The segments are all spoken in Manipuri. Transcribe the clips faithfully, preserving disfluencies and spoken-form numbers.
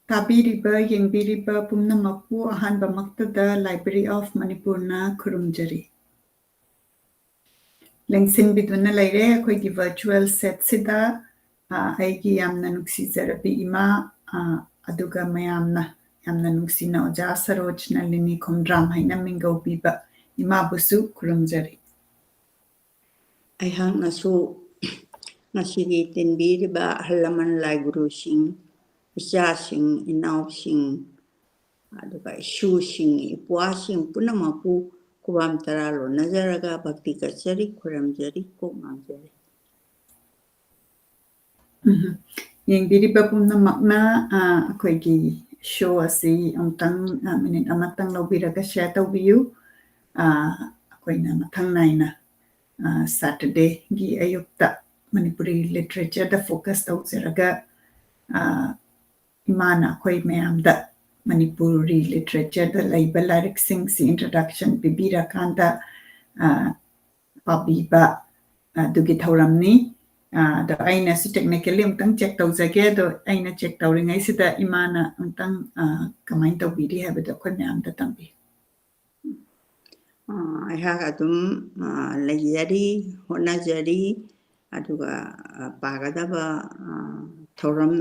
ꯇꯥꯕꯤꯔꯤꯕ, ꯌꯦꯡꯕꯤꯔꯤꯕ ꯄꯨꯝꯅꯃꯛꯄꯨ ꯑꯍꯥꯟꯕꯃꯛꯇꯗ Library of Manipurꯅ ꯈꯨꯔꯨꯝꯖꯔꯤ꯫ ꯂꯦꯡꯁꯤꯟꯕꯤꯗꯨꯅ ꯂꯩꯔꯦ ꯑꯩꯈꯣꯏꯒꯤ virtual setꯁꯤꯗ, ꯑ, ꯑꯩꯒꯤ ꯌꯥꯝꯅ ꯅꯨꯡꯁꯤꯖꯔꯕꯤ ꯏꯃꯥ, ꯑ, ꯑꯗꯨꯒ ꯃꯌꯥꯝꯅ ꯌꯥꯝꯅ ꯅꯨꯡꯁꯤꯅ ꯑꯣꯖꯥ ꯁꯔꯣꯖ ꯅꯂꯤꯅꯤ ꯈꯣꯡꯗ꯭ꯔꯥꯝ ꯍꯥꯏꯅ ꯃꯤꯡꯒꯧꯕꯤꯕ ꯏꯃꯥꯕꯨꯁꯨ ꯈꯨꯔꯨꯝꯖꯔꯤ꯫ ꯑꯩꯍꯥꯛꯅꯁꯨ ꯉꯁꯤꯒꯤ ꯇꯤꯟꯕꯤꯔꯤꯕ ꯑꯍꯜ ꯂꯃꯟ ꯂꯥꯏꯒꯨꯔꯨꯁꯤꯡ, ꯏꯆꯥꯁꯤꯡ, ꯏꯅꯥꯎꯁꯤꯡ, ꯑꯗꯨꯒ ꯏꯁꯨꯁꯤꯡ, ꯏꯄ꯭ꯋꯥꯁꯤꯡ ꯄꯨꯝꯅꯃꯛꯄꯨ ꯈꯨꯕꯥꯝ ꯇꯔꯥ ꯂꯣꯟꯅꯖꯔꯒ ꯚꯛꯇꯤ ꯀꯠꯆꯔꯤ, ꯈꯨꯔꯨꯝꯖꯔꯤ, ꯀꯣꯛ ꯉꯥꯡꯖꯔꯤ꯫ ꯎꯝ꯫ ꯌꯦꯡꯕꯤꯔꯤꯕ ꯄꯨꯝꯅꯃꯛꯅ, ꯑ, ꯑꯩꯈꯣꯏꯒꯤ show ꯑꯁꯤ ꯑꯃꯨꯛꯇꯪ, ꯑ, minute ꯑꯃꯇꯪ ꯂꯧꯕꯤꯔꯒ share ꯇꯧꯕꯤꯌꯨ꯫ ꯑ, ꯑꯩꯈꯣꯏꯅ ꯃꯊꯪ ꯅꯥꯏꯅ, ꯑ, Saturdayꯒꯤ ꯑꯌꯨꯛꯇ ꯃꯅꯤꯄꯨꯔꯤ literatureꯗ focus ꯇꯧꯖꯔꯒ, ꯑ, ꯏꯃꯥꯅ ꯑꯩꯈꯣꯏ ꯃꯌꯥꯝꯗ ꯃꯅꯤꯄꯨꯔꯤ literatureꯗ ꯂꯩꯕ ꯂꯥꯏꯔꯤꯛꯁꯤꯡꯁꯤ introduction ꯄꯤꯕꯤꯔꯀꯥꯟꯗ, ꯑ, ꯄꯥꯕꯤꯕ ꯑꯗꯨꯒꯤ ꯊꯧꯔꯝꯅꯤ꯫ ꯑ, ꯑꯗꯣ ꯑꯩꯅꯁꯨ technically ꯑꯃꯨꯛꯇꯪ check ꯇꯧꯖꯒꯦ꯫ ꯑꯗꯣ ꯑꯩꯅ check ꯇꯧꯔꯤꯉꯩꯁꯤꯗ ꯏꯃꯥꯅ ꯑꯃꯨꯛꯇꯪ, ꯑ, ꯀꯃꯥꯏꯅ ꯇꯧꯕꯤꯔꯤ ꯍꯥꯏꯕꯗꯣ ꯑꯩꯈꯣꯏ ꯃꯌꯥꯝꯗ ꯇꯝꯕꯤꯌꯨ꯫ ꯑ, ꯑꯩꯍꯥꯛ ꯑꯗꯨꯝ, ꯑ, ꯂꯩꯖꯔꯤ, ꯍꯣꯠꯅꯖꯔꯤ꯫ ꯑꯗꯨꯒ, ꯑ, ꯄꯥꯒꯗꯕ, ꯑ, ꯊꯧꯔꯝ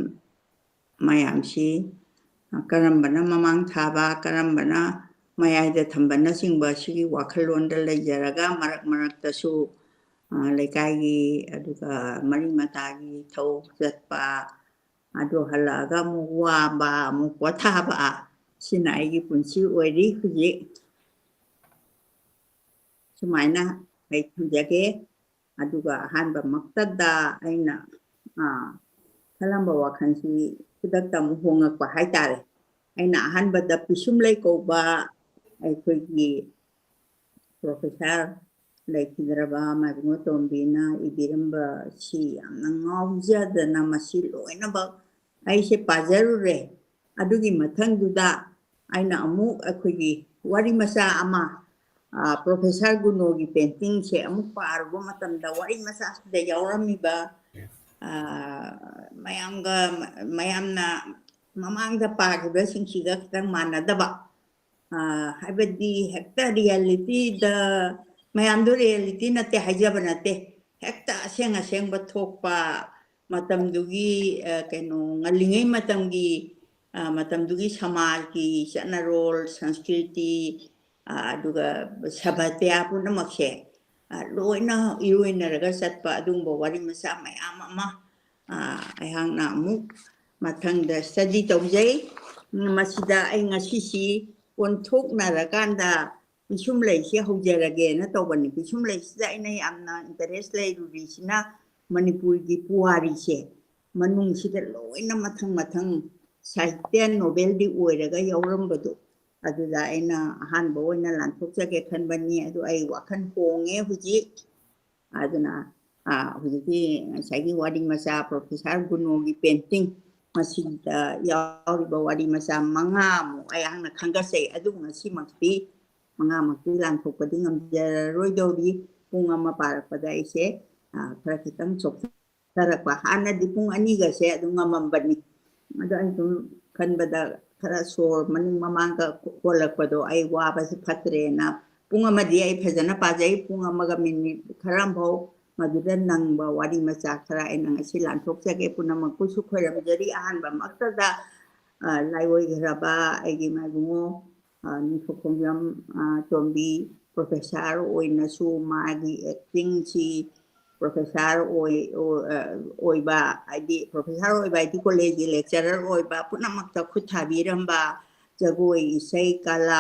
ꯃꯌꯥꯝꯁꯤ, ꯑ, ꯀꯔꯝꯕꯅ ꯃꯃꯥꯡ ꯊꯥꯕ, ꯀꯔꯝꯕꯅ ꯃꯌꯥꯏꯗ ꯊꯝꯕꯅꯆꯤꯡꯕ ꯁꯤꯒꯤ ꯋꯥꯈꯜꯂꯣꯟꯗ ꯂꯩꯖꯔꯒ ꯃꯔꯛ ꯃꯔꯛꯇꯁꯨ, ꯑ, ꯂꯩꯀꯥꯏꯒꯤ ꯑꯗꯨꯒ ꯃꯔꯤ ꯃꯇꯥꯒꯤ ꯊꯧ ꯆꯠꯄ, ꯑꯗꯨ ꯍꯜꯂꯛꯑꯒ ꯑꯃꯨꯛ ꯋꯥꯕ, ꯑꯃꯨꯛ ꯄꯣꯊꯥꯕ, ꯁꯤꯅ ꯑꯩꯒꯤ ꯄꯨꯟꯁꯤ ꯑꯣꯏꯔꯤ ꯍꯧꯖꯤꯛ꯫ ꯁꯨꯃꯥꯏꯅ ꯑꯩ ꯊꯝꯖꯒꯦ꯫ ꯑꯗꯨꯒ ꯑꯍꯥꯟꯕꯃꯛꯇꯗ ꯑꯩꯅ, ꯑ, ꯈꯜꯂꯝꯕ ꯋꯥꯈꯜꯁꯤ ꯈꯨꯗꯛꯇ ꯑꯃꯨꯛ ꯍꯣꯡꯉꯛꯄ ꯍꯥꯏꯇꯥꯔꯦ꯫ ꯑꯩꯅ ꯑꯍꯥꯟꯕꯗ ꯄꯤꯁꯨꯝꯂꯩ ꯀꯧꯕ ꯑꯩꯈꯣꯏꯒꯤ professor ꯂꯩꯈꯤꯗ꯭ꯔꯕ ꯃꯥꯏꯕꯨꯡ ꯑꯇꯣꯝꯕꯤꯅ ꯏꯕꯤꯔꯝꯕꯁꯤ ꯌꯥꯝꯅ ꯉꯥꯎꯖꯗꯅ ꯃꯁꯤ ꯂꯣꯏꯅꯃꯛ ꯑꯩꯁꯦ ꯄꯥꯖꯔꯨꯔꯦ꯫ ꯑꯗꯨꯒꯤ ꯃꯊꯪꯗꯨꯗ ꯑꯩꯅ ꯑꯃꯨꯛ ꯑꯩꯈꯣꯏꯒꯤ ꯋꯥꯔꯤ ꯃꯆꯥ ꯑꯃ, ꯑ, professor ꯒꯨꯅꯣꯒꯤ painting ꯁꯦ ꯑꯃꯨꯛ ꯄꯥꯔꯨꯕ ꯃꯇꯝꯗ ꯋꯥꯔꯤ ꯃꯆꯥꯁꯤꯗ ꯌꯥꯎꯔꯝꯃꯤꯕ, ꯑ, ꯃꯌꯥꯝꯒ, ꯃꯌꯥꯝꯅ ꯃꯃꯥꯡꯗ ꯄꯥꯈꯤꯕꯁꯤꯡꯁꯤꯒ ꯈꯤꯇꯪ ꯃꯥꯟꯅꯗꯕ, ꯑ, ꯍꯥꯏꯕꯗꯤ ꯍꯦꯛꯇ ꯔꯤꯌꯦꯂꯤꯇꯤꯗ, ꯃꯌꯥꯝꯗꯣ ꯔꯤꯌꯦꯂꯤꯇꯤ ꯅꯠꯇꯦ ꯍꯥꯏꯖꯕ ꯅꯠꯇꯦ, ꯍꯦꯛꯇ ꯑꯁꯦꯡ ꯑꯁꯦꯡꯕ ꯊꯣꯛꯄ, ꯃꯇꯝꯗꯨꯒꯤ, ꯑ, ꯀꯩꯅꯣ, ꯉꯜꯂꯤꯉꯩ ꯃꯇꯝꯒꯤ, ꯑ, ꯃꯇꯝꯗꯨꯒꯤ ꯁꯃꯥꯖꯀꯤ ꯆꯠꯅꯔꯣꯜ, ꯁꯪꯁꯀ꯭ꯔꯤꯇꯤ, ꯑ, ꯑꯗꯨꯒ ꯁꯚ꯭ꯌꯇꯥ ꯄꯨꯝꯅꯃꯛꯁꯦ, ꯑ, ꯂꯣꯏꯅ ꯏꯔꯣꯏꯅꯔꯒ ꯆꯠꯄ ꯑꯗꯨꯒꯨꯝꯕ ꯋꯥꯔꯤ ꯃꯆꯥ ꯃꯌꯥꯝ ꯑꯃ, ꯑ, ꯑꯩꯍꯥꯛꯅ ꯑꯃꯨꯛ ꯃꯊꯪꯗ ꯁ꯭ꯇꯗꯤ ꯇꯧꯖꯩ꯫ ꯎꯝ, ꯃꯁꯤꯗ ꯑꯩ ꯉꯁꯤꯁꯤ ꯑꯣꯟꯊꯣꯛꯅꯔꯀꯥꯟꯗ ꯄꯤꯁꯨꯝꯂꯩꯁꯤ ꯍꯧꯖꯔꯒꯦꯅ ꯇꯧꯕꯅꯤ꯫ ꯄꯤꯁꯨꯝꯂꯩꯁꯤꯗ ꯑꯩꯅ ꯌꯥꯝꯅ ꯏꯟꯇꯔꯦꯁ ꯂꯩꯔꯨꯔꯤꯁꯤꯅ ꯃꯅꯤꯄꯨꯔꯒꯤ ꯄꯨꯋꯥꯔꯤꯁꯦ ꯃꯅꯨꯡꯁꯤꯗ ꯂꯣꯏꯅ ꯃꯊꯪ ꯃꯊꯪ ꯁꯥꯍꯤꯇ꯭ꯌ ꯅꯣꯕꯦꯜꯗꯤ ꯑꯣꯏꯔꯒ ꯌꯥꯎꯔꯝꯕꯗꯣ, ꯑꯗꯨꯗ ꯑꯩꯅ ꯑꯍꯥꯟꯕ ꯑꯣꯏꯅ ꯂꯥꯟꯊꯣꯛꯆꯒꯦ ꯈꯟꯕꯅꯤ꯫ ꯑꯗꯨ ꯑꯩ ꯋꯥꯈꯜ ꯍꯣꯡꯉꯦ ꯍꯧꯖꯤꯛ꯫ ꯑꯗꯨꯅ, ꯑ, ꯍꯧꯖꯤꯛꯀꯤ ꯉꯁꯥꯏꯒꯤ ꯋꯥꯔꯤ ꯃꯆꯥ ꯄ꯭ꯔꯣꯐꯦꯁꯔ ꯒꯨꯅꯣꯒꯤ ꯄꯦꯟꯇꯤꯡ ꯃꯁꯤꯗ ꯌꯥꯎꯔꯤꯕ ꯋꯥꯔꯤ ꯃꯆꯥ ꯃꯉꯥꯃꯨꯛ ꯑꯩꯍꯥꯛꯅ ꯈꯟꯒꯠꯆꯩ꯫ ꯑꯗꯨꯕꯨ ꯉꯁꯤꯃꯛꯇꯤ ꯃꯉꯥꯃꯛꯇꯤ ꯂꯥꯟꯊꯣꯛꯄꯗꯤ ꯉꯝꯖꯔꯔꯣꯏꯗꯧꯔꯤ꯫ ꯄꯨꯡ ꯑꯃ ꯄꯥꯔꯛꯄꯗ ꯑꯩꯁꯦ, ꯑ, ꯈꯔ ꯈꯤꯇꯪ ꯆꯣꯛꯊꯔꯛꯄ꯫ ꯍꯥꯟꯅꯗꯤ ꯄꯨꯡ ꯑꯅꯤꯒꯁꯦ ꯑꯗꯨꯝ ꯉꯝꯃꯝꯕꯅꯤ꯫ ꯑꯗꯣ ꯑꯩ ꯁꯨꯝ ꯈꯟꯕꯗ ꯈꯔ ꯁꯣꯔ ꯃꯅꯤꯡ ꯃꯃꯥꯡꯒ ꯍꯣꯜꯂꯛꯄꯗꯣ ꯑꯩ ꯋꯥꯕꯁꯦ ꯐꯠꯇ꯭ꯔꯦꯅ ꯄꯨꯡ ꯑꯃꯗꯤ ꯑꯩ ꯐꯖꯅ ꯄꯥꯖꯩ꯫ ꯄꯨꯡ ꯑꯃꯒ ꯃꯤꯅꯤꯠ ꯈꯔ ꯑꯃꯐꯥꯎ ꯃꯗꯨꯗ ꯅꯪꯕ ꯋꯥꯔꯤ ꯃꯆꯥ ꯈꯔ ꯑꯩꯅ ꯉꯁꯤ ꯂꯥꯟꯊꯣꯛꯆꯒꯦ꯫ ꯄꯨꯝꯅꯃꯛꯄꯨꯁꯨ ꯈꯣꯏꯔꯝꯖꯔꯤ꯫ ꯑꯍꯥꯟꯕꯃꯛꯇꯗ, ꯑ, ꯂꯥꯏꯑꯣꯏꯈ꯭ꯔꯕ ꯑꯩꯒꯤ ꯃꯥꯏꯕꯨꯡꯉꯣ, ꯑ, ꯅꯤꯡꯊꯧꯈꯣꯡꯖꯝ, ꯑ, ꯇꯣꯝꯕꯤ ꯄ꯭ꯔꯣꯐꯦꯁꯔ ꯑꯣꯏꯅꯁꯨ ꯃꯥꯒꯤ ꯑꯦꯛꯇꯤꯡꯁꯤ ꯄ꯭ꯔꯣꯐꯦꯁꯔ ꯑꯣꯏ-, ꯑꯣ-, ꯑ, ꯑꯣꯏꯕ, ꯍꯥꯏꯗꯤ ꯄ꯭ꯔꯣꯐꯦꯁꯔ ꯑꯣꯏꯕ ꯍꯥꯏꯗꯤ ꯀꯣꯂꯦꯖꯀꯤ ꯂꯦꯛꯆꯔꯔ ꯑꯣꯏꯕ, ꯄꯨꯝꯅꯃꯛꯇ ꯈꯨꯠ ꯊꯥꯕꯤꯔꯝꯕ, ꯖꯒꯣꯏ, ꯏꯁꯩ, ꯀꯂꯥ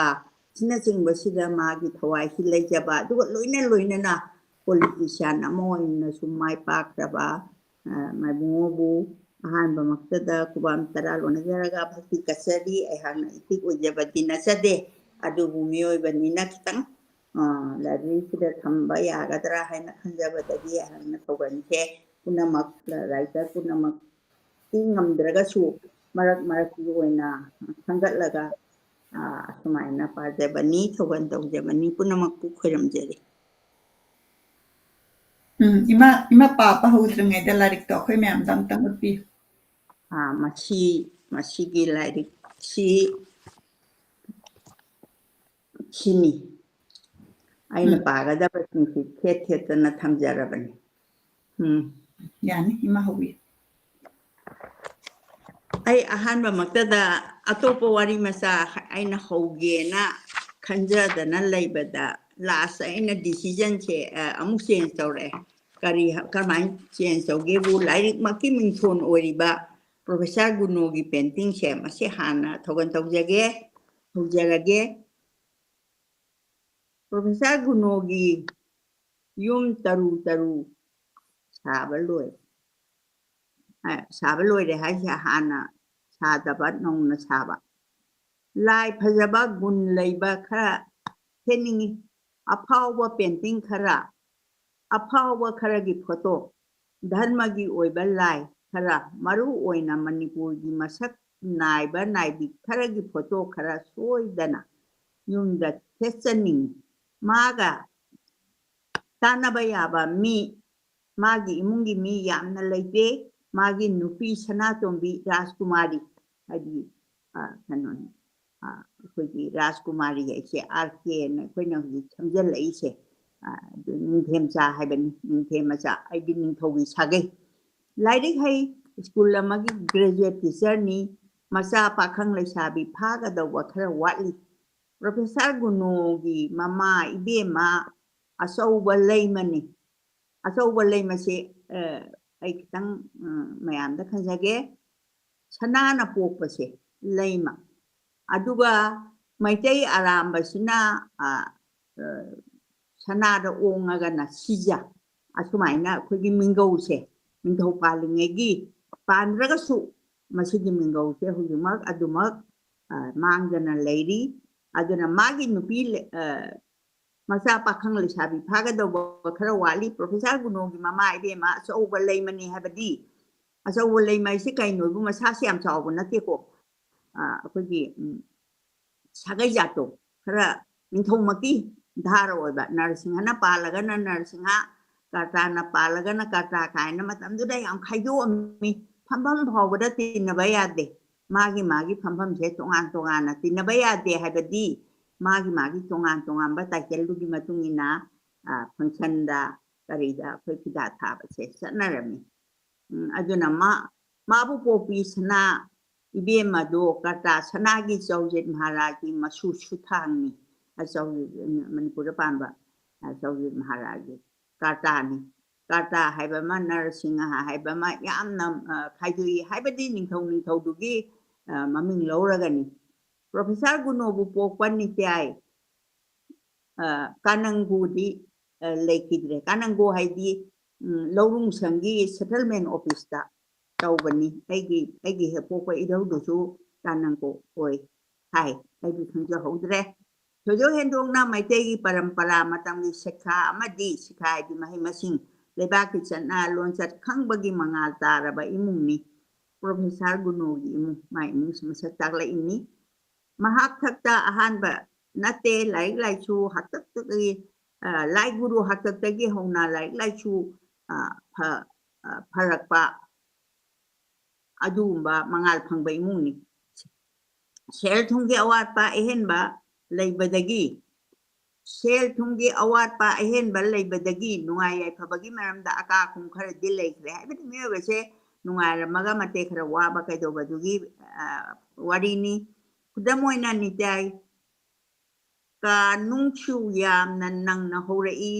ꯑꯁꯤꯅꯆꯤꯡꯕꯁꯤꯗ ꯃꯥꯒꯤ ꯊꯋꯥꯏꯁꯤ ꯂꯩꯖꯕ, ꯑꯗꯨꯒ ꯂꯣꯏꯅ ꯂꯣꯏꯅꯅ ꯄꯣꯂꯤꯇꯤꯁꯤꯌꯥꯟ ꯑꯃ ꯑꯣꯏꯅꯁꯨ ꯃꯥꯏ ꯄꯥꯛꯈ꯭ꯔꯕ, ꯑ, ꯃꯥꯏꯕꯨꯡꯉꯣꯕꯨ ꯑꯍꯥꯟꯕꯃꯛꯇꯗ ꯈꯨꯕꯥꯝ ꯇꯔꯥ ꯂꯣꯟꯅꯖꯔꯒ ꯚꯛꯇꯤ ꯀꯠꯆꯔꯤ꯫ ꯑꯩꯍꯥꯛꯅ ꯏꯄꯤꯛ ꯑꯣꯏꯖꯕꯗꯤ ꯅꯠꯆꯗꯦ, ꯑꯗꯨꯕꯨ ꯃꯤꯑꯣꯏꯕꯅꯤꯅ ꯈꯤꯇꯪ, ꯑ, ꯂꯥꯏꯕ꯭ꯔꯦꯔꯤꯁꯤꯗ ꯊꯝꯕ ꯌꯥꯒꯗ꯭ꯔꯥ ꯍꯥꯏꯅ ꯈꯟꯖꯕꯗꯒꯤ ꯑꯩꯍꯥꯛꯅ ꯊꯧꯒꯜꯁꯦ ꯄꯨꯝꯅꯃꯛ, ꯔꯥꯏꯇꯔ ꯄꯨꯝꯅꯃꯛꯇꯤ ꯉꯝꯗ꯭ꯔꯒꯁꯨ ꯃꯔꯛ ꯃꯔꯛꯀꯤ ꯑꯣꯏꯅ ꯈꯟꯒꯠꯂꯒ, ꯑ, ꯑꯁꯨꯃꯥꯏꯅ ꯄꯥꯖꯕꯅꯤ, ꯊꯧꯒꯜ ꯇꯧꯖꯕꯅꯤ꯫ ꯄꯨꯝꯅꯃꯛꯄꯨ ꯈꯣꯏꯔꯝꯖꯔꯤ꯫ ꯎꯝ, ꯏꯃꯥ, ꯏꯃꯥ ꯄꯥꯕ ꯍꯧꯗ꯭ꯔꯤꯉꯩꯗ ꯂꯥꯏꯔꯤꯛꯇꯣ ꯑꯩꯈꯣꯏ ꯃꯌꯥꯝꯗ ꯑꯝꯇꯪ ꯎꯠꯄꯤꯌꯨ꯫ ꯑ, ꯃꯁꯤ ꯃꯁꯤꯒꯤ ꯂꯥꯏꯔꯤꯛꯁꯤ ꯁꯤꯅꯤ ꯑꯩꯅ ꯎꯝ꯫ ꯄꯥꯒꯗꯕꯁꯤꯡꯁꯤ ꯊꯦꯠ ꯊꯦꯠꯇꯅ ꯊꯝꯖꯔꯕꯅꯤ꯫ ꯎꯝ꯫ ꯌꯥꯅꯤ, ꯏꯃꯥ ꯍꯧꯕꯤꯌꯨ꯫ ꯑꯩ ꯑꯍꯥꯟꯕꯃꯛꯇꯗ ꯑꯇꯣꯞꯄ ꯋꯥꯔꯤ ꯃꯆꯥ ꯑꯩꯅ ꯍꯧꯒꯦꯅ ꯈꯟꯖꯗꯅ ꯂꯩꯕꯗ, ꯂꯥꯁ ꯑꯩꯅ ꯗꯤꯁꯤꯖꯟꯁꯦ, ꯑ, ꯑꯃꯨꯛ ꯆꯦꯟꯖ ꯇꯧꯔꯛꯑꯦ꯫ ꯀꯔꯤ, ꯀꯔꯝꯍꯥꯏꯅ ꯆꯦꯟꯖ ꯇꯧꯒꯦꯕꯨ, ꯂꯥꯏꯔꯤꯛꯃꯛꯀꯤ ꯃꯤꯡꯊꯣꯟ ꯑꯣꯏꯔꯤꯕ ꯄ꯭ꯔꯣꯐꯦꯁꯔ ꯒꯨꯅꯣꯒꯤ ꯄꯦꯟꯇꯤꯡꯁꯦ, ꯃꯁꯤ ꯍꯥꯟꯅ ꯊꯧꯒꯜ ꯇꯧꯖꯒꯦ, ꯍꯧꯖꯔꯒꯦ꯫ ꯄ꯭ꯔꯣꯐꯦꯁꯔ ꯒꯨꯅꯣꯒꯤ ꯌꯨꯝ ꯇꯔꯨ ꯇꯔꯨ ꯁꯥꯕ ꯂꯣꯏ-, ꯑ, ꯁꯥꯕ ꯂꯣꯏꯔꯦ ꯍꯥꯏꯁꯦ, ꯍꯥꯟꯅ ꯁꯥꯗꯕ, ꯅꯧꯅ ꯁꯥꯕ꯫ ꯂꯥꯏ ꯐꯖꯕ, ꯒꯨꯟ ꯂꯩꯕ ꯈꯔ ꯊꯦꯠꯅꯤꯡꯉꯤ꯫ ꯑꯐꯥꯎꯕ ꯄꯦꯟꯇꯤꯡ ꯈꯔ, ꯑꯐꯥꯎꯕ ꯈꯔꯒꯤ ꯐꯣꯇꯣ, ꯙꯔꯃꯒꯤ ꯑꯣꯏꯕ ꯂꯥꯏ ꯈꯔ, ꯃꯔꯨ ꯑꯣꯏꯅ ꯃꯅꯤꯄꯨꯔꯒꯤ ꯃꯁꯛ ꯅꯥꯏꯕ ꯅꯥꯏꯕꯤ ꯈꯔꯒꯤ ꯐꯣꯇꯣ ꯈꯔ ꯁꯣꯏꯗꯅ ꯌꯨꯝꯗ ꯊꯦꯠꯆꯅꯤꯡꯉꯤ꯫ ꯃꯥꯒ ꯇꯥꯟꯅꯕ ꯌꯥꯕ ꯃꯤ, ꯃꯥꯒꯤ ꯏꯃꯨꯡꯒꯤ ꯃꯤ ꯌꯥꯝꯅ ꯂꯩꯇꯦ꯫ ꯃꯥꯒꯤ ꯅꯨꯄꯤ ꯁꯅꯥꯇꯣꯝꯕꯤ ꯔꯥꯖꯀꯨꯃꯥꯔꯤ, ꯍꯥꯏꯗꯤ, ꯑ, ꯀꯩꯅꯣꯅꯤ, ꯑ, ꯑꯩꯈꯣꯏꯒꯤ ꯔꯥꯖꯀꯨꯃꯥꯔꯤ ꯍꯥꯏꯁꯦ ꯑꯥꯔ ꯀꯦꯅ ꯑꯩꯈꯣꯏꯅ ꯍꯧꯖꯤꯛ ꯁꯝꯖꯜꯂꯛꯏꯁꯦ, ꯑ, ꯑꯗꯨ ꯅꯤꯡꯊꯦꯝꯆꯥ ꯍꯥꯏꯕꯅꯤ, ꯅꯤꯡꯊꯦꯝ ꯃꯆꯥ, ꯑꯩꯗꯤ ꯅꯤꯡꯊꯧꯒꯤ ꯁꯥꯒꯩ꯫ ꯂꯥꯏꯔꯤꯛ ꯍꯩ, ꯁ꯭ꯀꯨꯜ ꯑꯃꯒꯤ ꯒ꯭ꯔꯦꯖꯨꯑꯦꯠ ꯇꯤꯆꯔꯅꯤ, ꯃꯆꯥ ꯄꯥꯈꯪ ꯂꯩꯁꯥꯕꯤ ꯐꯥꯒꯗꯧꯕ ꯈꯔ ꯋꯥꯠꯂꯤ꯫ ꯄ꯭ꯔꯣꯐꯦꯁꯔ ꯒꯨꯅꯣꯒꯤ ꯃꯃꯥ ꯏꯕꯦꯝꯃ ꯑꯆꯧꯕ ꯂꯩꯃꯅꯤ꯫ ꯑꯆꯧꯕ ꯂꯩꯃꯁꯦ, ꯑ, ꯑꯩ ꯈꯤꯇꯪ, ꯎꯝ, ꯃꯌꯥꯝꯗ ꯈꯟꯖꯒꯦ꯫ ꯁꯅꯥꯅ ꯄꯣꯛꯄꯁꯦ ꯂꯩꯃ꯫ ꯑꯗꯨꯒ ꯃꯩꯇꯩ ꯑꯔꯥꯝꯕꯁꯤꯅ, ꯑ, ꯑ, ꯁꯅꯥꯗ ꯑꯣꯡꯉꯒꯅ ꯁꯤꯖ꯫ ꯑꯁꯨꯃꯥꯏꯅ ꯑꯩꯈꯣꯏꯒꯤ ꯃꯤꯡꯒꯧꯁꯦ, ꯅꯤꯡꯊꯧ ꯄꯥꯜꯂꯤꯉꯩꯒꯤ, ꯄꯥꯟꯗ꯭ꯔꯒꯁꯨ ꯃꯁꯤꯒꯤ ꯃꯤꯡꯒꯧꯁꯦ ꯍꯧꯖꯤꯛꯃꯛ ꯑꯗꯨꯃꯛ, ꯑ, ꯃꯥꯡꯗꯅ ꯂꯩꯔꯤ꯫ ꯑꯗꯨꯅ ꯃꯥꯒꯤ ꯅꯨꯄꯤ ꯂꯦ-, ꯑ, ꯃꯆꯥ ꯄꯥꯈꯪ ꯂꯩꯁꯥꯕꯤ ꯐꯥꯒꯗꯧꯕ ꯈꯔ ꯋꯥꯠꯂꯤ꯫ ꯄ꯭ꯔꯣꯐꯦꯁꯔ ꯒꯨꯅꯣꯒꯤ ꯃꯃꯥ ꯏꯕꯦꯝꯃ ꯑꯆꯧꯕ ꯂꯩꯃꯅꯤ ꯍꯥꯏꯕꯗꯤ, ꯑꯆꯧꯕ ꯂꯩꯃ ꯍꯥꯏꯁꯤ ꯀꯩꯅꯣ? ꯏꯕꯨꯡ, ꯃꯁꯥꯁꯤ ꯌꯥꯝ ꯆꯥꯎꯕ ꯅꯠꯇꯦꯀꯣ꯫ ꯑ, ꯑꯩꯈꯣꯏꯒꯤ, ꯎꯝ, ꯁꯥꯒꯩ ꯖꯥꯠꯇꯣ ꯈꯔ ꯅꯤꯡꯊꯧꯃꯛꯀꯤ ꯙꯥꯔ ꯑꯣꯏꯕ, ꯅꯔꯁꯤꯡꯍꯅ ꯄꯥꯜꯂꯒꯅ ꯅꯔꯁꯤꯡꯍ, ꯀꯔꯇꯥꯅ ꯄꯥꯜꯂꯒꯅ ꯀꯔꯇꯥ ꯀꯥꯏꯅ ꯃꯇꯝꯗꯨꯗ ꯌꯥꯝ ꯈꯥꯏꯗꯣꯛꯑꯝꯃꯤ꯫ ꯐꯝꯐꯝ ꯐꯥꯎꯕꯗ ꯇꯤꯟꯅꯕ ꯌꯥꯗꯦ꯫ ꯃꯥꯒꯤ ꯃꯥꯒꯤ ꯐꯝꯐꯝꯁꯦ ꯇꯣꯉꯥꯟ ꯇꯣꯉꯥꯟꯅ ꯇꯤꯟꯅꯕ ꯌꯥꯗꯦ ꯍꯥꯏꯕꯗꯤ ꯃꯥꯒꯤ ꯃꯥꯒꯤ ꯇꯣꯉꯥꯟ ꯇꯣꯉꯥꯟꯕ ꯇꯥꯏꯇꯜꯗꯨꯒꯤ ꯃꯇꯨꯡ ꯏꯟꯅ, ꯑ, ꯐꯪꯁꯟꯗ ꯀꯔꯤꯗ ꯑꯩꯈꯣꯏ ꯐꯤꯗꯥ ꯊꯥꯕꯁꯦ ꯆꯠꯅꯔꯝꯃꯤ꯫ ꯎꯝ, ꯑꯗꯨꯅ ꯃꯥ, ꯃꯥꯕꯨ ꯄꯣꯛꯄꯤ ꯁꯅꯥ ꯏꯕꯦꯝꯃꯗꯣ ꯀꯔꯇꯥ ꯁꯅꯥꯒꯤ ꯆꯧꯖꯤꯠ ꯃꯍꯥꯔꯥꯖꯒꯤ ꯃꯁꯨ ꯁꯨꯊꯥꯡꯅꯤ꯫ ꯑ, ꯆꯧꯖꯤꯠ, ꯃꯅꯤꯄꯨꯔꯗ ꯄꯥꯟꯕ, ꯑ, ꯆꯧꯖꯤꯠ ꯃꯍꯥꯔꯥꯖꯒꯤ ꯀꯔꯇꯥꯅꯤ꯫ ꯀꯔꯇꯥ ꯍꯥꯏꯕ ꯑꯃ, ꯅꯔꯁꯤꯡꯍ ꯍꯥꯏꯕ ꯑꯃ ꯌꯥꯝꯅ, ꯑ, ꯈꯥꯏꯗꯣꯛꯏ꯫ ꯍꯥꯏꯕꯗꯤ ꯅꯤꯡꯊꯧ ꯅꯤꯡꯊꯧꯗꯨꯒꯤ, ꯑ, ꯃꯃꯤꯡ ꯂꯧꯔꯒꯅꯤ꯫ ꯄ꯭ꯔꯣꯐꯦꯁꯔ ꯒꯨꯅꯣꯕꯨ ꯄꯣꯛꯄ ꯅꯤꯇ꯭ꯌꯥꯏ, ꯑ, ꯀꯥꯅꯪꯒꯣꯗꯤ, ꯑ, ꯂꯩꯈꯤꯗ꯭ꯔꯦ꯫ ꯀꯥꯅꯪꯒꯣ ꯍꯥꯏꯗꯤ, ꯎꯝ, ꯂꯧꯔꯨꯡꯁꯪꯒꯤ ꯁꯦꯇꯜꯃꯦꯟ ꯑꯣꯐꯤꯁꯇ ꯇꯧꯕꯅꯤ꯫ ꯑꯩꯒꯤ, ꯑꯩꯒꯤ ꯍꯦꯛ ꯄꯣꯛꯄ ꯏꯙꯧꯗꯨꯁꯨ ꯀꯥꯅꯪꯒꯣ ꯑꯣꯏ ꯍꯥꯏ꯫ ꯑꯩꯗꯤ ꯈꯪꯖꯍꯧꯗ꯭ꯔꯦ꯫ ꯊꯣꯏꯗꯣꯛ ꯍꯦꯟꯗꯣꯛꯅ ꯃꯩꯇꯩꯒꯤ ꯄꯔꯝꯄꯔꯥ ꯃꯇꯝꯒꯤ ꯁꯤꯈꯥ ꯑꯃꯗꯤ ꯁꯤꯈꯥ ꯍꯥꯏꯗꯤ ꯃꯍꯩ ꯃꯁꯤꯡ, ꯂꯩꯕꯥꯛꯀꯤ ꯆꯠꯅ ꯂꯣꯟꯆꯠ ꯈꯪꯕꯒꯤ ꯃꯉꯥꯜ ꯇꯥꯔꯕ ꯏꯃꯨꯡꯅꯤ꯫ ꯄ꯭ꯔꯣꯐꯦꯁꯔ ꯒꯨꯅꯣꯒꯤ ꯏꯃꯨꯡ, ꯃꯥꯏ ꯏꯃꯨꯡꯁꯤ ꯃꯁꯛ ꯇꯥꯛꯂꯛꯏꯅꯤ꯫ ꯃꯍꯥꯛ ꯈꯛꯇ ꯑꯍꯥꯟꯕ ꯅꯠꯇꯦ, ꯂꯥꯏꯔꯤꯛ ꯂꯥꯏꯁꯨ ꯍꯥꯛꯇꯛꯇꯒꯤ, ꯑ, ꯂꯥꯏ ꯒꯨꯔꯨ ꯍꯥꯛꯇꯛꯇꯒꯤ ꯍꯧꯅ ꯂꯥꯏꯔꯤꯛ ꯂꯥꯏꯁꯨ, ꯑ, ꯐ-, ꯑ, ꯐꯔꯛꯄ ꯑꯗꯨꯒꯨꯝꯕ ꯃꯉꯥꯜ ꯐꯪꯕ ꯏꯃꯨꯡꯅꯤ꯫ ꯁꯦꯜ ꯊꯨꯝꯒꯤ ꯑꯋꯥꯠꯄ ꯑꯍꯦꯟꯕ ꯂꯩꯕꯗꯒꯤ, ꯁꯦꯜ ꯊꯨꯝꯒꯤ ꯑꯋꯥꯠꯄ ꯑꯍꯦꯟꯕ ꯂꯩꯕꯗꯒꯤ ꯅꯨꯡꯉꯥꯏ ꯌꯥꯏꯐꯕꯒꯤ ꯃꯔꯝꯗ ꯑꯀꯥ ꯑꯀꯨꯝ ꯈꯔꯗꯤ ꯂꯩꯈ꯭ꯔꯦ꯫ ꯍꯥꯏꯕꯗꯤ ꯃꯤꯑꯣꯏꯕꯁꯦ ꯅꯨꯡꯉꯥꯏꯔꯝꯃꯒ ꯃꯇꯦꯛ ꯈꯔ ꯋꯥꯕ ꯀꯩꯗꯧꯕꯗꯨꯒꯤ, ꯑ, ꯋꯥꯔꯤꯅꯤ꯫ ꯈꯨꯗꯝ ꯑꯣꯏꯅ ꯅꯤꯇꯥꯏ ꯀꯥ ꯅꯨꯡꯁꯨ ꯌꯥꯝꯅ ꯅꯪꯅ ꯍꯧꯔꯛꯏ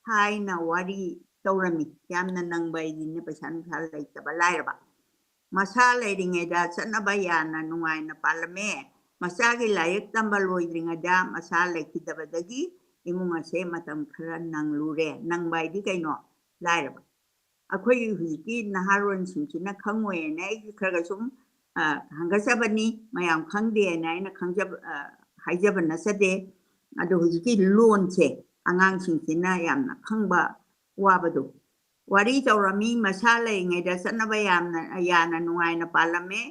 ꯍꯥꯏꯅ ꯋꯥꯔꯤ ꯇꯧꯔꯝꯃꯤ꯫ ꯌꯥꯝꯅ ꯅꯪꯕ ꯍꯥꯏꯗꯤꯅꯦ ꯄꯩꯁꯥ ꯅꯨꯡꯁꯥ ꯂꯩꯇꯕ ꯂꯥꯏꯔꯕ꯫ ꯃꯁꯥ ꯂꯩꯔꯤꯉꯩꯗ ꯆꯠꯅꯕ ꯌꯥꯅ ꯅꯨꯡꯉꯥꯏꯅ ꯄꯥꯜꯂꯝꯃꯦ꯫ ꯃꯆꯥꯒꯤ ꯂꯥꯏꯔꯤꯛ ꯇꯝꯕ ꯂꯣꯏꯗ꯭ꯔꯤꯉꯩꯗ ꯃꯁꯥ ꯂꯩꯈꯤꯗꯕꯗꯒꯤ ꯏꯃꯨꯡ ꯑꯁꯦ ꯃꯇꯝ ꯈꯔ ꯅꯪꯂꯨꯔꯦ꯫ ꯅꯪꯕ ꯍꯥꯏꯗꯤ ꯀꯩꯅꯣ? ꯂꯥꯏꯔꯕ꯫ ꯑꯩꯈꯣꯏꯒꯤ ꯍꯧꯖꯤꯛꯀꯤ ꯅꯍꯥꯔꯣꯟꯁꯤꯡꯁꯤꯅ ꯈꯪꯉꯣꯏꯅ ꯑꯩꯒꯤ ꯈꯔ ꯈꯔ ꯁꯨꯝ, ꯑ, ꯍꯪꯒꯠꯆꯕꯅꯤ, ꯃꯌꯥꯝ ꯈꯪꯗꯦꯅ ꯑꯩꯅ ꯈꯪꯖꯕ, ꯑ, ꯍꯥꯏꯖꯕ ꯅꯠꯆꯗꯦ꯫ ꯑꯗꯣ ꯍꯧꯖꯤꯛꯀꯤ ꯂꯣꯟꯁꯦ ꯑꯉꯥꯡꯁꯤꯡꯁꯤꯅ ꯌꯥꯝꯅ ꯈꯪꯕ ꯋꯥꯕꯗꯣ꯫ ꯋꯥꯔꯤ ꯇꯧꯔꯝꯃꯤ, ꯃꯁꯥ ꯂꯩꯔꯤꯉꯩꯗ ꯆꯠꯅꯕ ꯌꯥꯝꯅ, ꯌꯥꯅ ꯅꯨꯡꯉꯥꯏꯅ ꯄꯥꯜꯂꯝꯃꯦ꯫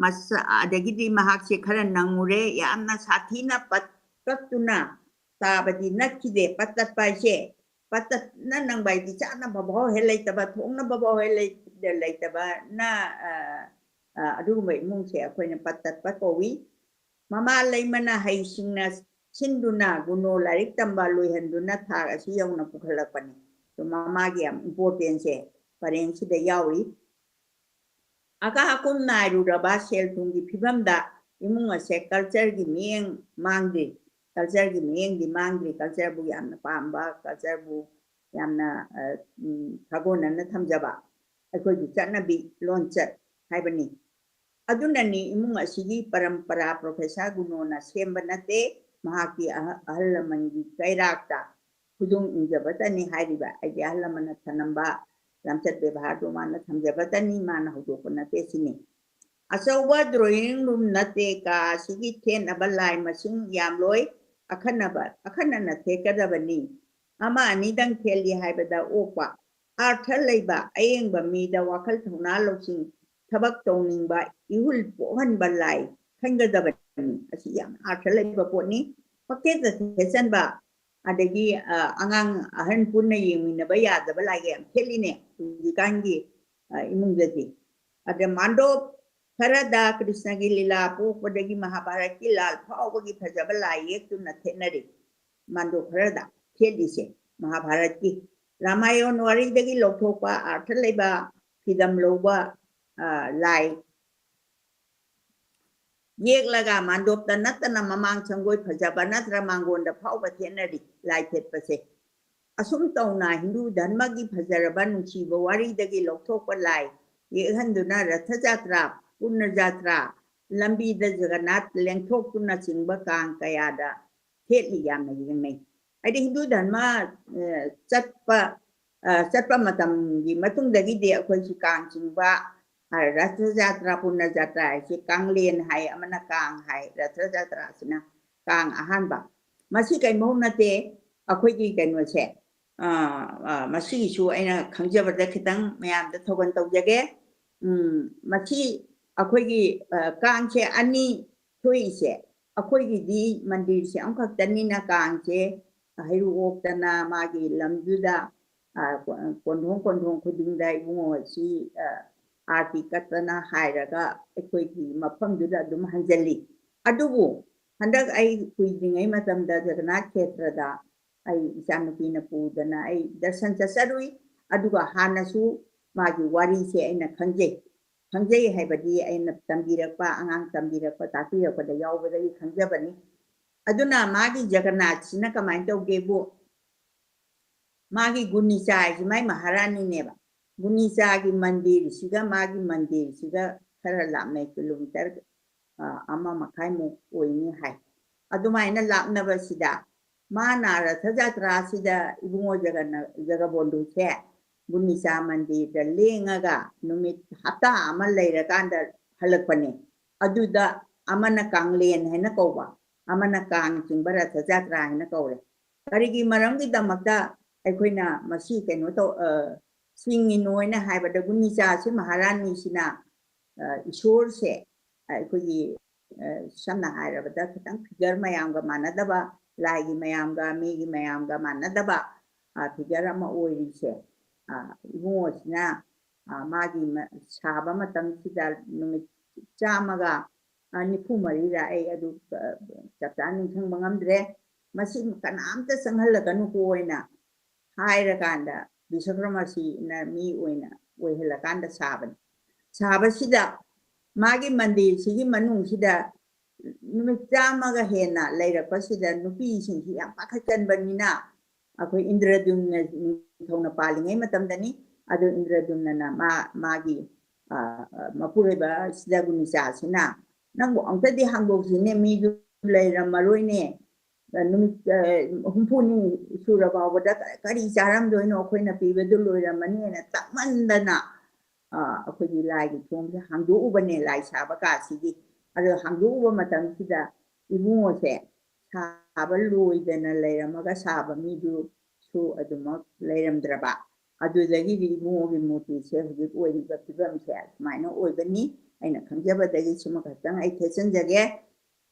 ꯃꯁꯥ-, ꯑꯗꯒꯤꯗꯤ ꯃꯍꯥꯛꯁꯦ ꯈꯔ ꯅꯪꯉꯨꯔꯦ, ꯌꯥꯝꯅ ꯁꯥꯊꯤꯅ ꯄꯠ-, ꯇꯠꯇꯨꯅ ꯇꯥꯕꯗꯤ ꯅꯠꯈꯤꯗꯦ꯫ ꯄꯠ ꯇꯠꯄ ꯍꯥꯏꯁꯦ, ꯄꯠ ꯇꯠꯅ ꯅꯪꯕ ꯍꯥꯏꯗꯤ ꯆꯥꯅꯕ ꯐꯥꯎ ꯍꯦꯛ ꯂꯩꯇꯕ, ꯊꯣꯡꯅꯕ ꯐꯥꯎ ꯍꯦꯛ ꯂꯩ-, ꯂꯩꯇꯕꯅ, ꯑ, ꯑ, ꯑꯗꯨꯒꯨꯝꯕ ꯏꯃꯨꯡꯁꯦ ꯑꯩꯈꯣꯏꯅ ꯄꯠ ꯇꯠꯄ ꯀꯧꯏ꯫ ꯃꯃꯥ ꯂꯩꯃꯅ ꯍꯩꯁꯤꯡꯅ ꯁꯤꯟꯗꯨꯅ ꯒꯨꯅꯣ ꯂꯥꯏꯔꯤꯛ ꯇꯝꯕ ꯂꯣꯏꯍꯟꯗꯨꯅ ꯊꯥꯛ ꯑꯁꯤ ꯌꯧꯅ ꯄꯨꯈꯠꯂꯛꯄꯅꯤ꯫ ꯑꯗꯣ ꯃꯃꯥꯒꯤ ꯌꯥꯝ importance ꯁꯦ ꯄꯔꯦꯡꯁꯤꯗ ꯌꯥꯎꯔꯤ꯫ ꯑꯀꯥ ꯑꯀꯨꯝ ꯅꯥꯏꯔꯨꯔꯕ ꯁꯦꯜ ꯊꯨꯝꯒꯤ ꯐꯤꯕꯝꯗ ꯏꯃꯨꯡ ꯑꯁꯦ culture ꯒꯤ ꯃꯤꯠꯌꯦꯡ ꯃꯥꯡꯗ꯭ꯔꯤ꯫ Culture ꯒꯤ ꯃꯤꯠꯌꯦꯡꯗꯤ ꯃꯥꯡꯗ꯭ꯔꯤ꯫ Culture ꯕꯨ ꯌꯥꯝꯅ ꯄꯥꯝꯕ, culture ꯕꯨ ꯌꯥꯝꯅ, ꯑ, ꯎꯝ, ꯁꯥꯒꯣꯟꯅꯅ ꯊꯝꯖꯕ ꯑꯩꯈꯣꯏꯒꯤ ꯆꯠꯅꯕꯤ ꯂꯣꯟꯆꯠ ꯍꯥꯏꯕꯅꯤ꯫ ꯑꯗꯨꯅꯅꯤ ꯏꯃꯨꯡ ꯑꯁꯤꯒꯤ ꯄꯔꯝꯄꯔꯥ Professor ꯒꯨꯅꯣꯅ ꯁꯦꯝꯕ ꯅꯠꯇꯦ, ꯃꯍꯥꯛꯀꯤ ꯑꯍ-, ꯑꯍꯜ ꯂꯃꯟꯒꯤ ꯀꯩꯔꯥꯛꯇ ꯈꯨꯗꯨꯡ ꯏꯟꯖꯕꯇꯅꯤ ꯍꯥꯏꯔꯤꯕ꯫ ꯑꯩꯒꯤ ꯑꯍꯜ ꯂꯃꯟꯅ ꯊꯅꯝꯕ ꯂꯝꯆꯠ ꯕꯦꯕꯥꯔꯗꯨ ꯃꯥꯅ ꯊꯝꯖꯕꯇꯅꯤ, ꯃꯥꯅ ꯍꯧꯗꯣꯛꯄ ꯅꯠꯇꯦ ꯁꯤꯅꯤ꯫ ꯑꯆꯧꯕ drawing room ꯅꯠꯇꯦ ꯀꯥ ꯑꯁꯤꯒꯤ ꯊꯦꯠꯅꯕ ꯂꯥꯏ ꯃꯁꯤꯡ ꯌꯥꯝꯂꯣꯏ, ꯑꯈꯟꯅꯕ, ꯑꯈꯟꯅꯅ ꯊꯦꯠꯀꯗꯕꯅꯤ꯫ ꯑꯃ ꯑꯅꯤꯗꯪ ꯊꯦꯠꯂꯤ ꯍꯥꯏꯕꯗ ꯑꯣꯛꯄ, ꯑꯥꯔꯊ ꯂꯩꯕ, ꯑꯌꯦꯡꯕ ꯃꯤꯗ ꯋꯥꯈꯜ ꯊꯧꯅꯥ ꯂꯧꯁꯤꯡ, ꯊꯕꯛ ꯇꯧꯅꯤꯡꯕ, ꯏꯍꯨꯜ ꯄꯣꯛꯍꯟꯕ ꯂꯥꯏ ꯈꯟꯒꯗꯕꯅꯤ꯫ ꯑꯁꯤ ꯌꯥꯝ ꯑꯥꯔꯊ ꯂꯩꯕ ꯄꯣꯠꯅꯤ꯫ ꯄꯪꯊꯦꯠꯇ ꯊꯦꯠꯆꯟꯕ, ꯑꯗꯒꯤ, ꯑ, ꯑꯉꯥꯡ ꯑꯍꯟ ꯄꯨꯟꯅ ꯌꯦꯡꯃꯤꯟꯅꯕ ꯌꯥꯗꯕ ꯂꯥꯏꯒ ꯌꯥꯝ ꯊꯦꯠꯂꯤꯅꯦ ꯍꯧꯖꯤꯛꯀꯥꯟꯒꯤ, ꯑ, ꯏꯃꯨꯡꯗꯗꯤ꯫ ꯑꯗ ꯃꯥꯟꯗꯣꯞ ꯈꯔꯗ ꯀ꯭ꯔꯤꯁꯅꯒꯤ ꯂꯤꯂꯥ ꯄꯣꯛꯄꯗꯒꯤ ꯃꯍꯥꯚꯥꯔꯠꯀꯤ ꯂꯥꯜ ꯐꯥꯎꯕꯒꯤ ꯐꯖꯕ ꯂꯥꯏ ꯌꯦꯛꯇꯨꯅ ꯊꯦꯠꯅꯔꯤ꯫ ꯃꯥꯟꯗꯣꯞ ꯈꯔꯗ ꯊꯦꯠꯂꯤꯁꯦ ꯃꯍꯥꯚꯥꯔꯠꯀꯤ꯫ ꯔꯥꯃꯥꯌꯟ ꯋꯥꯔꯤꯗꯒꯤ ꯂꯧꯊꯣꯛꯄ ꯑꯥꯔꯊ ꯂꯩꯕ ꯐꯤꯗꯝ ꯂꯧꯕ, ꯑ, ꯂꯥꯏ ꯌꯦꯛꯂꯒ ꯃꯥꯟꯗꯣꯞꯇ ꯅꯠꯇꯅ ꯃꯃꯥꯡ ꯁꯪꯒꯣꯏ ꯐꯖꯕ ꯅꯠꯇ꯭ꯔ ꯃꯥꯡꯒꯣꯟꯗ ꯐꯥꯎꯕ ꯊꯦꯠꯅꯔꯤ ꯂꯥꯏ ꯊꯦꯠꯄꯁꯦ꯫ ꯑꯁꯨꯝ ꯇꯧꯅ ꯍꯤꯟꯗꯨ ꯙꯔꯃꯒꯤ ꯐꯖꯔꯕ ꯅꯨꯡꯁꯤꯕ ꯋꯥꯔꯤꯗꯒꯤ ꯂꯧꯊꯣꯛꯄ ꯂꯥꯏ ꯌꯦꯛꯍꯟꯗꯨꯅ ꯔꯊ ꯖꯥꯇ꯭ꯔꯥ, ꯄꯨꯟꯅ ꯖꯥꯇ꯭ꯔꯥ, ꯂꯝꯕꯤꯗ ꯖꯒꯟꯅꯥꯊ ꯂꯦꯡꯊꯣꯛꯇꯨꯅꯆꯤꯡꯕ ꯀꯥꯡ ꯀꯌꯥꯗ ꯊꯦꯠꯂꯤ ꯌꯥꯝꯅ ꯌꯦꯡꯅꯩ꯫ ꯍꯥꯏꯗꯤ ꯍꯤꯟꯗꯨ ꯙꯔꯃ, ꯑ, ꯆꯠꯄ, ꯑ, ꯆꯠꯄ ꯃꯇꯝꯒꯤ ꯃꯇꯨꯡꯗꯒꯤꯗꯤ ꯑꯩꯈꯣꯏꯁꯤ ꯀꯥꯡ ꯆꯤꯡꯕ, ꯑ, ꯔꯊ ꯖꯥꯇ꯭ꯔꯥ, ꯄꯨꯟꯅ ꯖꯥꯇ꯭ꯔꯥ ꯍꯥꯏꯁꯦ ꯀꯥꯡꯂꯦꯟ ꯍꯥꯏ, ꯑꯃꯅ ꯀꯥꯡ ꯍꯥꯏ, ꯔꯊ ꯖꯥꯇ꯭ꯔꯥꯁꯤꯅ ꯀꯥꯡ ꯑꯍꯥꯟꯕ꯫ ꯃꯁꯤ ꯀꯔꯤꯝꯐꯥꯎ ꯅꯠꯇꯦ, ꯑꯩꯈꯣꯏꯒꯤ ꯀꯩꯅꯣꯁꯦ, ꯑ, ꯑ, ꯃꯁꯤꯒꯤꯁꯨ ꯑꯩꯅ ꯈꯪꯖꯕꯗ ꯈꯤꯇꯪ ꯃꯌꯥꯝꯗ ꯊꯧꯒꯜ ꯇꯧꯖꯒꯦ꯫ ꯎꯝ, ꯃꯁꯤ ꯑꯩꯈꯣꯏꯒꯤ, ꯑ, ꯀꯥꯡꯁꯦ ꯑꯅꯤ ꯊꯣꯛꯏꯁꯦ, ꯑꯩꯈꯣꯏꯒꯤꯗꯤ ꯃꯟꯗꯤꯔꯁꯦ ꯑꯃꯈꯛꯇꯅꯤꯅ ꯀꯥꯡꯁꯦ ꯍꯩꯔꯨꯛ ꯑꯣꯛꯇꯅ ꯃꯥꯒꯤ ꯂꯝꯗꯨꯗ, ꯑ, ꯀꯣ-, ꯀꯣꯟꯊꯣꯡ ꯀꯣꯟꯊꯣꯡ ꯈꯨꯗꯤꯡꯗ ꯏꯕꯨꯡꯉꯣ ꯑꯁꯤ, ꯑ, ꯑꯥꯔꯇꯤ ꯀꯠꯇꯅ ꯍꯥꯏꯔꯒ ꯑꯩꯈꯣꯏꯒꯤ ꯃꯐꯝꯗꯨꯗ ꯑꯗꯨꯝ ꯍꯟꯖꯜꯂꯤ꯫ ꯑꯗꯨꯕꯨ ꯍꯟꯗꯛ ꯑꯩ ꯀꯨꯏꯗ꯭ꯔꯤꯉꯩ ꯃꯇꯝꯗ ꯖꯒꯅꯥꯊ ꯈꯦꯇ꯭ꯔꯗ ꯑꯩ ꯏꯆꯥꯅꯨꯄꯤꯅ ꯄꯨꯗꯅ ꯑꯩ ꯗꯔꯁꯟ ꯆꯠꯆꯔꯨꯏ꯫ ꯑꯗꯨꯒ ꯍꯥꯟꯅꯁꯨ ꯃꯥꯒꯤ ꯋꯥꯔꯤꯁꯦ ꯑꯩꯅ ꯈꯪꯖꯩ꯫ ꯈꯪꯖꯩ ꯍꯥꯏꯕꯗꯤ ꯑꯩꯅ ꯇꯝꯕꯤꯔꯛꯄ, ꯑꯉꯥꯡ ꯇꯝꯕꯤꯔꯛꯄ, ꯇꯥꯛꯄꯤꯔꯛꯄꯗ ꯌꯥꯎꯕꯗꯒꯤ ꯈꯪꯖꯕꯅꯤ꯫ ꯑꯗꯨꯅ ꯃꯥꯒꯤ ꯖꯒꯟꯅꯥꯊꯁꯤꯅ ꯀꯃꯥꯏꯅ ꯇꯧꯒꯦꯕꯨ, ꯃꯥꯒꯤ ꯒꯨꯅꯤꯆꯥ ꯍꯥꯏꯁꯤ ꯃꯥꯏ ꯃꯍꯥꯔꯥꯅꯤꯅꯦꯕ꯫ ꯒꯨꯅꯤꯆꯥꯒꯤ ꯃꯟꯗꯤꯔꯁꯤꯒ ꯃꯥꯒꯤ ꯃꯟꯗꯤꯔꯁꯤꯒ ꯈꯔ ꯂꯥꯞꯅꯩ, ꯀꯤꯂꯣꯃꯤꯇꯔ, ꯑ, ꯑꯃ ꯃꯈꯥꯏꯃꯨꯛ ꯑꯣꯏꯅꯤ ꯍꯥꯏ꯫ ꯑꯗꯨꯃꯥꯏꯅ ꯂꯥꯞꯅꯕꯁꯤꯗ ꯃꯥꯅ ꯔꯊ ꯖꯇ꯭ꯔꯥꯁꯤꯗ ꯏꯕꯨꯡꯉꯣ ꯖꯒꯅ-, ꯖꯒꯕꯣꯟꯗꯨꯁꯦ ꯒꯨꯅꯤꯆꯥ ꯃꯟꯗꯤꯔꯗ ꯂꯦꯡꯉꯒ ꯅꯨꯃꯤꯠ ꯍꯞꯇꯥ ꯑꯃ ꯂꯩꯔꯀꯥꯟꯗ ꯍꯜꯂꯛꯄꯅꯦ꯫ ꯑꯗꯨꯗ ꯑꯃꯅ ꯀꯥꯡꯂꯦꯟ ꯍꯥꯏꯅ ꯀꯧꯕ, ꯑꯃꯅ ꯀꯥꯡ ꯆꯤꯡꯕ ꯔꯊ ꯖꯇ꯭ꯔꯥ ꯍꯥꯏꯅ ꯀꯧꯔꯦ꯫ ꯀꯔꯤꯒꯤ ꯃꯔꯝꯒꯤꯗꯃꯛꯇ ꯑꯩꯈꯣꯏꯅ ꯃꯁꯤ ꯀꯩꯅꯣ ꯇꯧ-, ꯑ, ꯆꯤꯡꯉꯤꯅꯣ ꯍꯥꯏꯅ ꯍꯥꯏꯕꯗ, ꯒꯨꯅꯤꯆꯥꯁꯤ ꯃꯍꯥꯔꯥꯅꯤꯁꯤꯅ, ꯑ, ꯏꯁꯣꯔꯁꯦ ꯑꯩꯈꯣꯏꯒꯤ, ꯑ, ꯁꯝꯅ ꯍꯥꯏꯔꯕꯗ ꯈꯤꯇꯪ figure ꯃꯌꯥꯝꯒ ꯃꯥꯟꯅꯗꯕ, ꯂꯥꯏꯒꯤ ꯃꯌꯥꯝꯒ, ꯃꯤꯒꯤ ꯃꯌꯥꯝꯒ ꯃꯥꯟꯅꯗꯕ, ꯑ, figure ꯑꯃ ꯑꯣꯏꯔꯤꯁꯦ, ꯑ, ꯏꯕꯨꯡꯉꯣꯁꯤꯅ, ꯑ, ꯃꯥꯒꯤ ꯃ-, ꯁꯥꯕ ꯃꯇꯝꯁꯤꯗ ꯅꯨꯃꯤꯠ ꯆꯥꯝꯃꯒ, ꯑ, ꯅꯤꯐꯨ ꯃꯔꯤꯔ, ꯑꯩ ꯑꯗꯨ, ꯑ, ꯆꯞ ꯆꯥꯅ ꯅꯤꯡꯁꯤꯡꯕ ꯉꯝꯗ꯭ꯔꯦ꯫ ꯃꯁꯤ ꯀꯅꯥꯝꯇ ꯆꯪꯍꯜꯂꯒꯅꯨꯀꯣ ꯍꯥꯏꯅ ꯍꯥꯏꯔꯀꯥꯟꯗ ꯕꯤꯁꯀ꯭ꯔꯃꯁꯤꯅ ꯃꯤ ꯑꯣꯏꯅ ꯑꯣꯏꯍꯜꯂꯀꯥꯟꯗ ꯁꯥꯕꯅꯤ꯫ ꯁꯥꯕꯁꯤꯗ ꯃꯥꯒꯤ ꯃꯟꯗꯤꯔꯁꯤꯒꯤ ꯃꯅꯨꯡꯁꯤꯗ ꯅꯨꯃꯤꯠ ꯆꯥꯝꯃꯒ ꯍꯦꯟꯅ ꯂꯩꯔꯛꯄꯁꯤꯗ ꯅꯨꯄꯤꯁꯤꯡꯁꯤ ꯌꯥꯝ ꯄꯥꯈꯠꯀꯟꯕꯅꯤꯅ, ꯑꯩꯈꯣꯏ ꯏꯟꯗ꯭ꯔꯗ꯭ꯌꯨꯝꯅ ꯅꯤꯡꯊꯧꯅ ꯄꯥꯜꯂꯤꯉꯩ ꯃꯇꯝꯗꯅꯤ꯫ ꯑꯗꯨ ꯏꯟꯗ꯭ꯔꯗ꯭ꯌꯨꯝꯅꯅ ꯃꯥ-, ꯃꯥꯒꯤ, ꯑ, ꯑ, ꯃꯄꯨꯔꯣꯏꯕ ꯁꯤꯗꯒꯨꯅꯤꯆꯥꯁꯤꯅ, "ꯅꯪꯕꯨ ꯑꯝꯇꯗꯤ ꯍꯥꯡꯗꯣꯛꯁꯤꯅꯦ, ꯃꯤꯗꯨ ꯂꯩꯔꯝꯃꯔꯣꯏꯅꯦ꯫ ꯅꯨꯃꯤꯠ, ꯑ, ꯍꯨꯝꯐꯨꯅꯤ ꯁꯨꯔ ꯐꯥꯎꯕꯗ ꯀ-, ꯀꯔꯤ ꯆꯥꯔꯝꯗꯣꯏꯅꯣ? ꯑꯩꯈꯣꯏꯅ ꯄꯤꯕꯗꯨ ꯂꯣꯏꯔꯝꯃꯅꯤꯅ" ꯇꯛꯃꯟꯗꯅ, ꯑ, ꯑꯩꯈꯣꯏꯒꯤ ꯂꯥꯏꯒꯤ ꯊꯣꯡꯁꯦ ꯍꯥꯡꯗꯣꯛꯎꯕꯅꯦ, ꯂꯥꯏ ꯁꯥꯕ ꯀꯥꯁꯤꯒꯤ꯫ ꯑꯗꯣ ꯍꯥꯡꯗꯣꯛꯎꯕ ꯃꯇꯝꯁꯤꯗ ꯏꯕꯨꯡꯉꯣꯁꯦ ꯁꯥꯕ ꯂꯣꯏꯗꯅ ꯂꯩꯔꯝꯃꯒ ꯁꯥꯕ ꯃꯤꯗꯨꯁꯨ ꯑꯗꯨꯃꯛ ꯂꯩꯔꯝꯗ꯭ꯔꯕ꯫ ꯑꯗꯨꯗꯒꯤꯗꯤ ꯏꯕꯨꯡꯉꯣꯒꯤ ꯃꯨꯔꯇꯤꯁꯦ ꯍꯧꯖꯤꯛ ꯑꯣꯏꯔꯤꯕ ꯐꯤꯕꯝꯁꯦ ꯁꯨꯃꯥꯏꯅ ꯑꯣꯏꯕꯅꯤ꯫ ꯑꯩꯅ ꯈꯪꯖꯕꯗꯒꯤ ꯁꯤꯃ ꯈꯛꯇꯪ ꯑꯩ ꯊꯦꯠꯆꯟꯖꯒꯦ꯫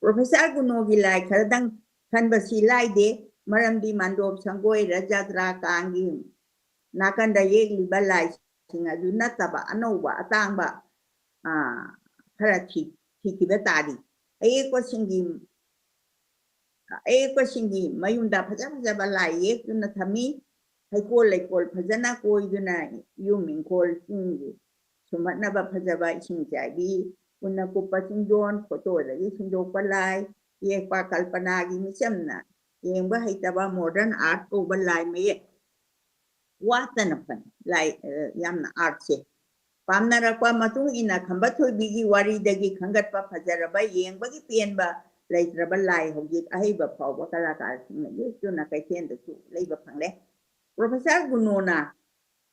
ꯄ꯭ꯔꯣꯐꯦꯁꯔ ꯒꯨꯅꯣꯒꯤ ꯂꯥꯏ ꯈꯔꯗꯪ ꯈꯟꯕꯁꯤ ꯂꯥꯏꯗꯦ, ꯃꯔꯝꯗꯤ ꯃꯥꯟꯗꯣꯞ, ꯁꯪꯒꯣꯏ, ꯔꯊ ꯖꯇ꯭ꯔꯥ, ꯀꯥꯡꯒꯤ ꯅꯥꯀꯟꯗ ꯌꯦꯛꯂꯤꯕ ꯂꯥꯏꯁꯤꯡ ꯁꯤꯡ ꯑꯗꯨ ꯅꯠꯇꯕ ꯑꯅꯧꯕ ꯑꯇꯥꯡꯕ, ꯑ, ꯈꯔ ꯊꯤ-, ꯊꯤꯈꯤꯕ ꯇꯥꯔꯤ꯫ ꯑꯌꯦꯛꯄꯁꯤꯡꯒꯤ, ꯑꯌꯦꯛꯄꯁꯤꯡꯒꯤ ꯃꯌꯨꯝꯗ ꯐꯖ ꯐꯖꯕ ꯂꯥꯏ ꯌꯦꯛꯇꯨꯅ ꯊꯝꯃꯤ꯫ ꯍꯩꯀꯣꯜ ꯂꯩꯀꯣꯜ ꯐꯖꯅ ꯀꯣꯏꯗꯨꯅ ꯌꯨꯝ ꯏꯪꯈꯣꯜ ꯆꯤꯡꯒꯤ ꯁꯨꯝꯍꯠꯅꯕ ꯐꯖꯕ ꯏꯁꯤꯡ ꯆꯥꯏꯕꯤ, ꯎꯅ ꯀꯨꯞꯄ ꯆꯤꯡꯗꯣꯟ, ꯐꯣꯇꯣꯗꯒꯤ ꯁꯤꯟꯗꯣꯛꯄ ꯂꯥꯏ ꯌꯦꯛꯄ, ꯀꯜꯄꯅꯥꯒꯤ ꯃꯤꯆꯝꯅ ꯌꯦꯡꯕ ꯍꯩꯇꯕ modern art ꯀꯧꯕ ꯂꯥꯏ ꯃꯌꯦꯛ ꯋꯥꯠꯇꯅ ꯐꯪ-, ꯂꯥꯏ, ꯑ, ꯌꯥꯝꯅ artꯁꯦ ꯄꯥꯝꯅꯔꯛꯄ ꯃꯇꯨꯡ ꯏꯟꯅ ꯈꯝꯕ ꯊꯣꯏꯕꯤꯒꯤ ꯋꯥꯔꯤꯗꯒꯤ ꯈꯟꯒꯠꯄ ꯐꯖꯔꯕ, ꯌꯦꯡꯕꯒꯤ ꯄꯦꯟꯕ ꯂꯩꯇ꯭ꯔꯕ ꯂꯥꯏ ꯍꯧꯖꯤꯛ ꯑꯍꯩꯕ ꯐꯥꯎꯕ ꯀꯂꯥꯀꯥꯔꯁꯤꯡꯅ ꯌꯦꯛꯇꯨꯅ ꯀꯩꯊꯦꯜꯗꯁꯨ ꯂꯩꯕ ꯐꯪꯂꯦ꯫ Professor ꯒꯨꯅꯣꯅ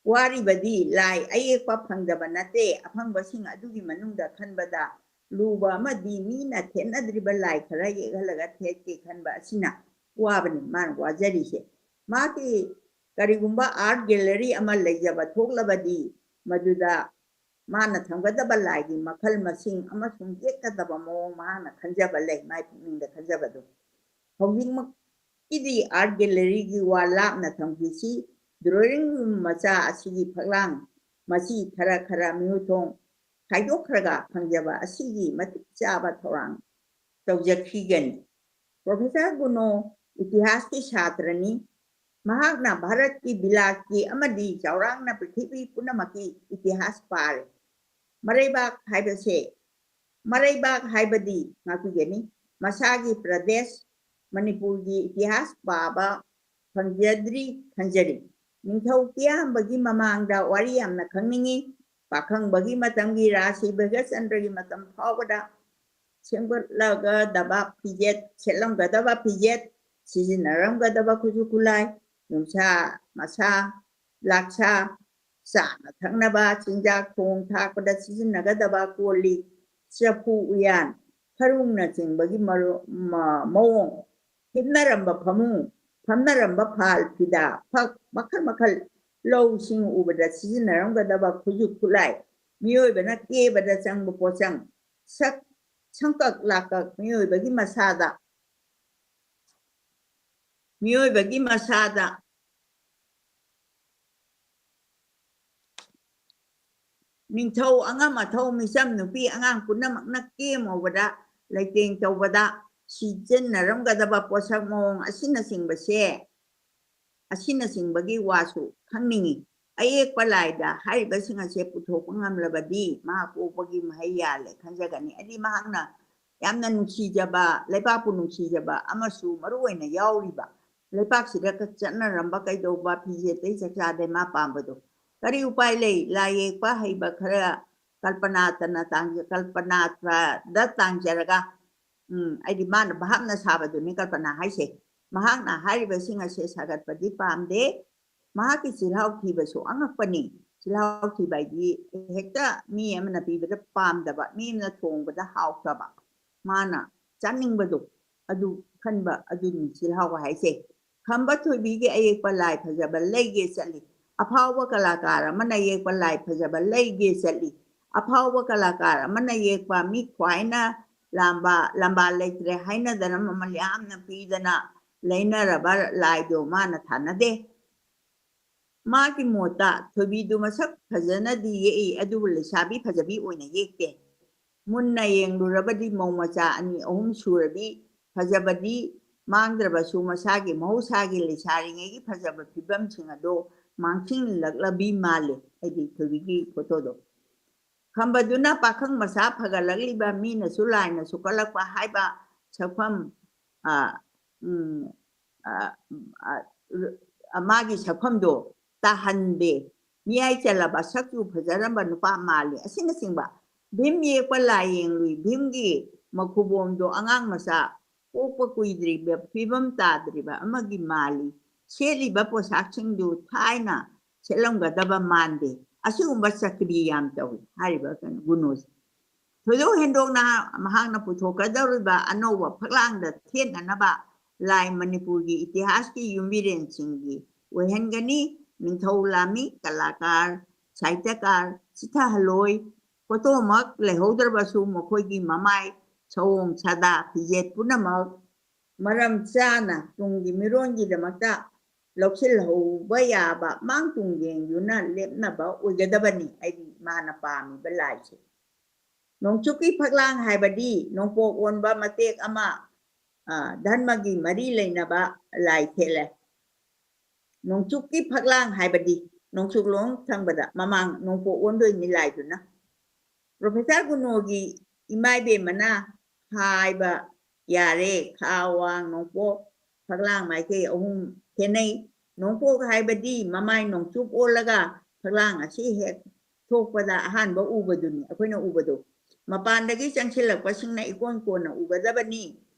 ꯋꯥꯔꯤꯕꯗꯤ ꯂꯥꯏ ꯑꯌꯦꯛꯄ ꯐꯪꯗꯕ ꯅꯠꯇꯦ, ꯑꯐꯪꯕꯁꯤꯡ ꯑꯗꯨꯒꯤ ꯃꯅꯨꯡꯗ ꯈꯟꯕꯗ ꯂꯨꯕ ꯑꯃꯗꯤ ꯃꯤꯅ ꯊꯦꯠꯅꯗ꯭ꯔꯤꯕ ꯂꯥꯏ ꯈꯔ ꯌꯦꯛꯍꯜꯂꯒ ꯊꯦꯠꯀꯦ ꯈꯟꯕ ꯑꯁꯤꯅ ꯋꯥꯕꯅꯤ ꯃꯥꯅ ꯋꯥꯖꯔꯤꯁꯦ꯫ ꯃꯍꯥꯛꯀꯤ ꯀꯔꯤꯒꯨꯝꯕ art gallery ꯑꯃ ꯂꯩꯖꯕ ꯊꯣꯛꯂꯕꯗꯤ ꯃꯗꯨꯗ ꯃꯥꯅ ꯊꯝꯒꯗꯕ ꯂꯥꯏꯒꯤ ꯃꯈꯜ ꯃꯁꯤꯡ ꯑꯃꯁꯨꯡ ꯌꯦꯛꯀꯗꯕ ꯃꯑꯣꯡ ꯃꯍꯥꯛꯅ ꯈꯟꯖꯕ ꯂꯩ, ꯃꯥꯏ ꯄꯨꯛꯅꯤꯡꯗ ꯈꯟꯖꯕꯗꯨ꯫ ꯍꯧꯖꯤꯛꯃꯛꯀꯤꯗꯤ art galleryꯒꯤ ꯋꯥ ꯂꯥꯞꯅ ꯊꯝꯈꯤꯁꯤ, drawing room ꯃꯆꯥ ꯑꯁꯤꯒꯤ ꯐꯛꯂꯥꯡ ꯃꯆꯤ ꯈꯔ ꯈꯔ ꯃꯤꯑꯣꯏꯊꯣꯡ ꯈꯥꯏꯗꯣꯛꯈ꯭ꯔꯒ ꯐꯪꯖꯕ ꯑꯁꯤꯒꯤ ꯃꯇꯤꯛ ꯆꯥꯕ ꯊꯧꯔꯥꯡ ꯇꯧꯖꯈꯤꯒꯅꯤ꯫ Professor ꯒꯨꯅꯣ ꯏꯇꯤꯍꯥꯁꯀꯤ ꯁꯥꯇ꯭ꯔꯅꯤ꯫ ꯃꯍꯥꯛꯅ ꯚꯥꯔꯠꯀꯤ, ꯕꯤꯂꯥꯠꯀꯤ ꯑꯃꯗꯤ ꯆꯥꯎꯔꯥꯛꯅ ꯄ꯭ꯔꯤꯊꯤꯕꯤ ꯄꯨꯝꯅꯃꯛꯀꯤ ꯏꯇꯤꯍꯥꯁ ꯄꯥꯔꯦ꯫ ꯃꯔꯩꯕꯥꯛ ꯍꯥꯏꯕꯁꯦ, ꯃꯔꯩꯕꯥꯛ ꯍꯥꯏꯕꯗꯤ ꯉꯥꯛꯄꯤꯒꯅꯤ, ꯃꯁꯥꯒꯤ ꯄ꯭ꯔꯗꯦꯁ ꯃꯅꯤꯄꯨꯔꯒꯤ ꯏꯇꯤꯍꯥꯁ ꯄꯥꯕ ꯐꯪꯖꯗ꯭ꯔꯤ ꯈꯟꯖꯔꯤ꯫ ꯅꯤꯡꯊꯧ ꯀꯤꯌꯥꯝꯕꯒꯤ ꯃꯃꯥꯡꯗ ꯋꯥꯔꯤ ꯌꯥꯝꯅ ꯈꯪꯅꯤꯡꯉꯤ꯫ ꯄꯥꯈꯪꯕꯒꯤ ꯃꯇꯝꯒꯤ ꯔꯥꯁꯤ ꯚꯒꯆꯟꯗ꯭ꯔꯒꯤ ꯃꯇꯝ ꯐꯥꯎꯕꯗ ꯁꯦꯝꯒꯠꯂꯒꯗꯕ ꯐꯤꯖꯦꯠ, ꯁꯦꯠꯂꯝꯒꯗꯕ ꯐꯤꯖꯦꯠ, ꯁꯤꯖꯤꯟꯅꯔꯝꯒꯗꯕ ꯈꯨꯠꯁꯨ ꯈꯨꯠꯂꯥꯏ, ꯅꯨꯡꯁꯥ ꯃꯁꯥ, ꯂꯥꯛꯁꯥ, ꯆꯥꯅ ꯊꯛꯅꯕ ꯆꯤꯟꯖꯥꯛ ꯊꯣꯡ ꯊꯥꯛꯄꯗ ꯁꯤꯖꯤꯟꯅꯒꯗꯕ ꯀꯣꯜ ꯂꯤꯛ, ꯆꯐꯨ ꯎꯌꯥꯟ, ꯈꯔꯨꯡꯅꯆꯤꯡꯕꯒꯤ ꯃꯔꯨ-, ꯃ-, ꯃꯑꯣꯡ, ꯍꯤꯞꯅꯔꯝꯕ ꯐꯃꯨꯡ, ꯐꯝꯅꯔꯝꯕ ꯐꯥꯜ, ꯐꯤꯗꯥ, ꯐꯛ, ꯃꯈꯜ ꯃꯈꯜ, ꯂꯧꯁꯤꯡ ꯎꯕꯗ ꯁꯤꯖꯤꯟꯅꯔꯝꯒꯗꯕ ꯈꯨꯠꯁꯨ ꯈꯨꯠꯂꯥꯏ, ꯃꯤꯑꯣꯏꯕꯅ ꯀꯦꯕꯗ ꯆꯪꯕ ꯄꯣꯠꯆꯪ, ꯁꯛ, ꯁꯝꯀꯛ ꯂꯥꯛꯀꯛ, ꯃꯤꯑꯣꯏꯕꯒꯤ ꯃꯁꯥꯗ, ꯃꯤꯑꯣꯏꯕꯒꯤ ꯃꯁꯥꯗ ꯅꯤꯡꯊꯧ, ꯑꯉꯝ ꯑꯊꯧ, ꯃꯤꯆꯝ ꯅꯨꯄꯤ, ꯑꯉꯥꯡ ꯄꯨꯝꯅꯃꯛꯅ ꯀꯦꯝ ꯃꯧꯕꯗ, ꯂꯩꯇꯦꯡ ꯇꯧꯕꯗ ꯁꯤꯖꯤꯟꯅꯔꯝꯒꯗꯕ ꯄꯣꯠꯁꯛ ꯃꯑꯣꯡ ꯑꯁꯤꯅꯆꯤꯡꯕꯁꯦ, ꯑꯁꯤꯅꯆꯤꯡꯕꯒꯤ ꯋꯥꯁꯨ ꯈꯪꯅꯤꯡꯏ꯫ ꯑꯌꯦꯛꯄ ꯂꯥꯏꯗ ꯍꯥꯏꯔꯤꯕꯁꯤꯡ ꯑꯁꯦ ꯄꯨꯊꯣꯛꯄ ꯉꯝꯂꯕꯗꯤ ꯃꯍꯥꯛ ꯄꯣꯛꯄꯒꯤ ꯃꯍꯩ ꯌꯥꯜꯂꯦ ꯈꯟꯖꯒꯅꯤ꯫ ꯍꯥꯏꯗꯤ ꯃꯍꯥꯛꯅ ꯌꯥꯝꯅ ꯅꯨꯡꯁꯤꯖꯕ, ꯂꯩꯕꯥꯛꯄꯨ ꯅꯨꯡꯁꯤꯖꯕ ꯑꯃꯁꯨ ꯃꯔꯨ ꯑꯣꯏꯅ ꯌꯥꯎꯔꯤꯕ, ꯂꯩꯕꯥꯛꯁꯤꯗ ꯆꯠꯅꯔꯝꯕ ꯀꯩꯗꯧꯕ ꯐꯤꯖꯦꯠꯇꯩ ꯆꯥꯛꯆꯥꯗꯩ ꯃꯥ ꯄꯥꯝꯕꯗꯣ꯫ ꯀꯔꯤ ꯎꯄꯥꯏ ꯂꯩ? ꯂꯥꯏ ꯌꯦꯛꯄ ꯍꯩꯕ ꯈꯔ ꯀꯜꯄꯅꯥꯇꯅ ꯇꯥꯡꯖ-, ꯀꯜꯄꯅꯥꯗ ꯇꯥꯡꯖꯔꯒ, ꯎꯝ, ꯑꯩꯗꯤ ꯃꯥꯅ ꯚꯥꯞꯅ ꯁꯥꯕꯗꯨꯅꯤ ꯀꯜꯄꯅꯥ ꯍꯥꯏꯁꯦ꯫ ꯃꯍꯥꯛꯅ ꯍꯥꯏꯔꯤꯕꯁꯤꯡ ꯑꯁꯦ ꯁꯥꯒꯠꯄꯗꯤ ꯄꯥꯝꯗꯦ꯫ ꯃꯍꯥꯛꯀꯤ ꯆꯤꯜꯍꯥꯎ ꯊꯤꯕꯁꯨ ꯑꯉꯛꯄꯅꯤ꯫ ꯆꯤꯜꯍꯥꯎ ꯊꯤꯕ ꯍꯥꯏꯗꯤ ꯍꯦꯛꯇ ꯃꯤ ꯑꯃꯅ ꯄꯤꯕꯗ ꯄꯥꯝꯗꯕ, ꯃꯤ ꯑꯃꯅ ꯊꯣꯡꯕꯗ ꯍꯥꯎꯇꯕ, ꯃꯥꯅ ꯆꯥꯅꯤꯡꯕꯗꯣ ꯑꯗꯨ ꯈꯟꯕ, ꯑꯗꯨꯅꯤ ꯆꯤꯜꯍꯥꯎ ꯍꯥꯏꯁꯦ꯫ ꯈꯝꯕ ꯊꯣꯏꯕꯤꯒꯤ ꯑꯌꯦꯛꯄ ꯂꯥꯏ ꯐꯖꯕ ꯂꯩꯒꯦ ꯆꯠꯂꯤ꯫ ꯑꯐꯥꯎꯕ ꯀꯂꯥꯀꯥꯔ ꯑꯃꯅ ꯌꯦꯛꯄ ꯂꯥꯏ ꯐꯖꯕ ꯂꯩꯒꯦ ꯆꯠꯂꯤ꯫ ꯑꯐꯥꯎꯕ ꯀꯂꯥꯀꯥꯔ ꯑꯃꯅ ꯌꯦꯛꯄ ꯃꯤ ꯈ꯭ꯋꯥꯏꯅ ꯂꯥꯝꯕ, ꯂꯝꯕꯥ ꯂꯩꯇ꯭ꯔꯦ ꯍꯥꯏꯅꯗꯅ ꯃꯃꯜ ꯌꯥꯝꯅ ꯄꯤꯗꯅ ꯂꯩꯅꯔꯕ ꯂꯥꯏꯗꯣ ꯃꯥꯅ ꯊꯥꯅꯗꯦ꯫ ꯃꯥꯒꯤ ꯃꯣꯠꯇ ꯊꯣꯏꯕꯤꯗꯨ ꯃꯁꯛ ꯐꯖꯅꯗꯤ ꯌꯦꯛꯏ, ꯑꯗꯨꯕꯨ ꯂꯩꯁꯥꯕꯤ ꯐꯖꯕꯤ ꯑꯣꯏꯅ ꯌꯦꯛꯇꯦ꯫ ꯃꯨꯟꯅ ꯌꯦꯡꯂꯨꯔꯕꯗꯤ ꯃꯧ ꯃꯆꯥ ꯑꯅꯤ ꯑꯍꯨꯝ ꯁꯨꯔꯕꯤ ꯐꯖꯕꯗꯤ ꯃꯥꯡꯗ꯭ꯔꯕꯁꯨ ꯃꯁꯥꯒꯤ ꯃꯍꯧꯁꯥꯒꯤ ꯂꯩꯁꯥꯔꯤꯉꯩꯒꯤ ꯐꯖꯕ ꯐꯤꯕꯝꯁꯤꯡ ꯑꯗꯣ ꯃꯥꯡꯁꯤꯜꯂꯛꯂꯕꯤ ꯃꯥꯜꯂꯤ꯫ ꯍꯥꯏꯗꯤ ꯊꯣꯏꯕꯤꯒꯤ ꯐꯣꯇꯣꯗꯣ꯫ ꯈꯝꯕꯗꯨꯅ ꯄꯥꯈꯪ ꯃꯆꯥ ꯐꯒꯠꯂꯛꯂꯤꯕ ꯃꯤꯅꯁꯨ ꯂꯥꯏꯅꯁꯨ ꯀꯠꯂꯛꯄ ꯍꯥꯏꯕ ꯁꯛꯐꯝ, ꯑ, ꯎꯝ, ꯑ, ꯑ, ꯃꯥꯒꯤ ꯁꯛꯐꯝꯗꯣ ꯇꯥꯍꯟꯗꯦ꯫ ꯃꯤꯌꯥꯏ ꯆꯜꯂꯕ ꯁꯛꯆꯨ ꯐꯖꯔꯝꯕ ꯅꯨꯄꯥ ꯃꯥꯜꯂꯤ ꯑꯁꯤꯅꯆꯤꯡꯕ꯫ ꯚꯤꯝ ꯌꯦꯛꯄ ꯂꯥꯏ ꯌꯦꯡꯂꯨꯏ꯫ ꯚꯤꯝꯒꯤ ꯃꯈꯨꯕꯣꯝꯗꯣ ꯑꯉꯥꯡ ꯃꯆꯥ ꯄꯣꯛꯄ ꯀꯨꯏꯗ꯭ꯔꯤꯕ ꯐꯤꯕꯝ ꯇꯥꯗ꯭ꯔꯤꯕ ꯑꯃꯒꯤ ꯃꯥꯜꯂꯤ꯫ ꯁꯦꯠꯂꯤꯕ ꯄꯣꯠꯁꯥꯛꯁꯤꯡꯗꯨ ꯊꯥꯏꯅ ꯁꯦꯠꯂꯝꯒꯗꯕ ꯃꯥꯟꯗꯦ꯫ ꯑꯁꯤꯒꯨꯝꯕ ꯆꯀ꯭ꯔꯤ ꯌꯥꯝ ꯇꯧꯏ ꯍꯥꯏꯔꯤꯕ ꯀꯩꯅꯣ ꯒꯨꯅꯣꯁꯦ꯫ ꯊꯣꯏꯗꯣꯛ ꯍꯦꯟꯗꯣꯛꯅ ꯃꯍꯥꯛꯅ ꯄꯨꯊꯣꯛꯀꯗꯧꯔꯤꯕ ꯑꯅꯧꯕ ꯐꯛꯂꯥꯡꯗ ꯊꯦꯠꯅꯅꯕ ꯂꯥꯏ ꯃꯅꯤꯄꯨꯔꯒꯤ ꯏꯇꯤꯍꯥꯁꯀꯤ ꯌꯨꯝꯕꯤꯔꯦꯟꯁꯤꯡꯒꯤ ꯑꯣꯏꯍꯟꯒꯅꯤ꯫ ꯅꯤꯡꯊꯧ ꯂꯥꯝꯃꯤ, ꯀꯂꯥꯀꯥꯔ, ꯁꯥꯍꯤꯇ꯭ꯌꯀꯥꯔ, ꯆꯤꯊꯍꯜꯂꯣꯏ, ꯐꯣꯇꯣꯃꯛ ꯂꯩꯍꯧꯗ꯭ꯔꯕꯁꯨ ꯃꯈꯣꯏꯒꯤ ꯃꯃꯥꯏ, ꯁꯑꯣꯡ ꯁꯥꯗꯥ, ꯐꯤꯖꯦꯠ ꯄꯨꯝꯅꯃꯛ ꯃꯔꯝ ꯆꯥꯅ ꯇꯨꯡꯒꯤ ꯃꯤꯔꯣꯟꯒꯤꯗꯃꯛꯇ ꯂꯧꯁꯤꯜꯍꯧꯕ ꯌꯥꯕ ꯃꯥꯡ ꯇꯨꯡ ꯌꯦꯡꯗꯨꯅ ꯂꯦꯞꯅꯕ ꯑꯣꯏꯒꯗꯕꯅꯤ꯫ ꯍꯥꯏꯗꯤ ꯃꯥꯅ ꯄꯥꯝꯃꯤꯕ ꯂꯥꯏꯁꯦ꯫ ꯅꯣꯡꯆꯨꯞꯀꯤ ꯐꯛꯂꯥꯡ ꯍꯥꯏꯕꯗꯤ ꯅꯣꯡꯄꯣꯛ ꯑꯣꯟꯕ ꯃꯇꯦꯛ ꯑꯃ, ꯑ, ꯙꯔꯃꯒꯤ ꯃꯔꯤ ꯂꯩꯅꯕ ꯂꯥꯏ ꯊꯦꯠꯂꯦ꯫ ꯅꯣꯡꯆꯨꯞꯀꯤ ꯐꯛꯂꯥꯡ ꯍꯥꯏꯕꯗꯤ ꯅꯣꯡꯆꯨꯞꯂꯣꯝ ꯊꯪꯕꯗ ꯃꯃꯥꯡ ꯅꯣꯡꯄꯣꯛ ꯑꯣꯟꯗꯣꯏꯅꯤ ꯂꯥꯏꯗꯨꯅ꯫ ꯄ꯭ꯔꯣꯐꯦꯁꯔ ꯒꯨꯅꯣꯒꯤ ꯏꯃꯥ ꯏꯕꯦꯝꯃꯅ ꯍꯥꯏꯕ ꯌꯥꯔꯦ, ꯈꯥ ꯋꯥꯡ ꯅꯣꯡꯄꯣꯛ ꯐꯛꯂꯥꯡ ꯃꯥꯏꯀꯩ ꯑꯍꯨꯝ ꯈꯦꯠꯅꯩ꯫ ꯅꯣꯡꯄꯣꯛ ꯍꯥꯏꯕꯗꯤ ꯃꯃꯥꯏ ꯅꯣꯡꯆꯨꯞ ꯑꯣꯜꯂꯒ ꯐꯛꯂꯥꯡ ꯑꯁꯤ ꯍꯦꯛ ꯊꯣꯛꯄꯗ ꯑꯍꯥꯟꯕ ꯎꯕꯗꯨꯅꯤ, ꯑꯩꯈꯣꯏꯅ ꯎꯕꯗꯣ꯫ ꯃꯄꯥꯟꯗꯒꯤ ꯆꯪꯁꯤꯜꯂꯛꯄꯁꯤꯡꯅ ꯏꯀꯣꯟ ꯀꯣꯟꯅ ꯎꯒꯗꯕꯅꯤ꯫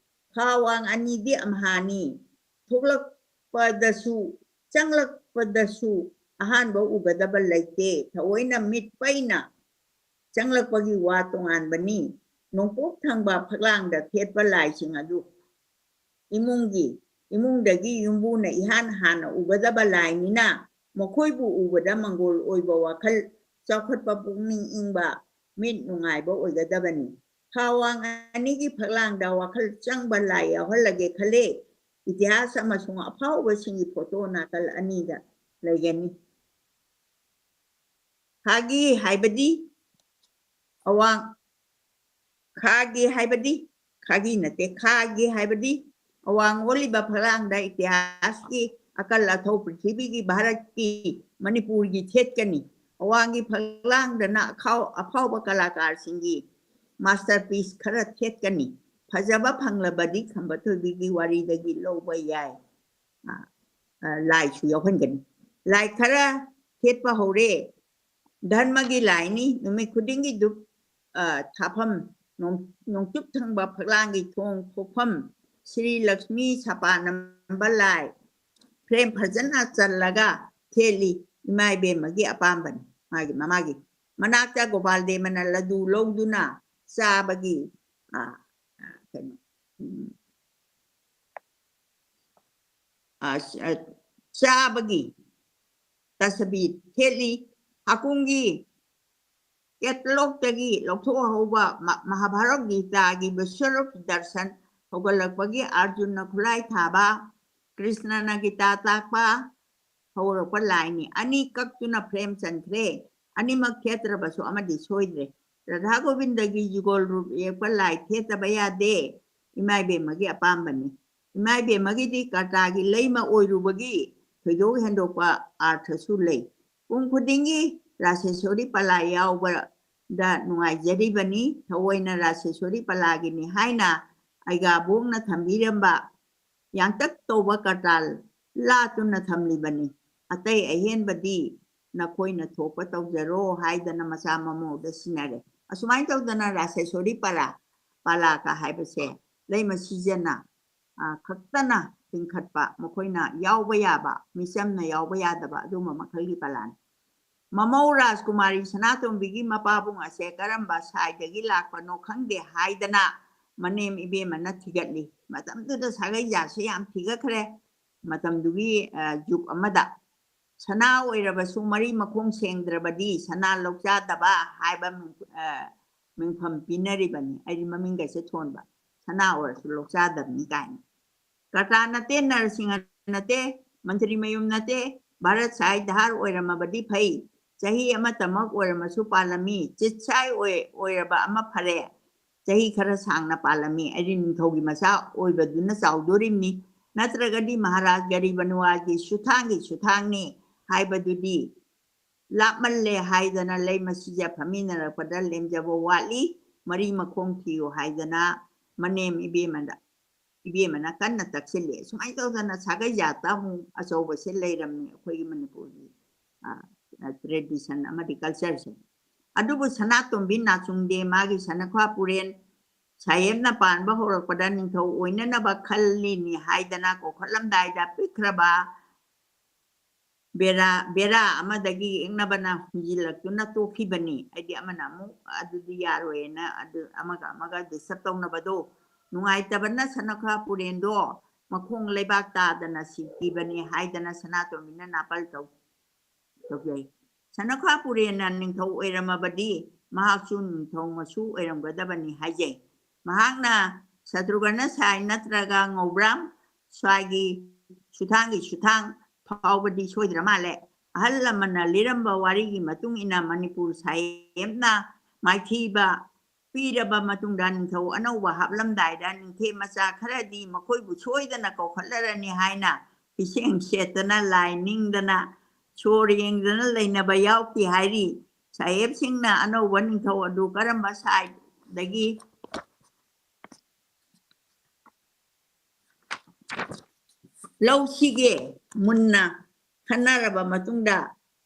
ꯈꯥ ꯋꯥꯡ ꯑꯅꯤꯗꯤ ꯑꯝꯍꯥꯅꯤ꯫ ꯊꯣꯛꯂꯛꯄꯗꯁꯨ, ꯆꯪꯂꯛꯄꯗꯁꯨ ꯑꯍꯥꯟꯕ ꯎꯒꯗꯕ ꯂꯩꯇꯦ꯫ ꯊꯑꯣꯏꯅ ꯃꯤꯠ ꯄꯩꯅ ꯆꯪꯂꯛꯄꯒꯤ ꯋꯥ ꯇꯣꯉꯥꯟꯕꯅꯤ꯫ ꯅꯣꯡꯄꯣꯛ ꯊꯪꯕ ꯐꯛꯂꯥꯡꯗ ꯊꯦꯠꯄ ꯂꯥꯏꯁꯤꯡ ꯑꯗꯨ ꯏꯃꯨꯡꯒꯤ, ꯏꯃꯨꯡꯗꯒꯤ ꯌꯨꯝꯕꯨꯅ ꯏꯍꯥꯟ ꯍꯥꯟꯅ ꯎꯒꯗꯕ ꯂꯥꯏꯅꯤꯅ, ꯃꯈꯣꯏꯕꯨ ꯎꯕꯗ ꯃꯪꯒꯣꯜ ꯑꯣꯏꯕ ꯋꯥꯈꯜ ꯆꯥꯎꯈꯠꯄ, ꯄꯨꯛꯅꯤꯡ ꯏꯪꯕ, ꯃꯤꯠ ꯅꯨꯡꯉꯥꯏꯕ ꯑꯣꯏꯒꯗꯕꯅꯤ꯫ ꯈꯥ ꯋꯥꯡ ꯑꯅꯤꯒꯤ ꯐꯛꯂꯥꯡꯗ ꯋꯥꯈꯜ ꯆꯪꯕ ꯂꯥꯏ ꯌꯥꯎꯍꯜꯂꯒꯦ ꯈꯜꯂꯦ꯫ ꯏꯇꯤꯍꯥꯁ ꯑꯃꯁꯨꯡ ꯑꯐꯥꯎꯕꯁꯤꯡꯒꯤ ꯐꯣꯇꯣ ꯅꯥꯀꯜ ꯑꯅꯤꯗ ꯂꯩꯒꯅꯤ꯫ ꯈꯥꯒꯤ ꯍꯥꯏꯕꯗꯤ ꯑꯋꯥꯡ, ꯈꯥꯒꯤ ꯍꯥꯏꯕꯗꯤ, ꯈꯥꯒꯤ ꯅꯠꯇꯦ, ꯈꯥꯒꯤ ꯍꯥꯏꯕꯗꯤ ꯑꯋꯥꯡ ꯑꯣꯜꯂꯤꯕ ꯐꯛꯂꯥꯡꯗ ꯏꯇꯤꯍꯥꯁꯀꯤ ꯑꯀꯜ ꯑꯊꯧ ꯄ꯭ꯔꯤꯊꯤꯕꯤꯒꯤ, ꯚꯥꯔꯠꯀꯤ, ꯃꯅꯤꯄꯨꯔꯒꯤ ꯊꯦꯠꯀꯅꯤ꯫ ꯑꯋꯥꯡꯒꯤ ꯐꯛꯂꯥꯡꯗꯅ ꯑꯈꯥꯎ-, ꯑꯐꯥꯎꯕ ꯀꯂꯥꯀꯥꯔꯁꯤꯡꯒꯤ ꯃꯥꯁꯇꯔꯄꯤꯁ ꯈꯔ ꯊꯦꯠꯀꯅꯤ꯫ ꯐꯖꯕ ꯐꯪꯂꯕꯗꯤ ꯈꯝꯕ ꯊꯣꯏꯕꯤꯒꯤ ꯋꯥꯔꯤꯗꯒꯤ ꯂꯧꯕ ꯌꯥꯏ꯫ ꯑ, ꯑ, ꯂꯥꯏꯁꯨ ꯌꯥꯎꯍꯟꯒꯅꯤ꯫ ꯂꯥꯏ ꯈꯔ ꯊꯦꯠꯄ ꯍꯧꯔꯦ꯫ ꯙꯔꯃꯒꯤ ꯂꯥꯏꯅꯤ꯫ ꯅꯨꯃꯤꯠ ꯈꯨꯗꯤꯡꯒꯤ ꯙꯨꯞ, ꯑ, ꯊꯥꯐꯝ, ꯅꯣꯡ-, ꯅꯣꯡꯆꯨꯞ ꯊꯪꯕ ꯐꯛꯂꯥꯡꯒꯤ ꯊꯣꯡ ꯊꯣꯛꯐꯝ, ꯁ꯭ꯔꯤ ꯂꯛꯁꯃꯤ ꯁꯥꯄꯥ ꯅꯝꯕ ꯂꯥꯏ, ꯐ꯭ꯔꯦꯝ ꯐꯖꯅ ꯆꯜꯂꯒ ꯊꯦꯠꯂꯤ꯫ ꯏꯃꯥ ꯏꯕꯦꯝꯃꯒꯤ ꯑꯄꯥꯝꯕꯅꯤ, ꯃꯥꯒꯤ, ꯃꯃꯥꯒꯤ꯫ ꯃꯅꯥꯛꯇ ꯒꯣꯄꯥꯜ ꯗꯦꯕꯅ ꯂꯗꯨ ꯂꯧꯗꯨꯅ ꯆꯥꯕꯒꯤ, ꯑ, ꯑ, ꯀꯩꯅꯣ, ꯎꯝ, ꯑ, ꯑ, ꯆꯥꯕꯒꯤ ꯇꯁꯕꯤꯔ ꯊꯦꯠꯂꯤ꯫ ꯍꯥꯀꯨꯝꯒꯤ ꯀꯦꯇꯂꯣꯛꯇꯒꯤ ꯂꯧꯊꯣꯛꯍꯧꯕ ꯃ-, ꯃꯍꯥꯚꯥꯔꯠ ꯒꯤꯇꯥꯒꯤ ꯕꯤꯁ꯭ꯋꯔꯨꯞ ꯗꯔꯁꯟ ꯍꯧꯒꯠꯂꯛꯄꯒꯤ ꯑꯔꯖꯨꯟꯅ ꯈꯨꯠꯂꯥꯏ ꯊꯥꯕ, ꯀ꯭ꯔꯤꯁꯅꯅ ꯒꯤꯇꯥ ꯇꯥꯛꯄ ꯍꯧꯔꯛꯄ ꯂꯥꯏꯅꯤ꯫ ꯑꯅꯤ ꯀꯛꯇꯨꯅ ꯐ꯭ꯔꯦꯝ ꯆꯟꯈ꯭ꯔꯦ꯫ ꯑꯅꯤꯃꯛ ꯊꯦꯠꯇ꯭ꯔꯕꯁꯨ ꯑꯃꯗꯤ ꯁꯣꯏꯗ꯭ꯔꯦ꯫ ꯔꯥꯙꯥ ꯒꯣꯕꯤꯟꯗꯒꯤ ꯌꯨꯒꯣꯜ ꯔꯨꯞ ꯌꯦꯛꯄ ꯂꯥꯏ ꯊꯦꯠꯇꯕ ꯌꯥꯗꯦ, ꯏꯃꯥ ꯏꯕꯦꯝꯃꯒꯤ ꯑꯄꯥꯝꯕꯅꯤ꯫ ꯏꯃꯥ ꯏꯕꯦꯝꯃꯒꯤꯗꯤ ꯀꯔꯇꯥꯒꯤ ꯂꯩꯃ ꯑꯣꯏꯔꯨꯕꯒꯤ ꯊꯣꯏꯗꯣꯛ ꯍꯦꯟꯗꯣꯛꯄ ꯑꯥꯔꯊꯁꯨ ꯂꯩ꯫ ꯀꯨꯝ ꯈꯨꯗꯤꯡꯒꯤ ꯔꯥꯁꯦꯁꯣꯔꯤ ꯄꯂꯥ ꯌꯥꯎꯕꯗ ꯅꯨꯡꯉꯥꯏꯖꯔꯤꯕꯅꯤ꯫ ꯊꯑꯣꯏꯅ ꯔꯥꯁꯦꯁꯣꯔꯤ ꯄꯂꯥꯒꯤꯅꯤ ꯍꯥꯏꯅ ꯑꯩꯒꯥꯕꯣꯛꯅ ꯊꯝꯕꯤꯔꯝꯕ ꯌꯥꯡꯇꯛ ꯇꯧꯕ ꯀꯔꯇꯥꯜ ꯂꯥꯠꯇꯨꯅ ꯊꯝꯂꯤꯕꯅꯤ꯫ ꯑꯇꯩ ꯑꯍꯦꯟꯕꯗꯤ ꯅꯈꯣꯏꯅ ꯊꯣꯛꯄ ꯇꯧꯖꯔꯣ ꯍꯥꯏꯗꯅ ꯃꯆꯥ ꯃꯃꯧꯗ ꯁꯤꯟꯅꯔꯦ꯫ ꯑꯁꯨꯃꯥꯏꯅ ꯇꯧꯗꯅ ꯔꯥꯁꯦꯁꯣꯔꯤ ꯄꯔꯥ, ꯄꯂꯥꯀ ꯍꯥꯏꯕꯁꯦ ꯂꯩꯃ ꯁꯤꯖꯅ, ꯑ, ꯈꯛꯇꯅ ꯂꯤꯡꯈꯠꯄ, ꯃꯈꯣꯏꯅ ꯌꯥꯎꯕ ꯌꯥꯕ, ꯃꯤꯆꯝꯅ ꯌꯥꯎꯕ ꯌꯥꯗꯕ ꯑꯗꯨꯒꯨꯝꯕ ꯃꯈꯜꯒꯤ ꯄꯂꯥꯅꯤ꯫ ꯃꯃꯧ ꯔꯥꯖꯀꯨꯃꯥꯔꯤ ꯁꯅꯥꯇꯣꯝꯕꯤꯒꯤ ꯃꯄꯥꯕꯨꯡ ꯑꯁꯦ ꯀꯔꯝꯕ ꯁꯥꯏꯗꯒꯤ ꯂꯥꯛꯄꯅꯣ ꯈꯪꯗꯦ ꯍꯥꯏꯗꯅ ꯃꯅꯦꯝ ꯏꯕꯦꯝꯃꯅ ꯊꯤꯒꯠꯂꯤ꯫ ꯃꯇꯝꯗꯨꯗ ꯁꯥꯒꯩꯖꯥꯠꯁꯦ ꯌꯥꯝ ꯊꯤꯒꯠꯈ꯭ꯔꯦ꯫ ꯃꯇꯝꯗꯨꯒꯤ, ꯑ, ꯖꯨꯒ ꯑꯃꯗ ꯁꯅꯥ ꯑꯣꯏꯔꯕꯁꯨ ꯃꯔꯤ ꯃꯈꯣꯡ ꯁꯦꯡꯗ꯭ꯔꯕꯗꯤ ꯁꯅꯥ ꯂꯧꯆꯥꯗꯕ ꯍꯥꯏꯕ ꯃꯤꯡ-, ꯑ, ꯃꯤꯡꯐꯝ ꯄꯤꯅꯔꯤꯕꯅꯤ꯫ ꯑꯩꯗꯤ ꯃꯃꯤꯡꯒꯁꯦ ꯊꯣꯟꯕ, ꯁꯅꯥ ꯑꯣꯏꯔꯁꯨ ꯂꯧꯆꯥꯗꯕꯅꯤ ꯀꯥꯏꯅ꯫ ꯀꯔꯇꯥ ꯅꯠꯇꯦ, ꯅꯔꯁꯤꯡꯍ ꯅꯠꯇꯦ, ꯃꯟꯇ꯭ꯔꯤ ꯃꯌꯨꯝ ꯅꯠꯇꯦ, ꯚꯥꯔꯠ ꯁꯥꯏ ꯙꯥꯔ ꯑꯣꯏꯔꯝꯃꯕꯗꯤ ꯐꯩ꯫ ꯆꯍꯤ ꯑꯃꯇꯃꯛ ꯑꯣꯏꯔꯝꯃꯁꯨ ꯄꯥꯜꯂꯝꯃꯤ꯫ ꯆꯤꯠꯁꯥꯏ ꯑꯣꯏ-, ꯑꯣꯏꯔꯕ ꯑꯃ ꯐꯔꯦ꯫ ꯆꯍꯤ ꯈꯔ ꯁꯥꯡꯅ ꯄꯥꯜꯂꯝꯃꯤ꯫ ꯑꯩꯗꯤ ꯅꯤꯡꯊꯧꯒꯤ ꯃꯆꯥ ꯑꯣꯏꯕꯗꯨꯅ ꯆꯥꯎꯗꯣꯔꯤꯕꯅꯤ꯫ ꯅꯠꯇ꯭ꯔꯒꯗꯤ ꯃꯍꯥꯔꯥꯖ ꯒꯔꯤꯕꯅꯨꯋꯥꯒꯤ ꯁꯨꯊꯥꯡꯒꯤ ꯁꯨꯊꯥꯡꯅꯤ ꯍꯥꯏꯕꯗꯨꯗꯤ ꯂꯥꯞꯃꯜꯂꯦ ꯍꯥꯏꯗꯅ ꯂꯩꯃ ꯁꯤꯖ ꯐꯝꯃꯤꯟꯅꯔꯛꯄꯗ ꯂꯦꯝꯖꯕ ꯋꯥꯠꯂꯤ, ꯃꯔꯤ ꯃꯈꯣꯡ ꯊꯤꯌꯨ ꯍꯥꯏꯗꯅ ꯃꯅꯦꯝ ꯏꯕꯦꯝꯃꯗ, ꯏꯕꯦꯝꯃꯅ ꯀꯟꯅ ꯇꯛꯁꯤꯜꯂꯦ꯫ ꯁꯨꯃꯥꯏꯅ ꯇꯧꯗꯅ ꯁꯥꯒꯩ ꯖꯥꯠꯇ ꯑꯃꯨꯛ ꯑꯆꯧꯕꯁꯦ ꯂꯩꯔꯝꯃꯤ ꯑꯩꯈꯣꯏꯒꯤ ꯃꯅꯤꯄꯨꯔꯒꯤ, ꯑ, tradition ꯑꯃꯗꯤ cultureꯁꯦ꯫ ꯑꯗꯨꯕꯨ ꯁꯅꯥꯇꯣꯝꯕꯤ ꯅꯥꯆꯨꯡꯗꯦ ꯃꯥꯒꯤ ꯁꯅꯈ꯭ꯋꯥ ꯄꯨꯔꯦꯟ ꯁꯥꯍꯦꯕꯅ ꯄꯥꯟꯕ ꯍꯧꯔꯛꯄꯗ ꯅꯤꯡꯊꯧ ꯑꯣꯏꯅꯅꯕ ꯈꯜꯂꯤꯅꯤ ꯍꯥꯏꯗꯅ ꯀꯧꯈꯠꯂꯝꯗꯥꯏꯗ ꯄꯤꯛꯈ꯭ꯔꯕ ꯕꯦꯔꯥ, ꯕꯦꯔꯥ ꯑꯃꯗꯒꯤ ꯌꯦꯛꯅꯕꯅ ꯍꯨꯟꯖꯤꯜꯂꯛꯇꯨꯅ ꯇꯣꯛꯈꯤꯕꯅꯤ꯫ ꯍꯥꯏꯗꯤ ꯑꯃꯅ ꯑꯃꯨꯛ ꯑꯗꯨꯗꯤ ꯌꯥꯔꯣꯏꯅ ꯑꯗꯨ ꯑꯃꯒ ꯑꯃꯒ disturb ꯇꯧꯅꯕꯗꯣ ꯅꯨꯡꯉꯥꯏꯇꯕꯅ ꯁꯅꯈ꯭ꯋꯥ ꯄꯨꯔꯦꯟꯗꯣ ꯃꯈꯣꯡ ꯂꯩꯕꯥꯛ ꯇꯥꯗꯅ ꯁꯤꯈꯤꯕꯅꯤ ꯍꯥꯏꯗꯅ ꯁꯅꯥꯇꯣꯝꯕꯤꯅ ꯅꯥꯄꯜ ꯇꯧ-, ꯇꯧꯖꯩ꯫ ꯁꯅꯈ꯭ꯋꯥ ꯄꯨꯔꯦꯟꯅ ꯅꯤꯡꯊꯧ ꯑꯣꯏꯔꯝꯃꯕꯗꯤ ꯃꯍꯥꯛꯁꯨ ꯅꯤꯡꯊꯧ ꯃꯁꯨ ꯑꯣꯏꯔꯝꯒꯗꯕꯅꯤ ꯍꯥꯏꯖꯩ꯫ ꯃꯍꯥꯛꯅ ꯁꯇ꯭ꯔꯨꯘ꯭ꯅ ꯁꯥꯏ ꯅꯠꯇ꯭ꯔꯒ ꯉꯧꯕ꯭ꯔꯥꯝ ꯁ꯭ꯋꯥꯏꯒꯤ ꯁꯨꯊꯥꯡꯒꯤ ꯁꯨꯊꯥꯡ ꯐꯥꯎꯕꯗꯤ ꯁꯣꯏꯗ꯭ꯔ ꯃꯥꯜꯂꯦ꯫ ꯑꯍꯜ ꯂꯃꯟꯅ ꯂꯤꯔꯝꯕ ꯋꯥꯔꯤꯒꯤ ꯃꯇꯨꯡ ꯏꯟꯅ ꯃꯅꯤꯄꯨꯔ ꯁꯥꯍꯦꯕꯅ ꯃꯥꯏꯊꯤꯕ ꯄꯤꯔꯕ ꯃꯇꯨꯡꯗ ꯅꯤꯡꯊꯧ ꯑꯅꯧꯕ ꯍꯥꯞꯂꯝꯗꯥꯏꯗ ꯅꯤꯡꯊꯦꯝ ꯃꯆꯥ ꯈꯔꯗꯤ ꯃꯈꯣꯏꯕꯨ ꯁꯣꯏꯗꯅ ꯀꯧꯈꯠꯂꯔꯅꯤ ꯍꯥꯏꯅ ꯐꯤꯁꯦꯡ ꯁꯦꯠꯇꯅ ꯂꯥꯏ ꯅꯤꯡꯗꯅ ꯁꯣꯔ ꯌꯦꯡꯗꯅ ꯂꯩꯅꯕ ꯌꯥꯎꯈꯤ ꯍꯥꯏꯔꯤ꯫ ꯁꯥꯍꯦꯕꯁꯤꯡꯅ ꯑꯅꯧꯕ ꯅꯤꯡꯊꯧ ꯑꯗꯨ ꯀꯔꯝꯕ ꯁꯥꯏꯗꯒꯤ ꯂꯧꯁꯤꯒꯦ ꯃꯨꯟꯅ ꯈꯟꯅꯔꯕ ꯃꯇꯨꯡꯗ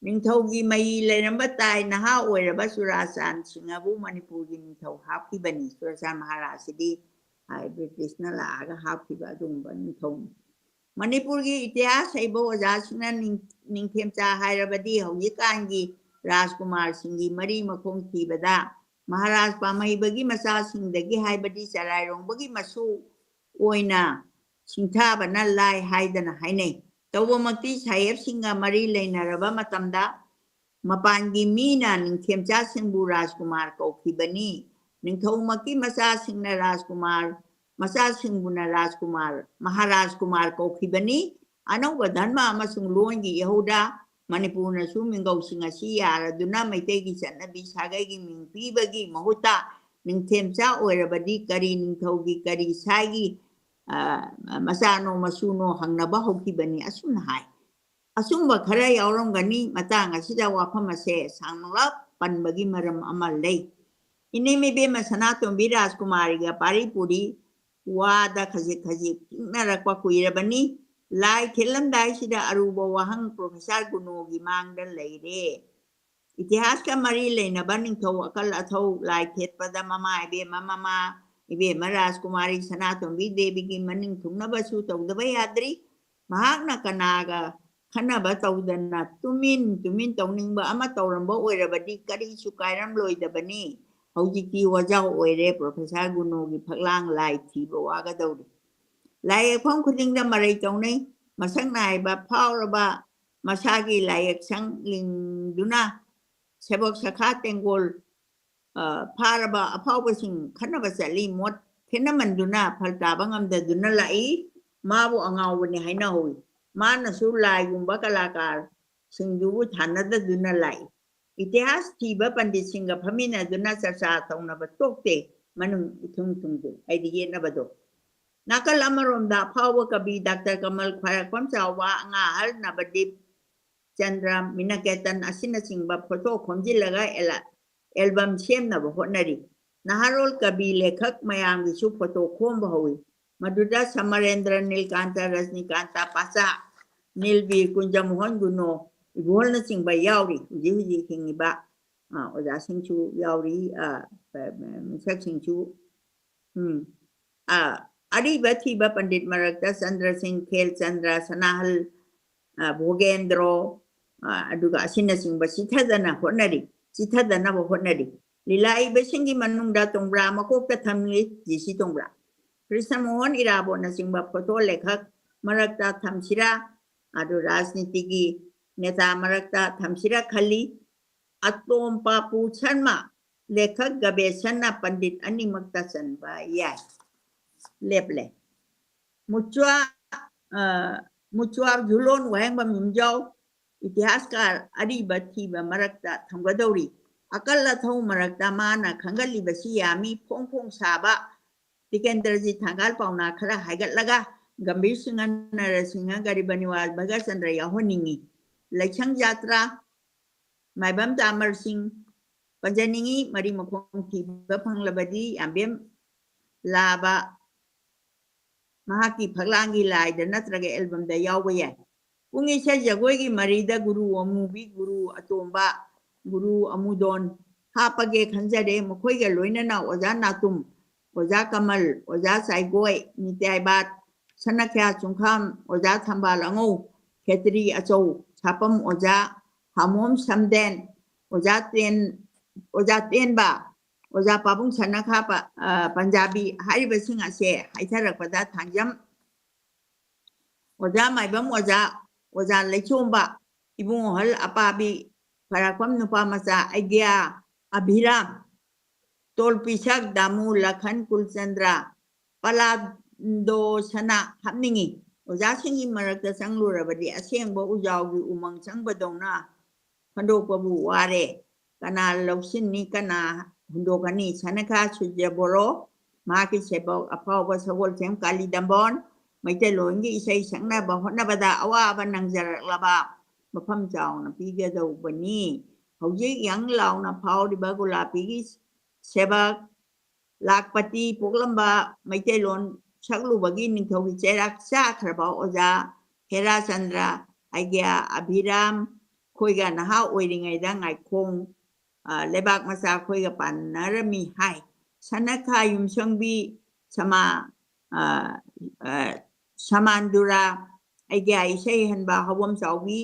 ꯅꯤꯡꯊꯧꯒꯤ ꯃꯌꯤ ꯂꯩꯔꯝꯕ ꯇꯥꯏ ꯅꯍꯥ ꯑꯣꯏꯔꯕ ꯆꯨꯔꯥꯆꯥꯟ ꯁꯤꯡꯍꯕꯨ ꯃꯅꯤꯄꯨꯔꯒꯤ ꯅꯤꯡꯊꯧ ꯍꯥꯞꯈꯤꯕꯅꯤ꯫ ꯆꯨꯔꯥꯆꯥꯟ ꯃꯍꯥꯔꯥꯖꯁꯤꯗꯤ, ꯑ, ꯕ꯭ꯔꯤꯇꯤꯁꯅ ꯂꯥꯛꯑꯒ ꯍꯥꯞꯈꯤꯕ ꯑꯗꯨꯒꯨꯝꯕ ꯅꯤꯡꯊꯧꯅꯤ꯫ ꯃꯅꯤꯄꯨꯔꯒꯤ ꯏꯇꯤꯍꯥꯁ ꯍꯩꯕ ꯑꯣꯖꯥꯁꯤꯡꯅ ꯅꯤꯡ-, ꯅꯤꯡꯊꯦꯝꯆꯥ ꯍꯥꯏꯔꯕꯗꯤ ꯍꯧꯖꯤꯛꯀꯥꯟꯒꯤ ꯔꯥꯖꯀꯨꯃꯥꯔꯁꯤꯡꯒꯤ ꯃꯔꯤ ꯃꯈꯣꯡ ꯊꯤꯕꯗ ꯃꯍꯥꯔꯥꯖ ꯄꯥꯝꯍꯩꯕꯒꯤ ꯃꯆꯥꯁꯤꯡꯗꯒꯤ ꯍꯥꯏꯕꯗꯤ ꯆꯔꯥꯏꯔꯣꯡꯕꯒꯤ ꯃꯁꯨ ꯑꯣꯏꯅ ꯁꯤꯡꯊꯥꯕꯅ ꯂꯥꯏ ꯍꯥꯏꯗꯅ ꯍꯥꯏꯅꯩ꯫ ꯇꯧꯕꯃꯛꯇꯤ ꯁꯥꯍꯦꯕꯁꯤꯡꯒ ꯃꯔꯤ ꯂꯩꯅꯔꯕ ꯃꯇꯝꯗ ꯃꯄꯥꯟꯒꯤ ꯃꯤꯅ ꯅꯤꯡꯊꯦꯝꯆꯥꯁꯤꯡꯕꯨ ꯔꯥꯖꯀꯨꯃꯥꯔ ꯀꯧꯈꯤꯕꯅꯤ꯫ ꯅꯤꯡꯊꯧꯃꯛꯀꯤ ꯃꯆꯥꯁꯤꯡꯅ ꯔꯥꯖꯀꯨꯃꯥꯔ, ꯃꯆꯥꯁꯤꯡꯕꯨꯅ ꯔꯥꯖꯀꯨꯃꯥꯔ, ꯃꯍꯥꯔꯥꯖꯀꯨꯃꯥꯔ ꯀꯧꯈꯤꯕꯅꯤ꯫ ꯑꯅꯧꯕ ꯙꯔꯃ ꯑꯃꯁꯨꯡ ꯂꯣꯟꯒꯤ ꯏꯍꯧꯗ ꯃꯅꯤꯄꯨꯔꯅꯁꯨ ꯃꯤꯡꯒꯧꯁꯤꯡ ꯑꯁꯤ ꯌꯥꯔꯗꯨꯅ ꯃꯩꯇꯩꯒꯤ ꯆꯠꯅꯕꯤ ꯁꯥꯒꯩꯒꯤ ꯃꯤꯡ ꯄꯤꯕꯒꯤ ꯃꯍꯨꯠꯇ ꯅꯤꯡꯊꯦꯝꯆꯥ ꯑꯣꯏꯔꯕꯗꯤ ꯀꯔꯤ ꯅꯤꯡꯊꯧꯒꯤ ꯀꯔꯤ ꯁꯥꯏꯒꯤ, ꯑ, ꯃꯆꯥꯅꯣ ꯃꯁꯨꯅꯣ ꯍꯪꯅꯕ ꯍꯧꯈꯤꯕꯅꯤ꯫ ꯑꯁꯨꯝꯅ ꯍꯥꯏ꯫ ꯑꯆꯨꯝꯕ ꯈꯔ ꯌꯥꯎꯔꯝꯒꯅꯤ꯫ ꯃꯇꯥꯡ ꯑꯁꯤꯗ ꯋꯥꯐꯝ ꯑꯁꯦ ꯁꯥꯡꯂꯞ ꯄꯟꯕꯒꯤ ꯃꯔꯝ ꯑꯃ ꯂꯩ꯫ ꯏꯅꯦꯝ ꯏꯕꯦꯝꯃ ꯁꯅꯥꯇꯣꯝꯕꯤ ꯔꯥꯖꯀꯨꯃꯥꯔꯤꯒ ꯄꯥꯔꯤ ꯄꯨꯔꯤ ꯋꯥꯗ ꯈꯖꯤꯛ ꯈꯖꯤꯛ ꯆꯤꯡꯅꯔꯛꯄ ꯀꯨꯏꯔꯕꯅꯤ꯫ ꯂꯥꯏ ꯊꯦꯠꯂꯝꯗꯥꯏꯁꯤꯗ ꯑꯔꯨꯕ ꯋꯥꯍꯪ ꯄ꯭ꯔꯣꯐꯦꯁꯔ ꯒꯨꯅꯣꯒꯤ ꯃꯥꯡꯗ ꯂꯩꯔꯦ꯫ ꯏꯇꯤꯍꯥꯁꯀ ꯃꯔꯤ ꯂꯩꯅꯕ ꯅꯤꯡꯊꯧ ꯑꯀꯜ ꯑꯊꯧ ꯂꯥꯏ ꯊꯦꯠꯄꯗ ꯃꯃꯥ ꯏꯕꯦꯝꯃ, ꯃꯃꯥ ꯏꯕꯦꯝꯃ ꯔꯥꯖꯀꯨꯃꯥꯔꯤ ꯁꯅꯥꯇꯣꯝꯕꯤ ꯗꯦꯕꯤꯒꯤ ꯃꯅꯤꯡ ꯊꯨꯡꯅꯕꯁꯨ ꯇꯧꯗꯕ ꯌꯥꯗ꯭ꯔꯤ꯫ ꯃꯍꯥꯛꯅ ꯀꯅꯥꯒ ꯈꯟꯅꯕ ꯇꯧꯗꯅ ꯇꯨꯃꯤꯟ ꯇꯨꯃꯤꯟ ꯇꯧꯅꯤꯡꯕ ꯑꯃ ꯇꯧꯔꯝꯕ ꯑꯣꯏꯔꯕꯗꯤ ꯀꯔꯤꯁꯨ ꯀꯥꯏꯔꯝꯂꯣꯏꯗꯕꯅꯤ꯫ ꯍꯧꯖꯤꯛꯇꯤ ꯑꯣꯖꯥ ꯑꯣꯏꯔꯦ, ꯄ꯭ꯔꯣꯐꯦꯁꯔ ꯒꯨꯅꯣꯒꯤ ꯐꯛꯂꯥꯡ ꯂꯥꯏ ꯊꯤꯕ ꯋꯥꯒꯗꯧꯔꯤ꯫ ꯂꯥꯏ ꯌꯦꯛꯐꯝ ꯈꯨꯗꯤꯡꯗ ꯃꯔꯩ ꯇꯧꯅꯩ꯫ ꯃꯁꯛ ꯅꯥꯏꯕ ꯐꯥꯎꯔꯕ ꯃꯁꯥꯒꯤ ꯂꯥꯏꯌꯦꯛꯁꯪ ꯂꯤꯡꯗꯨꯅ ꯁꯦꯕꯣꯛ ꯁꯈꯥ ꯇꯦꯡꯒꯣꯜ, ꯑ, ꯐꯥꯔꯕ ꯑꯐꯥꯎꯕꯁꯤꯡ ꯈꯠꯅꯕ ꯆꯠꯂꯤ꯫ ꯃꯣꯠ ꯈꯦꯠꯅꯃꯟꯗꯨꯅ ꯐꯜ ꯇꯥꯕ ꯉꯝꯗꯗꯨꯅ ꯂꯥꯛꯏ꯫ ꯃꯥꯕꯨ ꯑꯉꯥꯎꯕꯅꯤ ꯍꯥꯏꯅꯍꯧꯏ꯫ ꯃꯥꯅꯁꯨ ꯂꯥꯏꯒꯨꯝꯕ ꯀꯂꯥꯀꯥꯔ ꯁꯤꯡꯗꯨꯕꯨ ꯊꯥꯅꯗꯗꯨꯅ ꯂꯥꯛꯏ꯫ ꯏꯇꯤꯍꯥꯁ ꯊꯤꯕ ꯄꯟꯗꯤꯠꯁꯤꯡꯒ ꯐꯝꯃꯤꯟꯅꯗꯨꯅ ꯆꯔꯆꯥ ꯇꯧꯅꯕ ꯇꯣꯛꯇꯦ꯫ ꯃꯅꯨꯡ ꯏꯊꯨꯡ ꯊꯨꯡꯗꯦ꯫ ꯑꯩꯗꯤ ꯌꯦꯠꯅꯕꯗꯣ꯫ ꯅꯥꯀꯜ ꯑꯃꯔꯣꯝꯗ ꯑꯐꯥꯎꯕ ꯀꯕꯤ ꯗꯥꯛꯇꯔ ꯀꯃꯜ, ꯈ꯭ꯋꯥꯏꯔꯥꯛꯄꯝ ꯆꯥꯎꯕ, ꯑꯉꯥ ꯑꯍꯜ ꯅꯕꯗꯤꯞ ꯆꯟꯗ꯭ꯔ, ꯃꯤꯅꯀꯦꯇꯟ ꯑꯁꯤꯅꯆꯤꯡꯕ ꯐꯣꯇꯣ ꯈꯣꯝꯖꯤꯜꯂꯒ ꯑꯦꯂ-, ꯑꯦꯜꯕꯝ ꯁꯦꯝꯅꯕ ꯍꯣꯠꯅꯔꯤ꯫ ꯅꯍꯥꯔꯣꯜ ꯀꯕꯤ ꯂꯦꯈꯛ ꯃꯌꯥꯝꯒꯤꯁꯨ ꯐꯣꯇꯣ ꯈꯣꯝꯕ ꯍꯧꯏ꯫ ꯃꯗꯨꯗ ꯁꯃꯔꯦꯟꯗ꯭ꯔ, ꯅꯤꯜꯀꯥꯟꯇ, ꯔꯖꯅꯤꯀꯥꯟꯇ, ꯄꯥꯆꯥ, ꯅꯤꯜꯕꯤꯔ, ꯀꯨꯟꯖꯃꯣꯍꯟ ꯒꯨꯅꯣ, ꯏꯕꯣꯍꯜꯅꯆꯤꯡꯕ ꯌꯥꯎꯔꯤ꯫ ꯍꯧꯖꯤꯛ ꯍꯧꯖꯤꯛ ꯍꯤꯡꯉꯤꯕ, ꯑ, ꯑꯣꯖꯥꯁꯤꯡꯁꯨ ꯌꯥꯎꯔꯤ, ꯑ, ꯑ, ꯃꯤꯁꯛꯁꯤꯡꯁꯨ꯫ ꯎꯝ꯫ ꯑ, ꯑꯔꯤꯕ ꯊꯤꯕ ꯄꯟꯗꯤꯠ ꯃꯔꯛꯇ ꯆꯟꯗ꯭ꯔꯁꯤꯡ, ꯈꯦꯜ ꯆꯟꯗ꯭ꯔ, ꯁꯅꯥꯍꯜ, ꯑ, ꯚꯣꯒꯦꯟꯗ꯭ꯔꯣ, ꯑ, ꯑꯗꯨꯒ ꯑꯁꯤꯅꯆꯤꯡꯕ ꯆꯤꯊꯗꯅ ꯍꯣꯠꯅꯔꯤ, ꯆꯤꯊꯗꯅꯕ ꯍꯣꯠꯅꯔꯤ꯫ ꯂꯤꯂꯥ ꯏꯕꯁꯤꯡꯒꯤ ꯃꯅꯨꯡꯗ ꯇꯣꯡꯕ꯭ꯔꯥ ꯃꯀꯣꯛꯇ ꯊꯝꯂꯤ ꯖꯤ ꯁꯤ ꯇꯣꯡꯕ꯭ꯔꯥ꯫ ꯀ꯭ꯔꯤꯁꯅꯃꯣꯍꯟ ꯏꯔꯥꯕꯣꯠꯅꯆꯤꯡꯕ ꯐꯣꯇꯣ ꯂꯦꯈꯛ ꯃꯔꯛꯇ ꯊꯝꯁꯤꯔꯥ, ꯑꯗꯨ ꯔꯥꯖꯅꯤꯇꯤꯒꯤ ꯅꯦꯇꯥ ꯃꯔꯛꯇ ꯊꯝꯁꯤꯔꯥ ꯈꯜꯂꯤ꯫ ꯑꯇꯣꯝ ꯄꯥꯄꯨ ꯁꯔꯃ, ꯂꯦꯈꯛ ꯒꯕꯦꯁꯟꯅ ꯄꯟꯗꯤꯠ ꯑꯅꯤꯃꯛꯇ ꯆꯟꯕ ꯌꯥꯏ꯫ ꯂꯦꯞꯂꯦ꯫ ꯃꯨꯆ꯭ꯋꯥ, ꯑ, ꯃꯨꯆ꯭ꯋꯥ ꯖꯨꯂꯣꯟ ꯋꯥꯍꯦꯡꯕꯝ ꯌꯨꯝꯖꯥꯎ, ꯏꯇꯤꯍꯥꯁꯀꯥꯔ ꯑꯔꯤꯕ ꯊꯤꯕ ꯃꯔꯛꯇ ꯊꯝꯒꯗꯧꯔꯤ꯫ ꯑꯀꯜ ꯑꯊꯧ ꯃꯔꯛꯇ ꯃꯥꯅ ꯈꯪꯒꯜꯂꯤꯕꯁꯤ ꯌꯥꯝꯃꯤ꯫ ꯐꯣꯡ ꯐꯣꯡ ꯁꯥꯕ ꯇꯤꯀꯦꯟꯗ꯭ꯔꯖꯤꯠ ꯊꯥꯡꯒꯥꯜ ꯄꯥꯎꯅꯥ ꯈꯔ ꯍꯥꯏꯒꯠꯂꯒ ꯒꯝꯚꯤꯔ ꯁꯤꯡꯍ, ꯅꯔꯁꯤꯡꯍ, ꯒꯔꯤꯕ ꯅꯤꯋꯥꯖ ꯚꯒꯠ ꯆꯟꯗ꯭ꯔ ꯌꯥꯎꯍꯟꯅꯤꯡꯏ꯫ ꯂꯩꯁꯪ ꯖꯥꯇ꯭ꯔꯥ, ꯃꯥꯏꯕꯝ ꯇꯥꯃꯔ ꯁꯤꯡ ꯄꯟꯖꯅꯤꯡꯏ꯫ ꯃꯔꯤ ꯃꯈꯣꯡ ꯊꯤꯕ ꯐꯪꯂꯕꯗꯤ ꯌꯥꯝꯕꯦꯝ ꯂꯥꯕ ꯃꯍꯥꯛꯀꯤ ꯐꯛꯂꯥꯡꯒꯤ ꯂꯥꯏꯗ ꯅꯠꯇ꯭ꯔꯒ ꯑꯦꯜꯕꯝꯗ ꯌꯥꯎꯕ ꯌꯥꯏ꯫ ꯄꯨꯡ ꯏꯁꯩ ꯖꯒꯣꯏꯒꯤ ꯃꯔꯤꯗ ꯒꯨꯔꯨ ꯑꯃꯨꯕꯤ, ꯒꯨꯔꯨ ꯑꯇꯣꯝꯕ, ꯒꯨꯔꯨ ꯑꯃꯨꯗꯣꯟ ꯍꯥꯞꯄꯒꯦ ꯈꯟꯖꯔꯦ꯫ ꯃꯈꯣꯏꯒ ꯂꯣꯏꯅꯅ ꯑꯣꯖꯥ ꯅꯥꯇꯨꯝ, ꯑꯣꯖꯥ ꯀꯃꯜ, ꯑꯣꯖꯥ ꯆꯥꯏꯒꯣꯏ, ꯅꯤꯇ꯭ꯌꯥꯏꯕꯥꯠ, ꯁꯅꯈ꯭ꯌꯥ ꯆꯨꯡꯈꯥꯝ, ꯑꯣꯖꯥ ꯊꯝꯕꯥꯜ ꯑꯉꯧ, ꯈꯦꯇ꯭ꯔꯤ ꯑꯆꯧ, ꯁꯥꯄꯝ ꯑꯣꯖꯥ, ꯍꯥꯃꯣꯝ ꯁꯝꯗꯦꯟ, ꯑꯣꯖꯥ ꯇꯦꯟ-, ꯑꯣꯖꯥ ꯇꯦꯟꯕ, ꯑꯣꯖꯥ ꯄꯥꯕꯨꯡ ꯁꯅꯈꯥ ꯄ-, ꯑ, ꯄꯟꯖꯥꯕꯤ ꯍꯥꯏꯔꯤꯕꯁꯤꯡ ꯑꯁꯦ ꯍꯥꯏꯊꯔꯛꯄꯗ ꯊꯥꯡꯖꯝ ꯑꯣꯖꯥ ꯃꯥꯏꯕꯝ ꯑꯣꯖꯥ, ꯑꯣꯖꯥ ꯂꯩꯆꯣꯝꯕ, ꯏꯕꯨꯡꯉꯣꯍꯜ ꯑꯄꯥꯕꯤ, ꯈ꯭ꯋꯥꯏꯔꯥꯛꯄꯝ ꯅꯨꯄꯥ ꯃꯆꯥ, ꯑꯩꯒ꯭ꯌꯥ, ꯑꯚꯤꯔꯥꯝ, ꯇꯣꯜꯄꯤꯁꯛ, ꯗꯥꯃꯨ, ꯂꯈꯟ, ꯀꯨꯜꯆꯟꯗ꯭ꯔ, ꯄꯂꯥꯗꯣ ꯁꯅꯥ ꯍꯥꯞꯅꯤꯡꯏ꯫ ꯑꯣꯖꯥꯁꯤꯡꯒꯤ ꯃꯔꯛꯇ ꯆꯪꯂꯨꯔꯕꯗꯤ ꯑꯁꯦꯡꯕ ꯎꯖꯥꯎꯒꯤ ꯎꯃꯪ ꯆꯪꯕꯗꯧꯅ ꯈꯟꯗꯣꯛꯄꯕꯨ ꯋꯥꯔꯦ꯫ ꯀꯅꯥ ꯂꯧꯁꯤꯟꯅꯤ, ꯀꯅꯥ ꯍꯨꯟꯗꯣꯛꯀꯅꯤ? ꯁꯅꯈꯥ ꯁꯨꯖꯕꯣꯔꯣ, ꯃꯍꯥꯛꯀꯤ ꯁꯦꯕꯣꯛ ꯑꯐꯥꯎꯕ ꯁꯒꯣꯜꯁꯦꯝ ꯀꯥꯂꯤ ꯗꯝꯕꯣꯟ, ꯃꯩꯇꯩꯂꯣꯟꯒꯤ ꯏꯁꯩ ꯁꯛꯅꯕ ꯍꯣꯠꯅꯕꯗ ꯑꯋꯥꯕ ꯅꯪꯖꯔꯛꯂꯕ ꯃꯐꯝ ꯆꯥꯎꯅ ꯄꯤꯒꯗꯧꯕꯅꯤ꯫ ꯍꯧꯖꯤꯛ ꯌꯪ ꯂꯥꯎꯅ ꯐꯥꯎꯔꯤꯕ ꯒꯨꯂꯥꯄꯤꯒꯤ ꯁꯦꯕꯛ ꯂꯥꯛꯄꯇꯤ ꯄꯣꯛꯂꯝꯕ ꯃꯩꯇꯩꯂꯣꯟ ꯁꯛꯂꯨꯕꯒꯤ ꯅꯤꯡꯊꯧꯒꯤ ꯆꯩꯔꯥꯛ ꯆꯥꯈ꯭ꯔꯕ ꯑꯣꯖꯥ ꯍꯦꯔꯥꯆꯟꯗ꯭ꯔ, ꯑꯩꯒ꯭ꯌꯥ ꯑꯚꯤꯔꯥꯝ ꯈꯣꯏꯒ ꯅꯍꯥ ꯑꯣꯏꯔꯤꯉꯩꯗ ꯉꯥꯏꯈꯣꯡ, ꯑ, ꯂꯩꯕꯥꯛ ꯃꯆꯥ ꯈꯣꯏꯒ ꯄꯥꯟꯅꯔꯝꯃꯤ ꯍꯥꯏ꯫ ꯁꯅꯈꯥ ꯌꯨꯝꯁꯪꯕꯤ, ꯁꯃꯥ-, ꯑ, ꯑ, ꯁꯃꯥꯟꯗꯨꯔꯥ, ꯑꯩꯒ꯭ꯌꯥ ꯏꯁꯩ ꯍꯟꯕ ꯍꯧꯕꯝ ꯆꯥꯎꯕꯤ,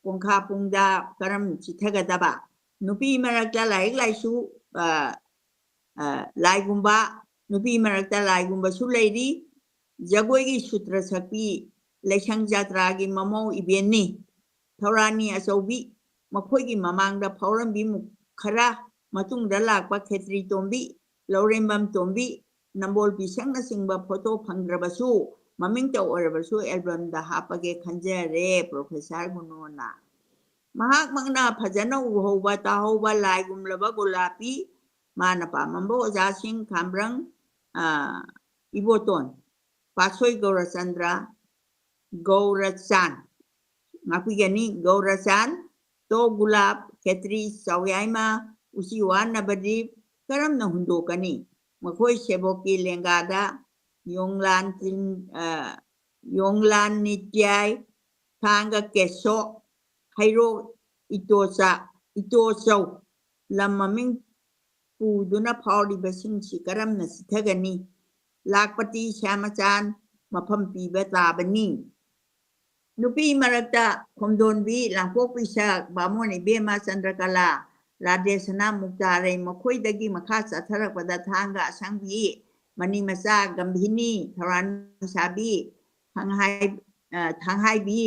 ꯀꯣꯡꯈꯥ ꯄꯨꯡꯗ ꯀꯔꯝ ꯆꯤꯊꯒꯗꯕ? ꯅꯨꯄꯤ ꯃꯔꯛꯇ ꯂꯥꯏꯔꯤꯛ ꯂꯥꯏꯁꯨ, ꯑ, ꯑ, ꯂꯥꯏꯒꯨꯝꯕ, ꯅꯨꯄꯤ ꯃꯔꯛꯇ ꯂꯥꯏꯒꯨꯝꯕꯁꯨ ꯂꯩꯔꯤ꯫ ꯖꯒꯣꯏꯒꯤ ꯁꯨꯇ꯭ꯔ ꯁꯛꯄꯤ ꯂꯩꯁꯪ ꯖꯥꯇ꯭ꯔꯥꯒꯤ ꯃꯃꯧ ꯏꯕꯦꯟꯅꯤ꯫ ꯊꯧꯔꯥꯅꯤ ꯑꯆꯧꯕꯤ, ꯃꯈꯣꯏꯒꯤ ꯃꯃꯥꯡꯗ ꯐꯥꯎꯔꯝꯕꯤ ꯃꯨꯛ ꯈꯔ, ꯃꯇꯨꯡꯗ ꯂꯥꯛꯄ ꯈꯦꯇ꯭ꯔꯤ ꯇꯣꯝꯕꯤ, ꯂꯧꯔꯦꯝꯕꯝ ꯇꯣꯝꯕꯤ, ꯅꯝꯕꯣꯜ ꯄꯤꯁꯛꯅꯆꯤꯡꯕ ꯐꯣꯇꯣ ꯐꯪꯗ꯭ꯔꯕꯁꯨ, ꯃꯃꯤꯡꯇ ꯑꯣꯏꯔꯕꯁꯨ ꯑꯦꯜꯕꯝꯗ ꯍꯥꯞꯄꯒꯦ ꯈꯟꯖꯔꯦ, ꯄ꯭ꯔꯣꯐꯦꯁꯔ ꯒꯨꯅꯣꯅ꯫ ꯃꯍꯥꯛꯃꯛꯅ ꯐꯖꯅ ꯎꯍꯧꯕ, ꯇꯥꯍꯧꯕ ꯂꯥꯏꯒꯨꯝꯂꯕ ꯒꯣꯂꯥꯄꯤ, ꯃꯥꯅ ꯄꯥꯝꯃꯝꯕ ꯑꯣꯖꯥꯁꯤꯡ ꯈꯥꯝꯕ꯭ꯔꯪ, ꯑ, ꯏꯕꯣꯇꯣꯟ, ꯄꯥꯠꯁꯣꯏ ꯒꯧꯔꯆꯟꯗ꯭ꯔ, ꯒꯧꯔꯆꯥꯟ, ꯉꯥꯛꯄꯤꯒꯅꯤ, ꯒꯧꯔꯆꯥꯟ, ꯇꯣ ꯒꯨꯂꯥꯞ, ꯈꯦꯇ꯭ꯔꯤ, ꯆꯥꯎꯌꯥꯏꯃ, ꯎꯆꯤꯋꯥ ꯅꯕꯗꯤꯞ ꯀꯔꯝꯅ ꯍꯨꯟꯗꯣꯛꯀꯅꯤ? ꯃꯈꯣꯏ ꯁꯦꯕꯣꯛꯀꯤ ꯂꯦꯡꯒꯥꯗ ꯌꯣꯡꯂꯥꯟ ꯇ꯭ꯔꯤꯟ-, ꯑ, ꯌꯣꯡꯂꯥꯟ ꯅꯤꯇ꯭ꯌꯥꯏ, ꯊꯥꯡꯒ ꯀꯦꯁꯣ, ꯍꯩꯔꯣꯛ ꯏꯇꯣꯆꯥ, ꯏꯇꯣꯆꯧ, ꯂꯝ ꯃꯃꯤꯡ ꯄꯨꯗꯨꯅ ꯐꯥꯎꯔꯤꯕꯁꯤꯡꯁꯤ ꯀꯔꯝꯅ ꯆꯤꯊꯒꯅꯤ? ꯂꯥꯛꯄꯇꯤ ꯁ꯭ꯌꯥꯃꯆꯥꯟ ꯃꯐꯝ ꯄꯤꯕ ꯇꯥꯕꯅꯤ꯫ ꯅꯨꯄꯤ ꯃꯔꯛꯇ ꯈꯣꯝꯗꯣꯟꯕꯤ, ꯂꯥꯡꯄꯣꯛꯄꯤ ꯁꯛ, ꯕꯥꯃꯣꯟ ꯏꯕꯦꯝꯃ ꯆꯟꯗ꯭ꯔꯀꯂꯥ, ꯔꯥꯙꯦꯁꯅꯥ ꯃꯨꯛꯇꯥꯔꯩ, ꯃꯈꯣꯏꯗꯒꯤ ꯃꯈꯥ ꯆꯠꯊꯔꯛꯄꯗ ꯊꯥꯡꯒ ꯑꯁꯪꯕꯤ, ꯃꯅꯤ ꯃꯆꯥ, ꯒꯝꯚꯤꯅꯤ, ꯊꯧꯔꯥꯟ ꯁꯥꯕꯤ, ꯊꯥꯡꯍꯥꯏ-, ꯑ, ꯊꯥꯡꯍꯥꯏꯕꯤ,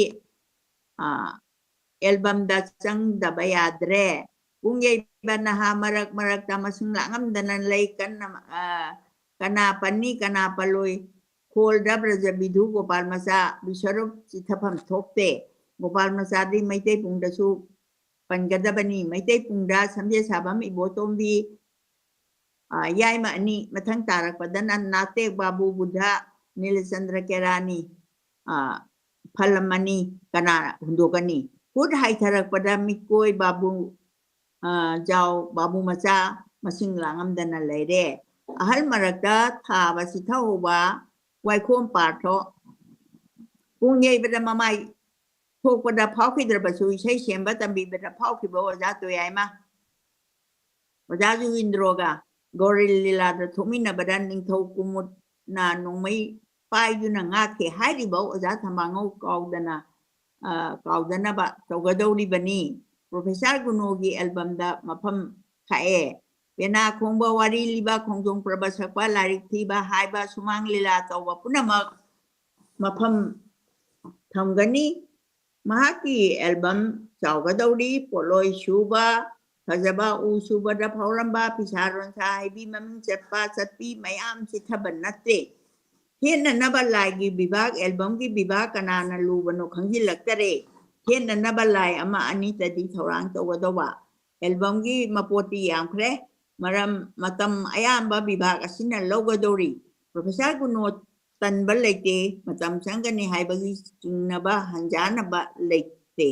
ꯑ, ꯑꯦꯜꯕꯝꯗ ꯆꯪꯗꯕ ꯌꯥꯗ꯭ꯔꯦ꯫ ꯄꯨꯡ ꯌꯩꯕ ꯅꯍꯥ ꯃꯔꯛ ꯃꯔꯛꯇ ꯃꯁꯤꯡ ꯂꯥꯛꯉꯝꯗꯅ ꯂꯩ꯫ ꯀꯟꯅ, ꯑ, ꯀꯅꯥ ꯄꯟꯅꯤ, ꯀꯅꯥ ꯄꯜꯂꯣꯏ? ꯈꯣꯜꯗ ꯕ꯭ꯔꯖꯕꯤꯙꯨ ꯒꯣꯄꯥꯜ ꯃꯆꯥ ꯕꯤꯁ꯭ꯋꯔꯨꯞ ꯆꯤꯊꯐꯝ ꯊꯣꯛꯇꯦ꯫ ꯒꯣꯄꯥꯜ ꯃꯆꯥꯗꯤ ꯃꯩꯇꯩ ꯄꯨꯡꯗꯁꯨ ꯄꯟꯒꯗꯕꯅꯤ꯫ ꯃꯩꯇꯩ ꯄꯨꯡꯗ ꯁꯝꯖꯦꯠ ꯁꯥꯕꯝ ꯏꯕꯣꯇꯣꯝꯕꯤ, ꯑ, ꯌꯥꯏꯃ ꯑꯅꯤ, ꯃꯊꯪ ꯇꯥꯔꯛꯄꯗꯅ ꯅꯥꯇꯦꯛ ꯕꯥꯕꯨ ꯕꯨꯙ ꯅꯤꯂꯆꯟꯗ꯭ꯔ ꯀꯦꯔꯥꯅꯤ, ꯑ, ꯐꯜꯂꯝ ꯑꯅꯤ ꯀꯅꯥ ꯍꯨꯟꯗꯣꯛꯀꯅꯤ? ꯍꯨꯠ ꯍꯥꯏꯊꯔꯛꯄꯗ ꯃꯤꯠꯀꯣꯏ ꯕꯥꯕꯨ, ꯑ, ꯖꯥꯎ ꯕꯥꯕꯨ ꯃꯆꯥ ꯃꯁꯤꯡ ꯂꯥꯡꯉꯝꯗꯅ ꯂꯩꯔꯦ꯫ ꯑꯍꯜ ꯃꯔꯛꯇ ꯊꯥꯕ ꯆꯤꯊꯍꯧꯕ ꯋꯥꯏꯈꯣꯝ ꯄꯥꯔꯊꯣ ꯄꯨꯡ ꯌꯩꯕꯗ ꯃꯃꯥꯏ ꯊꯣꯛꯄꯗ ꯐꯥꯎꯈꯤꯗ꯭ꯔꯕꯁꯨ ꯏꯁꯩ ꯁꯦꯝꯕ ꯇꯝꯕꯤꯕꯗ ꯐꯥꯎꯈꯤꯕ ꯑꯣꯖꯥ ꯇꯣꯌꯥꯏꯃ꯫ ꯑꯣꯖꯥ ꯖꯨꯒꯤꯟꯗ꯭ꯔꯣꯒ ꯒꯣꯔꯤꯜ ꯂꯤꯂꯥꯗ ꯊꯣꯛꯃꯤꯟꯅꯕꯗ ꯅꯤꯡꯊꯧ ꯀꯨꯃꯨꯠꯅ ꯅꯣꯡꯃꯩ ꯄꯥꯏꯗꯨꯅ ꯉꯥꯛꯈꯤ ꯍꯥꯏꯔꯤꯕ ꯑꯣꯖꯥ ꯊꯝꯕꯥꯉꯧ ꯀꯥꯎꯗꯅ, ꯑ, ꯀꯥꯎꯗꯅꯕ ꯇꯧꯒꯗꯧꯔꯤꯕꯅꯤ꯫ ꯄ꯭ꯔꯣꯐꯦꯁꯔ ꯒꯨꯅꯣꯒꯤ ꯑꯦꯜꯕꯝꯗ ꯃꯐꯝ ꯈꯥꯛꯑꯦ꯫ ꯄꯦꯅꯥ ꯈꯣꯡꯕ, ꯋꯥꯔꯤ ꯂꯤꯕ, ꯈꯣꯡꯖꯣꯝ ꯄ꯭ꯔꯕ ꯁꯛꯄ, ꯂꯥꯏꯔꯤꯛ ꯊꯤꯕ ꯍꯥꯏꯕ ꯁꯨꯃꯥꯡ ꯂꯤꯂꯥ ꯇꯧꯕ ꯄꯨꯝꯅꯃꯛ ꯃꯐꯝ ꯊꯝꯒꯅꯤ꯫ ꯃꯍꯥꯛꯀꯤ ꯑꯦꯜꯕꯝ ꯆꯥꯎꯒꯗꯧꯔꯤ꯫ ꯄꯣꯠꯂꯣꯏ ꯁꯨꯕ, ꯐꯖꯕ ꯎ ꯁꯨꯕꯗ ꯐꯥꯎꯔꯝꯕ ꯐꯤꯁꯥ ꯂꯣꯟꯁꯥ ꯍꯩꯕꯤ ꯃꯃꯤꯡ ꯆꯠꯄ ꯆꯠꯄꯤ ꯃꯌꯥꯝ ꯆꯤꯊꯕ ꯅꯠꯇꯦ꯫ ꯍꯦꯟꯅꯅꯕ ꯂꯥꯏꯒꯤ ꯕꯤꯚꯥꯒ, ꯑꯦꯜꯕꯝꯒꯤ ꯕꯤꯚꯥꯒ ꯀꯅꯥꯅ ꯂꯨꯕꯅꯣ ꯈꯪꯖꯤꯜꯂꯛꯇꯔꯦ꯫ ꯍꯦꯟꯅꯅꯕ ꯂꯥꯏ ꯑꯃ ꯑꯅꯤꯇꯗꯤ ꯊꯧꯔꯥꯡ ꯇꯧꯒꯗꯧꯕ꯫ ꯑꯦꯜꯕꯝꯒꯤ ꯃꯄꯣꯠꯇꯤ ꯌꯥꯝꯈ꯭ꯔꯦ꯫ ꯃꯔꯝ, ꯃꯇꯝ ꯑꯌꯥꯝꯕ ꯕꯤꯚꯥꯒ ꯑꯁꯤꯅ ꯂꯧꯒꯗꯧꯔꯤ꯫ ꯄ꯭ꯔꯣꯐꯦꯁꯔ ꯒꯨꯅꯣ ꯇꯟꯕ ꯂꯩꯇꯦ, ꯃꯇꯝ ꯆꯪꯒꯅꯤ ꯍꯥꯏꯕꯒꯤ ꯆꯤꯡꯅꯕ ꯍꯟꯖꯥꯅꯕ ꯂꯩꯇꯦ꯫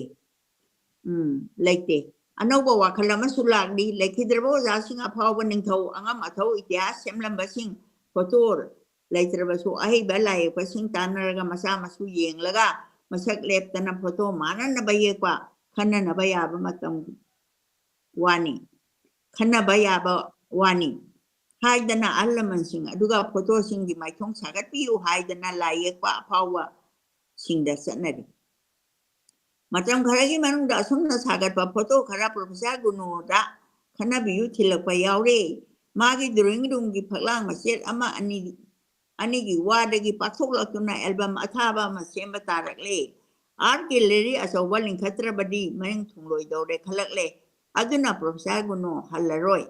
ꯎꯝ, ꯂꯩꯇꯦ꯫ ꯑꯅꯧꯕ ꯋꯥꯈꯜ ꯑꯃꯁꯨ ꯂꯥꯛꯂꯤ꯫ ꯂꯩꯈꯤꯗ꯭ꯔꯕ ꯑꯣꯖꯥꯁꯤꯡ, ꯑꯐꯥꯎꯕ ꯅꯤꯡꯊꯧ, ꯑꯉꯝ ꯑꯊꯧ, ꯏꯇꯤꯍꯥꯁ ꯁꯦꯝꯂꯝꯕꯁꯤꯡ, ꯐꯣꯇꯣ ꯂꯩꯇ꯭ꯔꯕꯁꯨ ꯑꯍꯩꯕ ꯂꯥꯏ ꯌꯦꯛꯄꯁꯤꯡ ꯇꯥꯟꯅꯔꯒ ꯃꯆꯥ ꯃꯁꯨ ꯌꯦꯡꯂꯒ ꯃꯁꯛ ꯂꯦꯞꯇꯅ ꯐꯣꯇꯣ ꯃꯥꯟꯅꯅꯕ ꯌꯦꯛꯄ, ꯈꯟꯅꯅꯕ ꯌꯥꯕ ꯃꯇꯝ ꯋꯥꯅꯤ, ꯈꯟꯅꯕ ꯌꯥꯕ ꯋꯥꯅꯤ ꯍꯥꯏꯗꯅ ꯑꯍꯜ ꯂꯃꯟꯁꯤꯡ ꯑꯗꯨꯒ ꯐꯣꯇꯣꯁꯤꯡꯒꯤ ꯃꯥꯏꯊꯣꯡ ꯁꯥꯒꯠꯄꯤꯌꯨ ꯍꯥꯏꯗꯅ ꯂꯥꯏ ꯌꯦꯛꯄ ꯑꯐꯥꯎꯕꯁꯤꯡꯗ ꯆꯠꯅꯔꯤ꯫ ꯃꯇꯝ ꯈꯔꯒꯤ ꯃꯅꯨꯡꯗ ꯑꯁꯨꯝꯅ ꯁꯥꯒꯠꯄ ꯐꯣꯇꯣ ꯈꯔ ꯄ꯭ꯔꯣꯐꯦꯁꯔ ꯒꯨꯅꯣꯗ ꯈꯟꯅꯕꯤꯌꯨ ꯊꯤꯜꯂꯛꯄ ꯌꯥꯎꯔꯦ꯫ ꯃꯥꯒꯤ drawing roomꯒꯤ ꯐꯛꯂꯥꯡ ꯃꯆꯦꯠ ꯑꯃ ꯑꯅꯤ, ꯑꯅꯤꯒꯤ ꯋꯥꯗꯒꯤ ꯄꯥꯛꯊꯣꯛꯂꯛꯇꯨꯅ ꯑꯦꯜꯕꯝ ꯑꯊꯥꯕ ꯑꯃ ꯁꯦꯝꯕ ꯇꯥꯔꯛꯂꯦ꯫ Art gallery ꯑꯆꯧꯕ ꯂꯤꯡꯈꯠꯇ꯭ꯔꯕꯗꯤ ꯃꯅꯤꯡ ꯊꯨꯡꯂꯣꯏꯗꯧꯔꯦ ꯈꯜꯂꯛꯂꯦ꯫ ꯑꯗꯨꯅ ꯄ꯭ꯔꯣꯐꯦꯁꯔ ꯒꯨꯅꯣ ꯍꯜꯂꯔꯣꯏ꯫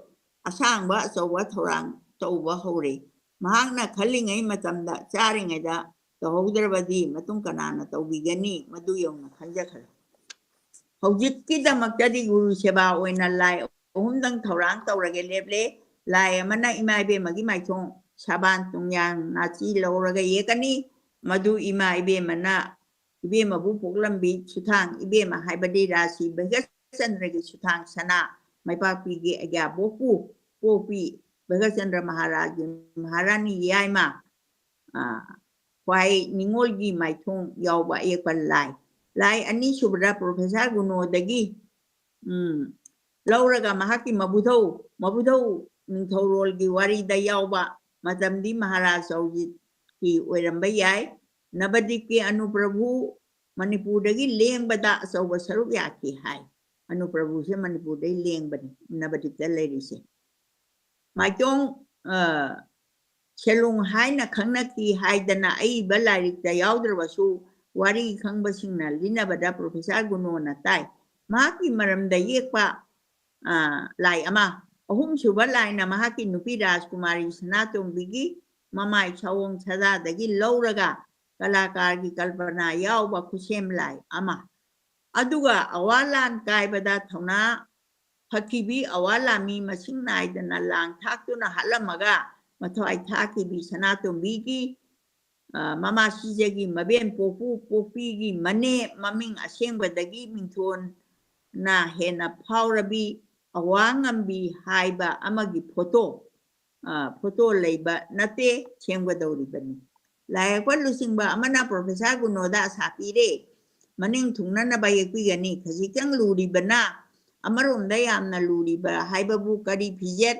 ꯑꯁꯥꯡꯕ ꯑꯆꯧꯕ ꯊꯧꯔꯥꯡ ꯇꯧꯕ ꯍꯧꯔꯦ꯫ ꯃꯍꯥꯛꯅ ꯈꯜꯂꯤꯉꯩ ꯃꯇꯝꯗ ꯆꯥꯔꯤꯉꯩꯗ ꯇꯧꯍꯧꯗ꯭ꯔꯕꯗꯤ ꯃꯇꯨꯡ ꯀꯅꯥꯅ ꯇꯧꯕꯤꯒꯅꯤ? ꯃꯗꯨ ꯌꯧꯅ ꯈꯟꯖꯈ꯭ꯔꯦ꯫ ꯍꯧꯖꯤꯛꯀꯤꯗꯃꯛꯇꯗꯤ ꯒꯨꯔꯨ ꯁꯦꯕꯥ ꯑꯣꯏꯅ ꯂꯥꯏ ꯑꯍꯨꯝꯗꯪ ꯊꯧꯔꯥꯡ ꯇꯧꯔꯒꯦ ꯂꯦꯞꯂꯦ꯫ ꯂꯥꯏ ꯑꯃꯅ ꯏꯃꯥ ꯏꯕꯦꯝꯃꯒꯤ ꯃꯥꯏꯊꯣꯡ ꯁꯥꯕꯥꯟ ꯇꯨꯡꯌꯥꯟ ꯅꯥꯆꯤ ꯂꯧꯔꯒ ꯌꯦꯛꯀꯅꯤ꯫ ꯃꯗꯨ ꯏꯃꯥ ꯏꯕꯦꯝꯃꯅ, ꯏꯕꯦꯝꯃꯕꯨ ꯄꯣꯛꯂꯝꯕꯤ ꯁꯨꯊꯥꯡ ꯏꯕꯦꯝꯃ ꯍꯥꯏꯕꯗꯤ ꯔꯥꯁꯤ ꯚꯩꯒꯆꯟꯗ꯭ꯔꯒꯤ ꯁꯨꯊꯥꯡ ꯁꯅꯥ ꯃꯩꯄꯥꯛꯄꯤꯒꯤ ꯑꯒ꯭ꯌꯥꯕꯣꯛꯄꯨ ꯄꯣꯛꯄꯤ ꯚꯩꯒꯆꯟꯗ꯭ꯔ ꯃꯍꯥꯔꯥꯖꯒꯤ ꯃꯍꯥꯔꯥꯅꯤ ꯌꯥꯏꯃ, ꯑ, ꯈ꯭ꯋꯥꯏ ꯅꯤꯉꯣꯜꯒꯤ ꯃꯥꯏꯊꯣꯡ ꯌꯥꯎꯕ ꯑꯌꯦꯛꯄ ꯂꯥꯏ꯫ ꯂꯥꯏ ꯑꯅꯤꯁꯨꯕꯗ ꯄ꯭ꯔꯣꯐꯦꯁꯔ ꯒꯨꯅꯣꯗꯒꯤ, ꯎꯝ, ꯂꯧꯔꯒ ꯃꯍꯥꯛꯀꯤ ꯃꯕꯨꯙꯧ, ꯃꯕꯨꯙꯧ ꯅꯤꯡꯊꯧꯔꯣꯜꯒꯤ ꯋꯥꯔꯤꯗ ꯌꯥꯎꯕ ꯃꯇꯝꯗꯤ ꯃꯍꯥꯔꯥꯖ ꯑꯧꯔꯖꯤꯠꯀꯤ ꯑꯣꯏꯔꯝꯕ ꯌꯥꯏ꯫ ꯅꯕꯗꯤꯞꯀꯤ ꯑꯅꯨꯄ꯭ꯔꯚꯨ ꯃꯅꯤꯄꯨꯔꯗꯒꯤ ꯂꯦꯡꯕꯗ ꯑꯆꯧꯕ ꯁꯔꯨꯛ ꯌꯥꯈꯤ ꯍꯥꯏ꯫ ꯑꯅꯨꯄ꯭ꯔꯚꯨꯁꯦ ꯃꯅꯤꯄꯨꯔꯗꯒꯤ ꯂꯦꯡꯕꯅꯤ, ꯅꯕꯗꯤꯞꯇ ꯂꯩꯔꯤꯁꯦ꯫ ꯃꯥꯏꯇꯣꯡ, ꯑ, ꯁꯦꯂꯨꯡ ꯍꯥꯏꯅ ꯈꯪꯅꯈꯤ ꯍꯥꯏꯗꯅ ꯑꯏꯕ ꯂꯥꯏꯔꯤꯛꯇ ꯌꯥꯎꯗ꯭ꯔꯕꯁꯨ ꯋꯥꯔꯤ ꯈꯪꯕꯁꯤꯡꯅ ꯂꯤꯅꯕꯗ ꯄ꯭ꯔꯣꯐꯦꯁꯔ ꯒꯨꯅꯣꯅ ꯇꯥꯏ꯫ ꯃꯍꯥꯛꯀꯤ ꯃꯔꯝꯗ ꯌꯦꯛꯄ, ꯑ, ꯂꯥꯏ ꯑꯃ, ꯑꯍꯨꯝꯁꯨꯕ ꯂꯥꯏꯅ ꯃꯍꯥꯛꯀꯤ ꯅꯨꯄꯤ ꯔꯥꯖꯀꯨꯃꯥꯔꯤ ꯁꯅꯥꯇꯣꯝꯕꯤꯒꯤ ꯃꯃꯥꯏ ꯁꯑꯣꯡ ꯁꯥꯗꯥꯗꯒꯤ ꯂꯧꯔꯒ ꯀꯂꯥꯀꯥꯔꯒꯤ ꯀꯜꯄꯅꯥ ꯌꯥꯎꯕ ꯈꯨꯠꯁꯦꯝ ꯂꯥꯏ ꯑꯃ꯫ ꯑꯗꯨꯒ ꯑꯋꯥ ꯂꯥꯟ ꯀꯥꯏꯕꯗ ꯊꯧꯅꯥ ꯐꯈꯤꯕꯤ ꯑꯋꯥ ꯂꯥꯃꯤ ꯃꯁꯤꯡ ꯅꯥꯏꯗꯅ ꯂꯥꯡ ꯊꯥꯛꯇꯨꯅ ꯍꯥꯠꯂꯝꯃꯒ ꯃꯊ꯭ꯋꯥꯏ ꯊꯥꯈꯤꯕꯤ ꯁꯅꯥꯇꯣꯝꯕꯤꯒꯤ, ꯑ, ꯃꯃꯥ ꯁꯤꯖꯒꯤ ꯃꯕꯦꯟ ꯄꯣꯛꯄꯨ ꯄꯣꯛꯄꯤꯒꯤ ꯃꯅꯦ ꯃꯃꯤꯡ ꯑꯁꯦꯡꯕꯗꯒꯤ ꯃꯤꯡꯊꯣꯟꯅ ꯍꯦꯟꯅ ꯐꯥꯎꯔꯕꯤ ꯑꯋꯥꯡꯉꯝꯕꯤ ꯍꯥꯏꯕ ꯑꯃꯒꯤ ꯐꯣꯇꯣ, ꯑ, ꯐꯣꯇꯣ ꯂꯩꯕ ꯅꯠꯇꯦ, ꯁꯦꯝꯒꯗꯧꯔꯤꯕꯅꯤ꯫ ꯂꯥꯏ ꯌꯦꯛꯄ ꯂꯨꯆꯤꯡꯕ ꯑꯃꯅ ꯄ꯭ꯔꯣꯐꯦꯁꯔ ꯒꯨꯅꯣꯗ ꯑꯁꯥ ꯄꯤꯔꯦ꯫ ꯃꯅꯤꯡ ꯊꯨꯡꯅꯅꯕ ꯌꯦꯛꯄꯤꯒꯅꯤ꯫ ꯈꯖꯤꯛꯇꯪ ꯂꯨꯔꯤꯕꯅ, ꯑꯃꯔꯣꯝꯗ ꯌꯥꯝꯅ ꯂꯨꯔꯤꯕ ꯍꯥꯏꯕꯕꯨ ꯀꯔꯤ ꯐꯤꯖꯦꯠ,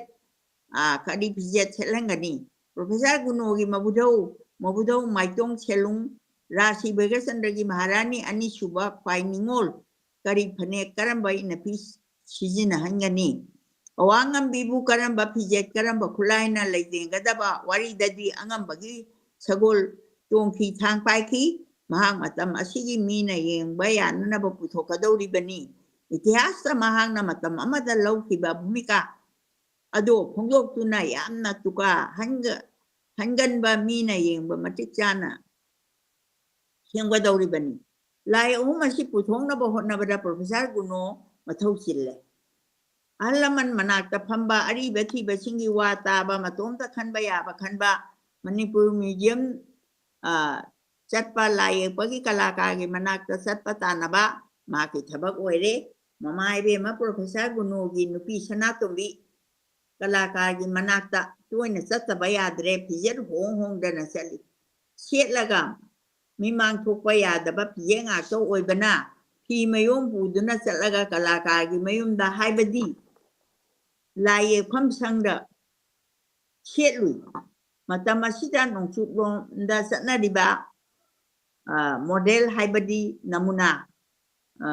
ꯑ, ꯀꯔꯤ ꯐꯤꯖꯦꯠ ꯁꯦꯠꯍꯟꯒꯅꯤ? ꯄ꯭ꯔꯣꯐꯦꯁꯔ ꯒꯨꯅꯣꯒꯤ ꯃꯕꯨꯙꯧ, ꯃꯕꯨꯙꯧ ꯃꯥꯏꯇꯣꯡ ꯁꯦꯂꯨꯡ, ꯔꯥꯁꯤ ꯚꯩꯒ꯭ꯔꯆꯟꯗ꯭ꯔꯒꯤ ꯃꯍꯥꯔꯥꯅꯤ ꯑꯅꯤꯁꯨꯕ ꯈ꯭ꯋꯥꯏ ꯅꯤꯉꯣꯜ ꯀꯔꯤ ꯐꯅꯦꯛ, ꯀꯔꯝꯕ ꯏꯟꯅꯐꯤ ꯁꯤꯖꯤꯟꯅꯍꯟꯒꯅꯤ? ꯑꯋꯥꯡꯉꯝꯕꯤꯕꯨ ꯀꯔꯝꯕ ꯐꯤꯖꯦꯠ, ꯀꯔꯝꯕ ꯈꯨꯠꯂꯥꯏꯅ ꯂꯩꯇꯦꯡꯒꯗꯕ? ꯋꯥꯔꯤꯗꯗꯤ ꯑꯉꯝꯕꯒꯤ ꯁꯒꯣꯜ ꯇꯣꯡꯈꯤ, ꯊꯥꯡ ꯄꯥꯏꯈꯤ꯫ ꯃꯍꯥꯛ ꯃꯇꯝ ꯑꯁꯤꯒꯤ ꯃꯤꯅ ꯌꯦꯡꯕ ꯌꯥꯅꯅꯕ ꯄꯨꯊꯣꯛꯀꯗꯧꯔꯤꯕꯅꯤ꯫ ꯏꯇꯤꯍꯥꯁꯇ ꯃꯍꯥꯛꯅ ꯃꯇꯝ ꯑꯃꯗ ꯂꯧꯈꯤꯕ ꯚꯨꯃꯤꯀꯥ ꯑꯗꯣ ꯐꯣꯡꯗꯣꯛꯇꯨꯅ ꯌꯥꯝꯅ ꯇꯨꯀꯥ ꯍꯟꯒ-, ꯈꯟꯒꯟꯕ ꯃꯤꯅ ꯌꯦꯡꯕ ꯃꯇꯤꯛ ꯆꯥꯅ ꯁꯦꯝꯒꯗꯧꯔꯤꯕꯅꯤ꯫ ꯂꯥꯏ ꯑꯍꯨꯝ ꯑꯁꯤ ꯄꯨꯊꯣꯛꯅꯕ ꯍꯣꯠꯅꯕꯗ ꯄ꯭ꯔꯣꯐꯦꯁꯔ ꯒꯨꯅꯣ ꯃꯊꯧ ꯆꯤꯜꯂꯦ꯫ ꯑꯍꯜ ꯂꯃꯟ ꯃꯅꯥꯛꯇ ꯐꯝꯕ, ꯑꯔꯤꯕ ꯊꯤꯕꯁꯤꯡꯒꯤ ꯋꯥ ꯇꯥꯕ, ꯃꯇꯣꯝꯇ ꯈꯟꯕ ꯌꯥꯕ ꯈꯟꯕ, ꯃꯅꯤꯄꯨꯔ ꯃ꯭ꯌꯨꯖꯤꯌꯝ, ꯑ, ꯆꯠꯄ, ꯂꯥꯏ ꯌꯦꯛꯄꯒꯤ ꯀꯂꯥꯀꯥꯔꯒꯤ ꯃꯅꯥꯛꯇ ꯆꯠꯄ ꯇꯥꯅꯕ ꯃꯍꯥꯛꯀꯤ ꯊꯕꯛ ꯑꯣꯏꯔꯦ꯫ ꯃꯃꯥ ꯏꯕꯦꯝꯃ ꯄ꯭ꯔꯣꯐꯦꯁꯔ ꯒꯨꯅꯣꯒꯤ ꯅꯨꯄꯤ ꯁꯅꯥꯇꯣꯝꯕꯤ ꯀꯂꯥꯀꯥꯔꯒꯤ ꯃꯅꯥꯛꯇ ꯇꯣꯏꯅ ꯆꯠꯇꯕ ꯌꯥꯗ꯭ꯔꯦ꯫ ꯐꯤꯖꯦꯠ ꯍꯣꯡ ꯍꯣꯡꯗꯅ ꯆꯠꯂꯤ꯫ ꯁꯦꯠꯂꯒ ꯃꯤꯃꯥꯡ ꯊꯣꯛꯄ ꯌꯥꯗꯕ ꯐꯤꯖꯦꯠ ꯉꯥꯛꯇ ꯑꯣꯏꯕꯅ ꯐꯤ ꯃꯌꯣꯝ ꯄꯨꯗꯨꯅ ꯆꯠꯂꯒ ꯀꯂꯥꯀꯥꯔꯒꯤ ꯃꯌꯨꯝꯗ, ꯍꯥꯏꯕꯗꯤ ꯂꯥꯏ ꯌꯦꯛꯐꯝ ꯁꯪꯗ ꯁꯦꯠꯂꯨꯏ꯫ ꯃꯇꯝ ꯑꯁꯤꯗ ꯅꯣꯡꯆꯨꯞꯂꯣꯝꯗ ꯆꯠꯅꯔꯤꯕ, ꯑ, ꯃꯣꯗꯦꯜ, ꯍꯥꯏꯕꯗꯤ ꯅꯃꯨꯅꯥ, ꯑ,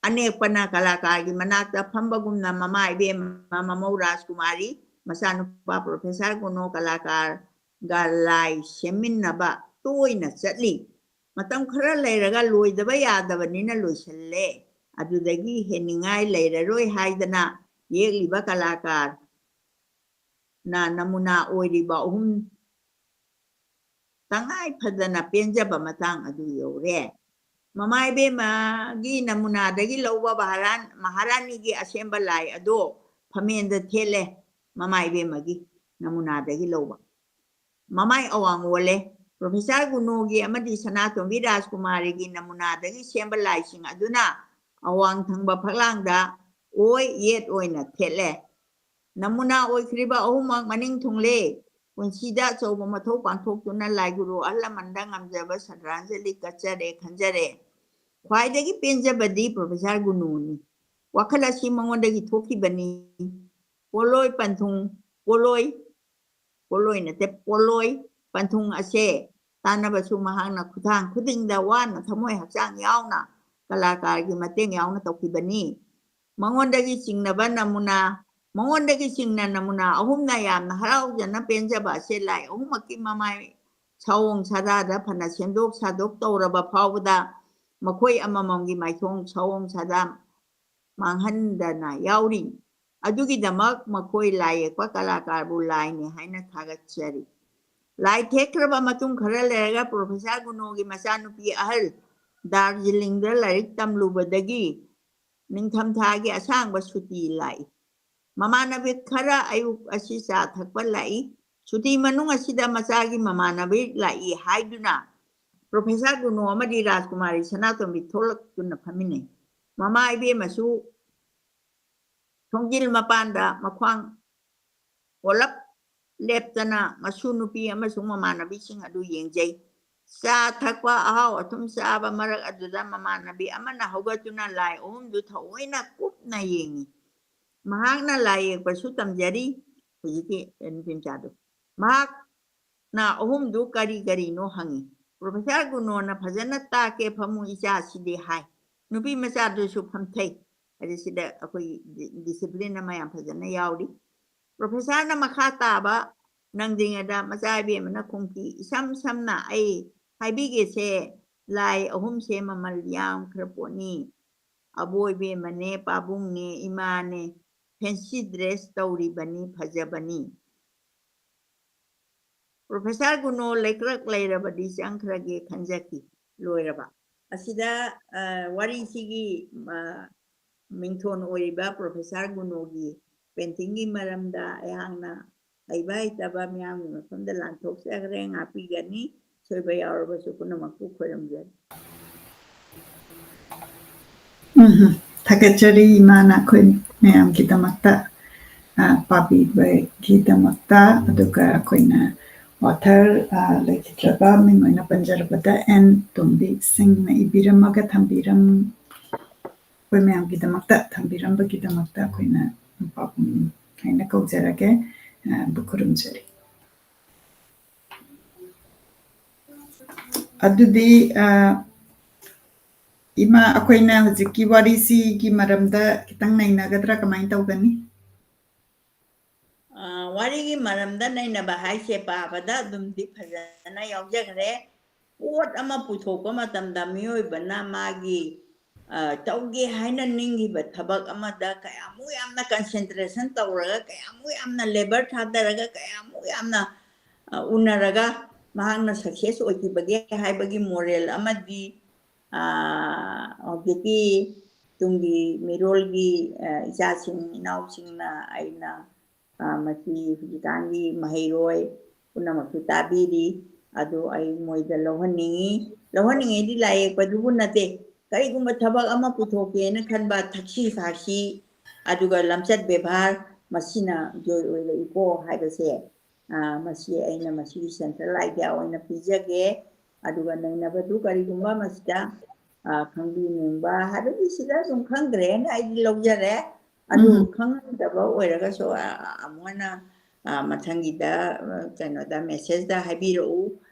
ꯑꯅꯦꯛꯄꯅ ꯀꯂꯥꯀꯥꯔꯒꯤ ꯃꯅꯥꯛꯇ ꯐꯝꯕꯒꯨꯝꯅ ꯃꯃꯥ ꯏꯕꯦꯝꯃ, ꯃꯃꯧ ꯔꯥꯖꯀꯨꯃꯥꯔꯤ, ꯃꯆꯥꯅꯨꯄꯥ ꯄ꯭ꯔꯣꯐꯦꯁꯔ ꯒꯨꯅꯣ ꯀꯂꯥꯀꯥꯔꯒ ꯂꯥꯏ ꯁꯦꯝꯃꯤꯟꯅꯕ ꯇꯣꯏꯅ ꯆꯠꯂꯤ꯫ ꯃꯇꯝ ꯈꯔ ꯂꯩꯔꯒ ꯂꯣꯏꯗꯕ ꯌꯥꯗꯕꯅꯤꯅ ꯂꯣꯏꯁꯤꯜꯂꯦ꯫ ꯑꯗꯨꯗꯒꯤ ꯍꯦꯟꯅꯤꯡꯉꯥꯏ ꯂꯩꯔꯔꯣꯏ ꯍꯥꯏꯗꯅ ꯌꯦꯛꯂꯤꯕ ꯀꯂꯥꯀꯥꯔ ꯅ ꯅꯃꯨꯅꯥ ꯑꯣꯏꯔꯤꯕ ꯑꯍꯨꯝ ꯇꯉꯥꯏ ꯐꯗꯅ ꯄꯦꯟꯖꯕ ꯃꯇꯥꯡ ꯑꯗꯨ ꯌꯧꯔꯦ꯫ ꯃꯃꯥ ꯏꯕꯦꯝꯃꯒꯤ ꯅꯃꯨꯅꯥꯗꯒꯤ ꯂꯧꯕ ꯃꯍꯥꯔꯥꯟ-, ꯃꯍꯥꯔꯥꯅꯤꯒꯤ ꯑꯁꯦꯝꯕ ꯂꯥꯏ ꯑꯗꯣ ꯐꯝꯃꯦꯟꯗ ꯊꯦꯠꯂꯦ꯫ ꯃꯃꯥ ꯏꯕꯦꯝꯃꯒꯤ ꯅꯃꯨꯅꯥꯗꯒꯤ ꯂꯧꯕ꯫ ꯃꯃꯥꯏ ꯑꯋꯥꯡ ꯑꯣꯜꯂꯦ꯫ ꯄ꯭ꯔꯣꯐꯦꯁꯔ ꯒꯨꯅꯣꯒꯤ ꯑꯃꯗꯤ ꯁꯅꯥꯇꯣꯝꯕꯤ ꯔꯥꯖꯀꯨꯃꯥꯔꯤꯒꯤ ꯅꯃꯨꯅꯥꯗꯒꯤ ꯁꯦꯝꯕ ꯂꯥꯏꯁꯤꯡ ꯑꯗꯨꯅ ꯑꯋꯥꯡ ꯊꯪꯕ ꯐꯛꯂꯥꯡꯗ ꯑꯣꯏ ꯌꯦꯠ ꯑꯣꯏꯅ ꯊꯦꯠꯂꯦ꯫ ꯅꯃꯨꯅꯥ ꯑꯣꯏꯈ꯭ꯔꯤꯕ ꯑꯍꯨꯝꯃꯛ ꯃꯅꯤꯡ ꯊꯨꯡꯂꯦ꯫ ꯄꯨꯟꯁꯤꯗ ꯑꯆꯧꯕ ꯃꯊꯧ ꯄꯥꯡꯊꯣꯛꯇꯨꯅ ꯂꯥꯏꯒꯨꯔꯨ ꯑꯍꯜ ꯂꯃꯟꯗ ꯉꯝꯖꯕ ꯁꯗ꯭ꯔꯥꯟꯖꯂꯤ ꯀꯠꯆꯔꯦ ꯈꯟꯖꯔꯦ꯫ ꯈ꯭ꯋꯥꯏꯗꯒꯤ ꯄꯦꯟꯖꯕꯗꯤ ꯄ꯭ꯔꯣꯐꯦꯁꯔ ꯒꯨꯅꯨꯅꯤ꯫ ꯋꯥꯈꯜ ꯑꯁꯤ ꯃꯉꯣꯟꯗꯒꯤ ꯊꯣꯛꯈꯤꯕꯅꯤ꯫ ꯄꯣꯠꯂꯣꯏ ꯄꯟꯊꯨꯡ, ꯄꯣꯠꯂꯣꯏ, ꯄꯣꯠꯂꯣꯏ ꯅꯠꯇꯦ, ꯄꯣꯠꯂꯣꯏ ꯄꯟꯊꯨꯡ ꯑꯁꯦ ꯇꯥꯟꯅꯕꯁꯨ ꯃꯍꯥꯛꯅ ꯈꯨꯊꯥꯡ ꯈꯨꯗꯤꯡꯗ ꯋꯥꯅ ꯊꯃꯣꯏ ꯍꯛꯆꯥꯡ ꯌꯥꯎꯅ ꯀꯂꯥꯀꯥꯔꯒꯤ ꯃꯇꯦꯡ ꯌꯥꯎꯅ ꯇꯧꯈꯤꯕꯅꯤ꯫ ꯃꯉꯣꯟꯗꯒꯤ ꯆꯤꯡꯅꯕ ꯅꯃꯨꯅꯥ, ꯃꯉꯣꯟꯗꯒꯤ ꯆꯤꯡꯅ ꯅꯃꯨꯅꯥ ꯑꯍꯨꯝꯅ ꯌꯥꯝꯅ ꯍꯔꯥꯎꯖꯅ ꯄꯦꯟꯖꯕ ꯑꯁꯦ ꯂꯥꯏ ꯑꯍꯨꯝꯃꯛꯀꯤ ꯃꯃꯥꯏ ꯁꯑꯣꯡ ꯁꯥꯗꯥꯗ ꯐꯅ ꯁꯦꯝꯗꯣꯛ ꯁꯥꯗꯣꯛ ꯇꯧꯔꯕ ꯐꯥꯎꯕꯗ ꯃꯈꯣꯏ ꯑꯃꯃꯝꯒꯤ ꯃꯥꯏꯊꯣꯡ ꯁꯑꯣꯡ ꯁꯥꯗꯥ ꯃꯥꯡꯍꯟꯗꯅ ꯌꯥꯎꯔꯤ꯫ ꯑꯗꯨꯒꯤꯗꯃꯛ ꯃꯈꯣꯏ ꯂꯥꯏ ꯌꯦꯛꯄ ꯀꯂꯥꯀꯥꯔꯕꯨ ꯂꯥꯏꯅꯤ ꯍꯥꯏꯅ ꯊꯥꯒꯠꯆꯔꯤ꯫ ꯂꯥꯏ ꯊꯦꯛꯈ꯭ꯔꯕ ꯃꯇꯨꯡ ꯈꯔ ꯂꯩꯔꯒ ꯄ꯭ꯔꯣꯐꯦꯁꯔ ꯒꯨꯅꯣꯒꯤ ꯃꯆꯥꯅꯨꯄꯤ ꯑꯍꯜ ꯗꯥꯔꯖꯤꯂꯤꯡꯗ ꯂꯥꯏꯔꯤꯛ ꯇꯝꯂꯨꯕꯗꯒꯤ ꯅꯤꯡꯊꯝꯊꯥꯒꯤ ꯑꯁꯥꯡꯕ ꯁꯨꯇꯤ ꯂꯥꯛꯏ꯫ ꯃꯃꯥꯟꯅꯕꯤ ꯈꯔ ꯑꯌꯨꯛ ꯑꯁꯤ ꯆꯥ ꯊꯛꯄ ꯂꯥꯛꯏ꯫ ꯁꯨꯇꯤ ꯃꯅꯨꯡ ꯑꯁꯤꯗ ꯃꯆꯥꯒꯤ ꯃꯃꯥꯟꯅꯕꯤ ꯂꯥꯛꯏ ꯍꯥꯏꯗꯨꯅ ꯄ꯭ꯔꯣꯐꯦꯁꯔ ꯒꯨꯅꯣ ꯑꯃꯗꯤ ꯔꯥꯖꯀꯨꯃꯥꯔꯤ ꯁꯅꯥꯇꯣꯝꯕꯤ ꯊꯣꯛꯂꯛꯇꯨꯅ ꯐꯝꯃꯤꯟꯅꯩ꯫ ꯃꯃꯥ ꯏꯕꯦꯝꯃꯁꯨ ꯊꯣꯡꯖꯤꯜ ꯃꯄꯥꯟꯗ ꯃꯈ꯭ꯋꯥꯡ ꯀꯣꯜꯂꯞ ꯂꯦꯞꯇꯅ ꯃꯁꯨ ꯅꯨꯄꯤ ꯑꯃꯁꯨꯡ ꯃꯃꯥꯟꯅꯕꯤꯁꯤꯡ ꯑꯗꯨ ꯌꯦꯡꯖꯩ꯫ ꯆꯥ ꯊꯛꯄ, ꯑꯍꯥꯎ ꯑꯊꯨꯝ ꯆꯥꯕ ꯃꯔꯛ ꯑꯗꯨꯗ ꯃꯃꯥꯟꯅꯕꯤ ꯑꯃꯅ ꯍꯧꯒꯠꯇꯨꯅ ꯂꯥꯏ ꯑꯍꯨꯝꯗꯨ ꯊꯑꯣꯏꯅ ꯀꯨꯞꯅ ꯌꯦꯡꯏ꯫ ꯃꯍꯥꯛꯅ ꯂꯥꯏ ꯌꯦꯛꯄꯁꯨ ꯇꯝꯖꯔꯤ꯫ ꯍꯧꯖꯤꯛꯀꯤ ꯅꯨꯄꯤ ꯃꯆꯥꯗꯨ꯫ ꯃꯍꯥꯛꯅ ꯑꯍꯨꯝꯗꯨ ꯀꯔꯤ ꯀꯔꯤꯅꯣ ꯍꯪꯏ꯫ ꯄ꯭ꯔꯣꯐꯦꯁꯔ ꯒꯨꯅꯣꯅ ꯐꯖꯅ ꯇꯥꯛꯀꯦ, ꯐꯃꯨ ꯏꯆꯥꯁꯤꯗꯤ, ꯍꯥꯏ꯫ ꯅꯨꯄꯤ ꯃꯆꯥꯗꯨꯁꯨ ꯐꯝꯊꯩ꯫ ꯍꯥꯏꯗꯤ ꯁꯤꯗ ꯑꯩꯈꯣꯏꯒꯤ ꯗꯤ-, discipline ꯑꯃ ꯌꯥꯝ ꯐꯖꯅ ꯌꯥꯎꯔꯤ꯫ ꯄ꯭ꯔꯣꯐꯦꯁꯔꯅ ꯃꯈꯥ ꯇꯥꯕ ꯅꯪꯗ꯭ꯔꯤꯉꯩꯗ ꯃꯆꯥ ꯏꯕꯦꯝꯃꯅ ꯈꯨꯝꯈꯤ, "ꯏꯁꯝ ꯁꯝꯅ ꯑꯩ ꯍꯥꯏꯕꯤꯒꯦꯁꯦ, ꯂꯥꯏ ꯑꯍꯨꯝꯁꯦ ꯃꯃꯜ ꯌꯥꯝꯈ꯭ꯔ ꯄꯣꯠꯅꯤ꯫ ꯑꯕꯣꯏꯕꯦꯝꯃꯅꯦ, ꯄꯥꯕꯨꯡꯅꯦ, ꯏꯃꯥꯅꯦ, fancy dress ꯇꯧꯔꯤꯕꯅꯤ, ꯐꯖꯕꯅꯤ꯫" ꯄ꯭ꯔꯣꯐꯦꯁꯔ ꯒꯨꯅꯣ ꯂꯩꯀ꯭ꯔꯛ ꯂꯩꯔꯕꯗꯤ ꯆꯪꯈ꯭ꯔꯒꯦ ꯈꯟꯖꯈꯤ꯫ ꯂꯣꯏꯔꯕ꯫ ꯑꯁꯤꯗ, ꯑ, ꯋꯥꯔꯤꯁꯤꯒꯤ, ꯑ, ꯃꯤꯡꯊꯣꯟ ꯑꯣꯏꯔꯤꯕ ꯄ꯭ꯔꯣꯐꯦꯁꯔ ꯒꯨꯅꯣꯒꯤ paintingꯒꯤ ꯃꯔꯝꯗ ꯑꯩꯍꯥꯛꯅ ꯍꯩꯕ ꯍꯩꯇꯕ ꯃꯤꯌꯥꯝꯒꯤ ꯃꯐꯝꯗ ꯂꯥꯟꯊꯣꯛꯆꯈ꯭ꯔꯦ, ꯉꯥꯛꯄꯤꯒꯅꯤ꯫ ꯁꯣꯏꯕ ꯌꯥꯎꯔꯕꯁꯨ ꯄꯨꯝꯅꯃꯛꯄꯨ ꯈꯣꯏꯔꯝꯖꯔꯤ꯫ ꯎꯝ, ꯊꯥꯒꯠꯆꯔꯤ ꯏꯃꯥꯅ ꯑꯩꯈꯣꯏ ꯃꯌꯥꯝꯒꯤꯗꯃꯛꯇ, ꯑ, ꯄꯥꯕꯤꯕꯒꯤꯗꯃꯛꯇ꯫ ꯑꯗꯨꯒ ꯑꯩꯈꯣꯏꯅ author, ꯑ, ꯂꯩꯈꯤꯗ꯭ꯔꯕ ꯃꯤꯡ ꯑꯣꯏꯅ ꯄꯟꯖꯔꯕꯗ ꯑꯦꯟ ꯇꯣꯝꯕꯤ ꯁꯤꯡꯅ ꯏꯕꯤꯔꯝꯃꯒ ꯊꯝꯕꯤꯔꯝ-, ꯑꯩꯈꯣꯏ ꯃꯌꯥꯝꯒꯤꯗꯃꯛꯇ ꯊꯝꯕꯤꯔꯝꯕꯒꯤꯗꯃꯛꯇ ꯑꯩꯈꯣꯏꯅ ꯄꯥꯕꯨꯡ ꯍꯥꯏꯅ ꯀꯧꯖꯔꯒꯦ, ꯑ, ꯈꯨꯔꯨꯝꯖꯔꯤ꯫ ꯑꯗꯨꯗꯤ, ꯑ, ꯏꯃꯥ, ꯑꯩꯈꯣꯏꯅ ꯍꯧꯖꯤꯛꯀꯤ ꯋꯥꯔꯤꯁꯤꯒꯤ ꯃꯔꯝꯗ ꯈꯤꯇꯪ ꯅꯩꯅꯒꯗ꯭ꯔꯥ, ꯀꯃꯥꯏꯅ ꯇꯧꯒꯅꯤ? ꯑ, ꯋꯥꯔꯤꯒꯤ ꯃꯔꯝꯗ ꯅꯩꯅꯕ ꯍꯥꯏꯁꯦ ꯄꯥꯕꯗ ꯑꯗꯨꯝꯗꯤ ꯐꯖꯅ ꯌꯥꯎꯖꯈ꯭ꯔꯦ꯫ ꯄꯣꯠ ꯑꯃ ꯄꯨꯊꯣꯛꯄ ꯃꯇꯝꯗ ꯃꯤꯑꯣꯏꯕꯅ ꯃꯥꯒꯤ, ꯑ, ꯇꯧꯒꯦ ꯍꯥꯏꯅ ꯅꯤꯡꯈꯤꯕ ꯊꯕꯛ ꯑꯃꯗ ꯀꯌꯥꯃꯨꯛ ꯌꯥꯝꯅ concentration ꯇꯧꯔꯒ, ꯀꯌꯥꯃꯨꯛ ꯌꯥꯝꯅ labour ꯊꯥꯗꯔꯒ, ꯀꯌꯥꯃꯨꯛ ꯌꯥꯝꯅ ꯑ, ꯎꯅꯔꯒ ꯃꯍꯥꯛꯅ success ꯑꯣꯏꯈꯤꯕꯒꯦ ꯍꯥꯏꯕꯒꯤ moral ꯑꯃꯗꯤ, ꯑ, ꯍꯧꯖꯤꯛꯀꯤ ꯇꯨꯡꯒꯤ ꯃꯤꯔꯣꯜꯒꯤ, ꯑ, ꯏꯆꯥꯁꯤꯡ ꯏꯅꯥꯎꯁꯤꯡꯅ ꯑꯩꯅ, ꯑ, ꯃꯁꯤ ꯍꯧꯖꯤꯛꯀꯥꯟꯒꯤ ꯃꯍꯩꯔꯣꯏ ꯄꯨꯝꯅꯃꯛꯁꯨ ꯇꯥꯕꯤꯔꯤ꯫ ꯑꯗꯨ ꯑꯩ ꯃꯣꯏꯗ ꯂꯧꯍꯟꯅꯤꯡꯉꯤ꯫ ꯂꯧꯍꯟꯅꯤꯡꯉꯤꯗꯤ ꯂꯥꯏ ꯌꯦꯛꯄꯗꯨꯕꯨ ꯅꯠꯇꯦ, ꯀꯔꯤꯒꯨꯝꯕ ꯊꯕꯛ ꯑꯃ ꯄꯨꯊꯣꯛꯀꯦꯅ ꯈꯟꯕ ꯊꯛꯁꯤ ꯈꯥꯁꯤ, ꯑꯗꯨꯒ ꯂꯝꯆꯠ ꯕꯦꯕꯥꯔ, ꯃꯁꯤꯅ ꯖꯣꯏ ꯑꯣꯏꯔꯛꯏꯀꯣ ꯍꯥꯏꯕꯁꯦ, ꯑ, ꯃꯁꯤ ꯑꯩꯅ ꯃꯁꯤꯒꯤ central idea ꯑꯣꯏꯅ ꯄꯤꯖꯒꯦ꯫ ꯑꯗꯨꯒ ꯅꯩꯅꯕꯗꯨ ꯀꯔꯤꯒꯨꯝꯕ ꯃꯁꯤꯗ, ꯑ, ꯈꯪꯕꯤꯅꯤꯡꯕ ꯍꯥꯏꯕꯗꯤ ꯁꯤꯗ ꯑꯗꯨꯝ ꯈꯪꯗ꯭ꯔꯦꯅ ꯑꯩꯗꯤ ꯂꯧꯖꯔꯦ꯫ ꯑꯗꯨ ꯎꯝ꯫ ꯈꯪꯗꯕ ꯑꯣꯏꯔꯒꯁꯨ, ꯑ, ꯑꯃꯨꯛ ꯍꯟꯅ, ꯑ, ꯃꯊꯪꯒꯤꯗ, ꯑ, ꯀꯩꯅꯣꯗ, message ꯇ ꯍꯥꯏꯕꯤꯔꯛꯎ꯫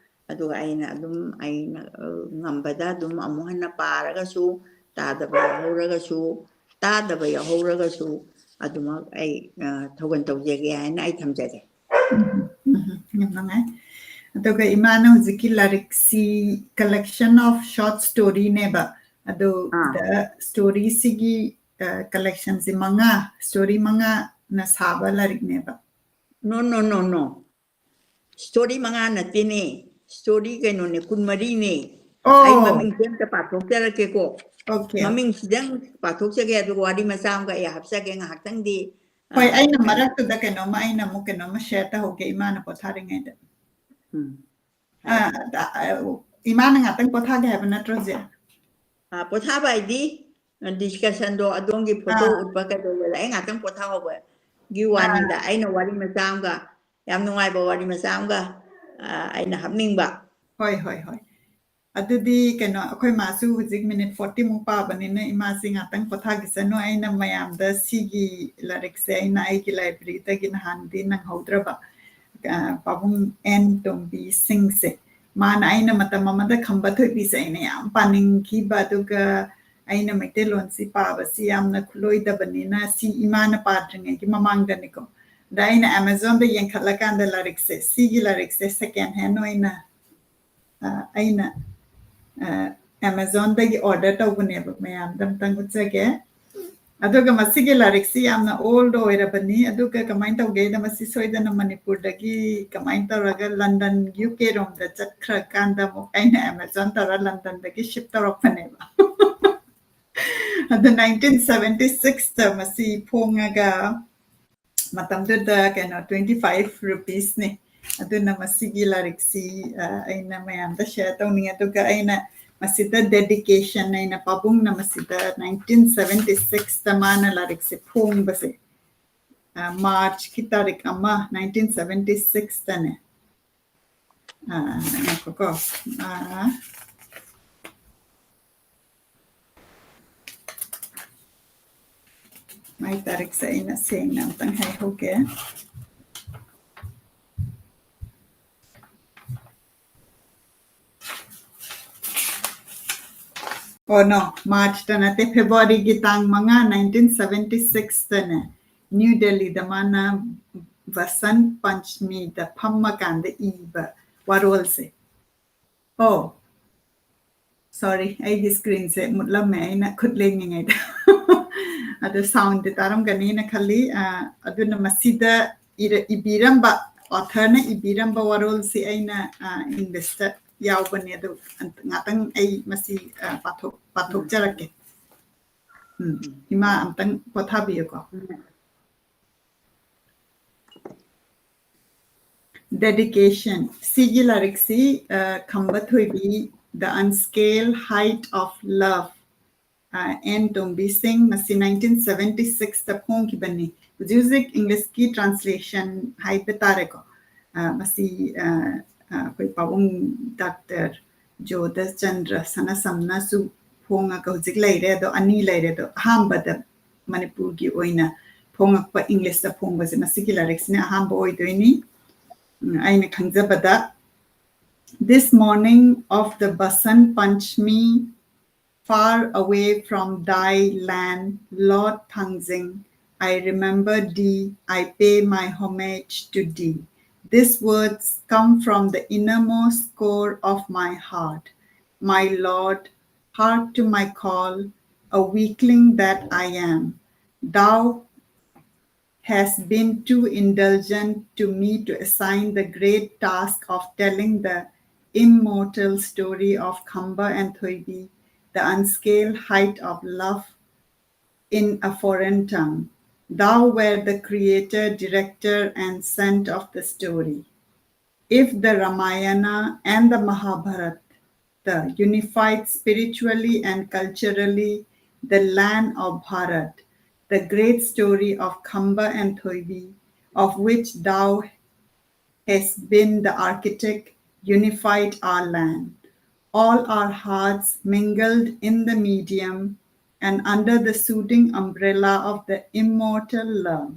ꯑꯗꯨꯒ ꯑꯩꯅ ꯑꯗꯨꯝ, ꯑꯩꯅ, ꯑ, ꯉꯝꯕꯗ ꯑꯗꯨꯝ ꯑꯃꯨꯛ ꯍꯟꯅ ꯄꯥꯔꯒꯁꯨ, ꯇꯥꯗꯕ ꯌꯥꯎꯍꯧꯔꯒꯁꯨ, ꯇꯥꯗꯕ ꯌꯥꯎꯍꯧꯔꯒꯁꯨ, ꯑꯗꯨꯃꯛ ꯑꯩ, ꯑ, ꯊꯧꯒꯜ ꯇꯧꯖꯒꯦ ꯍꯥꯏꯅ ꯑꯩ ꯊꯝꯖꯒꯦ꯫ ꯎꯝ, ꯎꯝ, ꯌꯥꯝ ꯅꯨꯡꯉꯥꯏ꯫ ꯑꯗꯨꯒ ꯏꯃꯥꯅ ꯍꯧꯖꯤꯛꯀꯤ ꯂꯥꯏꯔꯤꯛꯁꯤ collection of short story ꯅꯦꯕ꯫ ꯑꯗꯨ ꯑꯥ꯫ ꯗ story ꯁꯤꯒꯤ, ꯑ, collection ꯁꯤ ꯃꯉꯥ, story ꯃꯉꯥꯅ ꯁꯥꯕ ꯂꯥꯏꯔꯤꯛꯅꯦꯕ꯫ No, no, no, no. Story ꯃꯉꯥ ꯅꯠꯇꯦꯅꯦ꯫ Story ꯀꯩꯅꯣꯅꯦ, ꯀꯨꯟꯃꯔꯤꯅꯦ꯫ ꯑꯣ꯫ ꯑꯩ ꯃꯃꯤꯡꯁꯦ ꯑꯝꯇ ꯄꯥꯊꯣꯛꯆꯔꯛꯀꯦꯀꯣ꯫ Okay. ꯃꯃꯤꯡꯁꯤꯗꯪ ꯄꯥꯊꯣꯛꯆꯒꯦ, ꯑꯗꯨꯒ ꯋꯥꯔꯤ ꯃꯆꯥ ꯑꯃꯒ ꯑꯩ ꯍꯥꯞꯆꯒꯦ ꯉꯥꯏꯍꯥꯛꯇꯪꯗꯤ꯫ ꯍꯣꯏ, ꯑ, ꯑꯩꯅ ꯀꯩꯅꯣ꯫ ꯃꯔꯛꯇꯨꯗ ꯀꯩꯅꯣꯝꯃ, ꯑꯩꯅ ꯑꯃꯨꯛ ꯀꯩꯅꯣꯝꯃ share ꯇꯧꯍꯧꯒꯦ, ꯏꯃꯥꯅ ꯄꯣꯊꯥꯔꯤꯉꯩꯗ꯫ ꯎꯝ꯫ ꯑ, ꯑ, ꯏꯃꯥꯅ ꯉꯥꯛꯇꯪ ꯄꯣꯊꯥꯒꯦ ꯍꯥꯏꯕ ꯅꯠꯇ꯭ꯔꯣ ꯍꯧꯖꯤꯛ? ꯑ, ꯄꯣꯊꯥꯕ ꯍꯥꯏꯗꯤ, ꯑ, discussion ꯗꯣ ꯑꯗꯣꯝꯒꯤ photo ꯑꯥ꯫ ꯎꯠꯄ ꯀꯩꯗꯧꯕꯗ ꯑꯩ ꯉꯥꯛꯇꯪ ꯄꯣꯊꯥꯍꯧꯕꯒꯤ ꯑꯥ꯫ ꯋꯥꯅꯤꯗ꯫ ꯑꯩꯅ ꯋꯥꯔꯤ ꯃꯆꯥ ꯑꯃꯒ, ꯌꯥꯝ ꯅꯨꯡꯉꯥꯏꯕ ꯋꯥꯔꯤ ꯃꯆꯥ ꯑꯃꯒ, ꯑ, ꯑꯩꯅ ꯍꯥꯞꯅꯤꯡꯕ꯫ ꯍꯣꯏ, ꯍꯣꯏ, ꯍꯣꯏ꯫ ꯑꯗꯨꯗꯤ ꯀꯩꯅꯣ, ꯑꯩꯈꯣꯏ ꯃꯥꯁꯨ ꯍꯧꯖꯤꯛ minute forty ꯃꯨꯛ ꯄꯥꯕꯅꯤꯅ ꯏꯃꯥꯁꯤ ꯉꯥꯛꯇꯪ ꯄꯣꯊꯥꯈꯤꯁꯅꯨ꯫ ꯑꯩꯅ ꯃꯌꯥꯝꯗ ꯁꯤꯒꯤ ꯂꯥꯏꯔꯤꯛꯁꯦ ꯑꯩꯅ ꯑꯩꯒꯤ library ꯗꯒꯤ ꯅꯍꯥꯟꯗꯤ ꯅꯪꯍꯧꯗ꯭ꯔꯕ, ꯑ, ꯄꯥꯕꯨꯡ ꯑꯦꯟ ꯇꯣꯝꯕꯤ ꯁꯤꯡꯁꯦ, ꯃꯥꯅ ꯑꯩꯅ ꯃꯇꯝ ꯑꯃꯗ ꯈꯝꯕ ꯊꯣꯏꯕꯤꯁꯦ ꯑꯩꯅ ꯌꯥꯝ ꯄꯥꯅꯤꯡꯈꯤꯕ, ꯑꯗꯨꯒ ꯑꯩꯅ ꯃꯩꯇꯩꯂꯣꯟꯁꯤ ꯄꯥꯕꯁꯤ ꯌꯥꯝꯅ ꯈꯨꯠꯂꯣꯏꯗꯕꯅꯤꯅ ꯁꯤ ꯏꯃꯥꯅ ꯄꯥꯗ꯭ꯔꯤꯉꯩꯒꯤ ꯃꯃꯥꯡꯗꯅꯤꯀꯣ꯫ ꯑꯗ ꯑꯩꯅ Amazon ꯗ ꯌꯦꯡꯈꯠꯂꯀꯥꯟꯗ ꯂꯥꯏꯔꯤꯛꯁꯦ, ꯁꯤꯒꯤ ꯂꯥꯏꯔꯤꯛꯁꯦ second hand ꯑꯣꯏꯅ, ꯑ, ꯑꯩꯅ, ꯑ, Amazon ꯗꯒꯤ order ꯇꯧꯕꯅꯦꯕ꯫ ꯃꯌꯥꯝꯗ ꯑꯝꯇꯪ ꯎꯠꯆꯒꯦ꯫ ꯑꯗꯨꯒ ꯃꯁꯤꯒꯤ ꯂꯥꯏꯔꯤꯛꯁꯤ ꯌꯥꯝꯅ old ꯑꯣꯏꯔꯕꯅꯤ꯫ ꯑꯗꯨꯒ ꯀꯃꯥꯏꯅ ꯇꯧꯒꯦꯗ, ꯃꯁꯤ ꯁꯣꯏꯗꯅ ꯃꯅꯤꯄꯨꯔꯗꯒꯤ ꯀꯃꯥꯏꯅ ꯇꯧꯔꯒ ꯂꯟꯗꯟ, ꯌꯨ ꯀꯦ ꯔꯣꯝꯗ ꯆꯠꯈ꯭ꯔꯀꯥꯟꯗ ꯑꯃꯨꯛ ꯑꯩꯅ Amazon ꯇꯧꯔ ꯂꯟꯗꯟꯗꯒꯤ ship ꯇꯧꯔꯛꯄꯅꯦꯕ꯫ ꯑꯗꯨ nineteen seventy sixꯇ ꯃꯁꯤ ꯐꯣꯡꯉꯒ, ꯃꯇꯝꯗꯨꯗ ꯀꯩꯅꯣ twenty five rupeesꯅꯦ꯫ ꯑꯗꯨꯅ ꯃꯁꯤꯒꯤ ꯂꯥꯏꯔꯤꯛꯁꯤ, ꯑ, ꯑꯩꯅ ꯃꯌꯥꯝꯗ share ꯇꯧꯅꯤꯡꯉꯦ꯫ ꯑꯗꯨꯒ ꯑꯩꯅ ꯃꯁꯤꯗ dedication, ꯑꯩꯅ ꯄꯥꯕꯨꯡꯅ ꯃꯁꯤꯗ nineteen seventy sixꯇ ꯃꯥꯅ ꯂꯥꯏꯔꯤꯛꯁꯦ ꯐꯣꯡꯕꯁꯦ, ꯑ, Marchꯀꯤ ꯇꯥꯔꯤꯛ ꯑꯃ, nineteen seventy sixꯇꯅꯦ꯫ ꯑ, ꯉꯥꯏꯈꯣꯀꯣ꯫ ꯑ, ꯃꯥꯏ ꯇꯥꯔꯤꯛꯁꯦ ꯑꯩꯅ ꯁꯦꯡꯅ ꯑꯝꯇꯪ ꯍꯥꯏꯍꯧꯒꯦ꯫ ꯑꯣ, no, Marchꯇ ꯅꯠꯇꯦ, Februaryꯒꯤ ꯇꯥꯡ ꯃꯉꯥ, nineteen seventy sixꯇꯅꯦ, ꯅ꯭ꯌꯨ ꯗꯦꯜꯂꯤꯗ ꯃꯥꯅ ꯕꯁꯟ ꯄꯟꯆꯃꯤꯗ ꯐꯝꯃꯀꯥꯟꯗ ꯏꯕ ꯋꯥꯔꯣꯜꯁꯦ꯫ ꯑꯣ, sorry, ꯑꯩꯒꯤ screenꯁꯦ ꯃꯨꯠꯂꯝꯃꯦ ꯑꯩꯅ ꯈꯨꯠ ꯂꯦꯡꯉꯤꯉꯩꯗ꯫ ꯑꯗꯣ soundꯗꯤ ꯇꯥꯔꯝꯒꯅꯤꯅ ꯈꯜꯂꯤ꯫ ꯑ, ꯑꯗꯨꯅ ꯃꯁꯤꯗ ꯏꯔ-, ꯏꯕꯤꯔꯝꯕ, authorꯅ ꯏꯕꯤꯔꯝꯕ ꯋꯥꯔꯣꯜꯁꯤ ꯑꯩꯅ, ꯑ, Englishꯇ ꯌꯥꯎꯕꯅꯦ꯫ ꯑꯗꯨ ꯉꯥꯛꯇꯪ ꯑꯩ ꯃꯁꯤ, ꯑ, ꯄꯥꯊꯣꯛ-, ꯄꯥꯊꯣꯛꯆꯔꯛꯀꯦ꯫ ꯎꯝ, ꯏꯃꯥ ꯑꯝꯇꯪ ꯄꯣꯊꯥꯕꯤꯌꯨꯀꯣ꯫ Dedication꯫ ꯁꯤꯒꯤ ꯂꯥꯏꯔꯤꯛꯁꯤ, ꯑ, ꯈꯝꯕ ꯊꯣꯏꯕꯤ, The Unscaled Height of Love, ꯑ, ꯑꯦꯟ ꯇꯣꯝꯕꯤ ꯁꯤꯡ, ꯃꯁꯤ nineteen seventy sixꯇ ꯐꯣꯡꯈꯤꯕꯅꯤ꯫ ꯍꯧꯖꯤꯛ ꯍꯧꯖꯤꯛ Englishꯀꯤ translation ꯍꯥꯏꯕ ꯇꯥꯔꯦꯀꯣ꯫ ꯑ, ꯃꯁꯤ, ꯑ, ꯑ, ꯑꯩꯈꯣꯏ ꯄꯥꯕꯨꯡ ꯗꯥꯛꯇꯔ ꯖꯣꯙꯆꯟꯗ꯭ꯔ ꯁꯅꯥꯁꯝꯅꯁꯨ ꯐꯣꯡꯉꯒ ꯍꯧꯖꯤꯛ ꯂꯩꯔꯦ꯫ ꯑꯗꯣ ꯑꯅꯤ ꯂꯩꯔꯦ꯫ ꯑꯗꯣ ꯑꯍꯥꯟꯕꯗ ꯃꯅꯤꯄꯨꯔꯒꯤ ꯑꯣꯏꯅ ꯐꯣꯡꯉꯛꯄ, Englishꯇ ꯐꯣꯡꯕꯁꯦ ꯃꯁꯤꯒꯤ ꯂꯥꯏꯔꯤꯛꯁꯤꯅ ꯑꯍꯥꯟꯕ ꯑꯣꯏꯗꯣꯏꯅꯤ꯫ ꯎꯝ, ꯑꯩꯅ ꯈꯪꯖꯕꯗ, This morning of the Basan Panchami, far away from thy land, Lord Thangjing, I remember thee, I pay my homage to thee. These words come from the innermost core of my heart. My Lord, hark to my call, a weakling that I am. Thou hast been too indulgent to me to assign the great task of telling the immortal story of Khamba and Thoibi, the unscaled height of love in a foreign tongue. Thou wert the creator, director, and scent of the story. If the Ramayana and the Mahabharata unified spiritually and culturally the land of Bharat, the great story of Khamba and Thoibi, of which thou hast been the architect, unified our land. All our hearts mingled in the medium and under the soothing umbrella of the immortal love.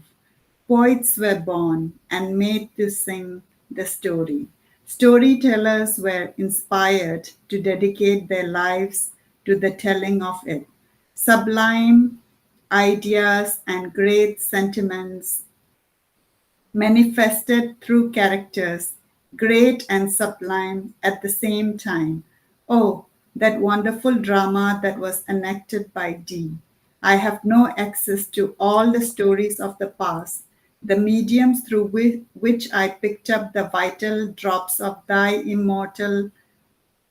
Poets were born and made to sing the story. Storytellers were inspired to dedicate their lives to the telling of it. Sublime ideas and great sentiments manifested through characters, great and sublime at the same time. Oh, that wonderful drama that was enacted by Dee. I have no access to all the stories of the past, the mediums through whi- which I picked up the vital drops of thy immortal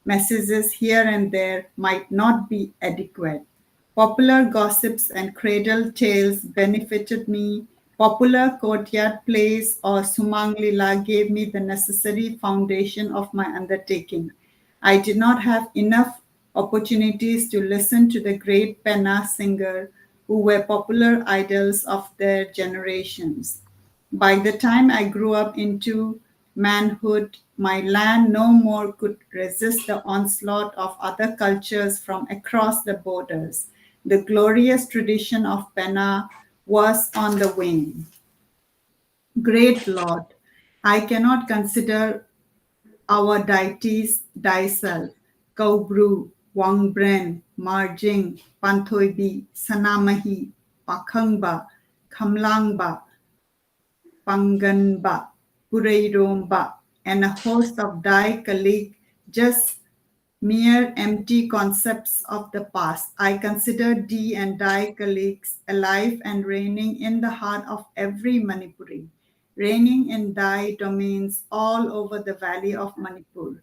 messages here and there might not be adequate. Popular gossips and cradle tales benefited me. Popular courtyard plays or Sumang Lila gave me the necessary foundation of my undertaking. I did not have enough opportunities to listen to the great Penna singer who were popular idols of their generations. By the time I grew up into manhood, my land no more could resist the onslaught of other cultures from across the borders. The glorious tradition of Penna was on the wane. Great Lord, I cannot consider our deities thyself, Kaubru, Wangbren, Marjing, Panthoibi, Sanamahi, Pakhangba, Khamlangba, Panganba, Pureiromba, and a host of thy colleague just mere empty concepts of the past. I consider Dee and Dai colleagues alive and reigning in the heart of every Manipuri, reigning in Dai domains all over the valley of Manipur.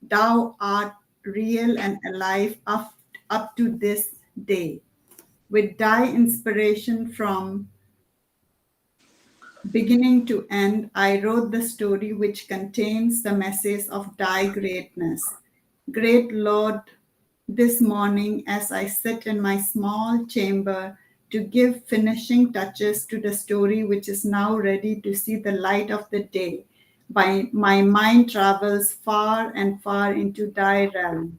Thou art real and alive up, up to this day. With Dai inspiration from beginning to end, I wrote the story which contains the message of Dai greatness. Great Lord, this morning as I sit in my small chamber to give finishing touches to the story which is now ready to see the light of the day, by, my mind travels far and far into Dai realm.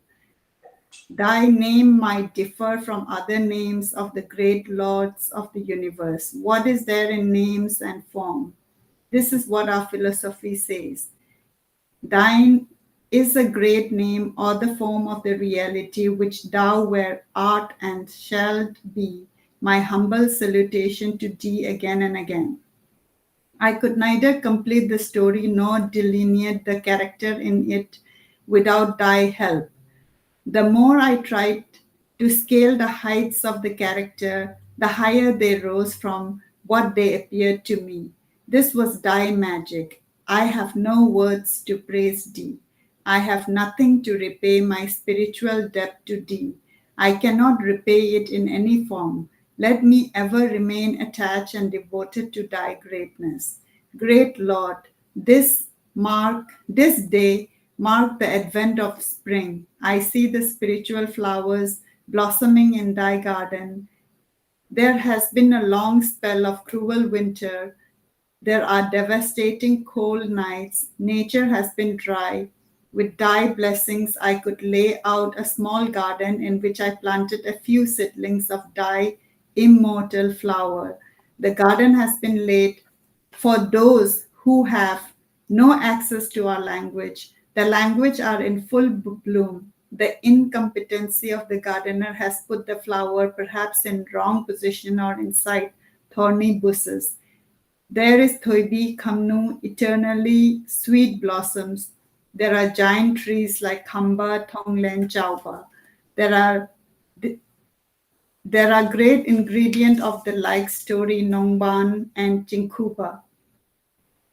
Thy name might differ from other names of the great lords of the universe. What is there in names and form? This is what our philosophy says. Thine is a great name or the form of the reality which thou where art and shalt be. My humble salutation to thee again and again. I could neither complete the story nor delineate the character in it without thy help. The more I tried to scale the heights of the character, the higher they rose from what they appeared to me. This was thy magic. I have no words to praise thee. I have nothing to repay my spiritual debt to thee. I cannot repay it in any form. Let me ever remain attached and devoted to thy greatness. Great Lord, this mark, this day mark the advent of spring. I see the spiritual flowers blossoming in thy garden. There has been a long spell of cruel winter. There are devastating cold nights. Nature has been dry. With thy blessings, I could lay out a small garden in which I planted a few seedlings of thy immortal flower. The garden has been laid for those who have no access to our language. The language are in full b- bloom. The incompetency of the gardener has put the flower perhaps in wrong position or inside thorny bushes. There is Thoibi Khamnu, eternally sweet blossoms. There are giant trees like Khamba, Thonglen, Chaoba. There are th- there are great ingredient of the like story Nongban and Chingkhuba.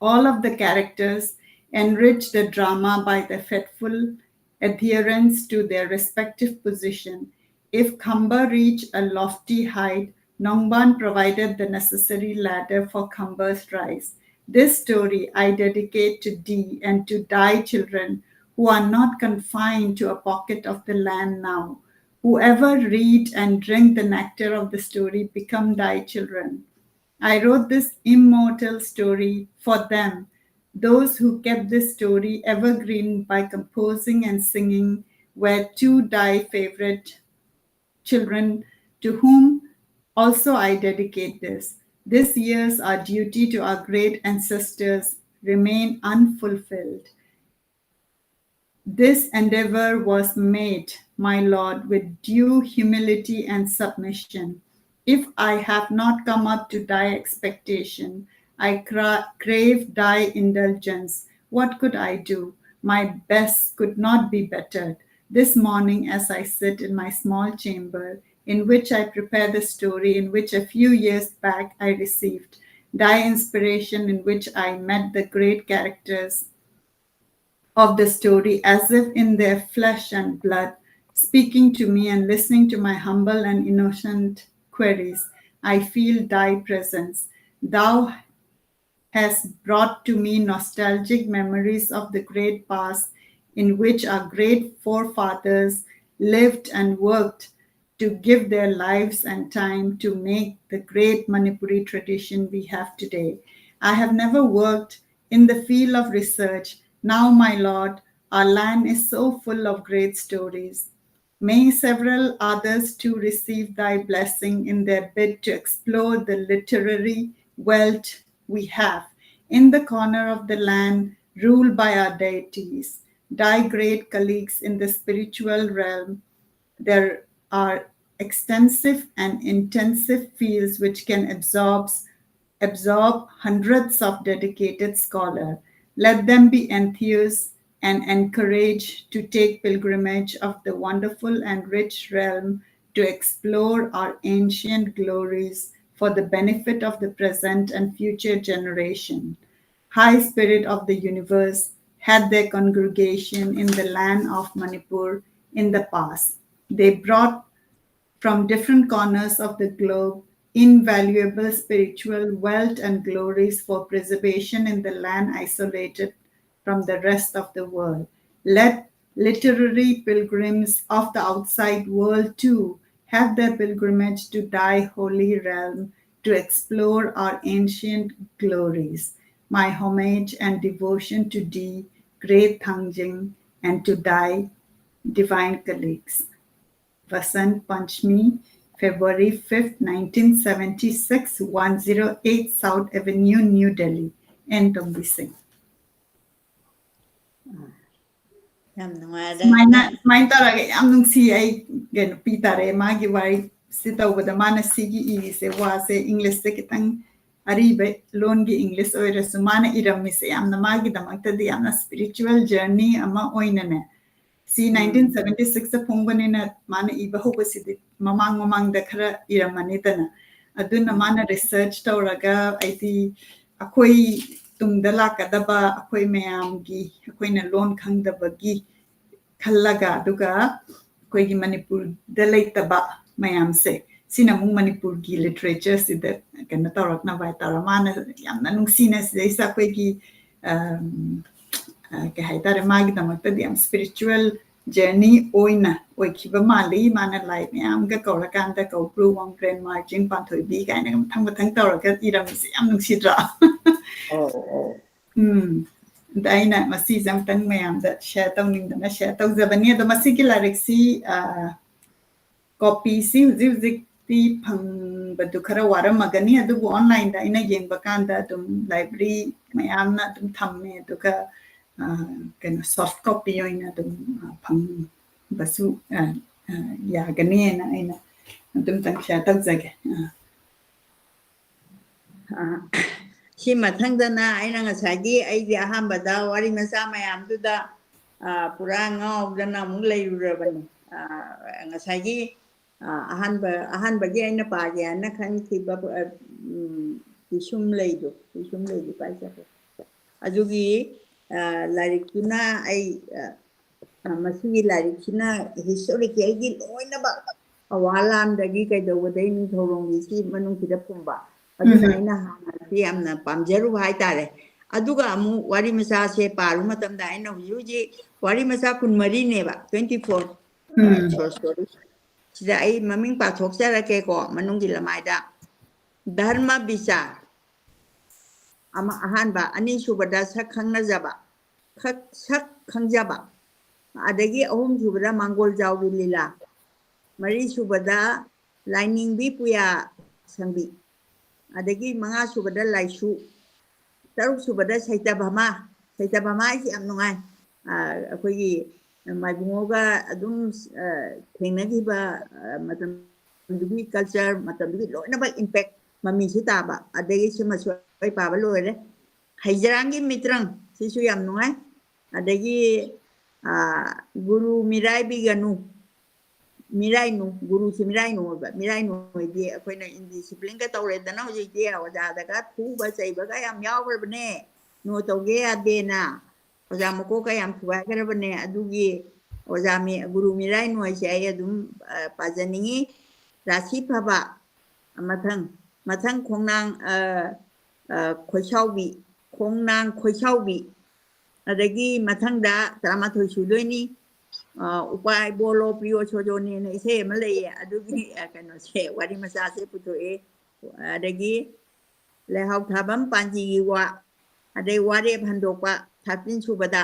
All of the characters enrich the drama by their faithful adherence to their respective position. If Khamba reached a lofty height, Nongban provided the necessary ladder for Khamba's rise. This story I dedicate to Dee and to Dai children who are not confined to a pocket of the land now. Whoever read and drink the nectar of the story become Dai children. I wrote this immortal story for them. Those who kept this story evergreen by composing and singing were two Dai favorite children to whom also I dedicate this. This year's our duty to our great ancestors remain unfulfilled. This endeavor was made, my Lord, with due humility and submission. If I have not come up to Dai expectation, I cra- crave Dai indulgence. What could I do? My best could not be bettered. This morning, as I sit in my small chamber, in which I prepare the story in which a few years back I received Dai inspiration, in which I met the great characters of the story as if in their flesh and blood, speaking to me and listening to my humble and innocent queries. I feel Dai presence. Thou has brought to me nostalgic memories of the great past in which our great forefathers lived and worked to give their lives and time to make the great Manipuri tradition we have today. I have never worked in the field of research. Now, my Lord, our land is so full of great stories. May several others too receive thy blessing in their bid to explore the literary wealth we have in the corner of the land ruled by our deities. Thy great colleagues in the spiritual realm, there are extensive and intensive fields which can absorb, absorb hundreds of dedicated scholars. Let them be enthused and encouraged to take pilgrimage of the wonderful and rich realm to explore our ancient glories for the benefit of the present and future generation. High Spirit of the Universe had their congregation in the land of Manipur in the past. They brought from different corners of the globe invaluable spiritual wealth and glories for preservation in the land isolated from the rest of the world. Let literary pilgrims of the outside world too have their pilgrimage to thy holy realm to explore our ancient glories. My homage and devotion to thee, great Thangjing, and to thy divine colleagues. Vasant Panchami, February fifth, nineteen seventy-six, one zero eight South Avenue, New Delhi. N. Tombi Singh. ꯌꯥꯝ ꯅꯨꯡꯉꯥꯏꯔꯦ꯫ ꯁꯨꯃꯥꯏꯅ ꯁꯨꯃꯥꯏꯅ ꯇꯧꯔꯒ ꯌꯥꯝ ꯅꯨꯡꯁꯤ꯫ ꯑꯩ ꯀꯩꯅꯣ ꯄꯤ ꯇꯥꯔꯦ ꯃꯥꯒꯤ ꯋꯥꯔꯤ ꯁꯤ ꯇꯧꯕꯗ ꯃꯥꯅ ꯁꯤꯒꯤ ꯏꯔꯤꯁꯦ ꯋꯥꯁꯦ ꯏꯪꯂꯤꯁꯇ ꯈꯤꯇꯪ ꯑꯔꯤꯕ ꯂꯣꯟꯒꯤ ꯏꯪꯂꯤꯁ ꯑꯣꯏꯔꯁꯨ ꯃꯥꯅ ꯏꯔꯝꯃꯤꯁꯦ ꯌꯥꯝꯅ ꯃꯥꯒꯤꯗꯃꯛꯇꯗꯤ ꯌꯥꯝꯅ spiritual journey ꯑꯃ ꯑꯣꯏꯅꯅꯦ꯫ ꯁꯤ ꯎꯝ꯫ nineteen seventy six ꯐꯣꯡꯕꯅꯤꯅ ꯃꯥꯅ ꯏꯕ ꯍꯧꯕꯁꯤꯗꯤ ꯃꯃꯥꯡ ꯃꯃꯥꯡꯗ ꯈꯔ ꯏꯔꯝꯃꯅꯤꯗꯅ꯫ ꯑꯗꯨꯅ ꯎꯝ꯫ ꯃꯥꯅ research ꯇꯧꯔꯒ ꯍꯥꯏꯗꯤ ꯑꯩꯈꯣꯏ ꯇꯨꯡꯗ ꯂꯥꯛꯀꯗꯕ ꯑꯩꯈꯣꯏ ꯃꯌꯥꯝꯒꯤ ꯑꯩꯈꯣꯏꯅ ꯂꯣꯟ ꯈꯪꯗꯕꯒꯤ ꯈꯜꯂꯒ ꯑꯗꯨꯒ ꯑꯩꯈꯣꯏꯒꯤ ꯃꯅꯤꯄꯨꯔꯗ ꯂꯩꯇꯕ ꯃꯌꯥꯝꯁꯦ ꯁꯤꯅ ꯑꯃꯨꯛ ꯃꯅꯤꯄꯨꯔꯒꯤ ꯂꯤꯇꯔꯦꯆꯔꯁꯤꯗ ꯀꯩꯅꯣ ꯇꯧꯔꯛꯅꯕ ꯍꯥꯏꯇꯥꯔꯦ꯫ ꯃꯥꯅ ꯌꯥꯝꯅ ꯅꯨꯡꯁꯤꯅ ꯁꯤꯗꯩꯁꯤꯗ ꯑꯩꯈꯣꯏꯒꯤ, ꯑꯝ, ꯑ, ꯀꯩ ꯍꯥꯏꯇꯥꯔꯦ, ꯃꯥꯒꯤꯗꯃꯛꯇꯗꯤ ꯌꯥꯝ spiritual journey ꯑꯣꯏꯅ ꯑꯣꯏꯈꯤꯕ ꯃꯥꯜꯂꯤ꯫ ꯃꯥꯅ ꯂꯥꯏ ꯃꯌꯥꯝꯒ ꯀꯧꯔꯀꯥꯟꯗ ꯀꯧꯕ꯭ꯔꯨ, ꯋꯥꯡꯕ꯭ꯔꯦꯟ, ꯃꯥꯔꯖꯤꯡ, ꯄꯥꯟꯊꯣꯏꯕꯤ ꯀꯥꯏꯅꯒ ꯃꯊꯪ ꯃꯊꯪ ꯇꯧꯔꯒ ꯏꯔꯝꯃꯤꯁꯦ ꯌꯥꯝ ꯅꯨꯡꯁꯤꯗ꯭ꯔꯣ? ꯑꯧ, ꯑꯧ꯫ ꯎꯝ꯫ ꯑꯗ ꯑꯩꯅ ꯃꯁꯤꯁꯦ ꯑꯝꯇꯪ ꯃꯌꯥꯝꯗ share ꯇꯧꯅꯤꯡꯗꯅ share ꯇꯧꯖꯕꯅꯤ꯫ ꯑꯗꯣ ꯃꯁꯤꯒꯤ ꯂꯥꯏꯔꯤꯛꯁꯤ, ꯑ, copyꯁꯤ ꯍꯧꯖꯤꯛ ꯍꯧꯖꯤꯛꯇꯤ ꯐꯪꯕꯗꯨ ꯈꯔ ꯋꯥꯔꯝꯃꯒꯅꯤ, ꯑꯗꯨꯕꯨ onlineꯗ ꯑꯩꯅ ꯌꯦꯡꯕ ꯀꯥꯟꯗ ꯑꯗꯨꯝ library ꯃꯌꯥꯝꯅ ꯑꯗꯨꯝ ꯊꯝꯃꯦ, ꯑꯗꯨꯒ, ꯑ, ꯀꯩꯅꯣ, soft copy ꯑꯣꯏꯅ ꯑꯗꯨꯝ, ꯑ, ꯐꯪꯕꯁꯨ, ꯑ, ꯑ, ꯌꯥꯒꯅꯤꯅ ꯑꯩꯅ ꯑꯗꯨꯝꯇꯪ share ꯇꯧꯖꯒꯦ꯫ ꯑ꯫ ꯑ, ꯁꯤ ꯃꯊꯪꯗꯅ ꯑꯩꯅ ꯉꯁꯥꯏꯒꯤ ꯑꯩꯒꯤ ꯑꯍꯥꯟꯕꯗ ꯋꯥꯔꯤ ꯃꯆꯥ ꯃꯌꯥꯝꯗꯨꯗ, ꯑ, ꯄꯨꯔꯥ ꯉꯥꯎꯗꯅ ꯑꯃꯨꯛ ꯂꯩꯔꯨꯔꯕꯅꯤ꯫ ꯑ, ꯉꯁꯥꯏꯒꯤ, ꯑ, ꯑꯍꯥꯟꯕ, ꯑꯍꯥꯟꯕꯒꯤ ꯑꯩꯅ ꯄꯥꯒꯦ ꯍꯥꯏꯅ ꯈꯟꯈꯤꯕ, ꯑ, ꯎꯝ, ꯄꯤꯁꯨꯝ ꯂꯩꯗꯣ, ꯄꯤꯁꯨꯝ ꯂꯩꯗꯣ ꯀꯥꯏ ꯆꯠꯈ꯭ꯔꯦ? ꯑꯗꯨꯒꯤ, ꯑ, ꯂꯥꯏꯔꯤꯛꯇꯨꯅ ꯑꯩ, ꯑ, ꯑ, ꯃꯁꯤꯒꯤ ꯂꯥꯏꯔꯤꯛꯁꯤꯅ historicalꯒꯤ ꯂꯣꯏꯅꯃꯛ ꯑꯋꯥ ꯂꯥꯟꯗꯒꯤ ꯀꯩꯗꯧꯕꯗꯩ ꯅꯤꯡꯊꯧꯔꯣꯡꯒꯤ ꯁꯤ ꯃꯅꯨꯡꯁꯤꯗ ꯐꯨꯝꯕ꯫ ꯑꯗꯨꯅ ꯎꯝ꯫ ꯑꯩꯅ ꯍꯥꯟꯅꯗꯤ ꯌꯥꯝꯅ ꯄꯥꯝꯖꯔꯨꯕ ꯍꯥꯏꯇꯥꯔꯦ꯫ ꯑꯗꯨꯒ ꯑꯃꯨꯛ ꯋꯥꯔꯤ ꯃꯆꯥꯁꯦ ꯄꯥꯔꯨ ꯃꯇꯝꯗ ꯑꯩꯅ ꯍꯧꯖꯤꯛ ꯍꯧꯖꯤꯛ ꯋꯥꯔꯤ ꯃꯆꯥ ꯀꯨꯟꯃꯔꯤꯅꯦꯕ, twenty four, ꯎꯝ꯫ Short story꯫ ꯁꯤꯗ ꯑꯩ ꯃꯃꯤꯡ ꯄꯥꯊꯣꯛꯆꯔꯛꯀꯦꯀꯣ, ꯃꯅꯨꯡꯒꯤ ꯂꯃꯥꯏꯗ꯫ ꯙꯔꯃ ꯕꯤꯆꯥꯔ꯫ ꯑꯃ, ꯑꯍꯥꯟꯕ, ꯑꯅꯤꯁꯨꯕꯗ ꯁꯛ ꯈꯪꯅꯖꯕ, ꯈꯛ-, ꯁꯛ ꯈꯪꯖꯕ꯫ ꯑꯗꯒꯤ ꯑꯍꯨꯝꯁꯨꯕꯗ ꯃꯥꯡꯒꯣꯜ ꯖꯥꯎꯒꯤ ꯂꯤꯂꯥ꯫ ꯃꯔꯤꯁꯨꯕꯗ ꯂꯥꯏꯅꯤꯡꯕꯤ ꯄꯨꯌꯥ ꯁꯪꯕꯤ꯫ ꯑꯗꯒꯤ ꯃꯉꯥꯁꯨꯕꯗ ꯂꯥꯏꯁꯨ꯫ ꯇꯔꯨꯛꯁꯨꯕꯗ ꯁꯩꯇꯚꯃꯥ꯫ ꯁꯩꯇꯚꯃꯥ ꯍꯥꯏꯁꯤ ꯌꯥꯝ ꯅꯨꯡꯉꯥꯏ꯫ ꯑ, ꯑꯩꯈꯣꯏꯒꯤ ꯃꯥꯏꯕꯨꯡꯉꯣꯒ ꯑꯗꯨꯝ, ꯑ, ꯊꯦꯡꯅꯈꯤꯕ, ꯑ, ꯃꯇꯝꯗꯨꯒꯤ culture, ꯃꯇꯝꯗꯨꯒꯤ ꯂꯣꯏꯅꯃꯛ impact ꯃꯃꯤꯁꯨ ꯇꯥꯕ꯫ ꯑꯗꯒꯤ ꯁꯤꯃꯁꯨ ꯑꯩ ꯄꯥꯕ ꯂꯣꯏꯔꯦ꯫ ꯍꯩꯖꯔꯥꯡꯒꯤ ꯃꯤꯇ꯭ꯔꯪ, ꯁꯤꯁꯨ ꯌꯥꯝ ꯅꯨꯡꯉꯥꯏ꯫ ꯑꯗꯒꯤ, ꯑ, ꯒꯨꯔꯨ ꯃꯤꯔꯥꯏꯕꯤꯒꯅꯨ꯫ ꯃꯤꯔꯥꯏꯅꯨ, ꯒꯨꯔꯨꯁꯤ ꯃꯤꯔꯥꯏꯅꯨ ꯑꯣꯏꯕ꯫ ꯃꯤꯔꯥꯏꯅꯨ ꯍꯥꯏꯗꯤ ꯑꯩꯈꯣꯏꯅ indisciplineꯒ ꯇꯧꯔꯦꯗꯅ ꯍꯧꯖꯤꯛꯇꯤ, ꯑꯣꯖꯥꯗꯒ ꯐꯨꯕ ꯆꯩꯕꯒ ꯌꯥꯝ ꯌꯥꯎꯈ꯭ꯔꯕꯅꯦ, ꯅꯣ ꯇꯧꯒꯦ ꯌꯥꯗꯦꯅ꯫ ꯑꯣꯖꯥ ꯃꯀꯣꯛꯀ ꯌꯥꯝ ꯊꯨꯒꯥꯏꯈ꯭ꯔꯕꯅꯦ꯫ ꯑꯗꯨꯒꯤ ꯑꯣꯖꯥ ꯃꯤ-, ꯒꯨꯔꯨ ꯃꯤꯔꯥꯏꯅꯨ ꯍꯥꯏꯁꯦ ꯑꯩ ꯑꯗꯨꯝ, ꯑ, ꯄꯥꯖꯅꯤꯡꯉꯤ꯫ ꯔꯥꯁꯤ ꯐꯕ, ꯃꯊꯪ, ꯃꯊꯪ ꯈꯣꯡꯅꯥꯡ, ꯑ, ꯑ, ꯈꯣꯏꯁꯥꯎꯕꯤ, ꯈꯣꯡꯅꯥꯡ ꯈꯣꯏꯁꯥꯎꯕꯤ꯫ ꯑꯗꯒꯤ ꯃꯊꯪꯗ ꯇꯔꯥꯃꯥꯊꯣꯏ ꯁꯨꯗꯣꯏꯅꯤ꯫ ꯑ, ꯎꯄꯥꯏ ꯕꯣꯂꯣ ꯄ꯭ꯔꯤꯌꯣ ꯁꯣꯖꯣꯅꯦꯅ ꯏꯁꯩ ꯑꯃ ꯂꯩꯌꯦ, ꯑꯗꯨꯒꯤ, ꯑ, ꯀꯩꯅꯣꯁꯦ, ꯋꯥꯔꯤ ꯃꯆꯥꯁꯦ ꯄꯨꯊꯣꯛꯑꯦ꯫ ꯑꯗꯒꯤ ꯂꯩꯍꯥꯎ ꯊꯥꯕꯝ ꯄꯥꯟꯖꯤꯒꯤ ꯋꯥ, ꯑꯗꯩ ꯋꯥꯔꯦꯞ ꯍꯟꯗꯣꯛꯄ, thirteen ꯁꯨꯕꯗ,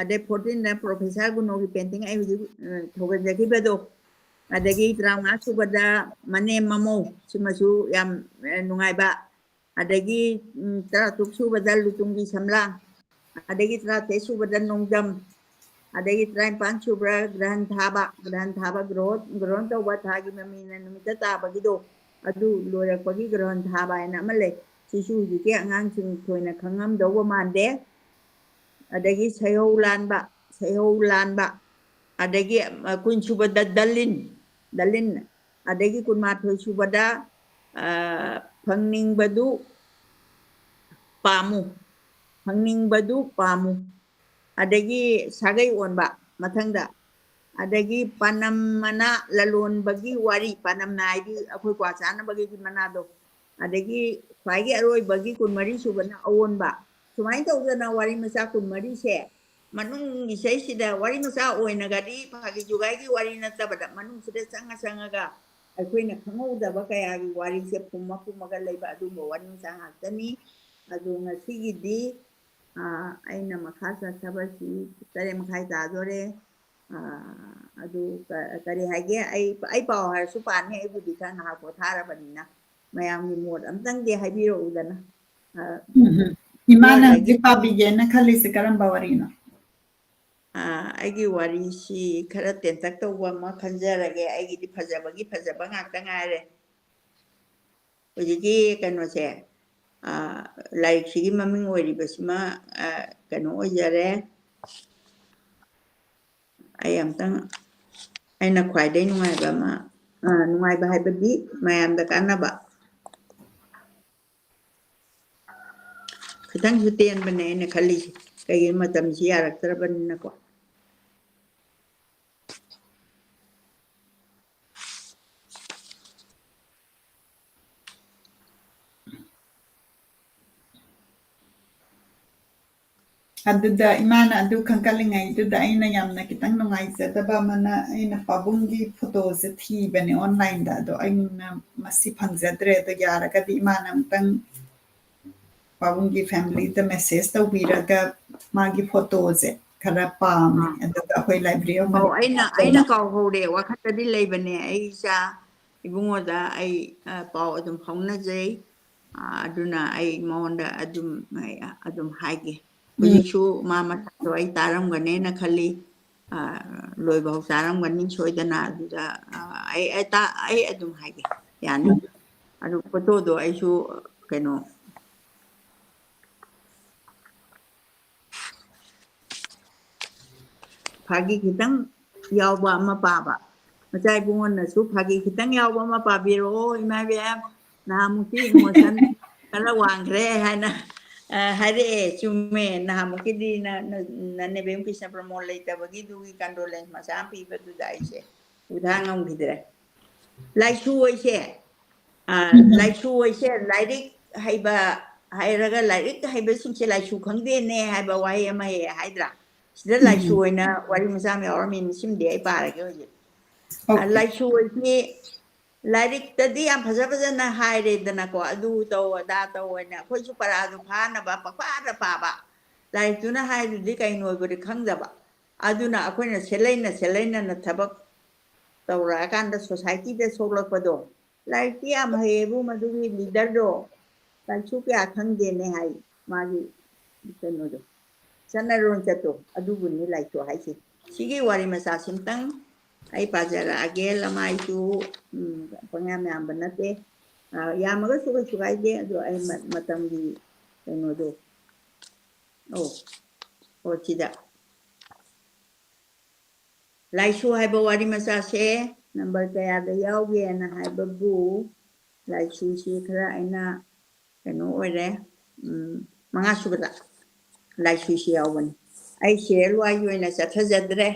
ꯑꯗꯩ fourteenꯗ Professor ꯒꯨꯅꯣꯒꯤ painting ꯑꯩ ꯍꯧꯖꯤꯛ, ꯑ, ꯊꯧꯒꯠꯖꯈꯤꯕꯗꯣ, ꯑꯗꯒꯤ ꯇꯔꯥꯃꯉꯥ ꯁꯨꯕꯗ ꯃꯅꯦꯝ ꯃꯃꯧ, ꯁꯤꯃꯁꯨ ꯌꯥꯝ, ꯑ, ꯅꯨꯡꯉꯥꯏꯕ, ꯑꯗꯒꯤ, ꯎꯝ, ꯇꯔꯥꯇꯔꯨꯛ ꯁꯨꯕꯗ ꯂꯨꯇꯨꯡꯒꯤ ꯁꯝꯂꯥꯡ, ꯑꯗꯒꯤ ꯇꯔꯥꯇꯔꯦꯠ ꯁꯨꯕꯗ ꯅꯣꯡꯗꯝ, ꯑꯗꯒꯤ ꯇꯔꯥꯅꯤꯄꯥꯟ ꯁꯨꯕ꯭ꯔꯥ ꯒ꯭ꯔꯍꯟ ꯊꯥꯕ, ꯒ꯭ꯔꯍꯟ ꯊꯥꯕ, ꯒ꯭ꯔꯣꯍꯣ-, ꯒ꯭ꯔꯍꯣꯟ ꯇꯧꯕ ꯊꯥꯒꯤ ꯃꯃꯤꯅ ꯅꯨꯃꯤꯠꯇ ꯇꯥꯕꯒꯤꯗꯣ, ꯑꯗꯨ ꯂꯣꯏꯔꯛꯄꯒꯤ ꯒ꯭ꯔꯍꯟ ꯊꯥꯕ ꯍꯥꯏꯅ ꯑꯃ ꯂꯩ꯫ ꯁꯤꯁꯨ ꯍꯧꯖꯤꯛꯀꯤ ꯑꯉꯥꯡꯁꯤꯡ ꯊꯣꯏꯅ ꯈꯪꯉꯝꯗꯧꯕ ꯃꯥꯟꯗꯦ꯫ ꯑꯗꯒꯤ ꯁꯩꯍꯧ ꯂꯥꯟꯕ, ꯁꯩꯍꯧ ꯂꯥꯟꯕ, ꯑꯗꯒꯤ, ꯑ, ꯀꯨꯟꯁꯨꯕꯗ ꯗꯂꯤꯟ, ꯗꯂꯤꯟ, ꯑꯗꯒꯤ ꯀꯨꯟꯃꯥꯊꯣꯏ ꯁꯨꯕꯗ, ꯑ, ꯐꯪꯅꯤꯡꯕꯗꯨ ꯄꯥꯝꯃꯨ, ꯐꯪꯅꯤꯡꯕꯗꯨ ꯄꯥꯝꯃꯨ, ꯑꯗꯒꯤ ꯁꯥꯒꯩ ꯑꯣꯟꯕ ꯃꯊꯪꯗ, ꯑꯗꯒꯤ ꯄꯥꯅꯝ ꯃꯅꯥ ꯂꯂꯣꯟꯕꯒꯤ ꯋꯥꯔꯤ, ꯄꯥꯅꯝꯅ ꯍꯥꯏꯗꯤ ꯑꯩꯈꯣꯏ ꯀ꯭ꯋꯥ ꯆꯥꯅꯕꯒꯤ ꯃꯅꯥꯗꯣ, ꯑꯗꯒꯤ ꯈ꯭ꯋꯥꯏꯒꯤ ꯑꯔꯣꯏꯕꯒꯤ ꯀꯨꯟꯃꯔꯤ ꯁꯨꯕꯅ ꯑꯑꯣꯟꯕ꯫ ꯁꯨꯃꯥꯏꯅ ꯇꯧꯗꯅ ꯋꯥꯔꯤ ꯃꯆꯥ ꯀꯨꯟꯃꯔꯤꯁꯦ ꯃꯅꯨꯡꯒꯤ ꯏꯁꯩꯁꯤꯗ ꯋꯥꯔꯤ ꯃꯆꯥ ꯑꯣꯏꯅꯒꯗꯤ ꯐꯥꯒꯤ ꯖꯨꯒꯥꯏꯒꯤ ꯋꯥꯔꯤ ꯅꯠꯇꯕꯗ ꯃꯅꯨꯡꯁꯤꯗ ꯆꯪꯉ ꯆꯪꯉꯒ ꯑꯩꯈꯣꯏꯅ ꯈꯪꯍꯧꯗꯕ ꯀꯌꯥꯒꯤ ꯋꯥꯔꯤꯁꯦ ꯐꯨꯝꯃ ꯐꯨꯝꯃꯒ ꯂꯩꯕ ꯑꯗꯨꯒꯨꯝꯕ ꯋꯥꯔꯤ ꯃꯆꯥ ꯉꯥꯛꯇꯅꯤ꯫ ꯑꯗꯣ ꯉꯁꯤꯒꯤꯗꯤ, ꯑ, ꯑꯩꯅ ꯃꯈꯥ ꯆꯠꯊꯕꯁꯤ ꯇꯔꯦꯠ ꯃꯈꯥꯏ ꯇꯥꯗꯣꯔꯦ꯫ ꯑ, ꯑꯗꯨ ꯀ-, ꯀꯔꯤ ꯍꯥꯏꯒꯦ? ꯑꯩ, ꯑꯩ ꯄꯥꯎ ꯍꯥꯏꯔꯁꯨ ꯄꯥꯅꯤ, ꯑꯩꯕꯨꯗꯤ ꯈꯔ ꯉꯥꯏꯍꯥꯛ ꯄꯣꯊꯥꯔꯕꯅꯤꯅ꯫ ꯃꯌꯥꯝꯒꯤ ꯃꯣꯠ ꯑꯝꯇꯪꯗꯤ ꯍꯥꯏꯕꯤꯔꯛꯎꯗꯅ꯫ ꯑ, ꯎꯝ, ꯎꯝ꯫ ꯏꯃꯥꯅ ꯅꯣꯏ ꯍꯧꯖꯤꯛ ꯄꯥꯕꯤꯒꯦꯅ ꯈꯜꯂꯤꯁꯦ ꯀꯔꯝꯕ ꯋꯥꯔꯤꯅꯣ? ꯑ, ꯑꯩꯒꯤ ꯋꯥꯔꯤꯁꯤ ꯈꯔ ꯇꯦꯟꯇꯛ ꯇꯧꯕ ꯑꯃ ꯈꯟꯖꯔꯒꯦ꯫ ꯑꯩꯒꯤꯗꯤ ꯐꯖꯕꯒꯤ ꯐꯖꯕ ꯉꯥꯛꯇ ꯉꯥꯏꯔꯦ꯫ ꯍꯧꯖꯤꯛꯀꯤ ꯀꯩꯅꯣꯁꯦ, ꯑ, ꯂꯥꯏꯔꯤꯛꯁꯤꯒꯤ ꯃꯃꯤꯡ ꯑꯣꯏꯔꯤꯕꯁꯤꯃ, ꯑ, ꯀꯩꯅꯣ ꯑꯣꯏꯖꯔꯦ꯫ ꯑꯩ ꯑꯝꯇꯪ, ꯑꯩꯅ ꯈ꯭ꯋꯥꯏꯗꯩ ꯅꯨꯡꯉꯥꯏꯕ ꯑꯃ, ꯑ, ꯅꯨꯡꯉꯥꯏꯕ ꯍꯥꯏꯕꯗꯤ ꯃꯌꯥꯝꯗ ꯀꯥꯟꯅꯕ꯫ ꯈꯤꯇꯪꯁꯨ ꯇꯦꯟꯕꯅꯦ ꯑꯩꯅ ꯈꯜꯂꯤꯁꯦ, ꯀꯩꯒꯤꯅꯣ ꯃꯇꯝꯁꯤ ꯌꯥꯔꯛꯇ꯭ꯔꯕꯅꯤꯅꯀꯣ꯫ ꯑꯗꯨꯗ ꯏꯃꯥꯅ ꯑꯗꯨ ꯈꯟꯒꯠꯂꯤꯉꯩꯗꯨꯗ ꯑꯩꯅ ꯌꯥꯝꯅ ꯈꯤꯇꯪ ꯅꯨꯡꯉꯥꯏꯖꯗꯕ ꯑꯃꯅ, ꯑꯩꯅ ꯄꯥꯕꯨꯡꯒꯤ ꯐꯣꯇꯣꯁꯦ ꯊꯤꯕꯅꯦ ꯑꯣꯟꯂꯥꯏꯟꯗ, ꯑꯗꯣ ꯑꯩꯅ ꯃꯁꯤ ꯐꯪꯖꯗ꯭ꯔꯦ꯫ ꯑꯗꯣ ꯌꯥꯔꯒꯗꯤ ꯏꯃꯥꯅ ꯑꯃꯨꯛꯇꯪ ꯄꯥꯕꯨꯡꯒꯤ ꯐꯦꯃꯤꯂꯤꯗ ꯃꯦꯁꯦꯖ ꯇꯧꯕꯤꯔꯒ ꯃꯥꯒꯤ ꯐꯣꯇꯣꯁꯦ ꯈꯔ ꯄꯥꯝꯃꯦ꯫ ꯑꯥ꯫ ꯑꯗꯨꯒ ꯑꯩꯈꯣꯏ library of ꯑꯧ, ꯑꯩꯅ, Manipur ꯑꯩꯅ ꯀꯥꯎꯍꯧꯔꯦ, ꯋꯥꯈꯜꯗꯗꯤ ꯂꯩꯕꯅꯦ꯫ ꯑꯩ ꯏꯆꯥ ꯏꯕꯨꯡꯉꯣꯗ ꯑꯩ, ꯑ, ꯄꯥꯎ ꯑꯗꯨꯝ ꯐꯥꯎꯅꯖꯩ꯫ ꯑ, ꯑꯗꯨꯅ ꯑꯩ ꯃꯉꯣꯟꯗ ꯑꯗꯨꯝ, ꯑꯩ, ꯑ, ꯑꯗꯨꯝ ꯍꯥꯏꯒꯦ꯫ ꯎꯝ꯫ ꯍꯧꯖꯤꯛꯁꯨ ꯃꯥ ꯃꯁꯥꯗꯣ ꯑꯩ ꯇꯥꯔꯝꯒꯅꯦꯅ ꯈꯜꯂꯤ꯫ ꯑ, ꯂꯣꯏꯕ ꯍꯧ ꯆꯥꯔꯝꯒꯅꯤ ꯁꯣꯏꯗꯅ꯫ ꯑꯗꯨꯗ, ꯑ, ꯑꯩ, ꯑꯩ ꯇꯥ-, ꯑꯩ ꯑꯗꯨꯝ ꯍꯥꯏꯒꯦ, ꯌꯥꯅꯤ꯫ ꯎꯝ꯫ ꯑꯗꯨ ꯐꯣꯇꯣꯗꯣ ꯑꯩꯁꯨ ꯀꯩꯅꯣ, ꯐꯥꯒꯤ ꯈꯤꯇꯪ ꯌꯥꯎꯕ ꯑꯃ ꯄꯥꯕ꯫ ꯃꯆꯥ ꯏꯕꯨꯡꯉꯣꯅꯁꯨ ꯐꯥꯒꯤ ꯈꯤꯇꯪ ꯌꯥꯎꯕ ꯑꯃ ꯄꯥꯕꯤꯔꯛꯑꯣ, ꯏꯃꯥ ꯏꯕꯦꯝ꯫ ꯅꯍꯥꯟꯃꯨꯛꯀꯤ emotion ꯈꯔ ꯋꯥꯡꯈ꯭ꯔꯦ ꯍꯥꯏꯅ, ꯑ, ꯍꯥꯏꯔꯛꯑꯦ꯫ ꯆꯨꯝꯃꯦ, ꯅꯍꯥꯟꯃꯨꯛꯀꯤꯗꯤ ꯅ-, ꯅ-, ꯅ-, ꯅꯦꯕꯦꯝ ꯀ꯭ꯔꯤꯁꯅ ꯄ꯭ꯔꯃꯣꯜ ꯂꯩꯇꯕꯒꯤꯗꯨꯒꯤ condolence ꯃꯆꯥ ꯑꯃ ꯄꯤꯕꯗꯨꯗ ꯑꯩꯁꯦ ꯎꯊꯥ ꯉꯝꯈꯤꯗ꯭ꯔꯦ꯫ ꯂꯥꯏꯁꯨ ꯍꯥꯏꯁꯦ, ꯑ, ꯎꯝ꯫ ꯂꯥꯏꯁꯨ ꯍꯥꯏꯁꯦ ꯂꯥꯏꯔꯤꯛ ꯍꯩꯕ ꯍꯥꯏꯔꯒ ꯂꯥꯏꯔꯤꯛ ꯍꯩꯕꯁꯤꯡꯁꯦ ꯂꯥꯏꯁꯨ ꯈꯪꯗꯦꯅꯦ ꯍꯥꯏꯕ ꯋꯥꯍꯩ ꯑꯃ ꯍꯦꯛ ꯍꯥꯏꯗ꯭ꯔꯥ? ꯁꯤꯗ ꯎꯝ꯫ ꯂꯥꯏꯁꯨ ꯑꯣꯏꯅ ꯋꯥꯔꯤ ꯃꯆꯥ ꯑꯃ ꯌꯥꯎꯔꯝꯃꯤ, ꯃꯁꯤꯃꯗꯤ ꯑꯩ ꯄꯥꯔꯒꯦ ꯍꯧꯖꯤꯛ꯫ ꯑ, OK꯫ ꯂꯥꯏꯁꯨ ꯍꯥꯏꯁꯤ ꯂꯥꯏꯔꯤꯛꯇꯗꯤ ꯌꯥꯝ ꯐꯖ ꯐꯖꯅ ꯍꯥꯏꯔꯦꯗꯅꯀꯣ, ꯑꯗꯨ ꯇꯧ, ꯑꯗꯥ ꯇꯧ ꯍꯥꯏꯅ꯫ ꯑꯩꯈꯣꯏꯁꯨ ꯄꯔꯥꯗꯨ ꯐꯥꯅꯕ ꯄꯪꯄꯥꯗ ꯄꯥꯕ꯫ ꯂꯥꯏꯔꯤꯛꯇꯨꯅ ꯍꯥꯏꯗꯨꯗꯤ ꯀꯩꯅꯣ ꯑꯣꯏꯕꯗꯤ ꯈꯪꯗꯕ꯫ ꯑꯗꯨꯅ ꯑꯩꯈꯣꯏꯅ ꯁꯦꯂꯩꯅ ꯁꯦꯂꯩꯅꯅ ꯊꯕꯛ ꯇꯧꯔꯛꯑꯀꯥꯟꯗ society-ꯗ ꯁꯣꯛꯂꯛꯄꯗꯣ, ꯂꯥꯏꯔꯤꯛꯇꯤ ꯌꯥꯝ ꯍꯩꯌꯦꯕꯨ ꯃꯗꯨꯒꯤ leader-ꯗꯣ ꯂꯥꯏꯔꯤꯛꯁꯨ ꯀꯌꯥ ꯈꯪꯗꯦꯅꯦ ꯍꯥꯏ, ꯃꯥꯒꯤ ꯀꯩꯅꯣꯗꯣ, ꯆꯠꯅꯔꯣꯟ ꯆꯠꯇꯣ, ꯑꯗꯨꯕꯨꯅꯤ ꯂꯥꯏꯁꯨ ꯍꯥꯏꯁꯦ꯫ ꯁꯤꯒꯤ ꯋꯥꯔꯤ ꯃꯆꯥꯁꯤꯝꯇꯪ ꯑꯩ ꯄꯥꯖꯔꯛꯑꯒꯦ꯫ ꯂꯃꯥꯏꯁꯨ, ꯎꯝ, ꯄꯪꯌꯥꯝ ꯌꯥꯝꯕ ꯅꯠꯇꯦ꯫ ꯑ, ꯌꯥꯝꯃꯒꯁꯨ ꯀꯩꯁꯨ ꯀꯥꯏꯗꯦ, ꯑꯗꯣ ꯑꯩ ꯃ-, ꯃꯇꯝꯒꯤ ꯀꯩꯅꯣꯗꯣ, ꯑꯣ, ꯑꯣ, ꯁꯤꯗ꯫ ꯂꯥꯏꯁꯨ ꯍꯥꯏꯕ ꯋꯥꯔꯤ ꯃꯆꯥꯁꯦ number ꯀꯌꯥꯗ ꯌꯥꯎꯒꯦꯅ ꯍꯥꯏꯕꯕꯨ, ꯂꯥꯏꯁꯨꯁꯤ ꯈꯔ ꯑꯩꯅ ꯀꯩꯅꯣ ꯑꯣꯏꯔꯦ, ꯎꯝ, ꯃꯉꯥ ꯁꯨꯕꯗ ꯂꯥꯏꯁꯨꯁꯤ ꯌꯥꯎꯕꯅꯤ꯫ ꯑꯩ serial wise ꯑꯣꯏꯅ ꯆꯠꯊꯖꯗ꯭ꯔꯦ,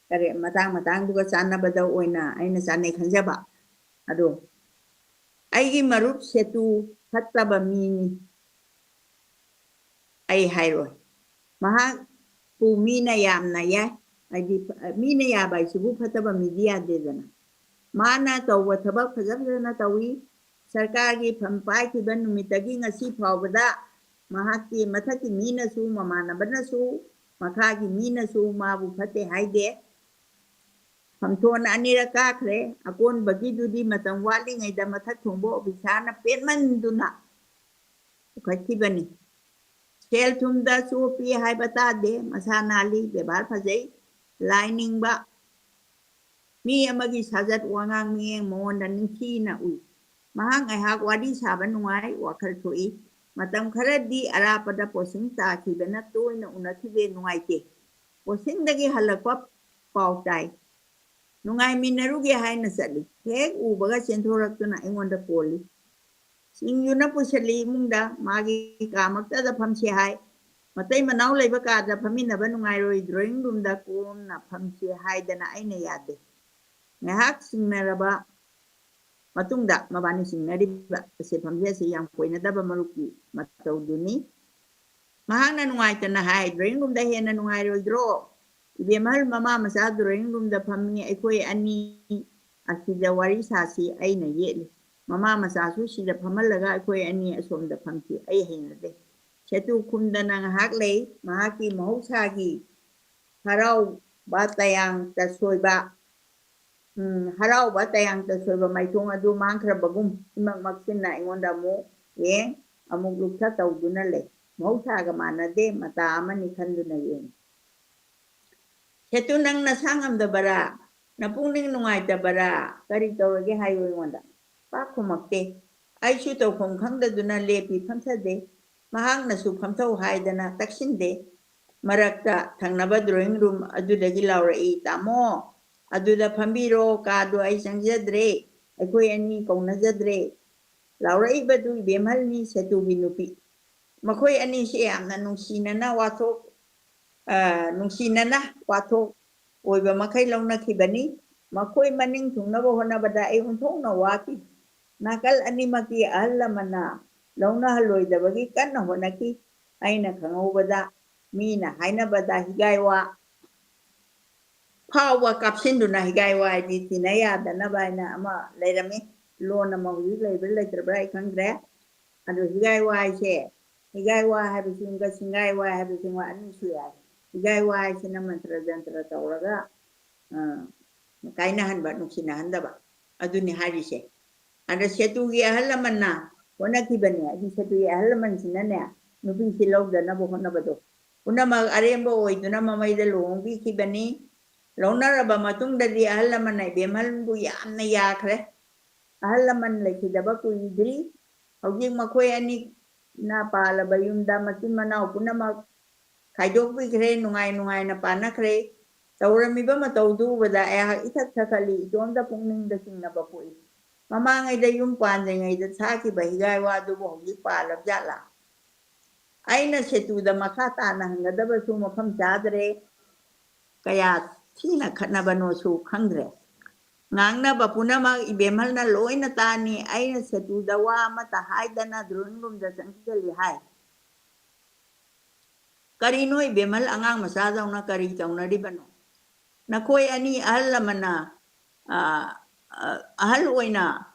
ꯀꯔꯤ, ꯃꯇꯥꯡ ꯃꯇꯥꯡꯗꯨꯒ ꯆꯥꯟꯅꯕꯗ ꯑꯣꯏꯅ ꯑꯩꯅ ꯆꯥꯟꯅꯩ ꯈꯟꯖꯕ꯫ ꯑꯗꯣ, ꯑꯩꯒꯤ ꯃꯔꯨꯞ ꯁꯦꯇꯨ ꯐꯠꯇꯕ ꯃꯤꯅꯤ꯫ ꯑꯩ ꯍꯥꯏꯔꯣꯏ꯫ ꯃꯍꯥꯛꯄꯨ ꯃꯤꯅ ꯌꯥꯝꯅ ꯌꯥꯏ꯫ ꯍꯥꯏꯗꯤ, ꯃꯤꯅ ꯌꯥꯕ ꯍꯥꯏꯁꯤꯕꯨ ꯐꯠꯇꯕ ꯃꯤꯗꯤ ꯌꯥꯗꯦꯗꯅ꯫ ꯃꯥꯅ ꯇꯧꯕ ꯊꯕꯛ ꯐꯖ ꯐꯖꯅ ꯇꯧꯏ꯫ ꯁꯔꯀꯥꯔꯒꯤ ꯐꯝ ꯄꯥꯏꯈꯤꯕ ꯅꯨꯃꯤꯠꯇꯒꯤ ꯉꯁꯤ ꯐꯥꯎꯕꯗ ꯃꯍꯥꯛꯀꯤ ꯃꯊꯛꯀꯤ ꯃꯤꯅꯁꯨ, ꯃꯃꯥꯟꯅꯕꯅꯁꯨ, ꯃꯈꯥꯒꯤ ꯃꯤꯅꯁꯨ ꯃꯥꯕꯨ ꯐꯠꯇꯦ ꯍꯥꯏꯗꯦ꯫ ꯐꯝꯊꯣꯟ ꯑꯅꯤꯔꯛ ꯀꯥꯈ꯭ꯔꯦ꯫ ꯑꯀꯣꯟꯕꯒꯤꯗꯨꯗꯤ ꯃꯇꯝ ꯋꯥꯠꯂꯤꯉꯩꯗ ꯃꯊꯛ ꯊꯣꯡꯕ officer-ꯅ ꯄꯦꯠꯃꯟꯗꯨꯅ ꯄꯨꯈꯠꯈꯤꯕꯅꯤ꯫ ꯁꯦꯜ ꯊꯨꯝꯗ ꯆꯣꯞꯄꯤ ꯍꯥꯏꯕ ꯇꯥꯗꯦ꯫ ꯃꯁꯥ ꯅꯥꯜꯂꯤ, ꯕꯦꯕꯥꯔ ꯐꯖꯩ, ꯂꯥꯏ ꯅꯤꯡꯕ, ꯃꯤ ꯑꯃꯒꯤ ꯁꯥꯖꯠ ꯋꯥꯉꯥꯡ ꯃꯤꯠꯌꯦꯡ ꯃꯉꯣꯟꯗ ꯅꯤꯡꯊꯤꯅ ꯎꯏ꯫ ꯃꯍꯥꯛ ꯉꯥꯏꯍꯥꯛ ꯋꯥꯔꯤ ꯁꯥꯕ ꯅꯨꯡꯉꯥꯏ, ꯋꯥꯈꯜ ꯊꯣꯛꯏ꯫ ꯃꯇꯝ ꯈꯔꯗꯤ ꯑꯔꯥꯞꯄꯗ posting ꯇꯥꯈꯤꯕꯅ ꯇꯣꯏꯅ ꯎꯅꯈꯤꯗꯦ, ꯅꯨꯡꯉꯥꯏꯇꯦ꯫ ꯀꯣꯆꯤꯡꯗꯒꯤ ꯍꯜꯂꯛꯄ ꯄꯥꯎ ꯇꯥꯏ꯫ ꯅꯨꯡꯉꯥꯏꯃꯤꯟꯅꯔꯨꯒꯦ ꯍꯥꯏꯅ ꯆꯠꯂꯤ꯫ ꯍꯦꯛ ꯎꯕꯒ ꯆꯦꯟꯊꯣꯔꯛꯇꯨꯅ ꯑꯩꯉꯣꯟꯗ ꯀꯣꯜꯂꯤ꯫ ꯁꯤꯡꯖꯨꯅ ꯄꯨꯁꯤꯜꯂꯤ ꯏꯃꯨꯡꯗ꯫ ꯃꯥꯒꯤ ꯀꯥꯃꯛꯇꯗ ꯐꯝꯁꯦ ꯍꯥꯏ꯫ ꯃꯇꯩ ꯃꯅꯥꯎ ꯂꯩꯕ ꯀꯥꯗ ꯐꯝꯃꯤꯟꯅꯕ ꯅꯨꯡꯉꯥꯏꯔꯣꯏ, drawing roomꯗ ꯀꯣꯝꯅ ꯐꯝꯁꯦ ꯍꯥꯏꯗꯅ ꯑꯩꯅ ꯌꯥꯗꯦ꯫ ꯉꯥꯏꯍꯥꯛ ꯆꯤꯡꯅꯔꯕ ꯃꯇꯨꯡꯗ ꯃꯕꯥꯅꯤ ꯆꯤꯡꯅꯔꯤꯕ ꯑꯁꯦ ꯐꯝꯖꯦꯠ ꯑꯁꯤ ꯌꯥꯝ ꯀꯣꯏꯅꯗꯕ ꯃꯔꯨꯞꯀꯤ ꯃꯇꯧꯗꯨꯅꯤ꯫ ꯃꯍꯥꯛꯅ ꯅꯨꯡꯉꯥꯏꯇꯅ ꯍꯥꯏ, "Drawing roomꯗ ꯍꯦꯟꯅ ꯅꯨꯡꯉꯥꯏꯔꯣꯏꯗ꯭ꯔꯣ? ꯏꯕꯦꯝꯍꯜ, ꯃꯃꯥ ꯃꯆꯥ drawing roomꯗ ꯐꯝꯃꯤ, ꯑꯩꯈꯣꯏ ꯑꯅꯤ ꯑꯁꯤꯗ ꯋꯥꯔꯤ ꯁꯥꯁꯤ," ꯑꯩꯅ ꯌꯦꯠꯂꯤ꯫ "ꯃꯃꯥ ꯃꯆꯥꯁꯨ ꯁꯤꯗ ꯐꯝꯍꯜꯂꯒ ꯑꯩꯈꯣꯏ ꯑꯅꯤ ꯑꯁꯣꯝꯗ ꯐꯝꯁꯤ, ꯑꯩ ꯍꯩꯅꯗꯦ꯫" ꯁꯦꯇꯨ ꯈꯨꯝꯗꯅ ꯉꯥꯏꯍꯥꯛ ꯂꯩ꯫ ꯃꯍꯥꯛꯀꯤ ꯃꯍꯧꯁꯥꯒꯤ ꯍꯔꯥꯎꯕ ꯇꯌꯥꯡ ꯇꯁꯣꯏꯕ ꯎꯝ, ꯍꯔꯥꯎꯕ ꯇꯌꯥꯡ ꯇꯁꯣꯏꯕ ꯃꯥꯏꯊꯣꯡ ꯑꯗꯨ ꯃꯥꯡꯈ꯭ꯔꯕꯒꯨꯝ ꯏꯃꯛ ꯃꯛꯁꯤꯟꯅ ꯑꯩꯉꯣꯟꯗ ꯑꯃꯨꯛ ꯌꯦꯡ, ꯑꯃꯨꯛ ꯂꯨꯞꯊ ꯇꯧꯗꯨꯅ ꯂꯩ꯫ ꯃꯍꯧꯁꯥꯒ ꯃꯥꯟꯅꯗꯦ, ꯃꯇꯥ ꯑꯃꯅꯤ ꯈꯟꯗꯨꯅ ꯌꯦꯡꯉꯤ꯫ "ꯁꯦꯇꯨ, ꯅꯪ ꯅꯁꯥ ꯉꯝꯗꯕꯔꯥ? ꯅꯄꯨꯛꯅꯤꯡ ꯅꯨꯡꯉꯥꯏꯇꯕꯔꯥ? ꯀꯔꯤ ꯇꯧꯔꯒꯦ ꯍꯥꯏꯌꯨ ꯑꯩꯉꯣꯟꯗ꯫" ꯄꯥꯛ ꯈꯨꯝꯃꯛꯇꯦ꯫ ꯑꯩꯁꯨ ꯇꯧꯐꯝ ꯈꯪꯗꯗꯨꯅ ꯂꯦꯞꯄꯤ, ꯐꯝꯊꯗꯦ꯫ ꯃꯍꯥꯛꯅꯁꯨ ꯐꯝꯊꯧ ꯍꯥꯏꯗꯅ ꯇꯛꯁꯤꯟꯗꯦ꯫ ꯃꯔꯛꯇ ꯊꯪꯅꯕ drawing room ꯑꯗꯨꯗꯒꯤ ꯂꯥꯎꯔꯛꯏ, "ꯇꯥꯃꯣ, ꯑꯗꯨꯗ ꯐꯝꯕꯤꯔꯣ, ꯀꯥꯗꯣ ꯑꯩ ꯆꯪꯖꯗ꯭ꯔꯦ, ꯑꯩꯈꯣꯏ ꯑꯅꯤ ꯀꯧꯅꯖꯗ꯭ꯔꯦ꯫" ꯂꯥꯎꯔꯛꯏꯕꯗꯨ ꯏꯕꯦꯝꯍꯜꯅꯤ, ꯁꯦꯇꯨꯒꯤ ꯅꯨꯄꯤ꯫ ꯃꯈꯣꯏ ꯑꯅꯤꯁꯦ ꯌꯥꯝꯅ ꯅꯨꯡꯁꯤꯅꯅ ꯋꯥꯊꯣꯛ, ꯑ, ꯅꯨꯡꯁꯤꯅꯅ ꯋꯥꯊꯣꯛ ꯑꯣꯏꯕ ꯃꯈꯩ ꯂꯧꯅꯈꯤꯕꯅꯤ꯫ ꯃꯈꯣꯏ ꯃꯅꯤꯡ ꯊꯨꯡꯅꯕ ꯍꯣꯠꯅꯕꯗ ꯑꯩ ꯑꯣꯟꯊꯣꯛꯅ ꯋꯥꯈꯤ꯫ ꯅꯥꯀꯜ ꯑꯅꯤꯃꯛꯀꯤ ꯑꯍꯜ ꯂꯃꯟꯅ ꯂꯧꯅꯍꯜꯂꯣꯏꯗꯕꯒꯤ ꯀꯟꯅ ꯍꯣꯠꯅꯈꯤ꯫ ꯑꯩꯅ ꯈꯪꯍꯧꯕꯗ ꯃꯤꯅ ꯍꯥꯏꯅꯕꯗ ꯍꯤꯒꯥꯏ ꯋꯥ ꯐꯥꯎꯕ ꯀꯥꯞꯁꯤꯟꯗꯨꯅ ꯍꯤꯒꯥꯏ ꯋꯥ ꯍꯥꯏꯗꯤ ꯇꯤꯟꯅ ꯌꯥꯗꯅꯕ ꯍꯥꯏꯅ ꯑꯃ ꯂꯩꯔꯝꯃꯤ꯫ ꯂꯣꯟ ꯑꯃ ꯍꯧꯖꯤꯛ ꯂꯩꯕ꯭ꯔꯥ ꯂꯩꯇ꯭ꯔꯕ꯭ꯔꯥ ꯑꯩ ꯈꯪꯗ꯭ꯔꯦ꯫ ꯑꯗꯨ ꯍꯤꯒꯥꯏ ꯋꯥ ꯍꯥꯏꯁꯦ, ꯍꯤꯒꯥꯏ ꯋꯥ ꯍꯥꯏꯕꯁꯤꯒ ꯁꯤꯡꯒꯥꯏ ꯋꯥ ꯍꯥꯏꯕꯁꯤꯒ ꯑꯅꯤ ꯁꯨꯏ ꯍꯥꯏ꯫ ꯍꯤꯒꯥꯏ ꯋꯥ ꯍꯥꯏꯁꯤꯅ ꯃꯟꯇ꯭ꯔ ꯖꯟꯇ꯭ꯔ ꯇꯧꯔꯒ, ꯑ, ꯀꯥꯏꯅꯍꯟꯕ, ꯅꯨꯡꯁꯤꯅꯍꯟꯗꯕ, ꯑꯗꯨꯅꯤ ꯍꯥꯏꯔꯤꯁꯦ꯫ ꯑꯗ ꯁꯦꯇꯨꯒꯤ ꯑꯍꯜ ꯂꯃꯟꯅ ꯍꯣꯠꯅꯈꯤꯕꯅꯦ, ꯑꯗꯨ ꯁꯦꯇꯨꯒꯤ ꯑꯍꯜ ꯂꯃꯟꯁꯤꯅꯅꯦ, ꯅꯨꯄꯤꯁꯤ ꯂꯧꯗꯅꯕ ꯍꯣꯠꯅꯕꯗꯣ, ꯄꯨꯝꯅꯃꯛ ꯑꯔꯦꯝꯕ ꯑꯣꯏꯗꯨꯅ ꯃꯃꯩꯗ ꯂꯨꯍꯣꯡꯕꯤꯈꯤꯕꯅꯤ꯫ ꯂꯧꯅꯔꯕ ꯃꯇꯨꯡꯗꯗꯤ ꯑꯍꯜ ꯂꯃꯟꯅ ꯏꯕꯦꯝꯍꯜꯕꯨ ꯌꯥꯝꯅ ꯌꯥꯈ꯭ꯔꯦ꯫ ꯑꯍꯜ ꯂꯃꯟ ꯂꯩꯈꯤꯗꯕ ꯀꯨꯏꯗ꯭ꯔꯤ꯫ ꯍꯧꯖꯤꯛ ꯃꯈꯣꯏ ꯑꯅꯤꯅ ꯄꯥꯜꯂꯕ ꯌꯨꯝꯗ ꯃꯆꯤꯟ ꯃꯅꯥꯎ ꯄꯨꯝꯅꯃꯛ ꯈꯥꯏꯗꯣꯛꯄꯤꯈ꯭ꯔꯦ, ꯅꯨꯡꯉꯥꯏ ꯅꯨꯡꯉꯥꯏꯅ ꯄꯥꯟꯅꯈ꯭ꯔꯦ꯫ ꯇꯧꯔꯝꯃꯤꯕ ꯃꯇꯧꯗꯨ ꯎꯕꯗ ꯑꯩꯍꯥꯛ ꯏꯊꯛ ꯊꯛꯀꯠꯂꯤ, ꯏꯇꯣꯝꯇ ꯄꯨꯛꯅꯤꯡꯗ ꯆꯤꯡꯅꯕ ꯄꯣꯛꯏ꯫ ꯃꯃꯥꯡꯉꯩꯗ ꯌꯨꯝ ꯄꯥꯟꯗ꯭ꯔꯤꯉꯩꯗ ꯁꯥꯈꯤꯕ ꯍꯤꯒꯥꯏ ꯋꯥꯗꯨꯕꯨ ꯍꯧꯖꯤꯛ ꯄꯥꯜꯂꯕ ꯖꯥꯠꯂꯥ? ꯑꯩꯅ ꯁꯦꯇꯨꯗ ꯃꯈꯥ ꯇꯥꯅ ꯍꯪꯒꯗꯕꯁꯨ ꯃꯐꯝ ꯆꯥꯗ꯭ꯔꯦ꯫ ꯀꯌꯥ ꯊꯤꯅ ꯈꯠꯅꯕꯅꯣꯁꯨ ꯈꯪꯗ꯭ꯔꯦ꯫ ꯉꯥꯡꯅꯕ ꯄꯨꯝꯅꯃꯛ ꯏꯕꯦꯝꯍꯜꯅ ꯂꯣꯏꯅ ꯇꯥꯅꯤ꯫ ꯑꯩꯅ ꯁꯦꯇꯨꯗ ꯋꯥ ꯑꯃꯠꯇ ꯍꯥꯏꯗꯅ drawing roomꯗ ꯆꯪꯁꯤꯜꯂꯤ ꯍꯥꯏ꯫ "ꯀꯔꯤꯅꯣ ꯏꯕꯦꯝꯍꯜ, ꯑꯉꯥꯡ ꯃꯆꯥꯗꯧꯅ ꯀꯔꯤ ꯇꯧꯅꯔꯤꯕꯅꯣ? ꯅꯈꯣꯏ ꯑꯅꯤ ꯑꯍꯜ ꯂꯃꯟꯅ, ꯑ, ꯑ, ꯑꯍꯜ ꯑꯣꯏꯅ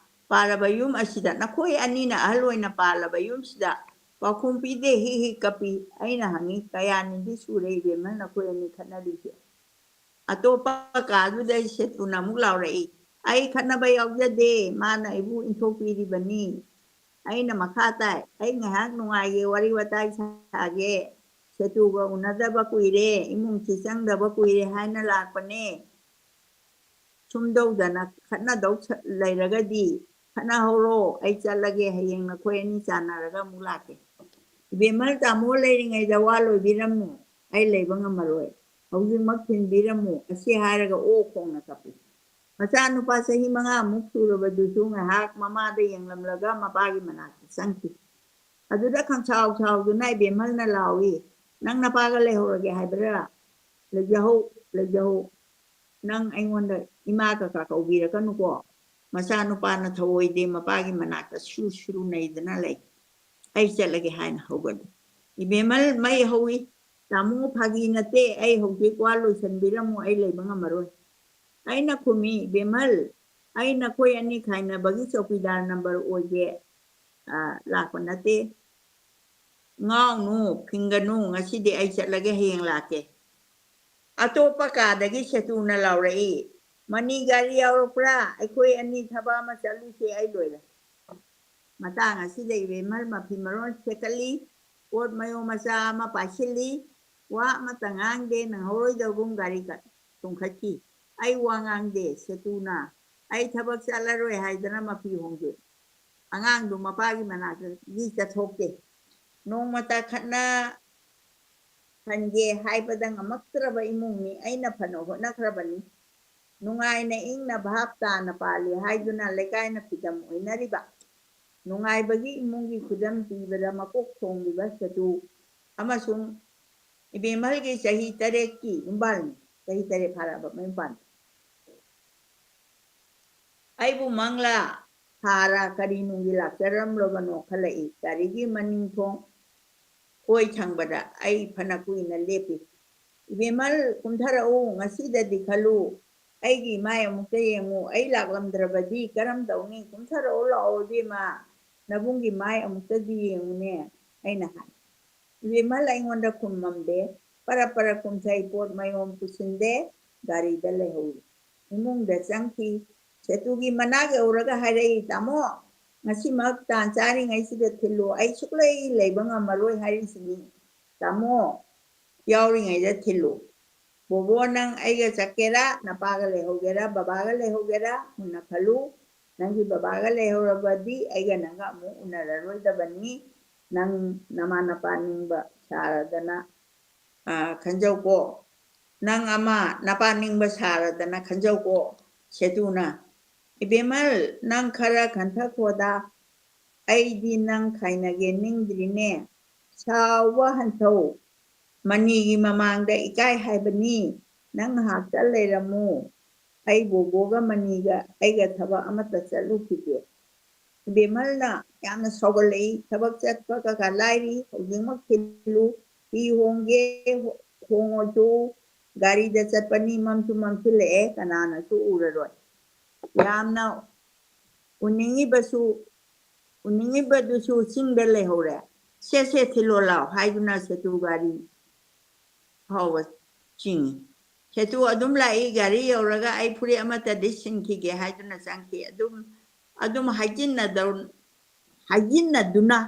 ꯄꯥꯜꯂꯕ ꯌꯨꯝ ꯑꯁꯤꯗ, ꯅꯈꯣꯏ ꯑꯅꯤꯅ ꯑꯍꯜ ꯑꯣꯏꯅ ꯄꯥꯜꯂꯕ ꯌꯨꯝꯁꯤꯗ ꯄꯥꯎꯈꯨꯝ ꯄꯤꯗꯦ, ꯍꯤ ꯍꯤ ꯀꯞꯄꯤ?" ꯑꯩꯅ ꯍꯪꯉꯤ, "ꯀꯌꯥꯅꯤꯗꯤ ꯁꯨꯔꯦ ꯏꯕꯦꯝꯍꯜ ꯅꯈꯣꯏ ꯑꯅꯤ ꯈꯠꯅꯔꯤꯁꯦ?" ꯑꯇꯣꯞꯄ ꯀꯥꯗꯨꯗ ꯁꯦꯇꯨꯅ ꯑꯃꯨꯛ ꯂꯥꯎꯔꯛꯏ, "ꯑꯩ ꯈꯠꯅꯕ ꯌꯥꯎꯖꯗꯦ, ꯃꯥꯅ ꯑꯩꯕꯨ ꯏꯟꯊꯣꯛꯄꯤꯔꯤꯕꯅꯤ꯫" ꯑꯩꯅ ꯃꯈꯥ ꯇꯥꯏ, "ꯑꯩ ꯉꯥꯏꯍꯥꯛ ꯅꯨꯡꯉꯥꯏꯒꯦ, ꯋꯥꯔꯤ ꯋꯥꯇꯥꯏ ꯁꯥꯒꯦ, ꯁꯦꯇꯨꯒ ꯎꯅꯗꯕ ꯀꯨꯏꯔꯦ, ꯏꯃꯨꯡꯁꯤ ꯆꯪꯗꯕ ꯀꯨꯏꯔꯦ ꯍꯥꯏꯅ ꯂꯥꯛꯄꯅꯦ꯫ ꯁꯨꯝꯗꯧꯗꯅ ꯈꯠꯅꯗꯧ ꯁ-, ꯂꯩꯔꯒꯗꯤ ꯈꯠꯅꯍꯧꯔꯣ, ꯑꯩ ꯆꯠꯂꯒꯦ, ꯍꯌꯦꯡ ꯅꯈꯣꯏ ꯑꯅꯤ ꯆꯥꯟꯅꯔꯒ ꯑꯃꯨꯛ ꯂꯥꯛꯀꯦ꯫ "ꯏꯕꯦꯝꯍꯜ, ꯇꯥꯃꯣ ꯂꯩꯔꯤꯉꯩꯗ ꯋꯥ ꯂꯣꯏꯕꯤꯔꯝꯃꯨ, ꯑꯩ ꯂꯩꯕ ꯉꯝꯃꯔꯣꯏ, ꯍꯧꯖꯤꯛꯃꯛ ꯊꯤꯟꯕꯤꯔꯝꯃꯨ", ꯑꯁꯤ ꯍꯥꯏꯔꯒ ꯑꯣ ꯈꯣꯡꯅ ꯀꯞꯄꯤ꯫ ꯃꯆꯥꯅꯨꯄꯥ ꯆꯍꯤ ꯃꯉꯥꯃꯨꯛ ꯁꯨꯔꯕꯗꯨꯁꯨ ꯉꯥꯏꯍꯥꯛ ꯃꯃꯥꯗ ꯌꯦꯡꯂꯝꯂꯒ ꯃꯄꯥꯒꯤ ꯃꯅꯥꯛꯇ ꯆꯪꯈꯤ꯫ ꯑꯗꯨꯗ ꯈꯪꯁꯥꯎ ꯁꯥꯎꯗꯨꯅ ꯏꯕꯦꯝꯍꯜꯅ ꯂꯥꯎꯏ, "ꯅꯪ ꯅꯄꯥꯒ ꯂꯩꯍꯧꯔꯒꯦ ꯍꯥꯏꯕ꯭ꯔꯥ? ꯂꯩꯖꯍꯧ, ꯂꯩꯖꯍꯧ꯫ ꯅꯪ ꯑꯩꯉꯣꯟꯗ ꯏꯃꯥ ꯀꯀꯥ ꯀꯧꯕꯤꯔꯛꯀꯅꯨꯀꯣ꯫" ꯃꯆꯥꯅꯨꯄꯥꯅ ꯊꯧꯑꯣꯏꯗꯦ, ꯃꯄꯥꯒꯤ ꯃꯅꯥꯛꯇ ꯁꯨ ꯁꯨꯔꯨ ꯅꯩꯗꯅ ꯂꯩ꯫ ꯑꯩ ꯆꯠꯂꯒꯦ ꯍꯥꯏꯅ ꯍꯧꯒꯠꯂꯤ꯫ "ꯏꯕꯦꯝꯍꯜ, ꯃꯩ ꯍꯧꯏ꯫ ꯇꯥꯃꯣ, ꯐꯥꯒꯤ ꯅꯠꯇꯦ, ꯑꯩ ꯍꯧꯖꯤꯛ ꯋꯥ ꯂꯣꯏꯁꯟꯕꯤꯔꯝꯃꯨ, ꯑꯩ ꯂꯩꯕ ꯉꯝꯃꯔꯣꯏ꯫" ꯑꯩꯅ ꯈꯨꯝꯃꯤ, "ꯏꯕꯦꯝꯍꯜ, ꯑꯩ ꯅꯈꯣꯏ ꯑꯅꯤ ꯈꯥꯏꯅꯕꯒꯤ ꯆꯧꯀꯤꯗꯥꯔ ꯅꯝꯕꯔ ꯑꯣꯏꯒꯦ, ꯑ, ꯂꯥꯛꯄ ꯅꯠꯇꯦ꯫ ꯉꯥꯎꯅꯨ, ꯐꯤꯡꯒꯅꯨ, ꯉꯁꯤꯗꯤ ꯑꯩ ꯆꯠꯂꯒꯦ, ꯍꯌꯦꯡ ꯂꯥꯛꯀꯦ꯫" ꯑꯇꯣꯞꯄ ꯀꯥꯗꯒꯤ ꯁꯦꯇꯨꯅ ꯂꯥꯎꯔꯛꯏ, "ꯃꯅꯤ ꯒꯥꯔꯤ ꯌꯥꯎꯔꯛꯄ꯭ꯔꯥ? ꯑꯩꯈꯣꯏ ꯑꯅꯤ ꯊꯕꯛ ꯑꯃ ꯆꯠꯂꯨꯁꯦ, ꯑꯩ ꯂꯣꯏꯔꯦ꯫" ꯃꯇꯥꯡ ꯑꯁꯤꯗ ꯏꯕꯦꯝꯍꯜ ꯃꯐꯤ ꯃꯔꯣꯟ ꯁꯦꯠꯀꯠꯂꯤ, ꯀꯣꯠ ꯃꯌꯣ ꯃꯆꯥ ꯑꯃ ꯄꯥꯏꯁꯤꯜꯂꯤ, ꯋꯥ ꯑꯃꯠꯇ ꯉꯥꯡꯗꯦ, ꯅꯪꯍꯧꯔꯣꯏꯗꯧꯒꯨꯝ ꯒꯥꯔꯤ ꯀ-, ꯇꯣꯡꯈꯠꯈꯤ꯫ ꯑꯩ ꯋꯥ ꯉꯥꯡꯗꯦ, ꯁꯦꯇꯨꯅ ꯑꯩ ꯊꯕꯛ ꯆꯠꯂꯔꯣꯏ ꯍꯥꯏꯗꯅ ꯃꯐꯤ ꯍꯣꯡꯗꯣꯛꯏ꯫ ꯑꯉꯥꯡꯗꯨ ꯃꯄꯥꯒꯤ ꯃꯅꯥꯛꯇꯒꯤ ꯆꯠꯊꯣꯛꯇꯦ꯫ ꯅꯣꯡꯃꯇ ꯈꯠꯅ ꯍꯟꯒꯦ ꯍꯥꯏꯕꯗ ꯉꯝꯃꯛꯇ꯭ꯔꯕ ꯏꯃꯨꯡꯅꯤ꯫ ꯑꯩꯅ ꯐꯅ ꯍꯣꯠꯅꯈ꯭ꯔꯕꯅꯤ꯫ ꯅꯨꯡꯉꯥꯏꯅ ꯏꯪꯅ ꯚꯥꯞ ꯇꯥꯅ ꯄꯥꯜꯂꯤ ꯍꯥꯏꯗꯨꯅ ꯂꯩꯀꯥꯏꯅ ꯐꯤꯗꯝ ꯑꯣꯏꯅꯔꯤꯕ ꯅꯨꯡꯉꯥꯏꯕꯒꯤ ꯏꯃꯨꯡꯒꯤ ꯈꯨꯗꯝ ꯄꯤꯕꯗ ꯃꯀꯣꯛ ꯊꯣꯡꯂꯤꯕ ꯁꯦꯇꯨ ꯑꯃꯁꯨꯡ ꯏꯕꯦꯝꯍꯜꯒꯤ ꯆꯍꯤ ꯇꯔꯦꯠꯀꯤ ꯌꯨꯝꯕꯥꯜꯅꯤ꯫ ꯆꯍꯤ ꯇꯔꯦꯠ ꯐꯥꯔꯛꯑꯕ ꯃꯌꯨꯝ ꯄꯥꯟꯕ꯫ ꯑꯩꯕꯨ ꯃꯪꯂꯥ ꯊꯥꯔ ꯀꯔꯤ ꯅꯨꯡꯒꯤ ꯂꯥꯛꯆꯔꯝꯂꯕꯅꯣ ꯈꯜꯂꯛꯏ꯫ ꯒꯥꯔꯤꯒꯤ ꯃꯅꯤꯡ ꯊꯣꯡ ꯀꯣꯏ ꯊꯪꯕꯗ ꯑꯩ ꯐꯅ ꯀꯨꯏꯅ ꯂꯦꯞꯄꯤ꯫ "ꯏꯕꯦꯝꯃꯜ, ꯀꯨꯝꯊꯔꯛꯎ, ꯉꯁꯤꯗꯗꯤ ꯈꯜꯂꯨ꯫ ꯑꯩꯒꯤ ꯏꯃꯥꯏ ꯑꯃꯨꯛꯇ ꯌꯦꯡꯉꯨ꯫ ꯑꯩ ꯂꯥꯛꯂꯝꯗ꯭ꯔꯕꯗꯤ ꯀꯔꯝ ꯇꯧꯅꯤ? ꯀꯨꯝꯊꯔꯛꯎ ꯂꯥꯛꯑꯣ ꯏꯕꯦꯝꯃ, ꯅꯕꯨꯡꯒꯤ ꯃꯥꯏ ꯑꯃꯨꯛꯇꯗꯤ ꯌꯦꯡꯉꯨꯅꯦ," ꯑꯩꯅ ꯍꯥꯏ꯫ ꯏꯕꯦꯝꯃꯜ ꯑꯩꯉꯣꯟꯗ ꯈꯨꯝꯃꯝꯗꯦ꯫ ꯄꯔꯞ ꯄꯔꯞ ꯀꯨꯝꯊꯩ, ꯄꯣꯠ ꯃꯌꯣꯝ ꯄꯨꯁꯤꯟꯗꯦ, ꯒꯥꯔꯤꯗ ꯂꯩꯍꯧꯏ꯫ ꯏꯃꯨꯡꯗ ꯆꯪꯈꯤ꯫ ꯁꯦꯇꯨꯒꯤ ꯃꯅꯥꯛ ꯌꯧꯔꯒ ꯍꯥꯏꯔꯛꯏ, "ꯇꯥꯃꯣ, ꯉꯁꯤꯃꯛ ꯇꯥꯟ ꯆꯥꯔꯤꯉꯩꯁꯤꯗ ꯊꯤꯜꯂꯨ, ꯑꯩ ꯁꯨꯛꯂꯩ ꯂꯩꯕ ꯉꯝꯃꯔꯣꯏ ꯍꯥꯏꯔꯤꯁꯤꯅꯤ꯫ ꯇꯥꯃꯣ ꯌꯥꯎꯔꯤꯉꯩꯗ ꯊꯤꯜꯂꯨ꯫ ꯕꯣꯕꯣ, ꯅꯪ ꯑꯩꯒ ꯆꯠꯀꯦꯔꯥ, ꯅꯄꯥꯒ ꯂꯩꯍꯧꯒꯦꯔꯥ, ꯕꯕꯥꯒ ꯂꯩꯍꯧꯒꯦꯔꯥ, ꯃꯨꯟꯅ ꯈꯜꯂꯨ꯫ ꯅꯪꯒꯤ ꯕꯕꯥꯒ ꯂꯩꯍꯧꯔꯕꯗꯤ ꯑꯩꯒ ꯅꯪꯒ ꯑꯃꯨꯛ ꯎꯅꯔꯔꯣꯏꯗꯕꯅꯤ꯫ ꯅꯪ ꯅꯃꯥ ꯅꯄꯥ ꯅꯤꯡꯕ ꯁꯥꯔꯗꯅ, ꯑ, ꯈꯟꯖꯧꯀꯣ꯫ ꯅꯪ ꯑꯃ ꯅꯄꯥ ꯅꯤꯡꯕ ꯁꯥꯔꯗꯅ ꯈꯟꯖꯧꯀꯣ," ꯁꯦꯇꯨꯅ꯫ "ꯏꯕꯦꯝꯃꯜ, ꯅꯪ ꯈꯔ ꯈꯟꯊꯈꯣꯗ꯫ ꯑꯩꯗꯤ ꯅꯪ ꯈꯥꯏꯅꯒꯦ ꯅꯤꯡꯗ꯭ꯔꯤꯅꯦ꯫ ꯁꯥꯎꯕ ꯍꯟꯊꯧ꯫ ꯃꯅꯤꯒꯤ ꯃꯃꯥꯡꯗ ꯏꯀꯥꯏ ꯍꯥꯏꯕꯅꯤ꯫ ꯅꯪ ꯉꯥꯏꯍꯥꯛꯇ ꯂꯩꯔꯝꯃꯨ꯫ ꯑꯩ ꯕꯣꯕꯣꯒ ꯃꯅꯤꯒ ꯑꯩꯒ ꯊꯕꯛ ꯑꯃꯠꯇ ꯆꯠꯂꯨꯈꯤꯒꯦ꯫" ꯏꯕꯦꯝꯃꯜꯅ ꯌꯥꯝꯅ ꯁꯥꯎꯒꯠꯂꯛꯏ꯫ "ꯊꯕꯛ ꯆꯠꯄ ꯀꯀꯥ ꯂꯥꯏꯔꯤ, ꯍꯧꯖꯤꯛꯃꯛ ꯊꯤꯜꯂꯨ꯫ ꯍꯤ ꯍꯣꯡꯒꯦ ꯍꯣꯡꯉꯣꯁꯨ, ꯒꯥꯔꯤꯗ ꯆꯠꯄꯅꯤ, ꯃꯝꯁꯨ ꯃꯝꯁꯤꯜꯂꯛꯑꯦ, ꯀꯅꯥꯅꯁꯨ ꯎꯔꯔꯣꯏ꯫ ꯌꯥꯝꯅ ꯎꯅꯤꯡꯉꯤꯕꯁꯨ, ꯎꯅꯤꯡꯉꯤꯕꯗꯨꯁꯨ ꯆꯤꯡꯗ ꯂꯩꯍꯧꯔꯦ꯫ ꯁꯦ ꯁꯦ ꯊꯤꯜꯂꯣ ꯂꯥꯎ" ꯍꯥꯏꯗꯨꯅ ꯁꯦꯇꯨ ꯒꯥꯔꯤ ꯐꯥꯎꯕ ꯆꯤꯡꯏ꯫ ꯁꯦꯇꯨ ꯑꯗꯨꯝ ꯂꯥꯛꯏ꯫ ꯒꯥꯔꯤ ꯌꯧꯔꯒ "ꯑꯩ ꯐꯨꯔꯤꯠ ꯑꯃꯠꯇꯗꯤ ꯁꯤꯟꯈꯤꯒꯦ" ꯍꯥꯏꯗꯨꯅ ꯆꯪꯈꯤ꯫ ꯑꯗꯨꯝ, ꯑꯗꯨꯝ ꯍꯥꯏꯖꯤꯟꯅꯗꯧ-, ꯍꯥꯏꯖꯤꯟꯅꯗꯨꯅ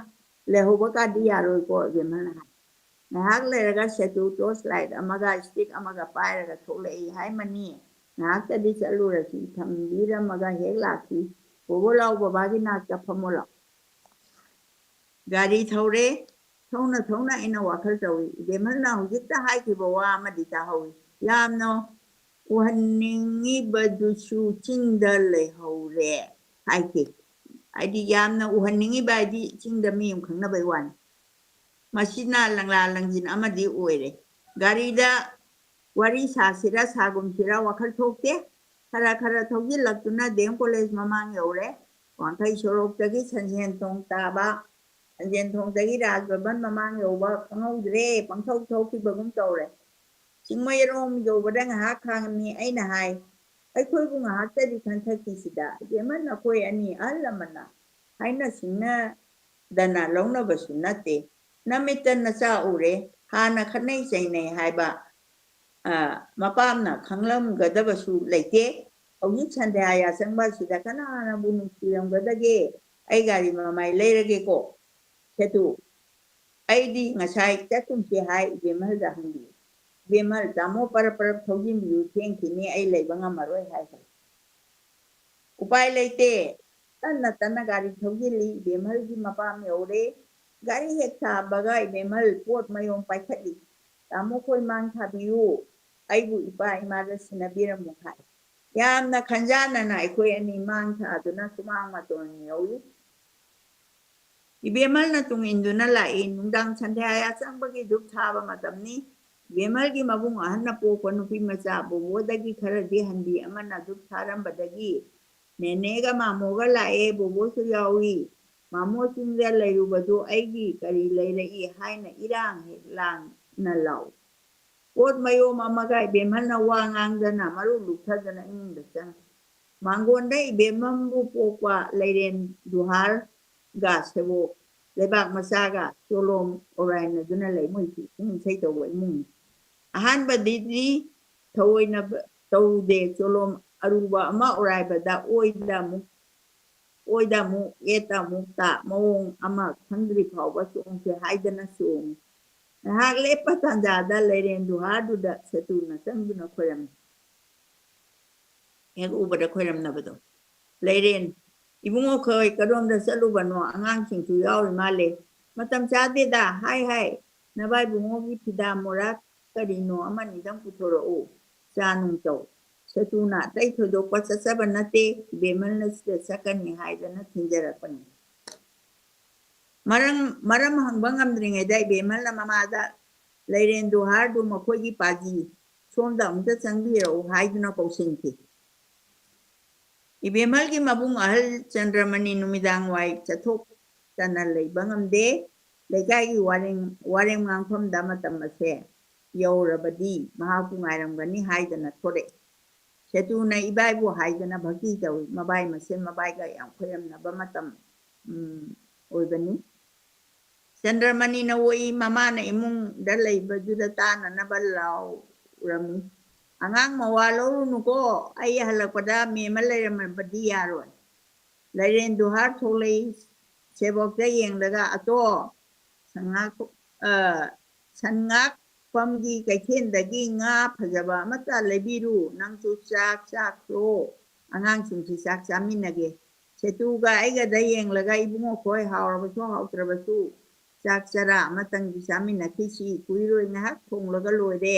ꯂꯩꯍꯧꯕ ꯀꯥꯗꯤ ꯌꯥꯔꯣꯏꯀꯣ, ꯏꯕꯦꯝꯃꯅ ꯍꯥꯏ꯫ ꯉꯥꯏꯍꯥꯛ ꯂꯩꯔꯒ ꯁꯦꯇꯨ torch light ꯑꯃꯒ stick ꯑꯃꯒ ꯄꯥꯏꯔꯒ ꯊꯣꯛꯂꯛꯏ꯫ "ꯍꯥꯏ ꯃꯅꯤ, ꯉꯥꯏꯍꯥꯛꯇꯗꯤ ꯆꯠꯂꯨꯔꯁꯤ, ꯊꯝꯕꯤꯔꯝꯃꯒ ꯍꯦꯛ ꯂꯥꯛꯈꯤ꯫ ꯕꯣꯕꯣ ꯂꯥꯎ, ꯕꯕꯥꯒꯤ ꯅꯥꯛꯇ ꯐꯝꯃꯣ ꯂꯥꯎ꯫" ꯒꯥꯔꯤ ꯊꯧꯔꯦ꯫ ꯊꯧꯅ ꯊꯧꯅ ꯑꯩꯅ ꯋꯥꯈꯜ ꯇꯧꯏ꯫ ꯏꯕꯦꯝꯍꯜꯅ ꯍꯧꯖꯤꯛꯇ ꯍꯥꯏꯈꯤꯕ ꯋꯥ ꯑꯃꯗꯤ ꯇꯥꯍꯧꯏ꯫ ꯌꯥꯝꯅ ꯎꯍꯟꯅꯤꯡꯉꯤꯕꯗꯨꯁꯨ ꯆꯤꯡꯗ ꯂꯩꯍꯧꯔꯦ ꯍꯥꯏꯈꯤ꯫ ꯍꯥꯏꯗꯤ ꯌꯥꯝꯅ ꯎꯍꯟꯅꯤꯡꯉꯤꯕ ꯍꯥꯏꯗꯤ ꯆꯤꯡꯗ ꯃꯤ ꯑꯃ ꯈꯪꯅꯕꯩ ꯋꯥꯅꯤ꯫ ꯃꯁꯤꯅ ꯂꯪꯂꯥ ꯂꯪꯖꯤꯟ ꯑꯃꯗꯤ ꯑꯣꯏꯔꯦ꯫ ꯒꯥꯔꯤꯗ ꯋꯥꯔꯤ ꯁꯥꯁꯤꯔꯥ ꯁꯥꯒꯨꯝꯁꯤꯔꯥ ꯋꯥꯈꯜ ꯊꯣꯛꯇꯦ꯫ ꯈꯔ ꯈꯔ ꯊꯧꯖꯤꯜꯂꯛꯇꯨꯅ ꯗꯤ ꯑꯦꯝ ꯀꯣꯂꯦꯖ ꯃꯃꯥꯡ ꯌꯧꯔꯦ꯫ ꯋꯥꯡꯈꯩ ꯁꯣꯔꯣꯛꯇꯒꯤ ꯁꯟꯖꯦꯟ ꯊꯣꯡ ꯇꯥꯕ, ꯁꯟꯖꯦꯟ ꯊꯣꯡꯗꯒꯤ ꯔꯥꯖ ꯚꯕꯟ ꯃꯃꯥꯡ ꯌꯧꯕ ꯈꯪꯍꯧꯗ꯭ꯔꯦ, ꯄꯪꯊꯧ ꯊꯧꯈꯤꯕꯒꯨꯝ ꯇꯧꯔꯦ꯫ ꯆꯤꯡꯃꯩꯔꯣꯡ ꯌꯧꯕꯗ ꯉꯥꯏꯍꯥꯛ ꯈꯥꯡꯉꯝꯃꯤ꯫ ꯑꯩꯅ ꯍꯥꯏ, "ꯑꯩꯈꯣꯏꯕꯨ ꯉꯥꯏꯍꯥꯛꯇꯗꯤ ꯈꯟꯊꯈꯤꯁꯤꯗ, ꯏꯕꯦꯝꯃ ꯅꯈꯣꯏ ꯑꯅꯤ ꯑꯍꯜ ꯂꯃꯟꯅ ꯍꯥꯏꯅ ꯁꯤꯡꯅꯗꯅ ꯂꯧꯅꯕꯁꯨ ꯅꯠꯇꯦ꯫ ꯅꯃꯤꯠꯇ ꯅꯆꯥ ꯎꯔꯦ, ꯍꯥꯟꯅ ꯈꯠꯅꯩ ꯆꯩꯅꯩ ꯍꯥꯏꯕ, ꯑ, ꯃꯄꯥꯝꯅ ꯈꯪꯂꯝꯒꯗꯕꯁꯨ ꯂꯩꯇꯦ꯫ ꯍꯧꯖꯤꯛ ꯁꯟꯙ꯭ꯌꯥ ꯌꯥꯆꯪꯕ ꯑꯁꯤꯗ ꯀꯅꯥꯅꯕꯨ ꯅꯨꯡꯁꯤꯔꯝꯒꯗꯒꯦ? ꯑꯩ ꯒꯥꯔꯤ ꯃꯃꯥꯏ ꯂꯩꯔꯒꯦꯀꯣ꯫ ꯁꯦꯇꯨ, ꯑꯩꯗꯤ ꯉꯁꯥꯏ ꯆꯠꯀꯨꯝꯁꯤ ꯍꯥꯏ ꯏꯕꯦꯝꯍꯜꯗ ꯍꯪꯕꯤꯌꯨ꯫ ꯏꯕꯦꯝꯍꯜ, ꯇꯥꯃꯣ ꯄꯔꯞ ꯄꯔꯞ ꯊꯧꯖꯤꯟꯕꯤꯌꯨ, ꯊꯦꯡꯈꯤꯅꯤ, ꯑꯩ ꯂꯩꯕ ꯉꯝꯃꯔꯣꯏ" ꯍꯥꯏꯈ꯭ꯔꯦ꯫ ꯎꯄꯥꯏ ꯂꯩꯇꯦ꯫ ꯇꯟꯅ ꯇꯟꯅ ꯒꯥꯔꯤ ꯊꯧꯖꯤꯜꯂꯤ꯫ ꯏꯕꯦꯝꯍꯜꯒꯤ ꯃꯄꯥꯝ ꯌꯧꯔꯦ꯫ ꯒꯥꯔꯤ ꯍꯦꯛ ꯊꯥꯕꯒ ꯏꯕꯦꯝꯍꯜ ꯄꯣꯠ ꯃꯌꯣꯝ ꯄꯥꯏꯈꯠꯂꯤ꯫ "ꯇꯥꯃꯣ ꯈꯣꯏ ꯃꯥꯡ ꯊꯥꯕꯤꯌꯨ꯫ ꯑꯩꯕꯨ ꯏꯄꯥ ꯏꯃꯥꯗ ꯁꯤꯟꯅꯕꯤꯔꯝꯃꯨ" ꯍꯥꯏ꯫ ꯌꯥꯝꯅ ꯈꯟꯖꯥꯟꯅꯅ ꯑꯩꯈꯣꯏ ꯑꯅꯤ ꯃꯥꯡ ꯊꯥꯗꯨꯅ ꯁꯨꯃꯥꯡ ꯃꯇꯣꯟ ꯌꯧꯏ꯫ ꯏꯕꯦꯝꯍꯜꯅ ꯇꯨꯡ ꯏꯟꯗꯨꯅ ꯂꯥꯛꯏ꯫ ꯅꯨꯡꯗꯥꯡ ꯁꯟꯙ꯭ꯌꯥ ꯌꯥꯆꯪꯕꯒꯤ ꯙꯨꯞ ꯊꯥꯕ ꯃꯇꯝꯅꯤ꯫ ꯏꯕꯦꯝꯍꯜꯒꯤ ꯃꯕꯨꯡ ꯑꯍꯟꯅ ꯄꯣꯛꯄ ꯅꯨꯄꯤ ꯃꯆꯥ ꯕꯣꯕꯣꯗꯒꯤ ꯈꯔꯗꯤ ꯍꯟꯕꯤ ꯑꯃꯅ ꯙꯨꯞ ꯊꯥꯔꯝꯕꯗꯒꯤ ꯅꯦꯅꯦꯒ ꯃꯥꯃꯣꯒ ꯂꯥꯛꯑꯦ, ꯕꯣꯕꯣꯁꯨ ꯌꯥꯎꯏ꯫ "ꯃꯥꯃꯣ ꯆꯤꯡꯗ ꯂꯩꯔꯨꯕꯗꯨ ꯑꯩꯒꯤ ꯀꯔꯤ ꯂꯩꯔꯛꯏ?" ꯍꯥꯏꯅ ꯏꯔꯥꯡ ꯍꯦꯛ ꯂꯥꯡꯅ ꯂꯥꯎꯏ꯫ ꯄꯣꯠ ꯃꯌꯣꯝ ꯑꯃꯒ ꯏꯕꯦꯝꯍꯜꯅ ꯋꯥ ꯉꯥꯡꯗꯅ ꯃꯔꯨ ꯂꯨꯞꯊꯗꯅ ꯏꯃꯨꯡꯗ ꯆꯪꯉꯤ꯫ ꯃꯥꯡꯒꯣꯟꯗ ꯏꯕꯦꯝꯍꯜꯕꯨ ꯄꯣꯛꯄ ꯂꯩꯔꯦꯟ ꯗꯨꯍꯥꯔꯒ ꯁꯦꯕꯣꯛ ꯂꯩꯕꯥꯛ ꯃꯆꯥꯒ ꯆꯣꯂꯣꯝ ꯑꯣꯔꯥꯏꯅꯗꯨꯅ ꯂꯩ꯫ ꯃꯣꯏꯁꯤ ꯏꯁꯩ ꯇꯧꯕ ꯏꯃꯨꯡꯅꯤ꯫ ꯑꯍꯥꯟꯕꯗꯗꯤ ꯊꯑꯣꯏꯅ ꯇꯧꯗꯦ꯫ ꯆꯣꯂꯣꯝ ꯑꯔꯨꯕ ꯑꯃ ꯑꯣꯔꯥꯏꯕꯗ ꯑꯣꯏꯗ ꯑꯃꯨꯛ ꯑꯣꯏꯗ ꯑꯃꯨꯛ, ꯌꯦꯠꯇ ꯑꯃꯨꯛ ꯇꯥ, ꯃꯑꯣꯡ ꯑꯃ ꯈꯪꯗ꯭ꯔꯤ ꯐꯥꯎꯕ ꯆꯣꯡꯁꯦ ꯍꯥꯏꯗꯅ ꯆꯣꯡꯉꯤ꯫ ꯉꯥꯏꯍꯥꯛ ꯂꯦꯞꯄ ꯇꯥꯟꯖꯥꯗ ꯂꯩꯔꯦꯟ ꯗꯨꯍꯥꯗꯨꯗ ꯁꯦꯇꯨꯅ ꯆꯪꯗꯨꯅ ꯈꯣꯏꯔꯝꯃꯤ꯫ ꯍꯦꯛ ꯎꯕꯗ ꯈꯣꯏꯔꯝꯅꯕꯗꯣ꯫ ꯂꯩꯔꯦꯟ, "ꯏꯕꯨꯡꯉꯣ ꯈꯣꯏ ꯀꯗꯣꯝꯗ ꯆꯠꯂꯨꯕꯅꯣ? ꯑꯉꯥꯡꯁꯤꯡꯁꯨ ꯌꯥꯎꯔꯤ ꯃꯥꯜꯂꯦ꯫ ꯃꯇꯝ ꯆꯥꯗꯦꯗ, ꯍꯥꯏ ꯍꯥꯏ, ꯅꯕꯥꯏꯕꯨꯡꯉꯣꯒꯤ ꯐꯤꯗꯥ ꯃꯣꯔꯥ ꯀꯔꯤꯅꯣ ꯑꯃꯅꯤꯗꯪ ꯄꯨꯊꯣꯔꯛꯎ, ꯆꯥ ꯅꯨꯡ ꯇꯧ꯫ ꯁꯦꯇꯨꯅ ꯑꯇꯩ ꯊꯣꯏꯗꯣꯛꯄ ꯆꯠꯆꯕ ꯅꯠꯇꯦ, ꯏꯕꯦꯝꯍꯜꯅ ꯁꯤꯗ ꯆꯠꯀꯅꯤ ꯍꯥꯏꯗꯅ ꯊꯤꯟꯖꯔꯛꯄꯅꯤ꯫ ꯃꯔꯝ ꯃꯔꯝ ꯍꯪꯕ ꯉꯝꯗ꯭ꯔꯤꯉꯩꯗ ꯏꯕꯦꯝꯍꯜꯅ ꯃꯃꯥꯗ, "ꯂꯩꯔꯦꯟ ꯗꯨꯍꯥꯔꯗꯨ ꯃꯈꯣꯏꯒꯤ ꯄꯥꯖꯤ, ꯁꯣꯝꯗ ꯑꯃꯨꯛꯇ ꯆꯪꯕꯤꯔꯛꯎ" ꯍꯥꯏꯗꯨꯅ ꯀꯧꯁꯤꯟꯈꯤ꯫ ꯏꯕꯦꯝꯍꯜꯒꯤ ꯃꯕꯨꯡ ꯑꯍꯜ ꯆꯟꯗ꯭ꯔꯃꯅꯤ ꯅꯨꯃꯤꯗꯥꯡ ꯋꯥꯏ ꯆꯠꯊꯣꯛꯇꯅ ꯂꯩꯕ ꯉꯝꯗꯦ꯫ ꯂꯩꯀꯥꯏꯒꯤ ꯋꯥꯔꯦꯡ ꯋꯥꯔꯦꯝ ꯉꯥꯡꯐꯝꯗ ꯃꯇꯝ ꯑꯁꯦ ꯌꯧꯔꯕꯗꯤ ꯃꯍꯥꯛꯄꯨ ꯉꯥꯏꯔꯝꯒꯅꯤ ꯍꯥꯏꯗꯅ ꯊꯣꯔꯛꯏ꯫ ꯁꯦꯇꯨꯅ ꯏꯕꯥꯏꯕꯨ ꯍꯥꯏꯗꯅ ꯚꯛꯇꯤ ꯇꯧꯏ꯫ ꯃꯕꯥꯏ ꯃꯁꯦꯟ ꯃꯕꯥꯏꯒ ꯌꯥꯝ ꯈꯣꯏꯔꯝꯅꯕ ꯃꯇꯝ, ꯎꯝ, ꯑꯣꯏꯕꯅꯤ꯫ ꯆꯟꯗ꯭ꯔꯃꯅꯤꯅ ꯑꯣꯛꯏ ꯃꯃꯥꯅ ꯏꯃꯨꯡꯗ ꯂꯩꯕꯗꯨꯗ ꯇꯥꯅꯅꯕ ꯂꯥꯎꯔꯝꯃꯤ꯫ "ꯑꯉꯥꯡ ꯃꯋꯥ ꯂꯧꯔꯨꯅꯨꯀꯣ, ꯑꯩ ꯍꯜꯂꯛꯄꯗ ꯃꯦꯝꯃ ꯂꯩꯔꯝꯃꯕꯗꯤ ꯌꯥꯔꯣꯏ"꯫ ꯂꯩꯔꯦꯟ ꯗꯨꯍꯥꯔ ꯊꯣꯛꯂꯛꯏ꯫ ꯁꯦꯕꯣꯛꯇ ꯌꯦꯡꯂꯒ, "ꯑꯇꯣ, ꯁꯉꯥꯛ-, ꯑ, ꯁꯟꯉꯥꯛꯐꯝꯒꯤ ꯀꯩꯊꯦꯜꯗꯒꯤ ꯉꯥ ꯐꯖꯕ ꯑꯃꯠꯇ ꯂꯩꯕꯤꯔꯨ, ꯅꯪꯁꯨ ꯆꯥꯛ ꯆꯥꯈ꯭ꯔꯣ, ꯑꯉꯥꯡꯁꯤꯡꯁꯤ ꯆꯥꯛ ꯆꯥꯃꯤꯟꯅꯒꯦ"꯫ ꯁꯦꯇꯨꯒ ꯑꯩꯒꯗ ꯌꯦꯡꯂꯒ, "ꯏꯕꯨꯡꯉꯣ ꯈꯣꯏ, ꯍꯥꯎꯔꯕꯁꯨ ꯍꯥꯎꯇ꯭ꯔꯕꯁꯨ ꯆꯥꯛ ꯆꯔꯥ ꯑꯃꯇꯪꯗꯤ ꯆꯥꯃꯤꯟꯅꯈꯤꯁꯤ, ꯀꯨꯏꯔꯣꯏ ꯉꯥꯏꯍꯥꯛ ꯊꯣꯡꯂꯒ ꯂꯣꯏꯔꯦ,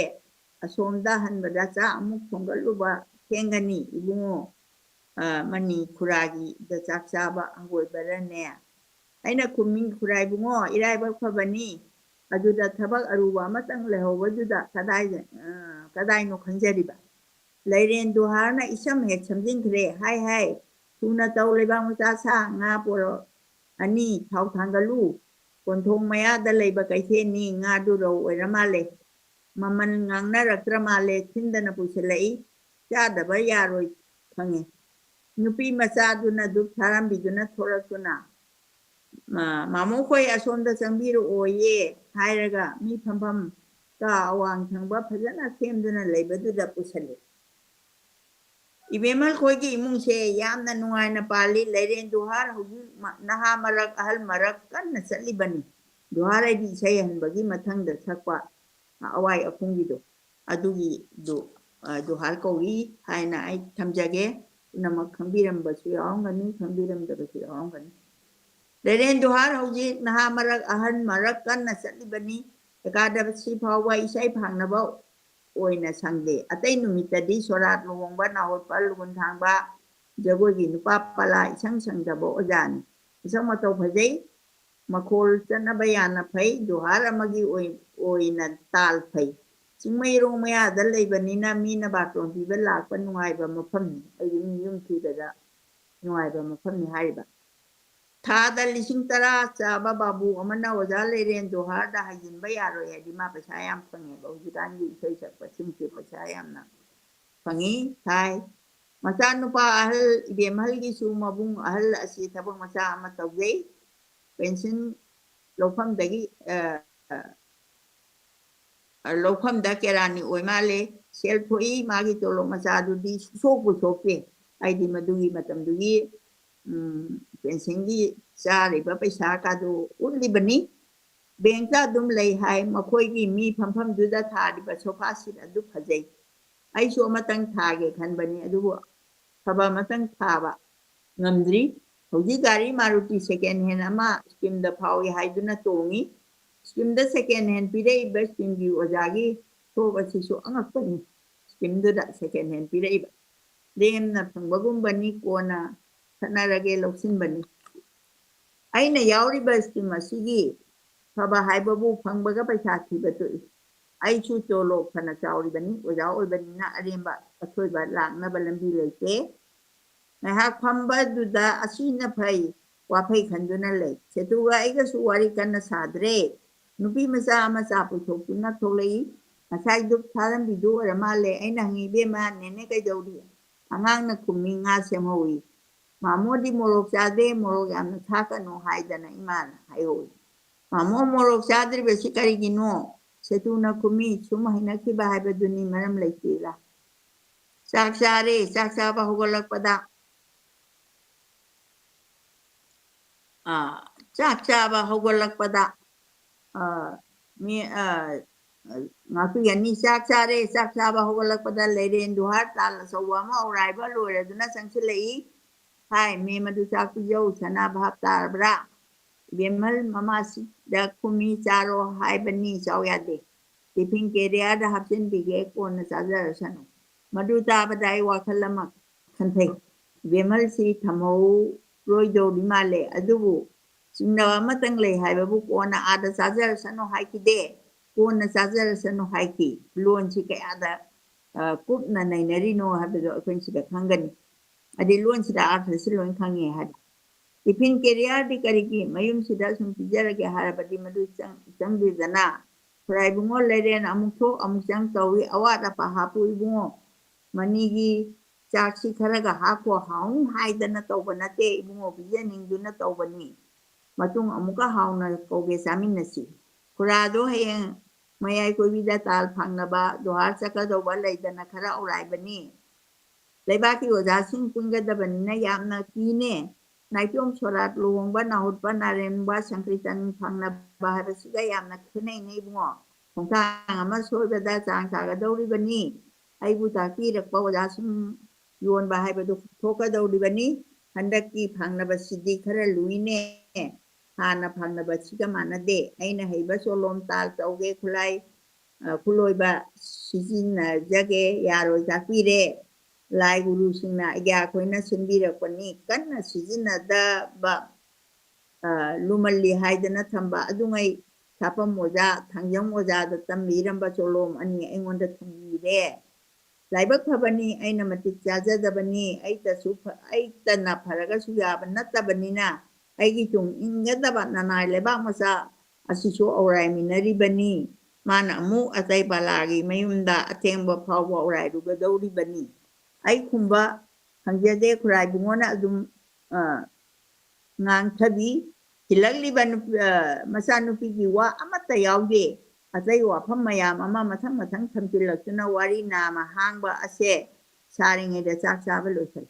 ꯑꯁꯣꯝꯗ ꯍꯟꯕꯗ ꯆꯥꯛ ꯑꯃꯨꯛ ꯊꯣꯡꯒꯠꯂꯨꯕ ꯊꯦꯡꯒꯅꯤ ꯏꯕꯨꯡꯉꯣ, ꯑ, ꯃꯅꯤ ꯈꯨꯔꯥꯒꯤꯗ ꯆꯥꯛ ꯆꯥꯕ ꯍꯧꯒꯠꯄꯗꯅꯦ"꯫ ꯑꯩꯅ ꯈꯨꯝꯃꯤ, "ꯈꯨꯔꯥ ꯏꯕꯨꯡꯉꯣ, ꯏꯔꯥꯏꯕꯛ ꯐꯕꯅꯤ, ꯑꯗꯨꯗ ꯊꯕꯛ ꯑꯔꯨꯕ ꯑꯃꯇꯪ ꯂꯩꯍꯧꯕꯗꯨꯗ ꯀꯗꯥꯏꯗ, ꯑ, ꯀꯗꯥꯏꯅꯣ ꯈꯪꯖꯔꯤꯕ?" ꯂꯩꯔꯦꯟ ꯗꯨꯍꯥꯔꯅ ꯏꯁꯝ ꯍꯦꯛ ꯁꯝꯖꯤꯟꯈ꯭ꯔꯦ꯫ "ꯍꯥꯏ ꯍꯥꯏ, ꯊꯨꯅ ꯇꯧ, ꯂꯩꯕꯥꯛ ꯃꯆꯥ ꯁꯥ, ꯉꯥ ꯄꯣꯔꯛ ꯑꯅꯤ, ꯊꯥꯎ ꯊꯥꯡꯒꯠꯂꯨ꯫ ꯀꯣꯟꯊꯣꯡ ꯃꯌꯥꯗ ꯂꯩꯕ ꯀꯩꯊꯦꯜꯅꯤ, ꯉꯥꯗꯨ ꯔꯧ ꯑꯣꯏꯔ ꯃꯥꯜꯂꯦ꯫ ꯃꯃꯜ ꯉꯥꯡꯅꯔꯛꯇ꯭ꯔ ꯃꯥꯜꯂꯦ, ꯊꯤꯟꯗꯅ ꯄꯨꯁꯤꯜꯂꯛꯏ꯫ ꯆꯥꯗꯕ ꯌꯥꯔꯣꯏ ꯈꯪꯉꯦ"꯫ ꯅꯨꯄꯤ ꯃꯆꯥꯗꯨꯅ ꯙꯨꯞ ꯊꯥꯔꯝꯕꯤꯗꯨꯅ ꯊꯣꯔꯛꯇꯨꯅ, "ꯃꯥ-, ꯃꯥꯃꯣ ꯈꯣꯏ ꯑꯁꯣꯝꯗ ꯆꯪꯕꯤꯔꯛꯑꯣꯌꯦ" ꯍꯥꯏꯔꯒ ꯃꯤ ꯐꯝꯐꯝ ꯀꯥ ꯑꯋꯥꯡ ꯊꯪꯕ ꯐꯖꯅ ꯁꯦꯝꯗꯨꯅ ꯂꯩꯕꯗꯨꯗ ꯄꯨꯁꯜꯂꯤ꯫ ꯏꯕꯦꯝꯃ ꯈꯣꯏꯒꯤ ꯏꯃꯨꯡꯁꯦ ꯌꯥꯝꯅ ꯅꯨꯡꯉꯥꯏꯅ ꯄꯥꯜꯂꯤ꯫ ꯂꯩꯔꯦꯟ ꯗꯨꯍꯥꯔ ꯍꯧꯖꯤꯛ ꯃ-, ꯅꯍꯥ ꯃꯔꯛ, ꯑꯍꯜ ꯃꯔꯛ ꯀꯟꯅ ꯆꯠꯂꯤꯕꯅꯤ꯫ ꯗꯨꯍꯥꯔ ꯍꯥꯏꯗꯤ ꯏꯁꯩ ꯍꯟꯕꯒꯤ ꯃꯊꯪꯗ ꯁꯛꯄ ꯑꯋꯥꯏ ꯑꯈꯨꯝꯒꯤꯗꯣ꯫ ꯑꯗꯨꯒꯤꯗꯨ, ꯑ, ꯗꯨꯍꯥꯔ ꯀꯧꯏ ꯍꯥꯏꯅ ꯑꯩ ꯊꯝꯖꯒꯦ꯫ ꯄꯨꯝꯅꯃꯛ ꯈꯪꯕꯤꯔꯝꯕꯁꯨ ꯌꯥꯎꯔꯝꯒꯅꯤ, ꯈꯪꯕꯤꯔꯝꯗꯕꯁꯨ ꯌꯥꯎꯔꯝꯒꯅꯤ꯫ ꯂꯩꯔꯦꯟ ꯖꯣꯍꯥꯔ ꯍꯧꯖꯤꯛ ꯅꯍꯥ ꯃꯔꯛ, ꯑꯍꯟ ꯃꯔꯛ ꯀꯟꯅ ꯆꯠꯂꯤꯕꯅꯤ꯫ ꯑꯦꯀꯥꯗꯁꯤ ꯐꯥꯎꯕ ꯏꯁꯩ ꯐꯥꯡꯅꯕ ꯑꯣꯏꯅ ꯁꯪꯗꯦ꯫ ꯑꯇꯩ ꯅꯨꯃꯤꯠꯇꯗꯤ ꯁꯣꯔꯥꯠ, ꯂꯨꯍꯣꯡꯕ, ꯅꯥꯍꯨꯠꯄ, ꯂꯨꯍꯣꯟ ꯊꯥꯡꯕ, ꯖꯒꯣꯏꯒꯤ ꯅꯨꯄꯥ ꯄꯂꯥ ꯏꯁꯪ ꯁꯪꯗꯕ ꯑꯣꯖꯥꯅꯤ꯫ ꯃꯁꯛ ꯃꯇꯧ ꯐꯖꯩ꯫ ꯃꯈꯣꯜ ꯆꯠꯅꯕ ꯌꯥꯝꯅ ꯐꯩ꯫ ꯖꯣꯍꯥꯔ ꯑꯃꯒꯤ ꯑꯣꯏ-, ꯑꯣꯏꯅ ꯇꯥꯜ ꯐꯩ꯫ ꯆꯤꯡꯃꯩꯔꯣꯡ ꯃꯌꯥꯗ ꯂꯩꯕꯅꯤꯅ ꯃꯤꯅ ꯕꯥꯔꯇꯣꯟ ꯄꯤꯕ ꯂꯥꯛꯄ ꯅꯨꯡꯉꯥꯏꯕ ꯃꯐꯝꯅꯤ꯫ ꯑꯩꯒꯤ ꯃꯤ ꯌꯨꯝ ꯊꯤꯕꯗ ꯅꯨꯡꯉꯥꯏꯕ ꯃꯐꯝꯅꯤ ꯍꯥꯏꯔꯤꯕ꯫ ꯊꯥꯗ ꯂꯤꯁꯤꯡ ꯇꯔꯥ ꯆꯥꯕ ꯕꯥꯕꯨ ꯑꯃꯅ ꯑꯣꯖꯥ ꯂꯩꯔꯦꯟ ꯖꯣꯍꯥꯔꯗ ꯍꯥꯏꯖꯤꯟꯕ ꯌꯥꯔꯣꯏ ꯍꯥꯏꯗꯤ ꯃꯥ ꯄꯩꯁꯥ ꯌꯥꯝ ꯐꯪꯉꯦꯕ꯫ ꯍꯧꯖꯤꯛꯀꯥꯟꯒꯤ ꯏꯁꯩ ꯁꯛꯄꯁꯤꯡꯁꯦ ꯄꯩꯁꯥ ꯌꯥꯝꯅ ꯐꯪꯉꯤ, ꯊꯥꯏ꯫ ꯃꯆꯥꯅꯨꯄꯥ ꯑꯍꯜ, ꯏꯕꯦꯝꯍꯜꯒꯤꯁꯨ ꯃꯕꯨꯡ ꯑꯍꯜ ꯑꯁꯤ ꯊꯕꯛ ꯃꯆꯥ ꯑꯃ ꯇꯧꯖꯩ꯫ ꯄꯦꯟꯁꯤꯟ ꯂꯧꯐꯝꯗꯒꯤ, ꯑ, ꯑ, ꯂꯧꯐꯝꯗ ꯀꯦꯔꯥꯅꯤ ꯑꯣꯏ ꯃꯥꯜꯂꯦ꯫ ꯁꯦꯜ ꯊꯣꯛꯏ, ꯃꯥꯒꯤ ꯇꯣꯂꯣꯞ ꯃꯆꯥꯗꯨꯗꯤ ꯁꯨꯡꯁꯣꯛꯄꯨ ꯁꯣꯛꯇꯦ꯫ ꯍꯥꯏꯗꯤ ꯃꯗꯨꯒꯤ ꯃꯇꯝꯗꯨꯒꯤ, ꯎꯝ, ꯄꯦꯟꯁꯤꯟꯒꯤ ꯆꯥꯔꯤꯕ ꯄꯩꯁꯥ ꯀꯥꯗꯨ ꯎꯠꯂꯤꯕꯅꯤ꯫ ꯕꯦꯡꯇ ꯑꯗꯨꯝ ꯂꯩ ꯍꯥꯏ꯫ ꯃꯈꯣꯏꯒꯤ ꯃꯤ ꯐꯝꯐꯝꯗꯨꯗ ꯊꯥꯔꯤꯕ ꯁꯣꯐꯥ ꯁꯤꯠ ꯑꯗꯨ ꯐꯖꯩ꯫ ꯑꯩꯁꯨ ꯑꯃꯇꯪ ꯊꯥꯒꯦ ꯈꯟꯕꯅꯤ, ꯑꯗꯨꯕꯨ ꯑꯐꯕ ꯑꯃꯇꯪ ꯊꯥꯕ ꯉꯝꯗ꯭ꯔꯤ꯫ ꯍꯧꯖꯤꯛ ꯒꯥꯔꯤ ꯃꯥꯔꯨꯇꯤ ꯁꯦꯀꯦꯟ ꯍꯦꯟ ꯑꯃ ꯁ꯭ꯀꯤꯝꯗ ꯐꯥꯎꯏ ꯍꯥꯏꯗꯨꯅ ꯇꯣꯡꯉꯤ꯫ ꯁ꯭ꯀꯤꯝꯗ ꯁꯦꯀꯦꯟ ꯍꯦꯟ ꯄꯤꯔꯛꯏꯕ ꯁ꯭ꯀꯤꯝꯒꯤ ꯑꯣꯖꯥꯒꯤ ꯊꯕꯛ ꯑꯁꯤꯁꯨ ꯑꯉꯛꯄꯅꯤ꯫ ꯁ꯭ꯀꯤꯝꯗꯨꯗ ꯁꯦꯀꯦꯟ ꯍꯦꯟ ꯄꯤꯔꯛꯏꯕ꯫ ꯂꯦꯝꯅ ꯐꯪꯕꯒꯨꯝꯕꯅꯤ, ꯀꯣꯟꯅ ꯈꯠꯅꯔꯒꯦ ꯂꯧꯁꯤꯟꯕꯅꯤ꯫ ꯑꯩꯅ ꯌꯥꯎꯔꯤꯕ ꯁ꯭ꯀꯤꯝ ꯑꯁꯤꯒꯤ ꯐꯕ ꯍꯥꯏꯕꯕꯨ ꯐꯪꯕꯒ ꯄꯩꯁꯥ ꯊꯤꯕ ꯇꯣꯛꯏ꯫ ꯑꯩꯁꯨ ꯇꯣꯂꯣꯞ ꯐꯅ ꯆꯥꯎꯔꯤꯕꯅꯤ, ꯑꯣꯖꯥ ꯑꯣꯏꯕꯅꯤꯅ ꯑꯔꯦꯝꯕ ꯑꯊꯣꯏꯕ ꯂꯥꯛꯅꯕ ꯂꯝꯕꯤ ꯂꯩꯇꯦ꯫ ꯉꯥꯏꯍꯥꯛ ꯐꯝꯕꯗꯨꯗ ꯑꯁꯤꯅ ꯐꯩ, ꯋꯥꯐꯩ ꯈꯟꯗꯨꯅ ꯂꯩ꯫ ꯁꯦꯇꯨꯒ ꯑꯩꯒꯁꯨ ꯋꯥꯔꯤ ꯀꯟꯅ ꯁꯥꯗ꯭ꯔꯦ꯫ ꯅꯨꯄꯤ ꯃꯆꯥ ꯑꯃ ꯆꯥ ꯄꯨꯊꯣꯛꯇꯨꯅ ꯊꯣꯛꯂꯛꯏ꯫ ꯉꯁꯥꯏ ꯙꯨꯞ ꯊꯥꯔꯝꯕꯤꯗꯨ ꯑꯣꯏꯔ ꯃꯥꯜꯂꯦ꯫ ꯑꯩꯅ ꯍꯪꯉꯤ, "ꯏꯕꯦꯝꯃ, ꯅꯦꯅꯦ ꯀꯩꯗꯧꯔꯤ?" ꯑꯉꯥꯡꯅ ꯈꯨꯝꯃꯤ, "ꯉꯥ ꯁꯦꯝꯍꯧꯏ"꯫ "ꯃꯥꯃꯣꯗꯤ ꯃꯣꯔꯣꯛ ꯆꯥꯗꯦ, ꯃꯣꯔꯣꯛ ꯌꯥꯝꯅ ꯊꯥꯛꯀꯅꯨ" ꯍꯥꯏꯗꯅ ꯏꯃꯥꯅ ꯍꯥꯏꯍꯧꯏ꯫ "ꯃꯥꯃꯣ ꯃꯣꯔꯣꯛ ꯆꯥꯗ꯭ꯔꯤꯕꯁꯤ ꯀꯔꯤꯒꯤꯅꯣ?" ꯁꯦꯇꯨꯅ ꯈꯨꯝꯃꯤ, "ꯁꯨꯝ ꯍꯩꯅꯈꯤꯕ ꯍꯥꯏꯕꯗꯨꯅꯤ, ꯃꯔꯝ ꯂꯩꯇꯦꯗ"꯫ ꯆꯥꯛ ꯆꯥꯔꯦ, ꯆꯥꯛ ꯆꯥꯕ ꯍꯧꯒꯠꯂꯛꯄꯗ, ꯑ, ꯆꯥꯛ ꯆꯥꯕ ꯍꯧꯒꯠꯂꯛꯄꯗ, ꯑ, ꯃꯤ, ꯑ, ꯉꯥꯛꯄꯤꯒꯅꯤ꯫ ꯆꯥꯛ ꯆꯥꯔꯦ, ꯆꯥꯛ ꯆꯥꯕ ꯍꯧꯒꯠꯂꯛꯄꯗ ꯂꯩꯔꯦꯟ ꯖꯣꯍꯥꯔ ꯇꯥꯜ ꯑꯆꯧꯕ ꯑꯃ ꯑꯣꯔꯥꯏꯕ ꯂꯣꯏꯔꯗꯨꯅ ꯆꯪꯁꯤꯜꯂꯛꯏ꯫ "ꯍꯥꯏ, ꯃꯦꯝ ꯑꯗꯨ ꯆꯥꯛ ꯄꯤꯖꯧ, ꯁꯅꯥ ꯚꯥꯞ ꯇꯥꯔꯕ꯭ꯔꯥ?" ꯏꯕꯦꯝꯍꯜ ꯃꯃꯥꯁꯤꯗ ꯈꯨꯝꯃꯤ, "ꯆꯥꯔꯣ ꯍꯥꯏꯕꯅꯤ, ꯆꯥꯎ ꯌꯥꯗꯦ꯫ ꯇꯤꯐꯤꯟ ꯀꯦꯔꯤꯌꯔꯗ ꯍꯥꯞꯆꯤꯟꯕꯤꯒꯦ, ꯀꯣꯟꯅ ꯆꯥꯖꯔꯁꯅꯨ"꯫ ꯃꯗꯨ ꯇꯥꯕꯗ ꯑꯩ ꯋꯥꯈꯜ ꯑꯃ ꯈꯟꯊꯩ꯫ ꯏꯕꯦꯝꯍꯜꯁꯤ ꯊꯝꯍꯧꯔꯣꯏꯗꯧꯔꯤ ꯃꯥꯜꯂꯦ꯫ ꯑꯗꯨꯕꯨ ꯆꯤꯡꯅꯕ ꯑꯃꯇꯪ ꯂꯩ ꯍꯥꯏꯕꯕꯨ, ꯀꯣꯟꯅ ꯑꯥꯗ ꯆꯥꯖꯔꯁꯅꯨ ꯍꯥꯏꯈꯤꯗꯦ, ꯀꯣꯟꯅ ꯆꯥꯖꯔꯁꯅꯨ ꯍꯥꯏꯈꯤ꯫ ꯂꯣꯟꯁꯤ ꯀꯌꯥꯗ, ꯑ, ꯀꯨꯞꯅ ꯅꯩꯅꯔꯤꯅꯣ ꯍꯥꯏꯕꯗꯣ ꯑꯩꯈꯣꯏꯅ ꯁꯤꯗ ꯈꯪꯒꯅꯤ꯫ ꯑꯗꯩ ꯂꯣꯟꯁꯤꯗ ꯑꯥꯔꯊꯁꯤ ꯂꯣꯏ ꯈꯪꯉꯦ ꯍꯥꯏꯕ꯫ ꯇꯤꯐꯤꯟ ꯀꯦꯔꯤꯌꯔꯗꯤ ꯀꯔꯤꯒꯤ ꯃꯌꯨꯝꯁꯤꯗ ꯁꯨꯝ ꯄꯤꯖꯔꯒꯦ ꯍꯥꯏꯔꯕꯗꯤ ꯃꯗꯨ ꯆꯪ-, ꯆꯪꯗꯦꯗꯅ꯫ ꯈꯨꯔꯥꯏ ꯏꯕꯨꯡꯉꯣ ꯂꯩꯔꯦꯟ ꯑꯃꯨꯛ ꯊꯣꯛ ꯑꯃꯨꯛ ꯆꯪ ꯇꯧꯏ꯫ ꯑꯋꯥꯠ ꯑꯄꯥ ꯍꯥꯞꯄꯨ ꯏꯕꯨꯡꯉꯣ꯫ ꯃꯅꯤꯒꯤ ꯆꯥꯛꯁꯤ ꯈꯔꯒ ꯍꯥꯞꯈꯣ ꯍꯥꯎꯅꯤ ꯍꯥꯏꯗꯅ ꯇꯧꯕ ꯅꯠꯇꯦ ꯏꯕꯨꯡꯉꯣ, ꯄꯤꯖꯅꯤꯡꯗꯨꯅ ꯇꯧꯕꯅꯤ꯫ ꯃꯇꯨꯡ ꯑꯃꯨꯛꯀ ꯍꯥꯎꯅ ꯀꯧꯒꯦ, ꯆꯥꯃꯤꯟꯅꯁꯤ꯫ ꯈꯨꯔꯥꯗꯣ ꯍꯌꯦꯡ ꯃꯌꯥꯏ ꯀꯣꯏꯕꯤꯗ ꯇꯥꯜ ꯐꯪꯅꯕ ꯗꯣꯍꯥꯔ ꯆꯠꯀꯗꯧꯕ ꯂꯩꯗꯅ ꯈꯔ ꯑꯧꯔꯥꯏꯕꯅꯤ꯫ ꯂꯩꯕꯥꯛꯀꯤ ꯑꯣꯖꯥꯁꯤꯡ ꯄꯨꯟꯒꯗꯕꯅꯤꯅ ꯌꯥꯝꯅ ꯀꯤꯅꯦ꯫ ꯅꯥꯏꯇꯣꯝ ꯁꯣꯔꯥꯠ, ꯂꯨꯍꯣꯡꯕ, ꯅꯥꯍꯨꯠꯄ, ꯅꯥꯔꯦꯝꯕ, ꯁꯪꯀ꯭ꯔꯤꯇꯟ ꯐꯪꯅꯕ ꯍꯥꯏꯕꯁꯤꯒ ꯌꯥꯝꯅ ꯈꯦꯠꯅꯩꯅꯦ ꯏꯕꯨꯡꯉꯣ꯫ ꯈꯣꯡꯊꯥꯡ ꯑꯃ ꯁꯣꯏꯕꯗ ꯆꯥꯡ ꯇꯥꯒꯗꯧꯔꯤꯕꯅꯤ꯫ ꯑꯩꯕꯨ ꯇꯥꯛꯄꯤꯔꯛꯄ ꯑꯣꯖꯥꯁꯤꯡ ꯌꯣꯟꯕ ꯍꯥꯏꯕꯗꯨ ꯊꯣꯛꯀꯗꯧꯔꯤꯕꯅꯤ꯫ ꯍꯟꯗꯛꯀꯤ ꯐꯪꯅꯕꯁꯤꯗꯤ ꯈꯔ ꯂꯨꯏꯅꯦ꯫ ꯍꯥꯟꯅ ꯐꯪꯅꯕꯁꯤꯒ ꯃꯥꯟꯅꯗꯦ꯫ ꯑꯩꯅ ꯍꯩꯕ ꯆꯣꯂꯣꯝ ꯇꯥꯜ ꯇꯧꯒꯦ, ꯈꯨꯠꯂꯥꯏ, ꯑ, ꯈꯨꯠꯂꯣꯏꯕ ꯁꯤꯖꯤꯟꯅꯖꯒꯦ, ꯌꯥꯔꯣꯏ ꯇꯥꯛꯄꯤꯔꯦ꯫ ꯂꯥꯏ ꯒꯨꯔꯨꯁꯤꯡꯅ ꯑꯩꯒꯤ ꯑꯩꯈꯣꯏꯅ ꯁꯤꯟꯕꯤꯔꯛꯄꯅꯤ꯫ ꯀꯟꯅ ꯁꯤꯖꯤꯟꯅꯗꯕ, ꯑ, ꯂꯨꯃꯜꯂꯤ ꯍꯥꯏꯗꯅ ꯊꯝꯕ ꯑꯗꯨꯉꯩ ꯁꯥꯄꯝ ꯑꯣꯖꯥ, ꯊꯥꯡꯖꯝ ꯑꯣꯖꯥꯗ ꯇꯝꯕꯤꯔꯝꯕ ꯆꯣꯂꯣꯝ ꯑꯅꯤ ꯑꯩꯉꯣꯟꯗ ꯊꯝꯕꯤꯔꯦ꯫ ꯂꯥꯏꯕꯛ ꯐꯕꯅꯤ, ꯑꯩꯅ ꯃꯇꯤꯛ ꯆꯥꯖꯗꯕꯅꯤ, ꯑꯩꯇꯁꯨ ꯐ-, ꯑꯩꯇꯅ ꯐꯔꯒꯁꯨ ꯌꯥꯕ ꯅꯠꯇꯕꯅꯤꯅ, ꯑꯩꯒꯤ ꯇꯨꯡ ꯏꯟꯒꯗꯕ ꯅꯅꯥꯏ ꯂꯩꯕꯥꯛ ꯃꯆꯥ ꯑꯁꯤꯁꯨ ꯑꯧꯔꯥꯏꯃꯤꯟꯅꯔꯤꯕꯅꯤ꯫ ꯃꯥꯅ ꯑꯃꯨꯛ ꯑꯇꯩ ꯄꯂꯥꯒꯤ ꯃꯌꯨꯝꯗ ꯑꯊꯦꯡꯕ ꯐꯥꯎꯕ ꯑꯧꯔꯥꯏꯔꯨꯒꯗꯧꯔꯤꯕꯅꯤ꯫ ꯑꯩ ꯈꯨꯝꯕ ꯈꯪꯖꯗꯦ, ꯈꯨꯔꯥꯏ ꯏꯕꯨꯡꯉꯣꯅ ꯑꯗꯨꯝ, ꯑ, ꯉꯥꯡꯊꯕꯤ꯫ ꯊꯤꯜꯂꯛꯂꯤꯕ ꯅꯨꯄꯤ, ꯑ, ꯃꯆꯥꯅꯨꯄꯤꯒꯤ ꯋꯥ ꯑꯃꯠꯇ ꯌꯥꯎꯗꯦ꯫ ꯑꯇꯩ ꯋꯥꯐꯝ ꯃꯌꯥꯝ ꯑꯃ ꯃꯊꯪ ꯃꯊꯪ ꯊꯝꯖꯤꯜꯂꯛꯇꯨꯅ ꯋꯥꯔꯤ ꯅꯥꯃ ꯍꯥꯡꯕ ꯑꯁꯦ ꯁꯥꯔꯤꯉꯩꯗ ꯆꯥꯛ ꯆꯥꯕ ꯂꯣꯏꯁꯤꯜꯂꯤ꯫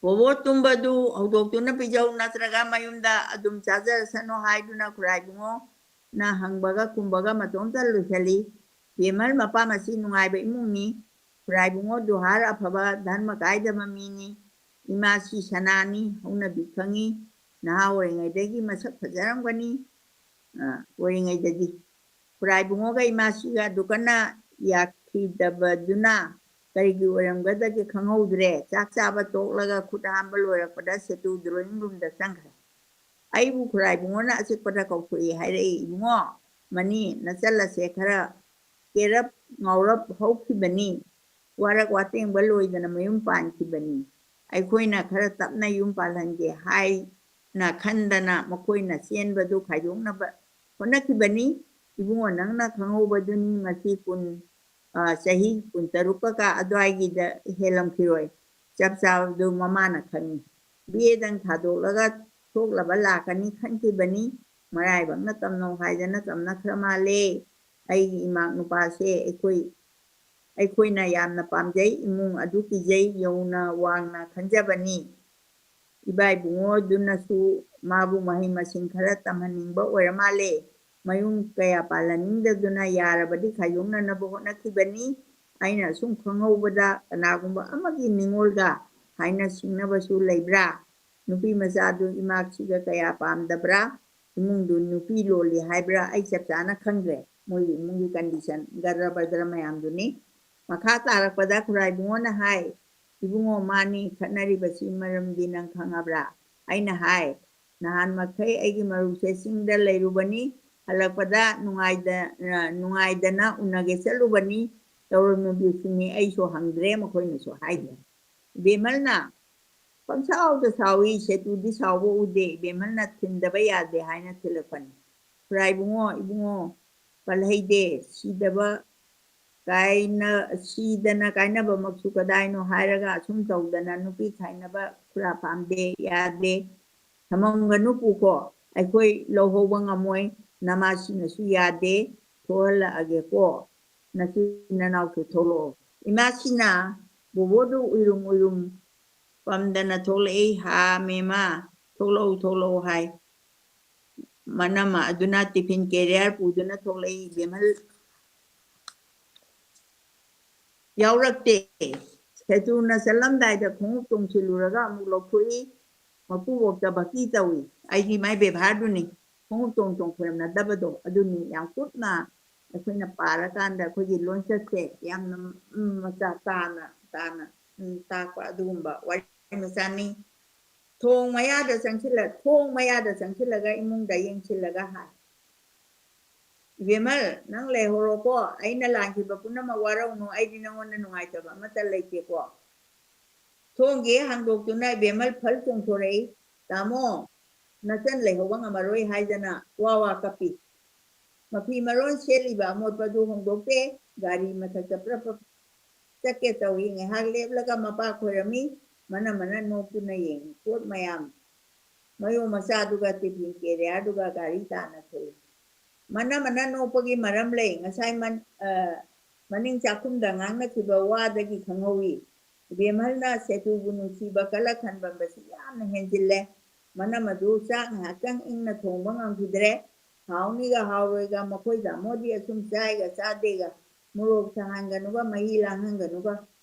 ꯕꯣꯕꯣ ꯇꯨꯝꯕꯗꯨ ꯍꯧꯗꯣꯛꯇꯨꯅ ꯄꯤꯖꯧ, ꯅꯠꯇ꯭ꯔꯒ ꯃꯌꯨꯝꯗ ꯑꯗꯨꯝ ꯆꯥꯖꯔꯁꯅꯨ ꯍꯥꯏꯗꯨꯅ ꯈꯨꯔꯥꯏ ꯏꯕꯨꯡꯉꯣꯅ ꯍꯪꯕꯒ ꯈꯨꯝꯕꯒ ꯃꯇꯣꯝꯇ ꯂꯣꯏꯁꯤꯜꯂꯤ꯫ ꯕꯦꯃꯜ ꯃꯄꯥ ꯃꯁꯤ ꯅꯨꯡꯉꯥꯏꯕ ꯏꯃꯨꯡꯅꯤ꯫ ꯈꯨꯔꯥꯏ ꯏꯕꯨꯡꯉꯣ ꯗꯨꯍꯥꯔ ꯑꯐꯕ, ꯙꯔꯃ ꯀꯥꯏꯗꯕ ꯃꯤꯅꯤ꯫ ꯏꯃꯥꯁꯤ ꯁꯅꯥꯅꯤ, ꯍꯧꯅꯕꯤ ꯈꯪꯉꯤ꯫ ꯅꯍꯥ ꯑꯣꯏꯔꯤꯉꯩꯗꯒꯤ ꯃꯁꯛ ꯐꯖꯔꯝꯒꯅꯤ꯫ ꯑ, ꯑꯣꯏꯔꯤꯉꯩꯗꯗꯤ ꯈꯨꯔꯥꯏ ꯏꯕꯨꯡꯉꯣꯒ ꯏꯃꯥꯁꯤꯒ ꯑꯗꯨ ꯀꯟꯅ ꯌꯥꯈꯤꯗꯕꯗꯨꯅ ꯀꯔꯤꯒꯤ ꯑꯣꯏꯔꯝꯒꯗꯒꯦ ꯈꯪꯍꯧꯗ꯭ꯔꯦ꯫ ꯆꯥꯛ ꯆꯥꯕ ꯇꯣꯛꯂꯒ ꯈꯨꯠ ꯍꯥꯝꯕ ꯂꯣꯏꯔꯛꯄꯗ ꯁꯦꯇꯨ drawing roomꯗ ꯆꯪꯈ꯭ꯔꯦ꯫ ꯑꯩꯕꯨ ꯈꯨꯔꯥꯏ ꯏꯕꯨꯡꯉꯣꯅ ꯑꯆꯤꯛꯄꯗ ꯀꯧꯊꯣꯛꯏ ꯍꯥꯏꯔꯛꯏ꯫ "ꯏꯕꯨꯡꯉꯣ, ꯃꯅꯤ, ꯅꯆꯜ ꯑꯁꯦ ꯈꯔ ꯀꯦꯔꯞ ꯉꯥꯎꯔꯞ ꯍꯧꯈꯤꯕꯅꯤ꯫ ꯋꯥꯔꯛ ꯋꯥꯇꯦꯡꯕ ꯂꯣꯏꯗꯅ ꯃꯌꯨꯝ ꯄꯥꯟꯈꯤꯕꯅꯤ꯫ ꯑꯩꯈꯣꯏꯅ ꯈꯔ ꯇꯞꯅ ꯌꯨꯝ ꯄꯥꯜꯍꯟꯒꯦ ꯍꯥꯏꯅ ꯈꯟꯗꯅ ꯃꯈꯣꯏꯅ ꯆꯦꯟꯕꯗꯨ ꯈꯥꯏꯗꯣꯛꯅꯕ ꯍꯣꯠꯅꯈꯤꯕꯅꯤ꯫ ꯏꯕꯨꯡꯉꯣ, ꯅꯪꯅ ꯈꯪꯍꯧꯕꯗꯨꯅꯤ, ꯃꯁꯤ ꯀꯨꯟ, ꯑ, ꯆꯍꯤ ꯀꯨꯟꯇꯔꯨꯛꯀ ꯑꯗꯨꯋꯥꯏꯒꯤꯗ ꯍꯦꯜꯂꯝꯈꯤꯔꯣꯏ꯫ ꯆꯞ ꯆꯥꯕꯗꯨ ꯃꯃꯥꯅ ꯈꯪꯏ꯫ ꯕꯤ ꯑꯦꯗꯪ ꯊꯥꯗꯣꯛꯂꯒ ꯊꯣꯛꯂꯕ ꯂꯥꯛꯀꯅꯤ ꯈꯟꯈꯤꯕꯅꯤ꯫ ꯃꯔꯥꯏꯕꯛꯅ ꯇꯝꯅꯧ ꯍꯥꯏꯗꯅ ꯇꯝꯅꯈ꯭ꯔ ꯃꯥꯜꯂꯦ꯫ ꯑꯩꯒꯤ ꯏꯃꯥ ꯅꯨꯄꯥꯁꯦ ꯑꯩꯈꯣꯏ, ꯑꯩꯈꯣꯏꯅ ꯌꯥꯝꯅ ꯄꯥꯝꯖꯩ, ꯏꯃꯨꯡ ꯑꯗꯨ ꯀꯤꯖꯩ, ꯌꯧꯅ ꯋꯥꯡꯅ ꯈꯟꯖꯕꯅꯤ꯫ ꯏꯕꯥ ꯏꯕꯨꯡꯉꯣꯗꯨꯅꯁꯨ ꯃꯥꯕꯨ ꯃꯍꯩ ꯃꯁꯤꯡ ꯈꯔ ꯇꯝꯍꯟꯅꯤꯡꯕ ꯑꯣꯏꯔ ꯃꯥꯜꯂꯦ꯫ ꯃꯌꯨꯝ ꯀꯌꯥ ꯄꯥꯜꯍꯟꯅꯤꯡꯗꯗꯨꯅ ꯌꯥꯔꯕꯗꯤ ꯈꯥꯏꯗꯣꯛꯅꯅꯕ ꯍꯣꯠꯅꯈꯤꯕꯅꯤ꯫ ꯑꯩꯅ ꯑꯁꯨꯝ ꯈꯪꯍꯧꯕꯗ ꯀꯅꯥꯒꯨꯝꯕ ꯑꯃꯒꯤ ꯅꯤꯉꯣꯜꯒ ꯍꯥꯏꯅ ꯁꯤꯡꯅꯕꯁꯨ ꯂꯩꯕ꯭ꯔꯥ? ꯅꯨꯄꯤ ꯃꯆꯥꯗꯨ ꯏꯃꯥꯛꯁꯤꯒ ꯀꯌꯥ ꯄꯥꯝꯗꯕ꯭ꯔꯥ? ꯏꯃꯨꯡꯗꯨ ꯅꯨꯄꯤ ꯂꯣꯜꯂꯤ ꯍꯥꯏꯕ꯭ꯔꯥ? ꯑꯩ ꯆꯞ ꯆꯥꯅ ꯈꯪꯗ꯭ꯔꯦ꯫ ꯃꯣꯏꯒꯤ ꯏꯃꯨꯡꯒꯤ condition, ꯒꯗ꯭ꯔ ꯕꯗ꯭ꯔ ꯃꯌꯥꯝꯗꯨꯅꯤ꯫ ꯃꯈꯥ ꯇꯥꯔꯛꯄꯗ ꯈꯨꯔꯥꯏ ꯏꯕꯨꯡꯉꯣꯅ ꯍꯥꯏ, "ꯏꯕꯨꯡꯉꯣ, ꯃꯥꯅꯤ ꯈꯠꯅꯔꯤꯕꯁꯤ ꯃꯔꯝꯗꯤ ꯅꯪ ꯈꯪꯉꯕ꯭ꯔꯥ?" ꯑꯩꯅ ꯍꯥꯏ, "ꯅꯍꯥꯟ ꯃꯈꯩ ꯑꯩꯒꯤ ꯃꯔꯨꯞꯁꯦ ꯆꯤꯡꯗ ꯂꯩꯔꯨꯕꯅꯤ, ꯍꯜꯂꯛꯄꯗ ꯅꯨꯡꯉꯥꯏꯗ-, ꯑ, ꯅꯨꯡꯉꯥꯏꯗꯅ ꯎꯅꯒꯦ ꯆꯠꯂꯨꯕꯅꯤ, ꯇꯧꯔꯝꯃꯤꯕꯁꯤꯅꯤ, ꯑꯩꯁꯨ ꯍꯪꯗ꯭ꯔꯦ, ꯃꯈꯣꯏꯅꯁꯨ ꯍꯥꯏꯗ꯭ꯔꯦ"꯫ ꯕꯦꯃꯜꯅ ꯄꯪꯁꯥꯎꯗ ꯁꯥꯎꯏ, ꯁꯦꯇꯨꯗꯤ ꯁꯥꯎꯕ ꯎꯗꯦ꯫ ꯏꯕꯦꯝꯍꯜꯅ ꯊꯤꯟꯗꯕ ꯌꯥꯗꯦ ꯍꯥꯏꯅ ꯊꯤꯜꯂꯛꯄꯅꯤ꯫ ꯈꯨꯔꯥꯏ ꯏꯕꯨꯡꯉꯣ, ꯏꯕꯨꯡꯉꯣ, ꯄꯜꯍꯩꯗꯦ, ꯁꯤꯗꯕ ꯀꯥꯏꯅ-, ꯁꯤꯗꯅ ꯀꯥꯏꯅꯕꯃꯛꯁꯨ ꯀꯗꯥꯏꯅꯣ ꯍꯥꯏꯔꯒ ꯑꯁꯨꯝ ꯇꯧꯗꯅ ꯅꯨꯄꯤ ꯈꯥꯏꯅꯕ ꯈꯨꯔꯥ ꯄꯥꯝꯗꯦ, ꯌꯥꯗꯦ꯫ ꯊꯃꯝꯒꯅꯨ ꯄꯨꯀꯣ, ꯑꯩꯈꯣꯏ ꯂꯧꯍꯧꯕ ꯉꯝꯃꯣꯏ, ꯅꯃꯥꯁꯤꯅꯁꯨ ꯌꯥꯗꯦ, ꯊꯣꯛꯍꯜꯂꯛꯑꯒꯦꯀꯣ꯫ ꯅꯆꯤꯟ ꯅꯅꯥꯎꯁꯨ ꯊꯣꯛꯂꯛꯑꯣ꯫ ꯏꯃꯥꯁꯤꯅ ꯕꯣꯕꯣꯗꯨ ꯎꯏꯔꯨꯝ ꯎꯏꯔꯨꯝ ꯄꯝꯗꯅ ꯊꯣꯛꯂꯛꯏ꯫ "ꯍꯥ, ꯃꯦꯃꯥ, ꯊꯣꯛꯂꯛꯎ, ꯊꯣꯛꯂꯛꯎ" ꯍꯥꯏ꯫ ꯃꯅꯝꯃ ꯑꯗꯨꯅ tiffin carrier ꯄꯨꯗꯨꯅ ꯊꯣꯛꯂꯛꯏ꯫ ꯏꯕꯦꯝꯍꯜ ꯌꯥꯎꯔꯛꯇꯦ꯫ ꯁꯦꯇꯨꯅ ꯆꯠꯂꯝꯗꯥꯏꯗ ꯈꯣꯡꯎꯞ ꯇꯣꯡꯁꯤꯜꯂꯨꯔꯒ ꯑꯃꯨꯛ ꯂꯧꯊꯣꯛꯏ꯫ ꯃꯄꯨꯕꯣꯛꯇ ꯚꯛꯇꯤ ꯇꯧꯏ꯫ ꯑꯩꯒꯤ ꯃꯥꯏ ꯕꯦꯕꯥꯔꯗꯨꯅꯤ꯫ ꯈꯣꯡꯎꯞ ꯇꯣꯡ ꯇꯣꯡ ꯈꯣꯏꯔꯝꯅꯗꯕꯗꯣ ꯑꯗꯨꯅꯤ꯫ ꯌꯥꯝ ꯀꯨꯞꯅ ꯑꯩꯈꯣꯏꯅ ꯄꯥꯔꯀꯥꯟꯗ ꯑꯩꯈꯣꯏꯒꯤ ꯂꯣꯟꯆꯠꯁꯦ ꯌꯥꯝꯅ, ꯎꯝ, ꯃꯆꯥ ꯇꯥꯅ, ꯇꯥꯅ, ꯎꯝ, ꯇꯥꯛꯄ ꯑꯗꯨꯒꯨꯝꯕ ꯋꯥꯔꯤ ꯃꯆꯥꯅꯤ꯫ ꯊꯣꯡ ꯃꯌꯥꯗ ꯆꯪꯁꯤꯜꯂ-, ꯊꯣꯡ ꯃꯌꯥꯗ ꯆꯪꯁꯤꯜꯂꯒ ꯏꯃꯨꯡꯗ ꯌꯦꯡꯁꯤꯜꯂꯒ ꯍꯥꯏ, "ꯏꯕꯦꯝꯃꯜ, ꯅꯪ ꯂꯩꯍꯧꯔꯣꯀꯣ, ꯑꯩꯅ ꯂꯥꯟꯈꯤꯕ ꯄꯨꯝꯅꯃꯛ ꯋꯥꯔꯧꯅꯨ, ꯑꯩꯗꯤ ꯅꯪꯉꯣꯟꯗ ꯅꯨꯡꯉꯥꯏꯇꯕ ꯑꯃꯠꯇ ꯂꯩꯇꯦꯀꯣ"꯫ ꯊꯣꯡꯒꯤ ꯍꯥꯡꯗꯣꯛꯇꯨꯅ ꯏꯕꯦꯝꯃꯜ ꯐꯜ ꯆꯣꯡꯊꯣꯔꯛꯏ꯫ "ꯇꯥꯃꯣ, ꯅꯆꯟ ꯂꯩꯍꯧꯕ ꯉꯝꯃꯔꯣꯏ" ꯍꯥꯏꯗꯅ ꯋꯥ ꯋꯥ ꯀꯞꯄꯤ꯫ ꯃꯐꯤ ꯃꯔꯣꯟ ꯁꯦꯠꯂꯤꯕ ꯑꯃꯣꯠꯄꯗꯨ ꯍꯣꯡꯗꯣꯛꯇꯦ꯫ ꯒꯥꯔꯤ ꯃꯊꯛꯇ ꯄ꯭ꯔꯞ ꯄ꯭ꯔꯞ ꯆꯠꯀꯦ ꯇꯧꯏ꯫ ꯉꯥꯏꯍꯥꯛ ꯂꯦꯞꯂꯒ ꯃꯄꯥ ꯈꯣꯏꯔꯝꯃꯤ꯫ ꯃꯅꯝ ꯃꯅꯝ ꯅꯣꯛꯇꯨꯅ ꯌꯦꯡꯉꯤ꯫ ꯄꯣꯠ ꯃꯌꯥꯝ ꯃꯌꯣ ꯃꯆꯥꯗꯨꯒ ꯇꯤꯐꯤꯟ ꯀꯦꯔꯤꯌꯔꯗꯨꯒ ꯒꯥꯔꯤ ꯇꯥꯅ ꯊꯣꯛꯏ꯫ ꯃꯅꯝ ꯃꯅꯝ ꯅꯣꯛꯄꯒꯤ ꯃꯔꯝ ꯂꯩ꯫ ꯉꯁꯥꯏ ꯃꯟ-, ꯑ, ꯃꯅꯤꯡ ꯆꯥꯛꯈꯨꯝꯗ ꯉꯥꯡꯅꯈꯤꯕ ꯋꯥꯗꯒꯤ ꯈꯪꯍꯧꯏ꯫ ꯏꯕꯦꯝꯍꯜꯅ ꯁꯦꯇꯨꯕꯨ ꯅꯨꯡꯁꯤꯕ ꯀꯜꯂꯛ ꯈꯟꯕꯝꯕꯁꯤ ꯌꯥꯝꯅ ꯍꯦꯟꯖꯤꯜꯂꯦ꯫ ꯃꯅꯝ ꯑꯗꯨ ꯆꯥꯛ ꯉꯥꯏꯍꯥꯛꯇꯪ ꯏꯪꯅ ꯊꯣꯡꯕ ꯉꯝꯈꯤꯗ꯭ꯔꯦ꯫ ꯍꯥꯎꯅꯤꯒ ꯍꯥꯎꯔꯣꯏꯒ ꯃꯈꯣꯏ ꯇꯥꯃꯣꯗꯤ ꯑꯁꯨꯝ ꯆꯥꯏꯒ ꯆꯥꯗꯦꯒ, ꯃꯣꯔꯣꯛ ꯁꯥꯍꯟꯒꯅꯨꯒ ꯃꯍꯤ ꯂꯥꯡꯍꯟꯒꯅꯨꯒ,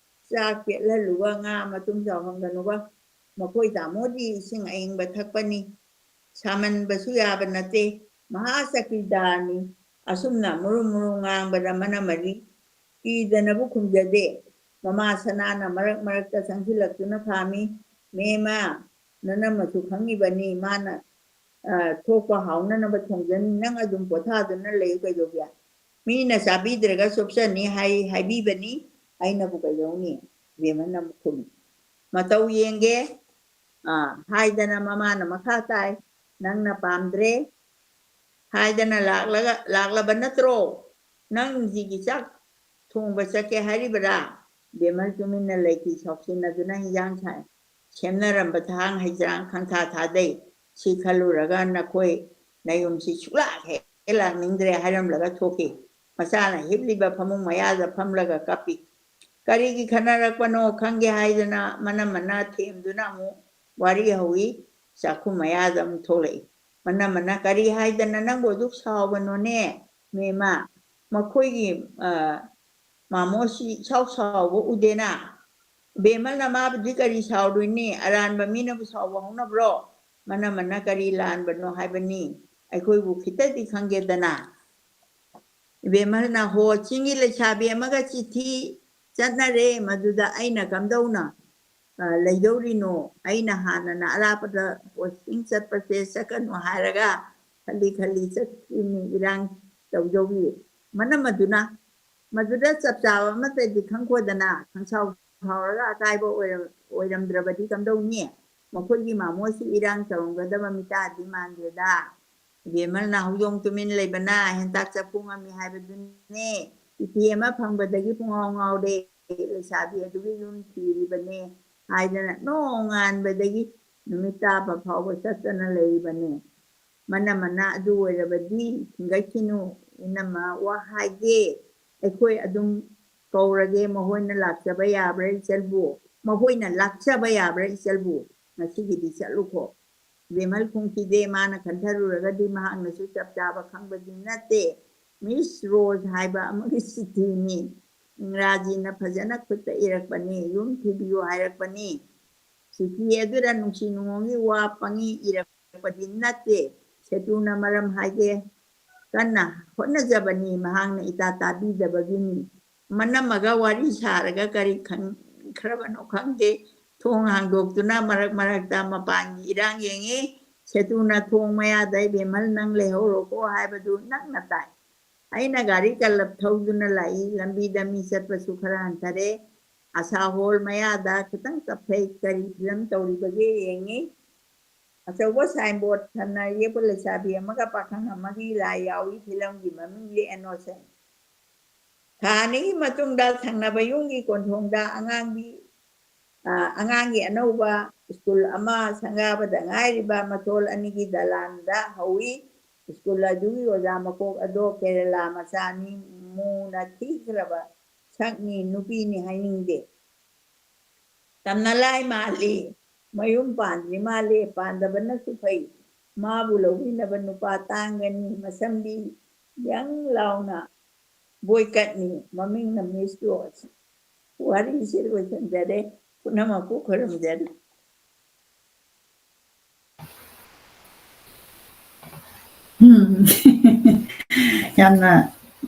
ꯆꯥꯛ ꯄꯦꯠꯍꯜꯂꯨꯒ ꯉꯥ ꯃꯇꯨꯝ ꯆꯥꯎꯍꯟꯒꯅꯨꯒ꯫ ꯃꯈꯣꯏ ꯇꯥꯃꯣꯗꯤ ꯏꯁꯤꯡ ꯑꯏꯪꯕ ꯊꯛꯄꯅꯤ꯫ ꯁꯥꯃꯟꯕꯁꯨ ꯌꯥꯕ ꯅꯠꯇꯦ꯫ ꯃꯍꯥ ꯆꯀ꯭ꯔꯤꯗꯥꯔꯅꯤ꯫ ꯑꯁꯨꯝꯅ ꯃꯨꯔꯨꯝ ꯃꯨꯔꯨꯝ ꯉꯥꯡꯕꯗ ꯃꯅꯝ ꯃꯔꯤ ꯀꯤꯗꯅꯕꯨ ꯈꯨꯝꯖꯗꯦ꯫ ꯃꯃꯥ ꯁꯅꯥꯅ ꯃꯔꯛ ꯃꯔꯛꯇ ꯆꯪꯁꯤꯜꯂꯛꯇꯨꯅ ꯈꯥꯝꯃꯤ꯫ "ꯃꯦꯃ, ꯅꯅꯝꯃꯁꯨ ꯈꯪꯉꯤꯕꯅꯤ, ꯃꯥꯅ, ꯑ, ꯊꯣꯛꯄ ꯍꯥꯎꯅꯅꯕ ꯊꯣꯡꯖꯅꯤ꯫ ꯅꯪ ꯑꯗꯨꯝ ꯄꯣꯊꯥꯗꯨꯅ ꯂꯩꯌꯨ ꯀꯩꯗꯧꯒꯦ? ꯃꯤꯅ ꯆꯥꯕꯤꯗ꯭ꯔꯒ ꯆꯣꯞꯆꯅꯤ ꯍꯥꯏ, ꯍꯥꯏꯕꯤꯕꯅꯤ꯫ ꯑꯩꯅꯕꯨ ꯀꯩꯗꯧꯅꯤ?" ꯕꯦꯝꯃꯅ ꯑꯃꯨꯛ ꯈꯨꯝꯃꯤ꯫ "ꯃꯇꯧ ꯌꯦꯡꯒꯦ", ꯑ, ꯍꯥꯏꯗꯅ ꯃꯃꯥꯅ ꯃꯈꯥ ꯇꯥꯏ꯫ "ꯅꯪꯅ ꯄꯥꯝꯗ꯭ꯔꯦ ꯍꯥꯏꯗꯅ ꯂꯥꯛꯂꯒ, ꯂꯥꯛꯂꯕ ꯅꯠꯇ꯭ꯔꯣ? ꯅꯪ ꯍꯧꯖꯤꯛꯀꯤ ꯆꯥꯛ ꯊꯣꯡꯕ ꯆꯠꯀꯦ ꯍꯥꯏꯔꯤꯕꯔꯥ?" ꯕꯦꯝꯃꯜ ꯇꯨꯃꯤꯟꯅ ꯂꯩꯈꯤ꯫ ꯁꯥꯎꯁꯤꯟꯅꯗꯨꯅ ꯍꯤꯟꯖꯥꯡ ꯁꯥꯏ꯫ ꯁꯦꯝꯅꯔꯝꯕ ꯊꯥꯡ, ꯍꯩꯖꯥꯡ, ꯈꯪꯊꯥ ꯊꯥꯗꯩ꯫ "ꯁꯤ ꯈꯜꯂꯨꯔꯒ ꯅꯈꯣꯏ ꯅꯌꯨꯝꯁꯤ ꯁꯨꯛꯂꯥꯛ ꯍꯦꯛ ꯂꯥꯛꯅꯤꯡꯗ꯭ꯔꯦ" ꯍꯥꯏꯔꯝꯂꯒ ꯊꯣꯛꯈꯤ꯫ ꯃꯆꯥꯅ ꯍꯤꯞꯂꯤꯕ ꯐꯃꯨꯡ ꯃꯌꯥꯗ ꯐꯝꯂꯒ ꯀꯞꯄꯤ꯫ "ꯀꯔꯤꯒꯤ ꯈꯠꯅꯔꯛꯄꯅꯣ ꯈꯪꯒꯦ" ꯍꯥꯏꯗꯅ ꯃꯅꯝꯃꯅ ꯊꯦꯝꯗꯨꯅ ꯑꯃꯨꯛ ꯋꯥꯔꯤ ꯍꯧꯏ꯫ ꯆꯥꯛꯈꯨꯝ ꯃꯌꯥꯗ ꯑꯃꯨꯛ ꯊꯣꯛꯂꯛꯏ꯫ ꯃꯅꯝꯃꯅ, "ꯀꯔꯤ ꯍꯥꯏꯗꯅ ꯅꯪꯕꯨ ꯑꯗꯨꯛ ꯁꯥꯎꯕꯅꯣꯅꯦ, ꯃꯦꯃ? ꯃꯈꯣꯏꯒꯤ, ꯑ, ꯃꯥꯃꯣꯁꯤ ꯏꯁꯥꯎ ꯁꯥꯎꯕ ꯎꯗꯦꯅ?" ꯕꯦꯃꯜꯅ ꯃꯥꯕꯨꯗꯤ ꯀꯔꯤ ꯁꯥꯎꯔꯨꯅꯤ? ꯑꯔꯥꯟꯕ ꯃꯤꯅꯕꯨ ꯁꯥꯎꯕ ꯍꯧꯅꯕ꯭ꯔꯣ? ꯃꯅꯃꯅ ꯀꯔꯤ ꯂꯥꯟꯕꯅꯣ ꯍꯥꯏꯕꯅꯤ? ꯑꯩꯈꯣꯏꯕꯨ ꯈꯤꯇꯗꯤ ꯈꯪꯒꯦꯗꯅ꯫ ꯏꯕꯦꯝꯃꯅ, "ꯍꯣ, ꯆꯤꯡꯒꯤ ꯂꯩꯁꯥꯕꯤ ꯑꯃꯒ ꯆꯤꯊꯤ ꯆꯠꯅꯔꯦ, ꯃꯗꯨꯗ ꯑꯩꯅ ꯀꯝꯗꯧꯅ, ꯑ, ꯂꯩꯗꯧꯔꯤꯅꯣ? ꯑꯩꯅ ꯍꯥꯟꯅꯅ ꯑꯔꯥꯞꯄꯗ posting ꯆꯠꯄꯁꯦ ꯆꯠꯀꯅꯨ ꯍꯥꯏꯔꯒ ꯈꯜꯂꯤ ꯈꯜꯂꯤ ꯆꯠꯈꯤꯕꯅꯤ, ꯏꯔꯥꯡ ꯇꯧꯗꯧꯔꯤ꯫ ꯃꯅꯝ ꯑꯗꯨꯅ ꯃꯗꯨꯗ ꯆꯞ ꯆꯥꯕ ꯑꯃꯠꯇꯗꯤ ꯈꯪꯈꯣꯗꯅ, ꯈꯪꯁꯥꯎ ꯁꯥꯎꯔꯒ ꯑꯀꯥꯏꯕ ꯑꯣꯏꯔ-, ꯑꯣꯏꯔꯝꯗ꯭ꯔꯕꯗꯤ ꯀꯝꯗꯧꯅꯤ? ꯃꯈꯣꯏꯒꯤ ꯃꯥꯃꯣꯁꯤ ꯏꯔꯥꯡ ꯇꯧꯔꯝꯒꯗꯕ ꯃꯤꯇꯥꯗꯤ ꯃꯥꯟꯗꯦꯗ꯫ ꯏꯕꯦꯝꯃꯅ ꯍꯧꯗꯣꯡ ꯇꯨꯃꯤꯟ ꯂꯩꯕꯅ ꯍꯦꯟꯇꯥꯛ ꯆꯐꯨ ꯉꯝꯃꯤ ꯍꯥꯏꯕꯗꯨꯅꯦ꯫ ꯆꯤꯊꯤ ꯑꯃ ꯐꯪꯕꯗꯒꯤ ꯄꯨꯡꯉꯥꯎ ꯉꯥꯎꯔꯦ꯫ ꯂꯩꯁꯥꯕꯤ ꯑꯗꯨꯒꯤ ꯌꯨꯝ ꯊꯤꯔꯤꯕꯅꯦ ꯍꯥꯏꯗꯅ ꯅꯣꯡꯉꯥꯟꯕꯗꯒꯤ ꯅꯨꯃꯤꯠ ꯇꯥꯕ ꯐꯥꯎꯕ ꯆꯠꯇꯅ ꯂꯩꯔꯤꯕꯅꯦ꯫ ꯃꯅꯝꯃꯅ, ꯑꯗꯨ ꯑꯣꯏꯔꯕꯗꯤ ꯊꯤꯡꯒꯠꯈꯤꯅꯨ, ꯏꯅꯝꯃ, ꯋꯥ ꯍꯥꯏꯒꯦ꯫ ꯑꯩꯈꯣꯏ ꯑꯗꯨꯝ ꯀꯧꯔꯒꯦ, ꯃꯈꯣꯏꯅ ꯂꯥꯛꯆꯕ ꯌꯥꯕ꯭ꯔꯥ ꯏꯆꯜꯕꯨ? ꯃꯈꯣꯏꯅ ꯂꯥꯛꯆꯕ ꯌꯥꯕ꯭ꯔꯥ ꯏꯆꯜꯕꯨ? ꯉꯁꯤꯒꯤꯗꯤ ꯆꯠꯂꯨꯀꯣ꯫ ꯕꯦꯃꯜ ꯈꯨꯝꯈꯤꯗꯦ꯫ ꯃꯥꯅ ꯈꯟꯊꯔꯨꯔꯒꯗꯤ ꯃꯍꯥꯛꯅꯁꯨ ꯆꯞ ꯆꯥꯕ ꯈꯪꯕꯗꯤ ꯅꯠꯇꯦ꯫ ꯃꯤꯁ ꯔꯣꯖ ꯍꯥꯏꯕ ꯑꯃꯒꯤ ꯆꯤꯊꯤꯅꯤ꯫ ꯏꯪꯒ꯭ꯔꯥꯖꯤꯅ ꯐꯖꯅ ꯈꯨꯠꯇ ꯏꯔꯛꯄꯅꯤ꯫ ꯌꯨꯝ ꯊꯤꯕꯤꯌꯨ ꯍꯥꯏꯔꯛꯄꯅꯤ꯫ ꯆꯤꯊꯤ ꯑꯗꯨꯗ ꯅꯨꯡꯁꯤ ꯅꯨꯡꯉꯣꯟꯒꯤ ꯋꯥ ꯄꯪꯏ ꯏꯔꯛꯄꯗꯤ ꯅꯠꯇꯦ꯫ ꯁꯦꯇꯨꯅ ꯃꯔꯝ ꯍꯥꯏꯒꯦ ꯀꯟꯅ ꯍꯣꯠꯅꯖꯕꯅꯤ, ꯃꯍꯥꯛꯅ ꯏꯇꯥ ꯇꯥꯕꯤꯗꯕꯒꯤꯅꯤ꯫ ꯃꯅꯝꯃꯒ ꯋꯥꯔꯤ ꯁꯥꯔꯒ ꯀꯔꯤ ꯈꯟꯈ꯭ꯔꯕꯅꯣ ꯈꯪꯗꯦ꯫ ꯊꯣꯡ ꯍꯥꯡꯗꯣꯛꯇꯨꯅ ꯃꯔꯛ ꯃꯔꯛꯇ ꯃꯄꯥꯟꯒꯤ ꯏꯔꯥꯡ ꯌꯦꯡꯏ꯫ ꯁꯦꯇꯨꯅ ꯊꯣꯡ ꯃꯌꯥꯗ, "ꯏꯕꯦꯝꯃꯜ, ꯅꯪ ꯂꯩꯍꯧꯔꯣꯀꯣ" ꯍꯥꯏꯕꯗꯨ ꯅꯛꯅ ꯇꯥꯏ꯫ ꯑꯩꯅ ꯒꯥꯔꯤ ꯀꯜꯂꯞ ꯊꯧꯗꯨꯅ ꯂꯥꯛꯏ꯫ ꯂꯝꯕꯤꯗ ꯃꯤ ꯆꯠꯄꯁꯨ ꯈꯔ ꯍꯟꯊꯔꯦ꯫ ꯑꯁꯥ ꯍꯣꯜ ꯃꯌꯥꯗ ꯈꯤꯇꯪ ꯆꯞꯊꯩ꯫ ꯀꯔꯤ ꯐꯤꯂꯝ ꯇꯧꯔꯤꯕꯒꯦ ꯌꯦꯡꯉꯤ꯫ ꯑꯆꯧꯕ ꯁꯥꯏꯟꯕꯣꯔꯗ ꯊꯝꯅ ꯌꯦꯛꯄ ꯂꯩꯁꯥꯕꯤ ꯑꯃꯒ ꯄꯥꯈꯪ ꯑꯃꯒꯤ ꯂꯥꯏ ꯌꯥꯎꯏ꯫ ꯐꯤꯂꯝꯒꯤ ꯃꯃꯤꯡꯗꯤ ꯑꯦꯅꯣꯁꯦꯟ꯫ ꯊꯥ ꯑꯅꯤꯒꯤ ꯃꯇꯨꯡꯗ ꯊꯪꯅꯕ ꯌꯨꯝꯒꯤ ꯀꯣꯟꯊꯣꯡꯗ ꯑꯉꯥꯡꯒꯤ, ꯑ, ꯑꯉꯥꯡꯒꯤ ꯑꯅꯧꯕ ꯁ꯭ꯀꯨꯜ ꯑꯃ ꯁꯪꯒꯥꯕꯗ ꯉꯥꯏꯔꯤꯕ ꯃꯊꯣꯜ ꯑꯅꯤꯒꯤ ꯗꯂꯥꯟꯗ ꯍꯧꯏ꯫ ꯁ꯭ꯀꯨꯜ ꯑꯗꯨꯒꯤ ꯑꯣꯖꯥ ꯃꯀꯣꯛ ꯑꯗꯣ ꯀꯦꯔꯂꯥ ꯃꯆꯥꯅꯤ, ꯃꯨꯅ ꯊꯤꯈ꯭ꯔꯕ ꯁꯛꯅꯤ, ꯅꯨꯄꯤꯅꯤ ꯍꯥꯏꯅꯤꯡꯗꯦ꯫ ꯇꯝꯅ ꯂꯥꯏ ꯃꯥꯜꯂꯤ, ꯃꯌꯨꯝ ꯄꯥꯟꯗ꯭ꯔꯤ ꯃꯥꯜꯂꯤ, ꯄꯥꯟꯗꯕꯅꯁꯨ ꯐꯩ꯫ ꯃꯥꯕꯨ ꯂꯧꯕꯤꯅꯕ ꯅꯨꯄꯥ ꯇꯥꯡꯒꯅꯤ, ꯃꯁꯝꯗꯤ ꯌꯪ ꯂꯥꯎꯅ ꯕꯣꯏꯀꯠꯅꯤ, ꯃꯃꯤꯡꯅ ꯃꯤꯁ ꯔꯣꯁ꯫ ꯋꯥꯔꯤꯁꯦ ꯂꯣꯏꯁꯤꯟꯖꯔꯦ꯫ ꯄꯨꯝꯅꯃꯛꯄꯨ ꯈꯨꯔꯨꯝꯖꯔꯤ꯫ ꯎꯝ꯫ ꯌꯥꯝꯅ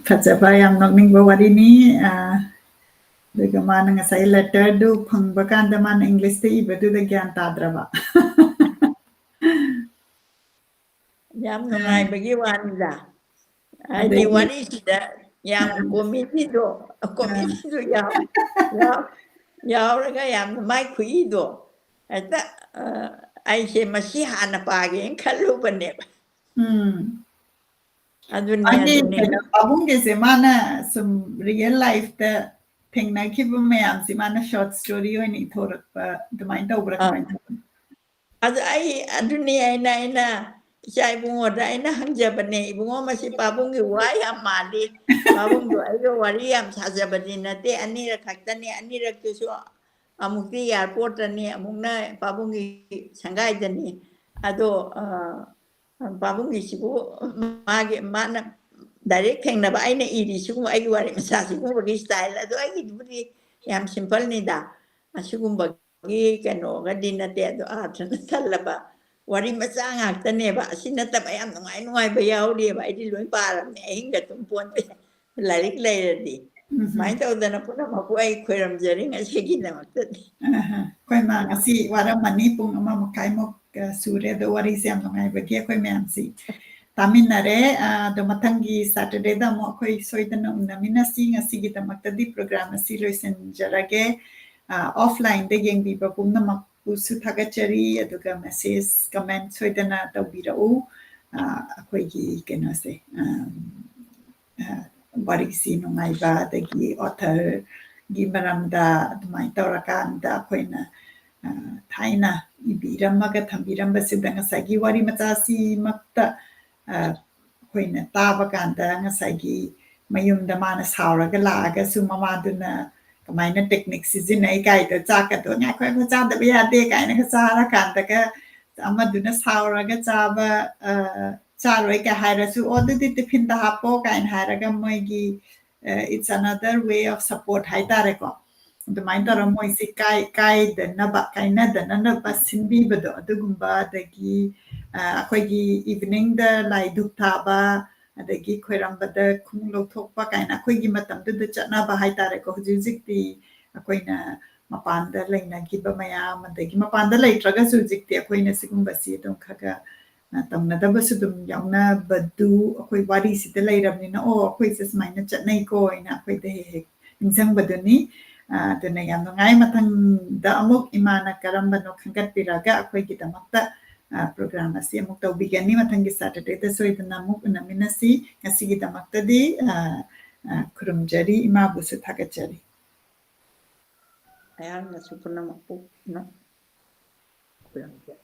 ꯐꯖꯕ, ꯌꯥꯝ ꯅꯣꯛꯅꯤꯡꯕ ꯋꯥꯔꯤꯅꯤ꯫ ꯑ, ꯑꯗꯨꯒ ꯃꯥꯅ ꯉꯁꯥꯏ ꯂꯦꯇꯔꯗꯨ ꯐꯪꯕ ꯀꯥꯟꯗ ꯃꯥꯅ ꯏꯪꯂꯤꯁꯇ ꯏꯕꯗꯨꯗ ꯒ꯭ꯌꯥꯟ ꯇꯥꯗ꯭ꯔꯕ꯫ ꯌꯥꯝ ꯅꯨꯡꯉꯥꯏꯕꯒꯤ ꯋꯥꯅꯤꯗ꯫ ꯍꯥꯏꯗꯤ ꯑꯗꯒꯤ ꯋꯥꯔꯤꯁꯤꯗ ꯌꯥꯝ ꯑꯥ꯫ ꯀꯣꯃꯦꯗꯤꯗꯣ, ꯑꯥ꯫ ꯀꯣꯃꯦꯗꯤꯗꯣ ꯌꯥꯎ-, ꯌꯥꯎ-, ꯌꯥꯎꯔꯒ ꯌꯥꯝꯅ ꯃꯥꯏ ꯈꯨꯏꯗꯣ ꯍꯦꯛꯇ, ꯑ, ꯑꯩꯁꯦ ꯃꯁꯤ ꯍꯥꯟꯅ ꯄꯥꯒꯦꯅ ꯈꯜꯂꯨꯕꯅꯦꯕ꯫ ꯎꯝ꯫ ꯑꯗꯨꯅꯦ, ꯃꯥꯒꯤ ꯑꯗꯨꯅꯦ꯫ ꯀꯩꯅꯣ, ꯄꯥꯕꯨꯡꯒꯤꯁꯦ ꯃꯥꯅ ꯁꯨꯝ real lifeꯇ ꯊꯦꯡꯅꯈꯤꯕ ꯃꯌꯥꯝꯁꯤ ꯃꯥꯅ short story ꯑꯣꯏꯅ ꯏꯊꯣꯔꯛꯄ ꯑꯗꯨꯃꯥꯏꯅ ꯇꯧꯕ꯭ꯔꯥ, ꯑꯥ꯫ ꯀꯃꯥꯏꯅ ꯇꯧꯕꯅꯣ? ꯑꯗꯨ ꯑꯩ, ꯑꯗꯨꯅꯤ ꯑꯩꯅ, ꯑꯩꯅ ꯏꯆꯥ ꯏꯕꯨꯡꯉꯣꯗ ꯑꯩꯅ ꯍꯪꯖꯕꯅꯦ, "ꯏꯕꯨꯡꯉꯣ, ꯃꯁꯤ ꯄꯥꯕꯨꯡꯒꯤ ꯋꯥ ꯌꯥꯝ ꯃꯥꯜꯂꯤ꯫ ꯄꯥꯕꯨꯡꯗꯣ ꯑꯩꯒ ꯋꯥꯔꯤ ꯌꯥꯝ ꯁꯥꯖꯕꯗꯤ ꯅꯠꯇꯦ, ꯑꯅꯤꯔꯛ ꯈꯛꯇꯅꯤ, ꯑꯅꯤꯔꯛꯇꯨꯁꯨ ꯑꯃꯨꯛꯇꯤ airportꯇꯅꯤ, ꯑꯃꯨꯛꯅ ꯄꯥꯕꯨꯡꯒꯤ ꯁꯪꯒꯥꯏꯗꯅꯤ꯫ ꯑꯗꯣ, ꯑ, ꯄꯥꯕꯨꯡꯒꯤꯁꯤꯕꯨ ꯃꯥꯒꯤ, ꯃꯥꯅ direct ꯊꯦꯡꯅꯕ ꯑꯩꯅ ꯏꯔꯤ ꯁꯤꯒꯨꯝꯕ ꯑꯩꯒꯤ ꯋꯥꯔꯤ ꯃꯆꯥ ꯁꯤꯒꯨꯝꯕꯒꯤ style, ꯑꯗꯣ ꯑꯩꯒꯤꯗꯨꯕꯨꯗꯤ ꯌꯥꯝ simpleꯅꯤꯗ꯫ ꯑꯁꯤꯒꯨꯝꯕꯒꯤ ꯀꯩꯅꯣꯒꯗꯤ ꯅꯠꯇꯦ, ꯑꯗꯣ ꯑꯥꯔꯊꯅ ꯊꯜꯂꯕ ꯋꯥꯔꯤ ꯃꯆꯥ ꯉꯥꯛꯇꯅꯦꯕ꯫ ꯑꯁꯤ ꯅꯠꯇꯕ ꯌꯥꯝ ꯅꯨꯡꯉꯥꯏ ꯅꯨꯡꯉꯥꯏꯕ ꯌꯥꯎꯔꯤꯑꯕ꯫ ꯑꯩꯗꯤ ꯂꯣꯏ ꯄꯥꯔꯕꯅꯦ, ꯑꯍꯤꯡꯒ ꯇꯨꯝ ꯄꯣꯟꯇꯦ ꯂꯥꯏꯔꯤꯛ ꯂꯩꯔꯗꯤ꯫ ꯎꯝ꯫ ꯁꯨꯃꯥꯏꯅ ꯇꯧꯗꯅ ꯄꯨꯝꯅꯃꯛꯄꯨ ꯑꯩ ꯈꯣꯏꯔꯝꯖꯔꯤ ꯉꯁꯤꯒꯤꯗꯃꯛꯇꯗꯤ꯫ ꯑꯍ, ꯑꯩꯈꯣꯏ ꯃꯥ ꯉꯁꯤ ꯋꯥꯔꯝꯃꯅꯤ, ꯄꯨꯡ ꯑꯃ ꯃꯈꯥꯏꯃꯨꯛ, ꯑ, ꯁꯨꯔꯦ꯫ ꯑꯗꯣ ꯋꯥꯔꯤꯁꯦ ꯌꯥꯝ ꯅꯨꯡꯉꯥꯏꯕꯒꯤ ꯑꯩꯈꯣꯏ ꯃꯌꯥꯝꯁꯤ ꯇꯥꯃꯤꯟꯅꯔꯦ꯫ ꯑ, ꯑꯗꯣ ꯃꯊꯪꯒꯤ Saturdayꯗ ꯑꯃꯨꯛ ꯑꯩꯈꯣꯏ ꯁꯣꯏꯗꯅ ꯎꯅꯃꯤꯟꯅꯁꯤ꯫ ꯉꯁꯤꯒꯤꯗꯃꯛꯇꯗꯤ program ꯑꯁꯤ ꯂꯣꯏꯁꯤꯟꯖꯔꯒꯦ꯫ ꯑ, offlineꯗ ꯌꯦꯡꯕꯤꯕ ꯄꯨꯝꯅꯃꯛꯄꯨꯁꯨ ꯊꯥꯒꯠꯆꯔꯤ, ꯑꯗꯨꯒ message, comment ꯁꯣꯏꯗꯅ ꯇꯧꯕꯤꯔꯛꯎ꯫ ꯑ, ꯑꯩꯈꯣꯏꯒꯤ ꯀꯩꯅꯣꯁꯦ, ꯑ, ꯑ, ꯋꯥꯔꯤꯁꯤ ꯅꯨꯡꯉꯥꯏꯕ, ꯑꯗꯒꯤ authorꯒꯤ ꯃꯔꯝꯗ ꯑꯗꯨꯃꯥꯏꯅ ꯇꯧꯔꯀꯥꯟꯗ ꯑꯩꯈꯣꯏꯅ, ꯑ, ꯊꯥꯏꯅ ꯏꯕꯤꯔꯝꯃꯒ ꯊꯝꯕꯤꯔꯝꯕꯁꯤꯗ ꯉꯁꯥꯏꯒꯤ ꯋꯥꯔꯤ ꯃꯆꯥꯁꯤꯃꯛꯇ, ꯑ, ꯑꯩꯈꯣꯏꯅ ꯇꯥꯕ ꯀꯥꯟꯗ ꯉꯁꯥꯏꯒꯤ ꯃꯌꯨꯝꯗ ꯃꯥꯅ ꯁꯥꯎꯔꯒ ꯂꯥꯛꯑꯒꯁꯨ ꯃꯃꯥꯗꯨꯅ ꯀꯃꯥꯏꯅ technique ꯁꯤꯖꯤꯟꯅꯩ ꯀꯥꯏꯗꯣ, ꯆꯥꯛꯀꯗꯣ "ꯉꯥꯏꯈꯣ, ꯉꯥꯏꯈꯣ, ꯆꯥꯗꯕ ꯌꯥꯗꯦ" ꯀꯥꯏꯅꯒ ꯆꯥꯔꯀꯥꯟꯗꯒ ꯑꯃꯗꯨꯅ ꯁꯥꯎꯔꯒ ꯆꯥꯕ, ꯑ, "ꯆꯥꯔꯣꯏ" ꯀꯥꯏ ꯍꯥꯏꯔꯁꯨ, "ꯑꯣ, ꯑꯗꯨꯗꯤ tiffinꯗ ꯍꯥꯞꯄꯣ" ꯀꯥꯏꯅ ꯍꯥꯏꯔꯒ ꯃꯣꯏꯒꯤ, ꯑ, it's another way of support ꯍꯥꯏꯇꯥꯔꯦꯀꯣ꯫ ꯑꯗꯨꯃꯥꯏꯅ ꯇꯧꯔ ꯃꯣꯏꯁꯤ ꯀꯥꯏ-, ꯀꯥꯏꯗꯅꯕ, ꯀꯥꯏꯅꯗꯅꯅꯕ ꯁꯤꯟꯕꯤꯕꯗꯣ, ꯑꯗꯨꯒꯨꯝꯕ, ꯑꯗꯒꯤ, ꯑ, ꯑꯩꯈꯣꯏꯒꯤ evening ꯗ ꯂꯥꯏ ꯙꯨꯞ ꯊꯥꯕ, ꯑꯗꯒꯤ ꯈꯣꯏꯔꯝꯕꯗ ꯈꯣꯡꯎꯞ ꯂꯧꯊꯣꯛꯄ ꯀꯥꯏꯅ ꯑꯩꯈꯣꯏꯒꯤ ꯃꯇꯝꯗꯨꯗ ꯆꯠꯅꯕ ꯍꯥꯏꯇꯥꯔꯦꯀꯣ꯫ ꯍꯧꯖꯤꯛ ꯍꯧꯖꯤꯛꯇꯤ ꯑꯩꯈꯣꯏꯅ ꯃꯄꯥꯟꯗ ꯂꯩꯅꯈꯤꯕ ꯃꯌꯥꯝ, ꯑꯗꯒꯤ ꯃꯄꯥꯟꯗ ꯂꯩꯇ꯭ꯔꯒꯁꯨ ꯍꯧꯖꯤꯛꯇꯤ ꯑꯩꯈꯣꯏꯅ ꯁꯤꯒꯨꯝꯕꯁꯤ ꯑꯗꯨꯝ ꯈꯔ ꯈꯔ, ꯑ, ꯇꯧꯅꯗꯕꯁꯨ ꯑꯗꯨꯝ ꯌꯥꯎꯅꯕꯗꯨ ꯑꯩꯈꯣꯏ ꯋꯥꯔꯤꯁꯤꯗ ꯂꯩꯔꯕꯅꯤꯅ, "ꯑꯣ, ꯑꯩꯈꯣꯏꯁꯦ ꯁꯨꯃꯥꯏꯅ ꯆꯠꯅꯩꯀꯣ" ꯍꯥꯏꯅ ꯑꯩꯈꯣꯏꯗ ꯍꯦꯛ ꯍꯦꯛ ꯅꯤꯡꯁꯤꯡꯕꯗꯨꯅꯤ꯫ ꯑ, ꯑꯗꯨꯅ ꯌꯥꯝ ꯅꯨꯡꯉꯥꯏ꯫ ꯃꯊꯪꯗ ꯑꯃꯨꯛ ꯏꯃꯥꯅ ꯀꯔꯝꯕꯅꯣ ꯈꯟꯒꯠꯄꯤꯔꯒ ꯑꯩꯈꯣꯏꯒꯤꯗꯃꯛꯇ, ꯑ, program ꯑꯁꯤ ꯑꯃꯨꯛ ꯇꯧꯕꯤꯒꯅꯤ꯫ ꯃꯊꯪꯒꯤ Saturday ꯗ ꯁꯣꯏꯗꯅ ꯑꯃꯨꯛ ꯎꯅꯃꯤꯟꯅꯁꯤ꯫ ꯉꯁꯤꯒꯤꯗꯃꯛꯇꯗꯤ, ꯑ, ꯑ, ꯈꯨꯔꯨꯝꯖꯔꯤ, ꯏꯃꯥꯕꯨꯁꯨ ꯊꯥꯒꯠꯆꯔꯤ꯫ ꯑꯩꯍꯥꯛꯅꯁꯨ ꯄꯨꯝꯅꯃꯛꯄꯨ ꯈꯨꯔꯨꯝꯖꯔꯤ꯫